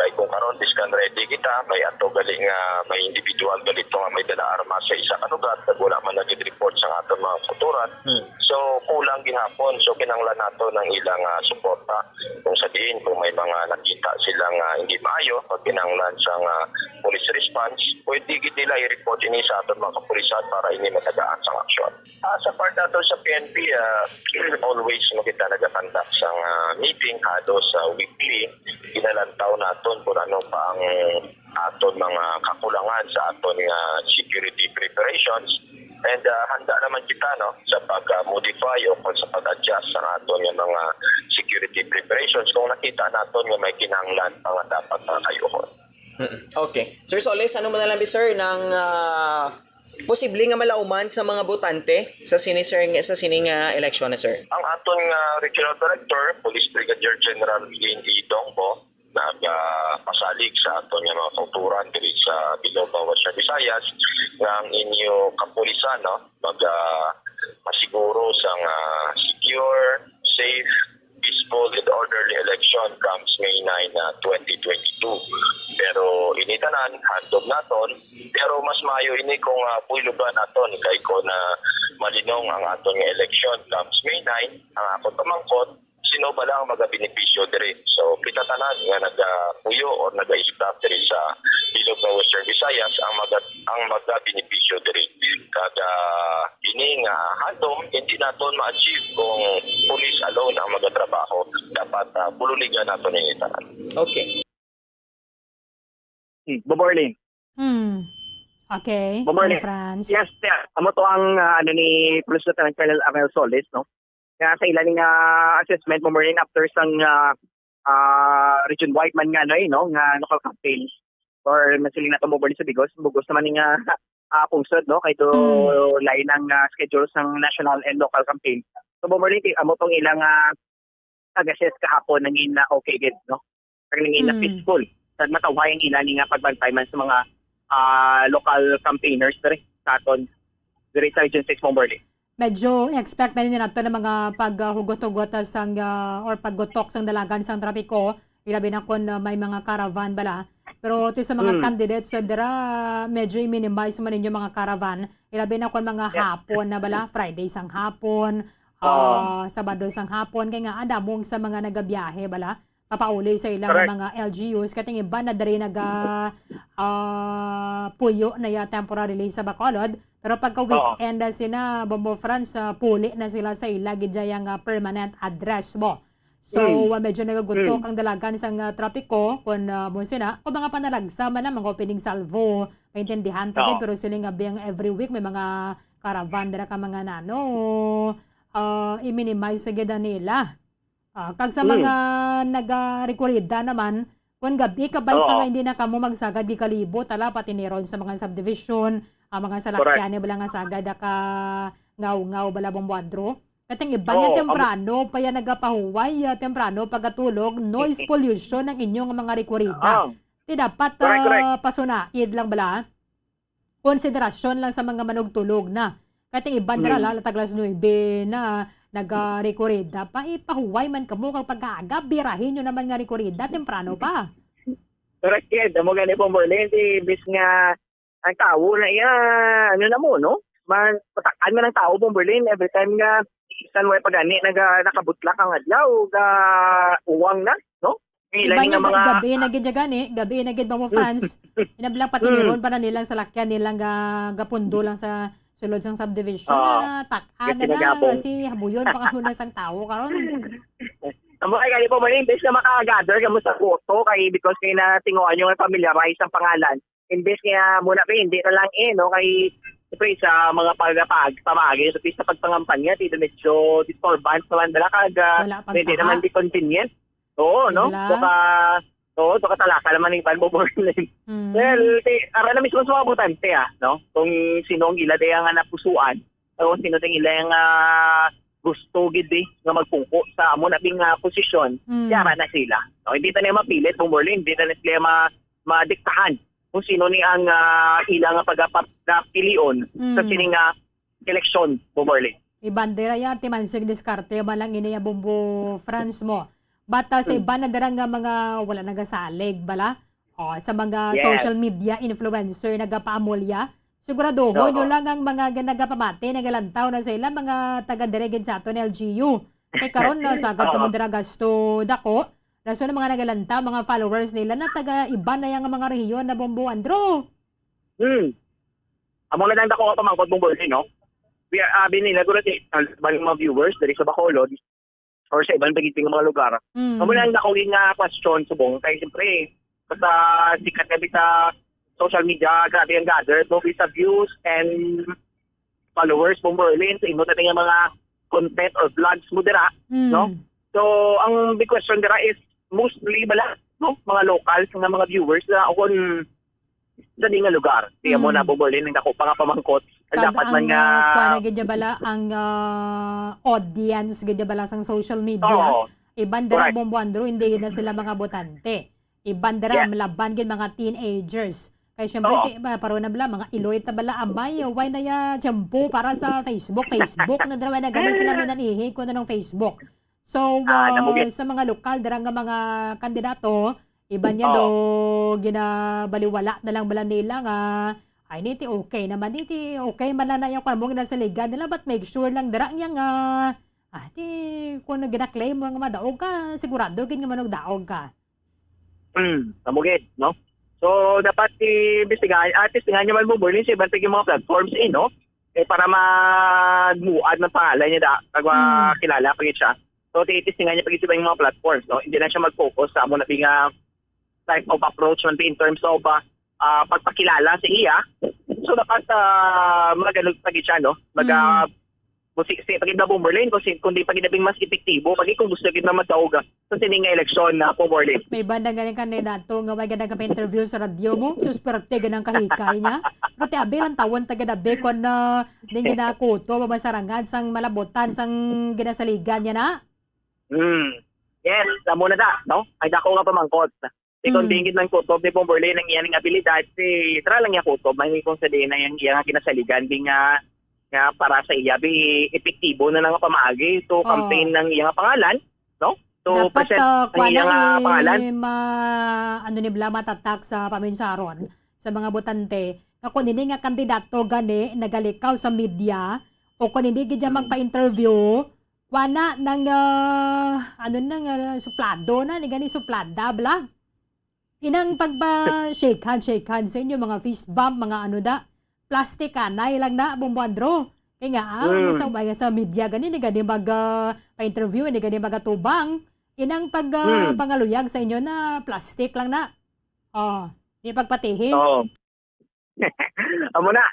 Kay kung karon, biskan ready kita, may ato gali nga may individual gali to nga may dala armas sa isa ka lugar, kag wala man nag-report sa aton mga kautoran. Hmm. So, kulang gihapon. So, kinahanglan naton ang ilang, ah, suporta. Kung sa diin, kung may mga nakita sila nga hindi maayo, pag kinahanglan sa nga police response, pwede gid nila i-report ini sa aton mga kapulisan para ini matagaan sang aksyon. Ah, sa part nato sa P N P, ah, always mo kita nagakandak sa nga meeting, halos sa weekly, ginalantaw naton kung ano pa ang aton mga kakulangan sa aton nga security preparations. And, ah, handa naman kita, no, sa pag-modify o kung sa pag-adjust sa aton nga mga security preparations kung nakita naton nga may kinahanglan pa nga dapat pangayuhon. Mm, okay. Sir Solis, ano mo na lang, sir, nang, ah, posible nga malauman sa mga botante sa sini, sir, nga, sa sini nga eleksyon na, sir? Ang aton nga Regional Director, Police Brigadier General Lin E. Dongbo, nagapasalig sa aton nga mga kautoran diri sa Bilog, Western Visayas, nga ang inyo kapulisan, no, mag, ah, masiguro sang, ah, secure, safe, peaceful, and orderly election comes May nine, ah, twenty twenty-two. Pero ini tanan, handom naton, pero mas maayo ini kung, ah, puylugan naton kay kung, ah, malinong ang aton nga election comes May nine, ang akon pamangkot, sino ba lang ang magabenepisyo diri? So, kita tanan nga nagapuyo or naga-staff diri sa Bilog nga Western Visayas ang maga-, ang magabenepisyo diri. Kag, ah, ini nga handom, hindi naton ma-achieve kung police alone ang magatrabaho. Dapat, ah, bululigan naton ini tanan. Okay. Hmm, Boborlin. Hmm. Okay. Boborlin. Franz. Yes, sir. Amo to ang, ah, ano ni Police Lieutenant Colonel Arnel Solis, no? Nga sa ila ni nga assessment, Boborlin, after sang, ah, ah, region-wide man nga, no, eh, no, nga local campaign. Or masiling nato, Boborlin, sa Bigos, bugos naman ni nga, ah, pungsod, no? Kay do Hmm. lain ang, ah, schedule sang national and local campaign. So, Bomberlin, ti-, amo tong ilang, ah, pag-assess kahapon, nangin na okay gid, no? Kag nangin na Hmm. peaceful. Sa matawhay ang ila ni nga pagbantay man sa mga, ah, local campaigners diri sa aton, diri sa Region six, Bomberlin. Medyo expect na ninyo nato ng mga paghugot-hugot sang, ah, or paggutok sang dalagan sang trapiko, ilabi na kon, ah, may mga caravan bala. Pero ti sa mga Hmm. candidates, ah, dira, medyo i-minimize man ninyo mga caravan, ilabi na kon mga Yeah. hapon na bala, Friday sang hapon, Oo. ah, Sabado sang hapon, kay nga, ang damong sa mga nagabiyahe bala, papauli sa ilang Correct. mga L G Us, kay ting iban na diri naga, ah, puyo na ya temporarily sa Bacolod, pero pagka Oo. weekend na sina Bombo Franz, ah, puli na sila sa ila gid dya nga permanent address mo. So, Mm. ah, medyo nagagutok Mm. ang dalagan sang, ah, trapiko, kung, ah, mo sina, kung mga panalagsa man na, mga opening salvo, maintindihan ta gid, Oo. pero sila nga biyang every week may mga caravan dira ka mga nano, ah, i-minimize sa gid nila. Ah, kag sa Mm. mga nagarekurida naman, kung gabi kabay pa Oo. nga hindi na kamo magsagad gikalibot, ala, pati ni ron sa mga subdivision, ang mga Correct. salakyan, bala nga sagad ka ngaw-ngaw, bala, Bombo Andrew. Katong iban nga Oo, ang temprano pa yan nagapahuway, ah, temprano pagatulog, noise pollution ang inyong mga rekurida. Ah. Ti dapat, Correct, correct. ah, pasunaid lang bala, konsiderasyon lang sa mga manugtulog na. Kay ting iban dira, Mm. la-, latag alas nuebe na, nagarekurida pa, ipahuway man kamo kag pagkaaga, birahin nyo naman nga rekurida, temprano pa. Correct, Ed. Amo gani, Bomberlin, ti imbis nga ang tawo na iya, ano na mo, no? Man, patakan man ang tawo, Bomberlin, every time nga, bisan way pa gani, naga-, nakabutlak ang adlaw, ga uwang na, no? Ang ila Iban nga nga mga gabi na gid ya gani, gabi na gid, Bombo Franz. Inablang pati ni Mm. ron pa na nilang salakyan nilang ga-, gapundo lang sa sulod sang subdivision. Oo. Na, tak-an Kasi na na, nagabong. Kasi habuyon pa kamo na sang tawo karon. Amo kay gani po, man, imbes na maka-gather kamo sa photo, kay because kay natinguhan nyo nga familiarize ang pangalan. Imbes nga muna pa, hindi na lang eh, no? Kay, siyempre, sa mga pagpag-, pamagi, sa pista pagpangampanya, dito medyo disturbance naman dala kag, ah, Wala pang hindi taha. naman di convenient. Oo, no? Wala. So, ka, oo, so katalaka naman yung Van Bomberlin. Mm. Well, ti-, ara na mismo sa mga botante, ah, no? Kung sino ang ila daya nga napusuan, o kung sino ang ila nga gusto gid, eh, nga magpungko sa amo na bing, ah, posisyon, Mm. yara na sila. No? Hindi ta niya mapilit, Bomberlin, hindi ta na sila ma-, madiktahan kung sino ni ang, ah, ila nga pagapap-, napilion sa Mm. sining, ah, eleksyon, Bomberlin. Iban dira ya, ti man sig diskarte, man lang ini ya Bombo Franz mo. But, ah, sa Hmm. iban na dira nga mga wala nagasalig, bala? O, sa mga Yes. social media influencer nagapaamulya, siguraduhon Oo. nyo lang ang mga ga-, nagapamati, nagalantaw na sa ila, mga taga diri gid sa aton, L G U. Kay karon na, sagad Oo. kamo dira gasto dako, rason ang mga nagalantaw, mga followers nila na taga iban na yang mga rehiyon na Bombo Andrew. Hmm. Amo na lang dako nga pamangkot, Bombo, no? We are, abi nila, guro, ti, ang mga viewers diri sa Bacolod or sa iban pa gid nga mga lugar. Mm. Amo na lang dako nga question subong kay siyempre, basta sikat na bita social media, grabe ang gather, no? Sa views and followers, Bombo Erlin, sa imo na nga mga content or vlogs mo dira, Mm. no? So, ang big question dira is mostly bala, no? Mga locals nga mga viewers na o kung sa di nga lugar. Kaya mo Mm. na, Bombo Erlin, ang dako pa nga pamangkot. Ang Kag dapat man ang, nga ah, kuwan na gid ya bala, ang, ah, audience gid ya bala sang social media. Oo. Iban dira, Correct. Bombo Andrew, hindi na sila mga botante. Iban dira, Yeah. ang laban gid mga teenagers. Kay syempre, Oo. ti-, pa-, paro na bala, mga iloy ta bala, amay, why na ya tiyempo para sa Facebook? Facebook na dira, why na gani sila minanihig kung anong Facebook? So, Ah, ah, namugit. sa mga lokal, dira nga mga kandidato, iban niya Oo. do, ginabaliwala na lang bala nila nga, "Ay, niti okay naman, niti okay man lang na yung kwan mo, ginasaligan nila, but make sure lang dira niya nga, ah, ti, kung gina-claim mo nga madaog ka, sigurado gid nga manugdaog ka." Mm, namugit, no? So, dapat i-imbestigahan, ah, testingan niya man mo, Berlin, sa iban pa yung mga platforms, eh, no? Eh, para magmuad ng pangalan niya, da, pag Mm. makilala pa gid siya. So, titistingan niya pa gid sa iba yung mga platforms, no? Hindi na siya mag-focus sa amo na nga type of approach man in terms of, ah, ah, pagpakilala sa iya. So, dapat, ah, mag-ano pa gid siya, no? Mag, Mm. ah, Kung si, si, pag ibla Bomberlin, kung, si, kung di pa gid labing mas epektibo, pag kung gusto gid na magdaog sa sining nga eleksyon na Bomberlin. May banda nga rin kandidato nga may ganda ka pa-interview sa radyo mo. Susperte gid ang kahikay niya. Pero ti abi lang tawon taga dabi kon na din ginakuto, mamasarangad sang malabutan sang ginasaligan niya na. Hmm. Yes, amo na da, no? Ay dako nga pamangkot. Si Condingit ng kutob ni Bomberlin ang iyang abilidad, si Tra lang niya kutob, may kung sa diin na yung iyang kinasaligan, di nga, nga para sa iya, bi epektibo na nga pamaagi to Oo. campaign ng iyang pangalan, no? To Dapat present uh, ang iyang ah, pangalan. Ma, ano ni Bla matatak sa paminsaron sa mga botante. Nga kung hindi nga kandidato gani nagalikaw sa media o kung hindi gid siya magpa-interview, kuana nang ah, ano nang ah, suplado na ni gani suplada bla. Inang pagpa shake hand, shake hand sa inyo mga fist bump, mga ano da. Plastic kanay lang na, Bombo Andro. Kay nga ah, Mm. mas ang sa media gani ni gani mag ah, pa-interview ni gani magatubang. Inang pag ah, Mm. pangaluyag sa inyo na plastic lang na. Oh, di pagpatihi. Oo. Amo na.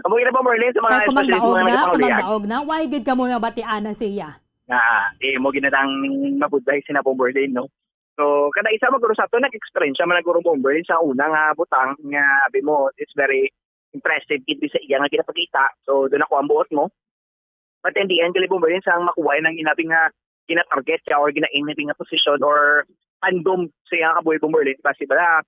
Amo gina pa Merlin sa mga Kay especially kumang sa mga daog na, nagpanguluyag. Kumang daog na, why gid kamo mabatian na siya? Ah, eh, mo ginatang mabudlay sina Bomberlin, no? So, kada isa maguro sa ato nag-experience man naguro Bomberlin sa una nga butang nga abi mo it's very impressive gid sa iya nga ginapakita. So, doon ako ang buot mo. But in the end, gali Bomberlin sa ang makuha ng inabi nga gina-target siya or gina-aim nga position or fandom sa iyang kabuhi Bomberlin kasi bala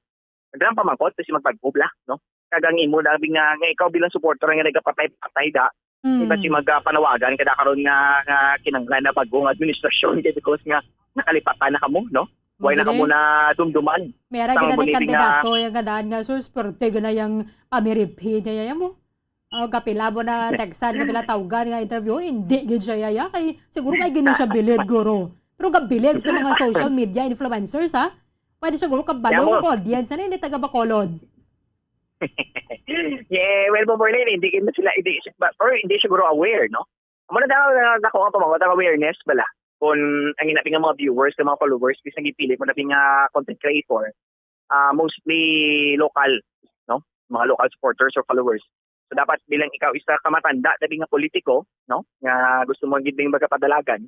nagdang pamangkot kasi magpagkubla, no? Kagang imo labi nga, nga ikaw bilang supporter nga nagapatay-patay da, mm. Kasi magpanawagan kada karon nga, nga kinanglan na bagong administrasyon kay because nga nakalipatan na kamo, no? Why na kamo na dumduman? May ara gina ni kandidato yung gadaan nga sus, pero tiga na yung pamiriphi niya yan mo. Oh, kapila mo na textan, kapila tawgan nga interview, hindi gid siya yaya. Kay siguro may gini siya bilib, guro. Pero gabilib sa mga social media influencers, ha? Pwede siguro kabalo ang audience na hindi taga Bacolod. Yeah, well, Bomberlin, hindi gid sila, hindi, or hindi siguro aware, no? Amo na daw na ako ang pamangkot ang awareness bala. Kung ang inabi nga mga viewers, ang mga followers, bisan gipili mo na nga content creator, ah, mostly local, no? Mga local supporters or followers. So dapat bilang ikaw isa ka matanda, dabi nga politiko, no? Nga gusto mo gid ding magapadalagan,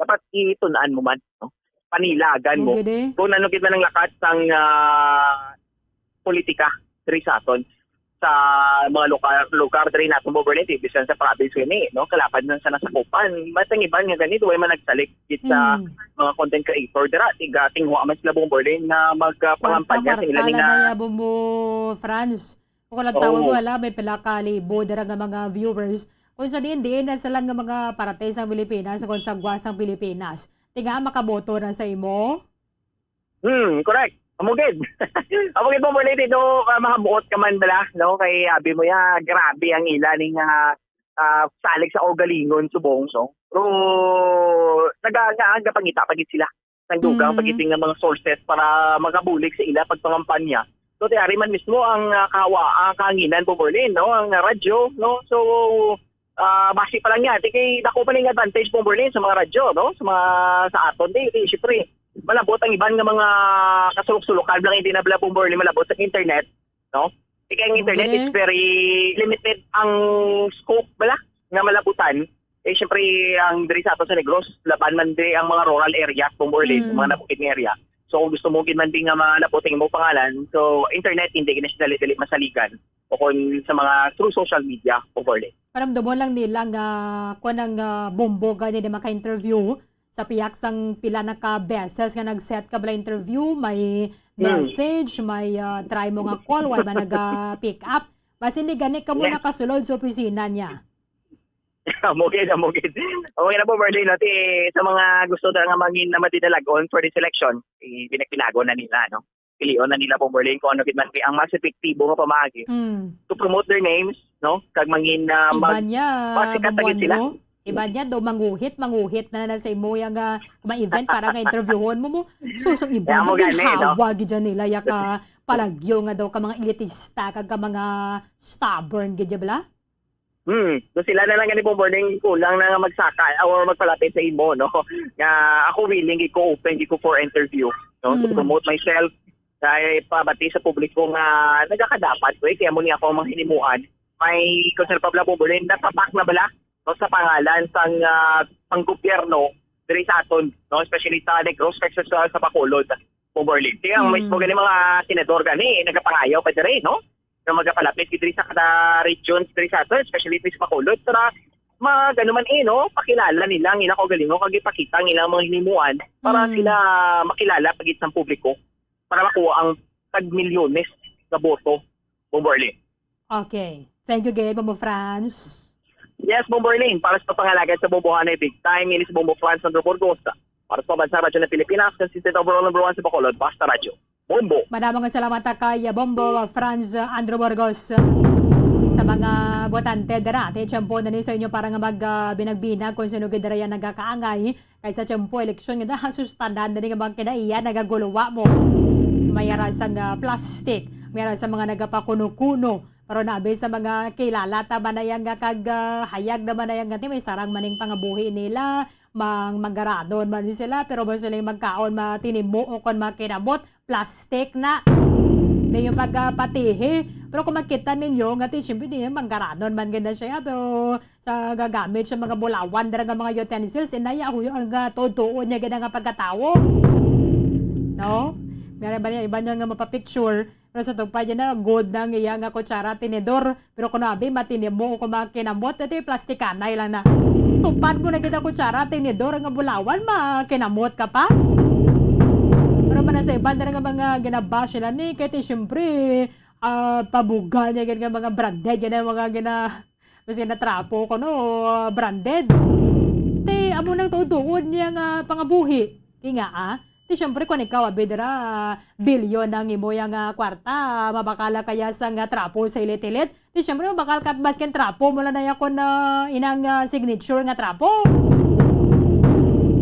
dapat itun-an mo man, no? Panilagan mo. Kung ano gid man ang lakat sang ah, politika diri sa aton sa mga lugar, lugar diri natin Boberlin, bisan sa province gani, no? Kalapad na sa nasakupan. Mas ang iban nga gani, duway man nagsalig gid sa Mm. mga content creator dira, tiga tingwa man sila Boberlin na magpangampanya sa ila ni nga. Kwarta-kwarta lang na ya, Bumbo Franz. Kung lang tawag mo, Oo. Wala, may pila ka libo dira nga mga viewers. Kung sa diin-diin na sila nga mga parte sa Pilipinas, kung sa guwasang Pilipinas, tinga makaboto na sa imo? Hmm, correct. Amo gid. Amo gid mo, Bernie, no, ah, mahabuot ka man bala, no? Kay abi mo ya, grabe ang ila ni nga ah, salig sa kaugalingon subong, no? Pero naga, naga pangita pa gid sila. Nagdugang Mm. pa gid nga mga sources para makabulig sa ila pagpangampanya. So, ti ari man mismo ang ah, kahawa, ang kahanginan po, Berlin, no? Ang radyo, no? So, ah, basi pa lang niya, di kay dako pa ning advantage po, Berlin, sa mga radyo, no? Sa mga sa aton, di, di syempre, malabot ang iban nga mga kasulok-sulokan lang, hindi na bala po, Berlin, malabot sa internet, no? Di kay ang internet Okay. is very limited ang scope bala nga malabutan. Eh, syempre, ang diri sa ato sa Negros, laban man diri ang mga rural areas, po, Berlin, Mm. mga nabukid nga area. So, kung gusto mo gid man din nga malabot ang imong pangalan, so, internet, hindi gid na siya dali-dali masaligan. O kung sa mga through social media, po, Berlin. Paramdamon lang nila nga kuan ang ah, bombo gani na maka-interview sa pihak sang pila na ka beses nga nag-set ka bala interview, may Hmm. message, may ah, try mo nga call, wala man naga-pick up. Basi hindi gani kamo Yeah. nakasulod sa opisina niya. Amo gid, amo gid. Okay na po, Berlin, no? Ti, sa mga gusto na nga mangin na madidalagon for this election, i- pinagpinago na nila, no? Pilion na nila po, Berlin, kung ano gid man ang mas epektibo nga pamaagi Mm. to promote their names, no? Kag mangin na Iba mag niya, pasikat na gid sila. Bumbuan, no? Iba niya daw manguhit, manguhit na na sa imo ya nga mga event para nga interviewon mo mo. Susong iba Kaya mo niya gani, no? Ginhawa gid dyan nila ya ka palagyo nga daw ka mga elitista kag ka mga stubborn gid ya bala. Hmm, so sila na lang gani po morning kulang na nga magsaka or magpalapit sa imo, no? Nga ako willing gid ko, open gid ko for interview, no? To Mm. promote myself, kay pabati sa publiko nga nagakadapat ko eh, kaya mo ni ako ang mga hinimuan. May concern pa bala po, Berlin, natapak na bala no, sa pangalan sang, ah, panggobyerno diri sa aton, no, especially sa Negros kag sa, sa, sa Bacolod, Bombo Arlene. Kaya ang Mm. mismo gani mga senador gani, nagapangayaw pa diri, no? Nga magapalapit diri sa kada regions diri sa aton, especially diri sa Bacolod, para mag-, ano man, eh, no, pakilala nila ang ilang kaugalingon kag ipakita ang ilang mga hinimuan para Mm. sila makilala pa gid sa publiko, para makuha ang tag milyones nga boto, Bombo Arlene. Okay. Thank you, gid, Bombo Franz. Yes, Bombo Arlene. Para sa pangalagad sa Bombohanay Big Time, ini si Bombo Franz Sandro Burgos. Para sa Pambansang Radyo ng Pilipinas, consistent overall number one sa Bacolod, Basta Radyo. Bombo! Madamo nga salamat ta kay Bombo Franz Andrew Burgos, sa mga botante dira. Ti tiyempo na ni sa inyo para nga mag, ah, binag-binag kung sino gid dira yan nagakaangay. Kay sa tiyempo eleksyon nga da, sustanan na ni nga mga kinaiya, nagaguluwa mo. May ara sang, ah, plastic, may ara sa mga nagapakuno-kuno. Pero nabi sa mga kilala ta man na yan nga kag, ah, hayag naman na yan nga ti may sarang maning pangabuhi nila, mang manggaranon man sila, pero ba sila yung magkaon, matinimo o kon makinabot, plastic na. Di yung pagkapatihi. Pero kung makita ninyo, nga ti, siyempre, di yung manggaranon man ganda siya, pero sa gagamit sa mga bulawan, dira nga mga utensils, inaya, huyo ang, ah, tuod-tuod niya gina nga pagkatawo. No? Meron ba niya, iba niya nga mapapicture, pero sa tugpad niya na, good na ang iya nga kutsara, tinidor. Pero kung abi, matinimo o kung makinamot, ito yung plastikanay lang na. Tupad mo na kita kutsara, tinidor, nga bulawan, makinamot ka pa. Pero man sa iba, dira nga mga ginabash nila ni, kaya ti, siyempre, ah, pabugal niya, gid nga mga branded, yan ang mga gina-, Mas gina trapo ko, no, branded. Ti, amo nang tuod-tuod niya nga pangabuhi. Ti nga, ah, ti, siyempre, kung ikaw, abi, dira, bilyon ang imo yang, ah, kwarta, mabakala kaya sa nga trapo sa ilit-ilit. Ti, siyempre, mabakal ka, maskin trapo mo lang na yakon na inang, ah, signature nga trapo.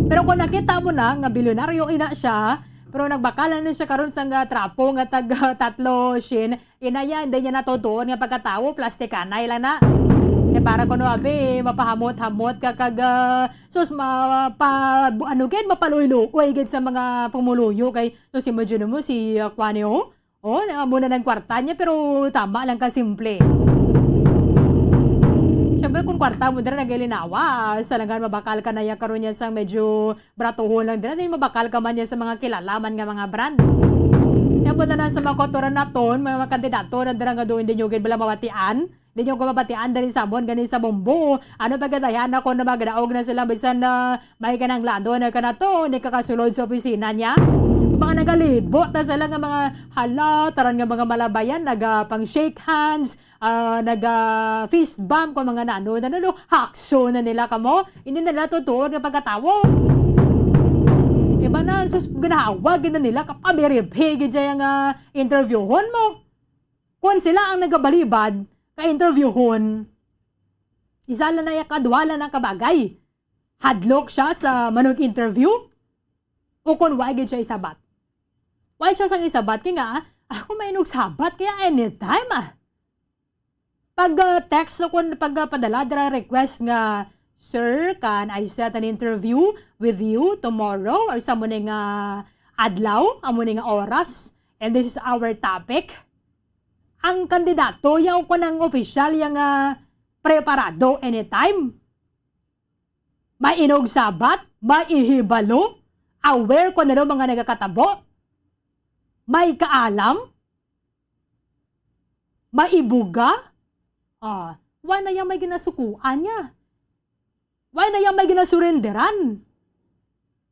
Pero kung nakita mo na nga bilyonaryo ina siya, pero nagbakal na siya karon sa nga trapo nga tag, ah, tatlo shin, Inaya, hindi niya natutuon nga pagkatawo, plastikanay lang na. Eh, para kuno, abi, mapahamot-hamot ka kag, ah, sus, ma-, pa-, bu-, ano gid, mapaluy-luoy gid sa mga pumuluyo kay, sus, imagine mo si, ah, Kwan, eh, oh. Oh, na-, amo na ng kwarta niya, pero tama lang ka simple. Siyempre, kung kwarta mo dira, nagalinawa, sa langan mabakal ka na ya karon niya sang medyo Bratuhon lang dira, di mabakal ka man niya sa mga kilala man nga mga brand. Kaya mo na lang sa mga kautoran naton, mga, mga kandidato na dira nga doon, di nyo gid bala mabatian. Di nyo ko mabatian diri sa amon, gani sa Bombo. Ano pa gadayan ako na magdaog na sila, bisan na may kinahanglanon na ka na to, hindi ka kasulod sa opisina niya. Mga nagalibot na sila nga mga hala, taran nga mga malabayan, naga pang shake hands, ah, naga fist bump ko mga nano, nano, no, hakso na nila kamo. Hindi na nila tutuod nga pagkatawo. Iba na, sus, ginahawag na nila, kapabiribi gid siya nga interviewhon mo. Kung sila ang nagabalibad, ka-interviewhon, isa lang na, kadwa lang na kabagay. Hadlok siya sa manag-interview? O kung wa gid siya isabat? Wa siya sang isabat, kay nga, ah, ako mainog sabat, kaya anytime, ah. Pag, ah, text o kung pag, ah, padala dira request nga, "Sir, can I set an interview with you tomorrow or sa amo ni nga adlaw, amo ni nga oras? And this is our topic." Ang kandidato, ya o kung ang opisyal, ya nga preparado anytime. Mainog sabat, maihibalo, aware ko na daw mga nagakatabo, may kaalam, maibuga. Ah, wa na yang may ginasukuan niya. Wa na yang may ginasurenderan.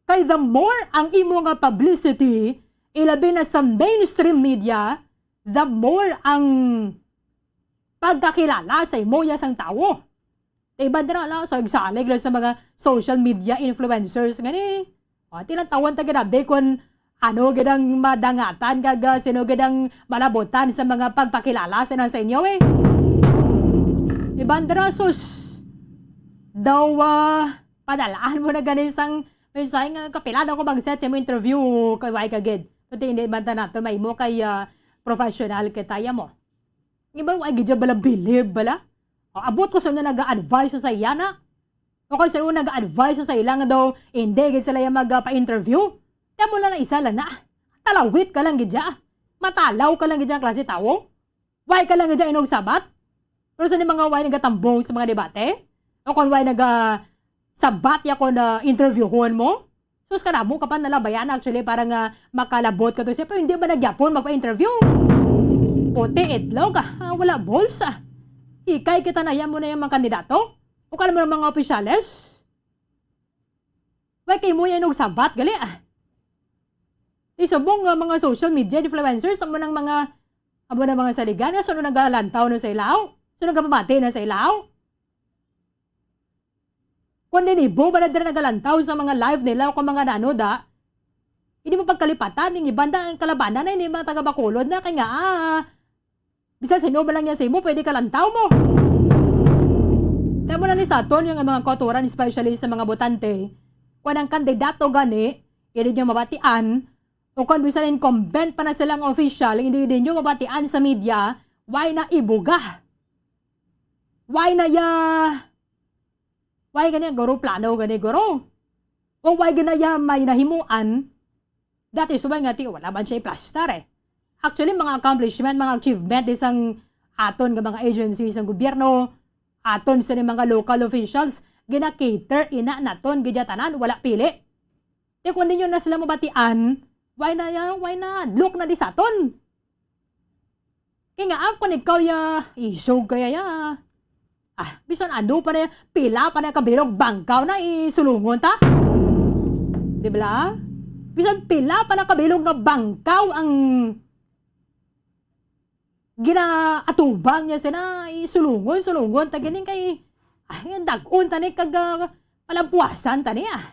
Kay the more ang imo nga publicity, ilabi na sa mainstream media, the more ang pagkakilala sa imo ya sang tawo. Kay iba dira lang, so, igsalig lang sa mga social media influencers nga ni. O, ti lang tawon ta ginabi kung ano gid ang madangatan kag, ah, sino gid ang malabutan sa mga pagpakilala sa, sa inyo, eh. Iba dira, sus. Daw, ah, padalaan mo na gani sang mensahe nga kapila daw ko mag-set sa imo interview kay wa ka gid. Pati hindi man ta nato mahimo kay, ah, professional kita ya mo. Iba, wa gid siya bala bilib bala. O, abot ko sa una nag-a-advise sa iya na. O kung sa una nag-a-advise sa ila nga daw, hindi gid sila yung mag-, ah, pa-interview. Kaya mo lang na isa lang na. Talawit ka lang gid siya. Matalaw ka lang gid siya ang klase tawo. Why ka lang gid siya inong sabat? Pero sa ni mga why nagatambong sa mga debate? O kon way naga sabat ya kon, ah, interviewhon mo? Sus, kadamo ka pa nalabayan actually para nga makalabot ka to siya. Pero hindi ba nagyapon magpa-interview? Puti itlog, ah, wala balls, ah. Ikay kita na yan mo na yung mga kandidato? O ka naman ang mga opisyales? Way kay mo yan og sabat, gali, ah. Di subong nga mga social media influencers, amo nang mga, amo nang mga saligan, nga sunod nagalantaw na sa ilaw, sunod nagapamati na sa ilaw. Kung ninibo ba na dira nagalantaw sa mga live nila o kung mga nanoda, hindi mo pagkalipatan, ning iban da ang kalabanan na, hindi mga taga Bacolod na, kay nga, ah, bisan sino ba lang yan sa imo, pwede kalantaw mo. Kaya mo lang ni sa aton yung mga kauturan, especially sa mga botante, kung ang kandidato gani, hindi nyo mabatian, o kung bisan incumbent pa na silang official, hindi, hindi nyo mabatian sa media, why na ibuga? Why na ya, why gani, guro, plano gani, guro? O why gani ya may nahimuan? That is why nga, ti, wala man siya iplastar eh. Actually, mga accomplishment, mga achievement, isang aton nga mga agencies, ang gobyerno, aton sa mga local officials, gina-cater ina naton, gidya tanan, wala pili. Ti, kung di nyo na sila mabatian, why na ya, why na, look na di sa aton. Kay nga, ang kun ikaw ya, isog kaya ya. Ah, bisan ano pa na, pila pa na kabilog bangkaw na isulungon ta? Di ba? Bisan pila pa na kabilog nga bangkaw ang ginaatubang niya sina, isulungon, sulungon ta ganing kay, ay, dag-on ta ni kag, ah, palampuasan ta ni, ah.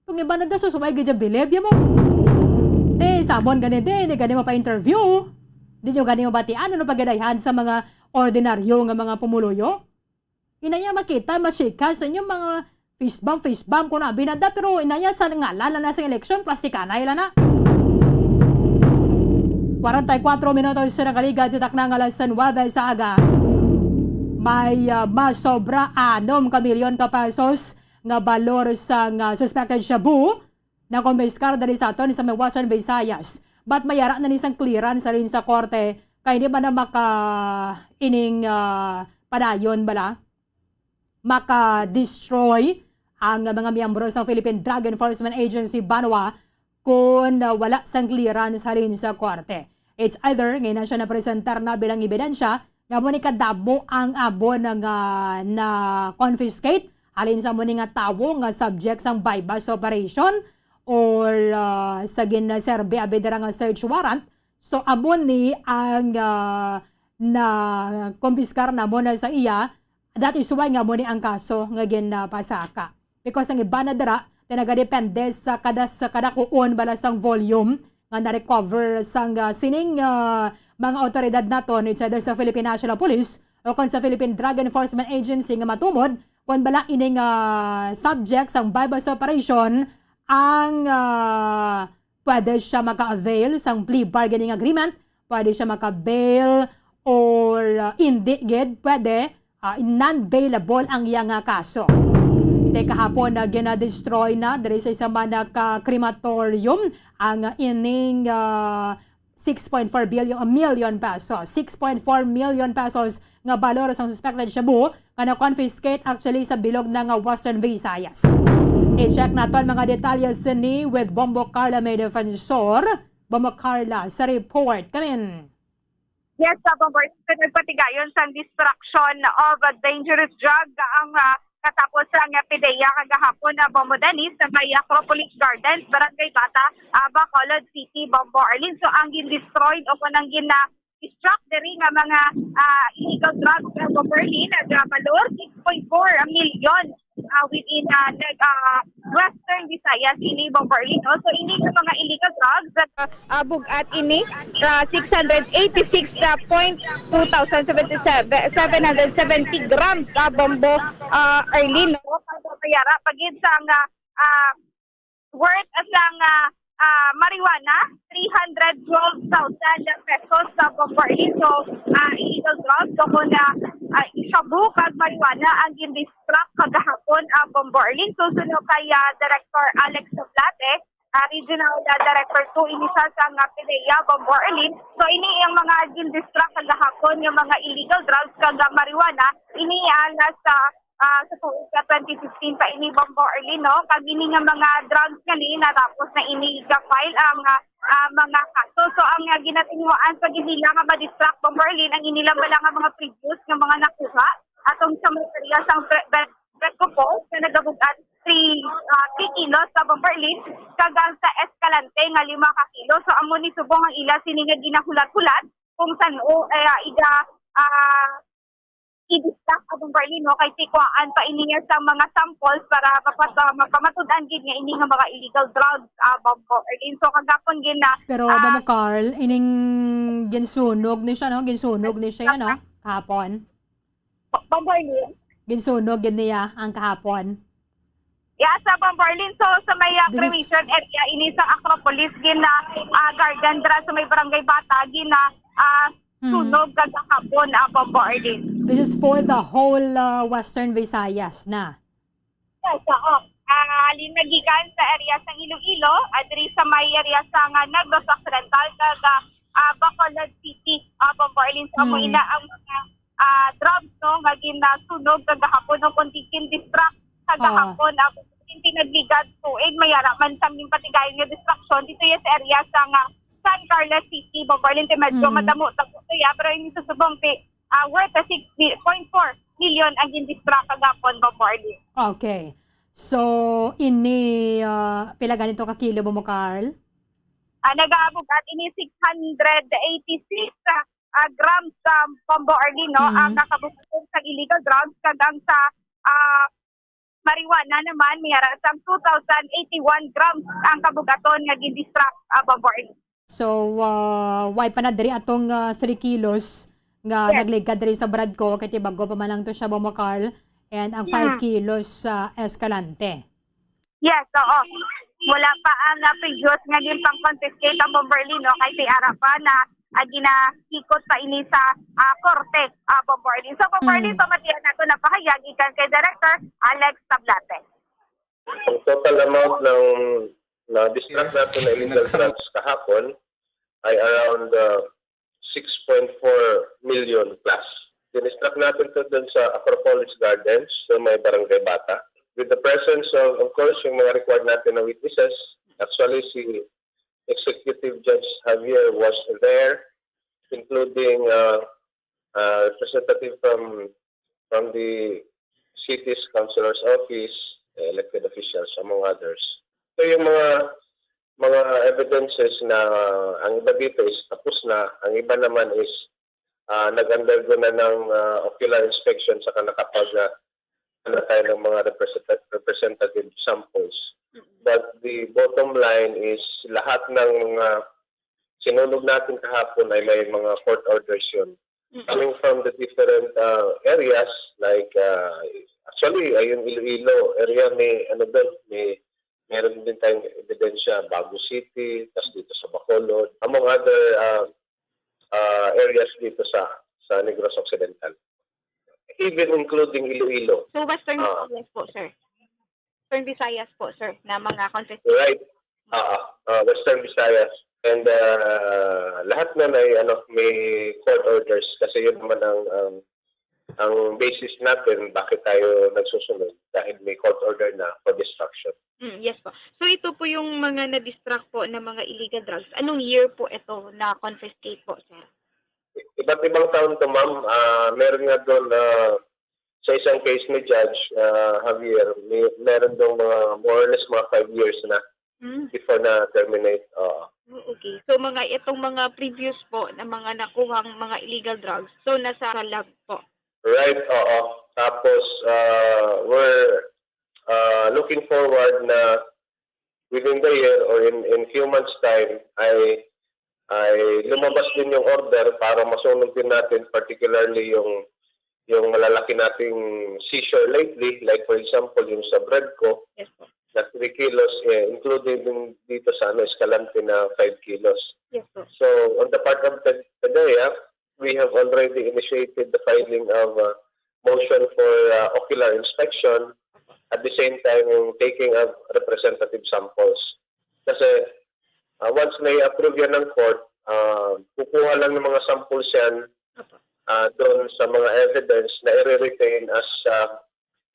Kung iba na daw, susubay gid siya bilib, ya mo. Te, sabon gani, te, di gani mapa-interview. Di nyo gani mabatian, ano pagkadayhan sa mga ordinaryo nga mga pumuluyo? Inaya makita, masikan sa inyo mga fist bump, fist bump, kung abi na da, pero inaya sa ngalan na sa eleksyon, plastikanay lang na. Kwarenta y kuwatro minutos sa nakaligad sa takna nga alas nuwebe sa aga. May, ah, masobra anom ka milyon ka pesos nga balor sang, ah, suspected shabu na kumpiskar diri sa aton sa may Western Visayas. But may ara na ni sang clearance sa rin sa korte kay di ba na maka ining, ah, padayon bala maka-destroy ang mga miyembro sa Philippine Drug Enforcement Agency banwa kung, ah, wala sang clearance halin sa korte. It's either ngayon na siya napresentar na bilang ebidensya nga mo ni kadamo ang amo na nga na-confiscate halin sa mo ni nga tawo nga subject sang buy-bust operation or, ah, sa ginaserbe abi dira nga search warrant. So, amo ni ang, ah, na-confiscar na mo na sa iya. That is why nga mo ni ang kaso nga ginapasaka. Because ang iba na dira, ti nagadepende sa kada, sa kada kuon bala sang volume nga na-recover sang, ah, sining, ah, mga awtoridad naton, it's either sa Philippine National Police o kon sa Philippine Drug Enforcement Agency nga matumod kon bala ining, ah, subject sang buy-bust operation ang, ah, pwede siya maka-avail sang plea bargaining agreement, pwede siya maka-bail or, ah, indi gid, pwede, ah, non-bailable ang iya nga kaso. Te kahapon na gina-destroy na diri sa isa man ka crematorium ang ining, ah, six point four billion, a million pesos, six point four million pesos nga balor sang suspected shabu nga na-confiscate actually sa bilog na nga Western Visayas. I-check naton mga detalye sini with Bombo Carla May Defensor. Bombo Carla sa report. Kamin. Yes, sa Bombo, sa nagpatigayon sang destruction of a dangerous drug ang, ah, katapos sang PDEA kagahapon na Bombo Dennis sa may Acropolis Gardens, Barangay Bata, ah, Bacolod City, Bombo Arlene. So, ang gin-destroyed o kung ang gin, ah, struck diri nga mga, ah, illegal drugs nga Bombo Arlene, ah, nga balor six point four million, ah, within, ah, nag-, ah, Western Visayas ini, Bombo Arlene. So, ini nga mga illegal drugs, ah, ah, bug-at ini, ah, six hundred eighty-six point two thousand seventy-seven, seven hundred seventy grams, ah, Bombo, ah, Arlene. Pagpapayara, pagid sa nga, ah, worth sang, ah, ah, marijuana, three hundred twelve thousand pesos sa Bombo Arlene. So, ah, illegal drugs, so kung, ah, ah, shabu kag marijuana ang gin-destruct kagahapon, ah, Bombo Arlene. So, suno kay, ah, Director Alex Sublate, ah, Regional, ah, Director two, ini siya sa nga PDEA, Bombo Arlene. So, ini ang mga gin-destruct kagahapon nga mga illegal drugs kag, ah, marijuana, ini, ah, nasa, ah, sa tuig ka twenty fifteen pa ini, Bombo Arlene, no? Kag ini nga mga drugs nga ni, natapos na ini ga-file ang, ah, ah, mga kaso. So, ang, ah, ginatinguhaan sa ginila nga ma-distract, Bombo Arlene, ang inilang bala nga mga previous nga mga nakuha atong sa mga area sang pre-, Red, Red Copos nga nagabug-at three, ah, three kilos sa, Bombo Arlene, kag ang sa Escalante nga lima ka kilo. So, amo ni subong ang ila sini nga ginahulat-hulat kung san-o, eh, iga, ah, i-distract, Bombo Arlene, no, kay tikuhaan pa ini niya sa mga samples para mapas-, ah, mapamatud-an gid nga ini nga mga illegal drugs, ah, Bombo Arlene. So, kagapon gid na, Pero, ah, Bombo Carl, ining ginsunog ni siya, no? Ginsunog ni siya, no? Kahapon. Bombo Arlene? Ginsunog gid niya ang kahapon. Yeah, sa Bombo Arlene. So, sa may, ah, This is Cremation area, ini sa Acropolis, gina, ah, Garden, dira sa may Barangay Bata, gina, ah, Mhm. sunog kagahapon, ah, Bombo Arlene. This is for the whole, uh, Western Visayas na. Yes, oo. Ah, halin nagikan sa area sa Iloilo, ah, diri sa may area sa nga Negros Occidental, kag, ah, ah, Bacolod City, ah, Bombo Arlene. So, amo Hmm. ina ang mga, ah, drums, no, nga ginasunog kagahapon, no, kundi gin-distract kagahapon, ah, hindi nagligad tuig, may ara man sang ginpatigayon nga distraction dito ya sa area sa nga San Carlos City, Bombo Arlene, ti medyo Hmm. madamo-damo to ya, pero ini sa subong ti, ah, worth sa six point four million ang gin-distract kagahapon, Bombo Arlene. Okay. So, ini, ah, pila ganito ka kilo, Bombo Carl? Ah, nagaabot at ini six hundred eighty-six, ah, ah, grams sa Bombo Arlene, no? Mm. Ang nakabukod sa illegal drugs, kag ang sa, ah, marijuana naman, may ara sang two thousand eighty-one grams ang kabugaton nga gin-distract, ah, Bombo Arlene. So, ah, why pa na diri atong, ah, three kilos nga Yes. nagligad diri sa Bradco, kay ti bag-o pa man lang to siya, Bombo Carl, and ang five Hmm. kilos sa Escalante. Yes, oo. Wala pa ang, ah, previous nga ginpang-confiscate ang Bombo Arlene, no? Kay ti ara pa na, ah, ginahikot pa ini sa, ah, korte, ah, Bombo Arlene. So, Bombo Arlene, Hmm. pamatian nato na pahayag ikan kay Director Alex Tablate. Ang total amount ng na-distract natin na illegal drugs kahapon ay around, uh, six point four million plus. Dinistract natin to dun sa Acropolis Gardens, sa may Barangay Bata. With the presence of, of course, yung mga required natin na witnesses. Actually, si Executive Judge Javier was there, including, uh, uh, representative from, from the city's councilor's office, the elected officials, among others. So, yung mga, mga evidences na, uh, ang iba dito is tapos na, ang iba naman is, uh, nag-undergo na ng, uh, ocular inspection saka nakapag, uh, ano tayo ng mga representa-, representative samples. Mm-mm. But the bottom line is lahat ng mga sinunog natin kahapon ay may mga court orders yun. Mm-mm. Coming from the different, uh, areas, like, uh, actually, ayun, Iloilo area, may, ano doon, may, meron din tayong ebidensya, Bago City, tas dito sa Bacolod, among other, uh, uh, areas dito sa, sa Negros Occidental. Even including Iloilo. So, Western Ah. Visayas po, sir. Western Visayas po, sir, na mga confiscated. Right. Ah, ah, ah, Western Visayas. And, ah, lahat na ay, ano, may court orders kasi yun naman ang, ang, ang basis natin bakit tayo nagsusunod dahil may court order na for destruction. Mm, yes po. So, ito po yung mga na-distract po na mga illegal drugs. Anong year po ito na confiscate po, sir? Iba't ibang taon to, ma'am. Ah, meron nga doon, ah, sa isang case ni Judge, ah, Javier, may, meron doon mga more or less mga five years na Mm. before na-terminate. Oo. Oh, okay. So, mga itong mga previous po na mga nakuhang mga illegal drugs, so nasa lab po? Right, oo. Tapos, ah, we're, ah, looking forward na within the year or in, in few months time ay, ay lumabas din yung order para masunog din natin, particularly yung, yung malalaki nating seizure lately, like for example, yung sa Bradco, Yes po. na three kilos, eh, including din dito sa, ano, Escalante na five kilos. Yes po. So, on the part of Ped-, PDEA, we have already initiated the filing of, uh, motion for, uh, ocular inspection, at the same time, yung taking of representative samples. Kasi, uh, once may approve yan ng court, uh, kukuha lang ng mga samples yan, Opo. uh, doon sa mga evidence na i-retain as, uh,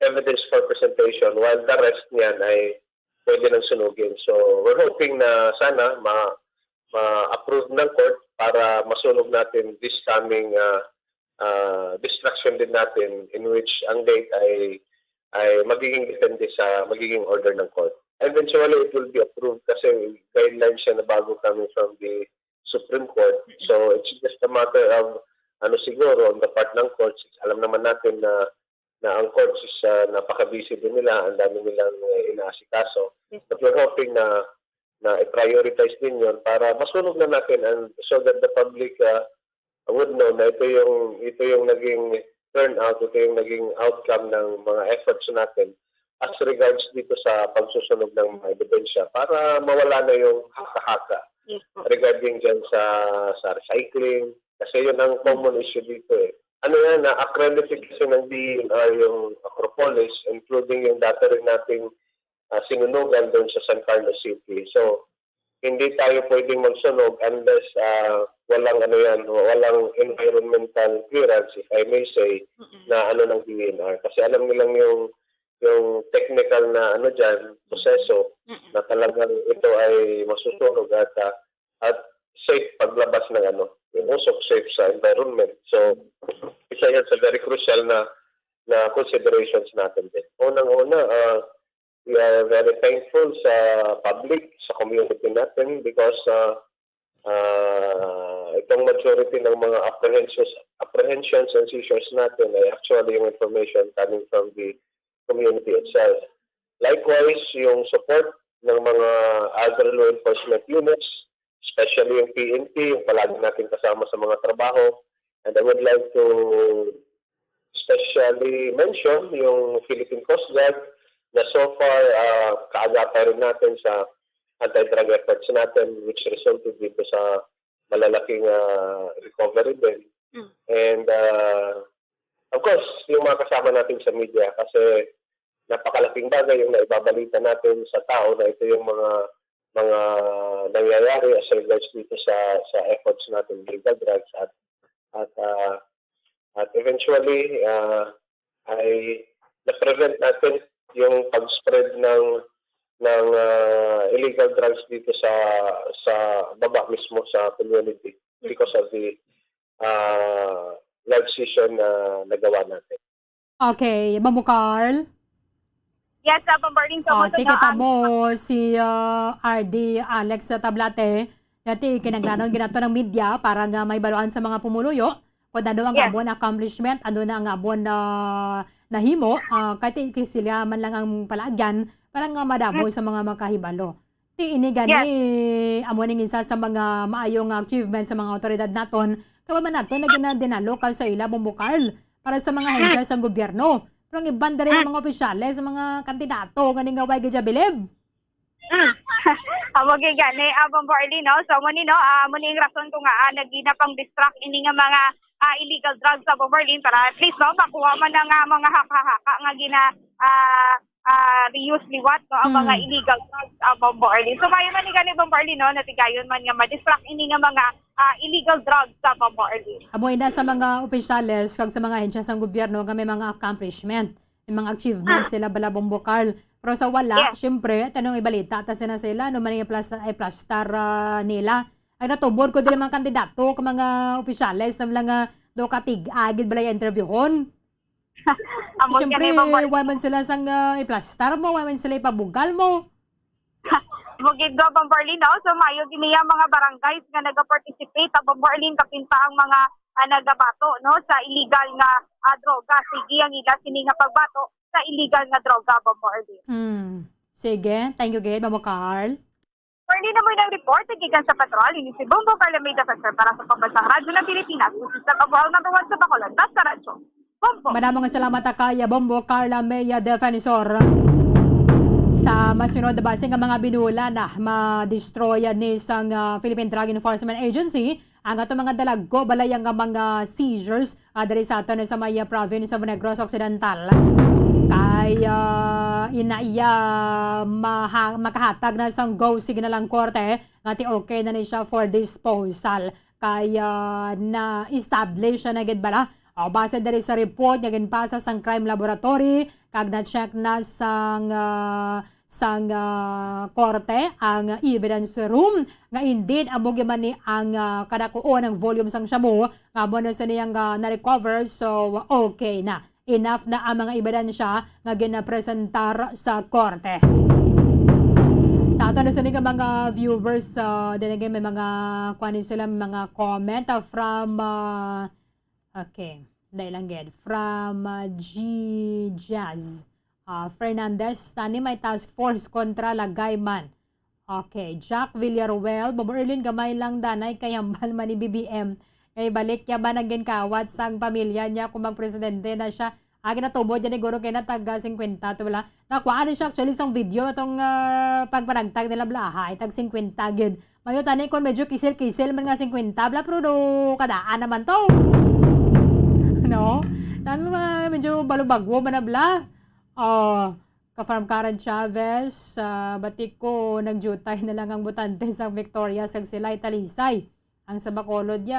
evidence for presentation, while the rest niyan ay pwede nang sunugin. So, we're hoping na sana ma-, ma-approve ng court para masunog natin this coming, ah, ah, destruction din natin, in which ang date ay, ay magiging depende sa magiging order ng court. Eventually, it will be approved kasi guidelines siya na bago coming from the Supreme Court. So, it's just a matter of, ano, siguro, on the part ng courts. Alam naman natin na, na ang courts is, ah, napaka-busy din nila, ang dami nilang, eh, inaasikaso. Yes. But we're hoping na, na i-prioritize din yun para masunog na natin, and so that the public, ah, would know na ito yung, ito yung naging turnout, ito yung naging outcome ng mga efforts natin as regards dito sa pagsusunog ng mga ebidensya para mawala na yung haka-haka. Yes po. Regarding dyan sa, sa recycling, kasi yun ang common issue dito eh. Ano yan, na-accredit kasi ng D E N R yung Acropolis, including yung dati rin nating, ah, sinunugan doon sa San Carlos City. So, hindi tayo pwedeng magsunog unless, ah, walang, ano yan, walang environmental clearance, if I may say, Mm-mm. na ano ng D E N R. Kasi alam nilang yung, yung technical na ano dyan, proseso Mm-mm. na talagang ito ay masusunog at, ah, at safe paglabas ng ano, yung usok, safe sa environment. So, isa yan sa very crucial na, na considerations natin din. Unang-una, ah, we are very thankful sa public, sa community natin because, ah, ah, itong majority ng mga apprehensions, apprehensions and seizures natin ay actually yung information coming from the community itself. Likewise, yung support ng mga other law enforcement units, especially yung P N P, yung palagi natin kasama sa mga trabaho. And I would like to specially mention yung Philippine Coast Guard na so far, ah, kaagapay rin natin sa anti-drug efforts natin, which resulted dito sa malalaking, ah, recovery din. Mm. And, ah, of course, yung mga kasama natin sa media, kasi napakalaking bagay yung naibabalita natin sa tao na ito yung mga, mga nangyayari as regards dito sa, sa efforts natin, illegal drugs at, at, ah, at eventually, ah, ay na-prevent natin yung pag-spread ng, ng, ah, illegal drugs dito sa, sa baba mismo sa community because of the, ah, live session na nagawa natin. Okay, Bombo Carl? Yes, ah, Bombo Arlene, so Oh, mo to tikita na, ah, mo si, ah, R D Alex Tablate. Dati, kinahanglanon ginato ng media para nga may baluan sa mga pumuluyo kung ano ang Yes. amo na accomplishment, ano na ang amo na nahimo, ah, kay ti-, ti sila man lang ang palaagyan para nga madamo Yes. sa mga makahibalo. Ti ini gani, Yes. amo ning isa sa mga maayong achievement sa mga awtoridad naton. Kay man naton na ginadinalo kal sa ila, Bombo Carl, para sa mga Mm. ahensya sang gobyerno. Pero ang iban diri ang Mm. mga opisyales, mga kandidato, gani nga way gid bilib. Mm. Amo gid gani, ah, Bombo Arlene, no? So, amo ni, no, ah, amo ni ang rason kung nga, ah, nagina pang distract ini nga mga, ah, illegal drugs sa Bombo Arlene para at least, no, makuha man ang, ah, mga haka-haka nga gina, ah, ah, reuse liwat, no, ang mga Mm. illegal drugs, ah, Bombo Arlene. So, maayo man ni gani, Bombo Arlene, no, natigayon man nga ma-distract ini nga mga, ah, illegal drugs sa Bombo Arlene. Amo ina sa mga opisyales kag sa mga ahensya sang gobyerno nga may mga accomplishment. May mga achievements Ah. sila bala, Bombo Carl. Pero sa wala, Yes. syempre, tanong ibalita ta sila sila, ano man yung plastar, ay plastar, ah, nila. Ay, natubod ko dili mga kandidato, ka mga opisyales, na lang nga do katig-a gid balay interviewhon. Amo Syempre, gani, Bombo Arlene. Why man sila sang, ah, iplastar mo, why man sila ipabugal mo? Amo gid, Bombo Arlene, no? So, maayo gid niya mga barangays nga nagaparticipate, ah, Bombo Arlene, kapin pa ang mga, ah, nagabato, no, sa illegal nga, ah, droga. Sige ang ila sini nga pagbato sa illegal nga droga, Bombo Arlene. Hmm. Sige. Thank you, gid, Bombo Carl. Arlene, amo ang report gikan sa Patrol. Ini si Bombo Carla May Defensor para sa Pambansang Radyo ng Pilipinas. This is the Kabuhaw number one sa Bacolod. Basta Radyo. Bombo. Madamo nga salamat, ah, kay Bombo Carla May Defensor. Sa masunod, basi nga mga binulan na ma-destroy ni sang, ah, Philippine Drug Enforcement Agency ang ato mga dalagko, balay nga mga seizures, ah, diri sa aton sa may, ah, province of Negros Occidental. Kay, ah, ina iya maha-, makahatag na sang go signal ang korte nga ti okay na ni siya for disposal. Kay, ah, na-establish na gid bala O, base diri sa report nga ginpasa sang crime laboratory kag na-check na sang, ah, sang, ah, korte ang evidence room nga indeed amo gyud man ni ang, ah, kadakuon ang volume sang shabu nga amo na sini ang, ah, na-recover. So, okay na. Enough na ang mga ebidensya nga ginapresentar sa korte. Sa ato na sini nga mga viewers, ah, din again, may mga, kuwan sila, may mga comment, ah, from, ah, okay, dahil lang gid. From, ah, G Jazz, ah, Fernandez, tani may task force kontra Lagayman. Okay, Jack Villaruel, Bobo Erlin, gamay lang danay kay hambal man ni B B M. Kay balik niya ba nang ginkawat sang pamilya niya kung magpresidente na siya? Ah, ginatubo dyan ni Guro kay na taga singkwenta to wala. Nakuha ni siya actually sang video atong, ah, pagpanagtag nila bla, ay tag singkwenta gid. Mayo tani kung medyo kisil-kisil man nga singkwenta bla, pero do kadaan naman to. No? Nami mga medyo balubagwo man na bla. Oh, ka-Farm Karen Chavez, ah, bati ko, nagjutay na lang ang botante sa Victoria, sa Silay, Talisay. Ang sa Bacolod ya,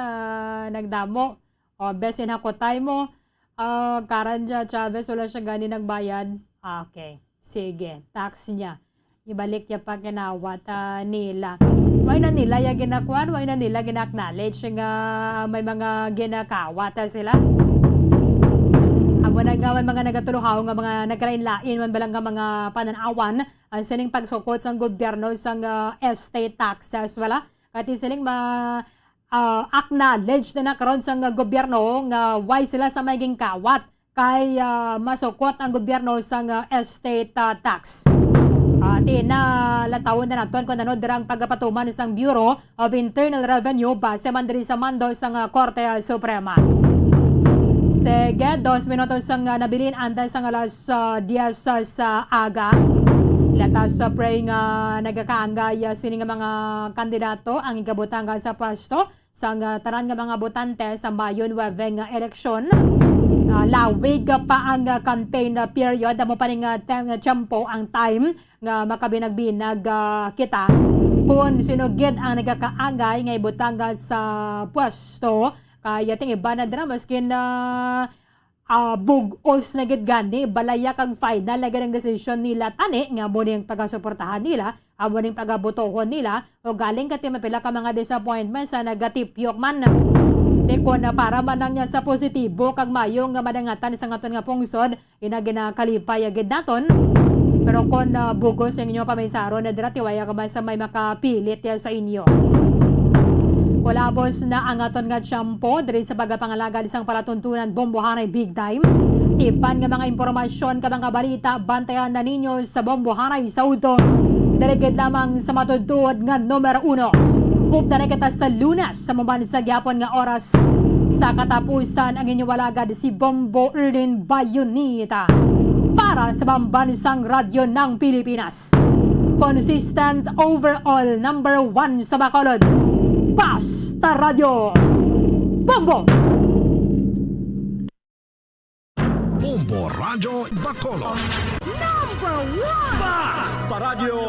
nagdamo. O, bes in hakutay mo. Ah, Karen Ja-, Chavez, wala siya gani nagbayad. Ah, okay. Sige, tax niya. Ibalik niya pa kinawat, ah, nila. Why na nila ya ginakuan? Why na nila gina-acknowledge nga may mga ginakawat, ah, sila? Amo na nga may mga nagatuluhaw nga mga nagkalain-lain man balang nga mga pananawan ang sining pagsukot sang gobyerno sang, ah, estate taxes, wala? Kati siling ma-, ah, acknowledge na na karon sang gobyerno nga why sila sa may ginkawat kay, ah, masukot ang gobyerno sang, ah, estate, ah, tax. Ah, ti na latawon na naton kung ano dirang pagapatuman sang Bureau of Internal Revenue base man diri sa mando sang, ah, Korte Suprema. Sige, dos minutos ang, ah, nabilin antes sang alas, ah, diyes, ah, sa aga. Let us, ah, pray nga nagakaanggay, ah, sini nga mga kandidato ang igabutang, ah, sa pwesto sang, ah, tanan nga mga botante sa mayo nuwebe nga eleksyon. Ah, lawig pa ang, ah, campaign, ah, period. Amo pa ning, ah, tem-, ah, tiyempo, ang time nga makabinag-binag, ah, kita kon sino gid ang nagakaangay nga ibutang, ah, sa pwesto. Kay ating iban na dira, maskin, ah, ah, bug-os na gid gani, balaya kag final na gid ang desisyon nila tani nga amo ning pagasuportahan nila, amo ning pagabotohon nila, o galing kati mapila ka mga disappointments sa nagatipyok man. Ti kon, ah, para man lang niya sa positibo kag mayo nga madangatan sa aton nga pungsod, ina ginakalipay gid naton. Pero kon, ah, bugos ang inyo paminsaron, na dira tiwaya ka man sa may makapilit ya sa inyo. Kulabos na ang aton nga tiyempo diri sa pagapangalagad sang palatuntunan Bombohanay Big Time. Iban nga mga impormasyon ka mga balita, bantayan na ninyo sa Bombohanay sa udto. Diri gid lamang sa matuod-tuod nga numero uno. Updan na kita sa Lunes sa mabansang gihapon nga oras. Sa katapusan, ang inyong alagad si Bombo Erlin Bayonita para sa Bambansang Radyo ng Pilipinas. Consistent overall number one sa Bacolod. Basta Radyo Bombo! Bombo Radyo Bacolod. Number one! Basta Radyo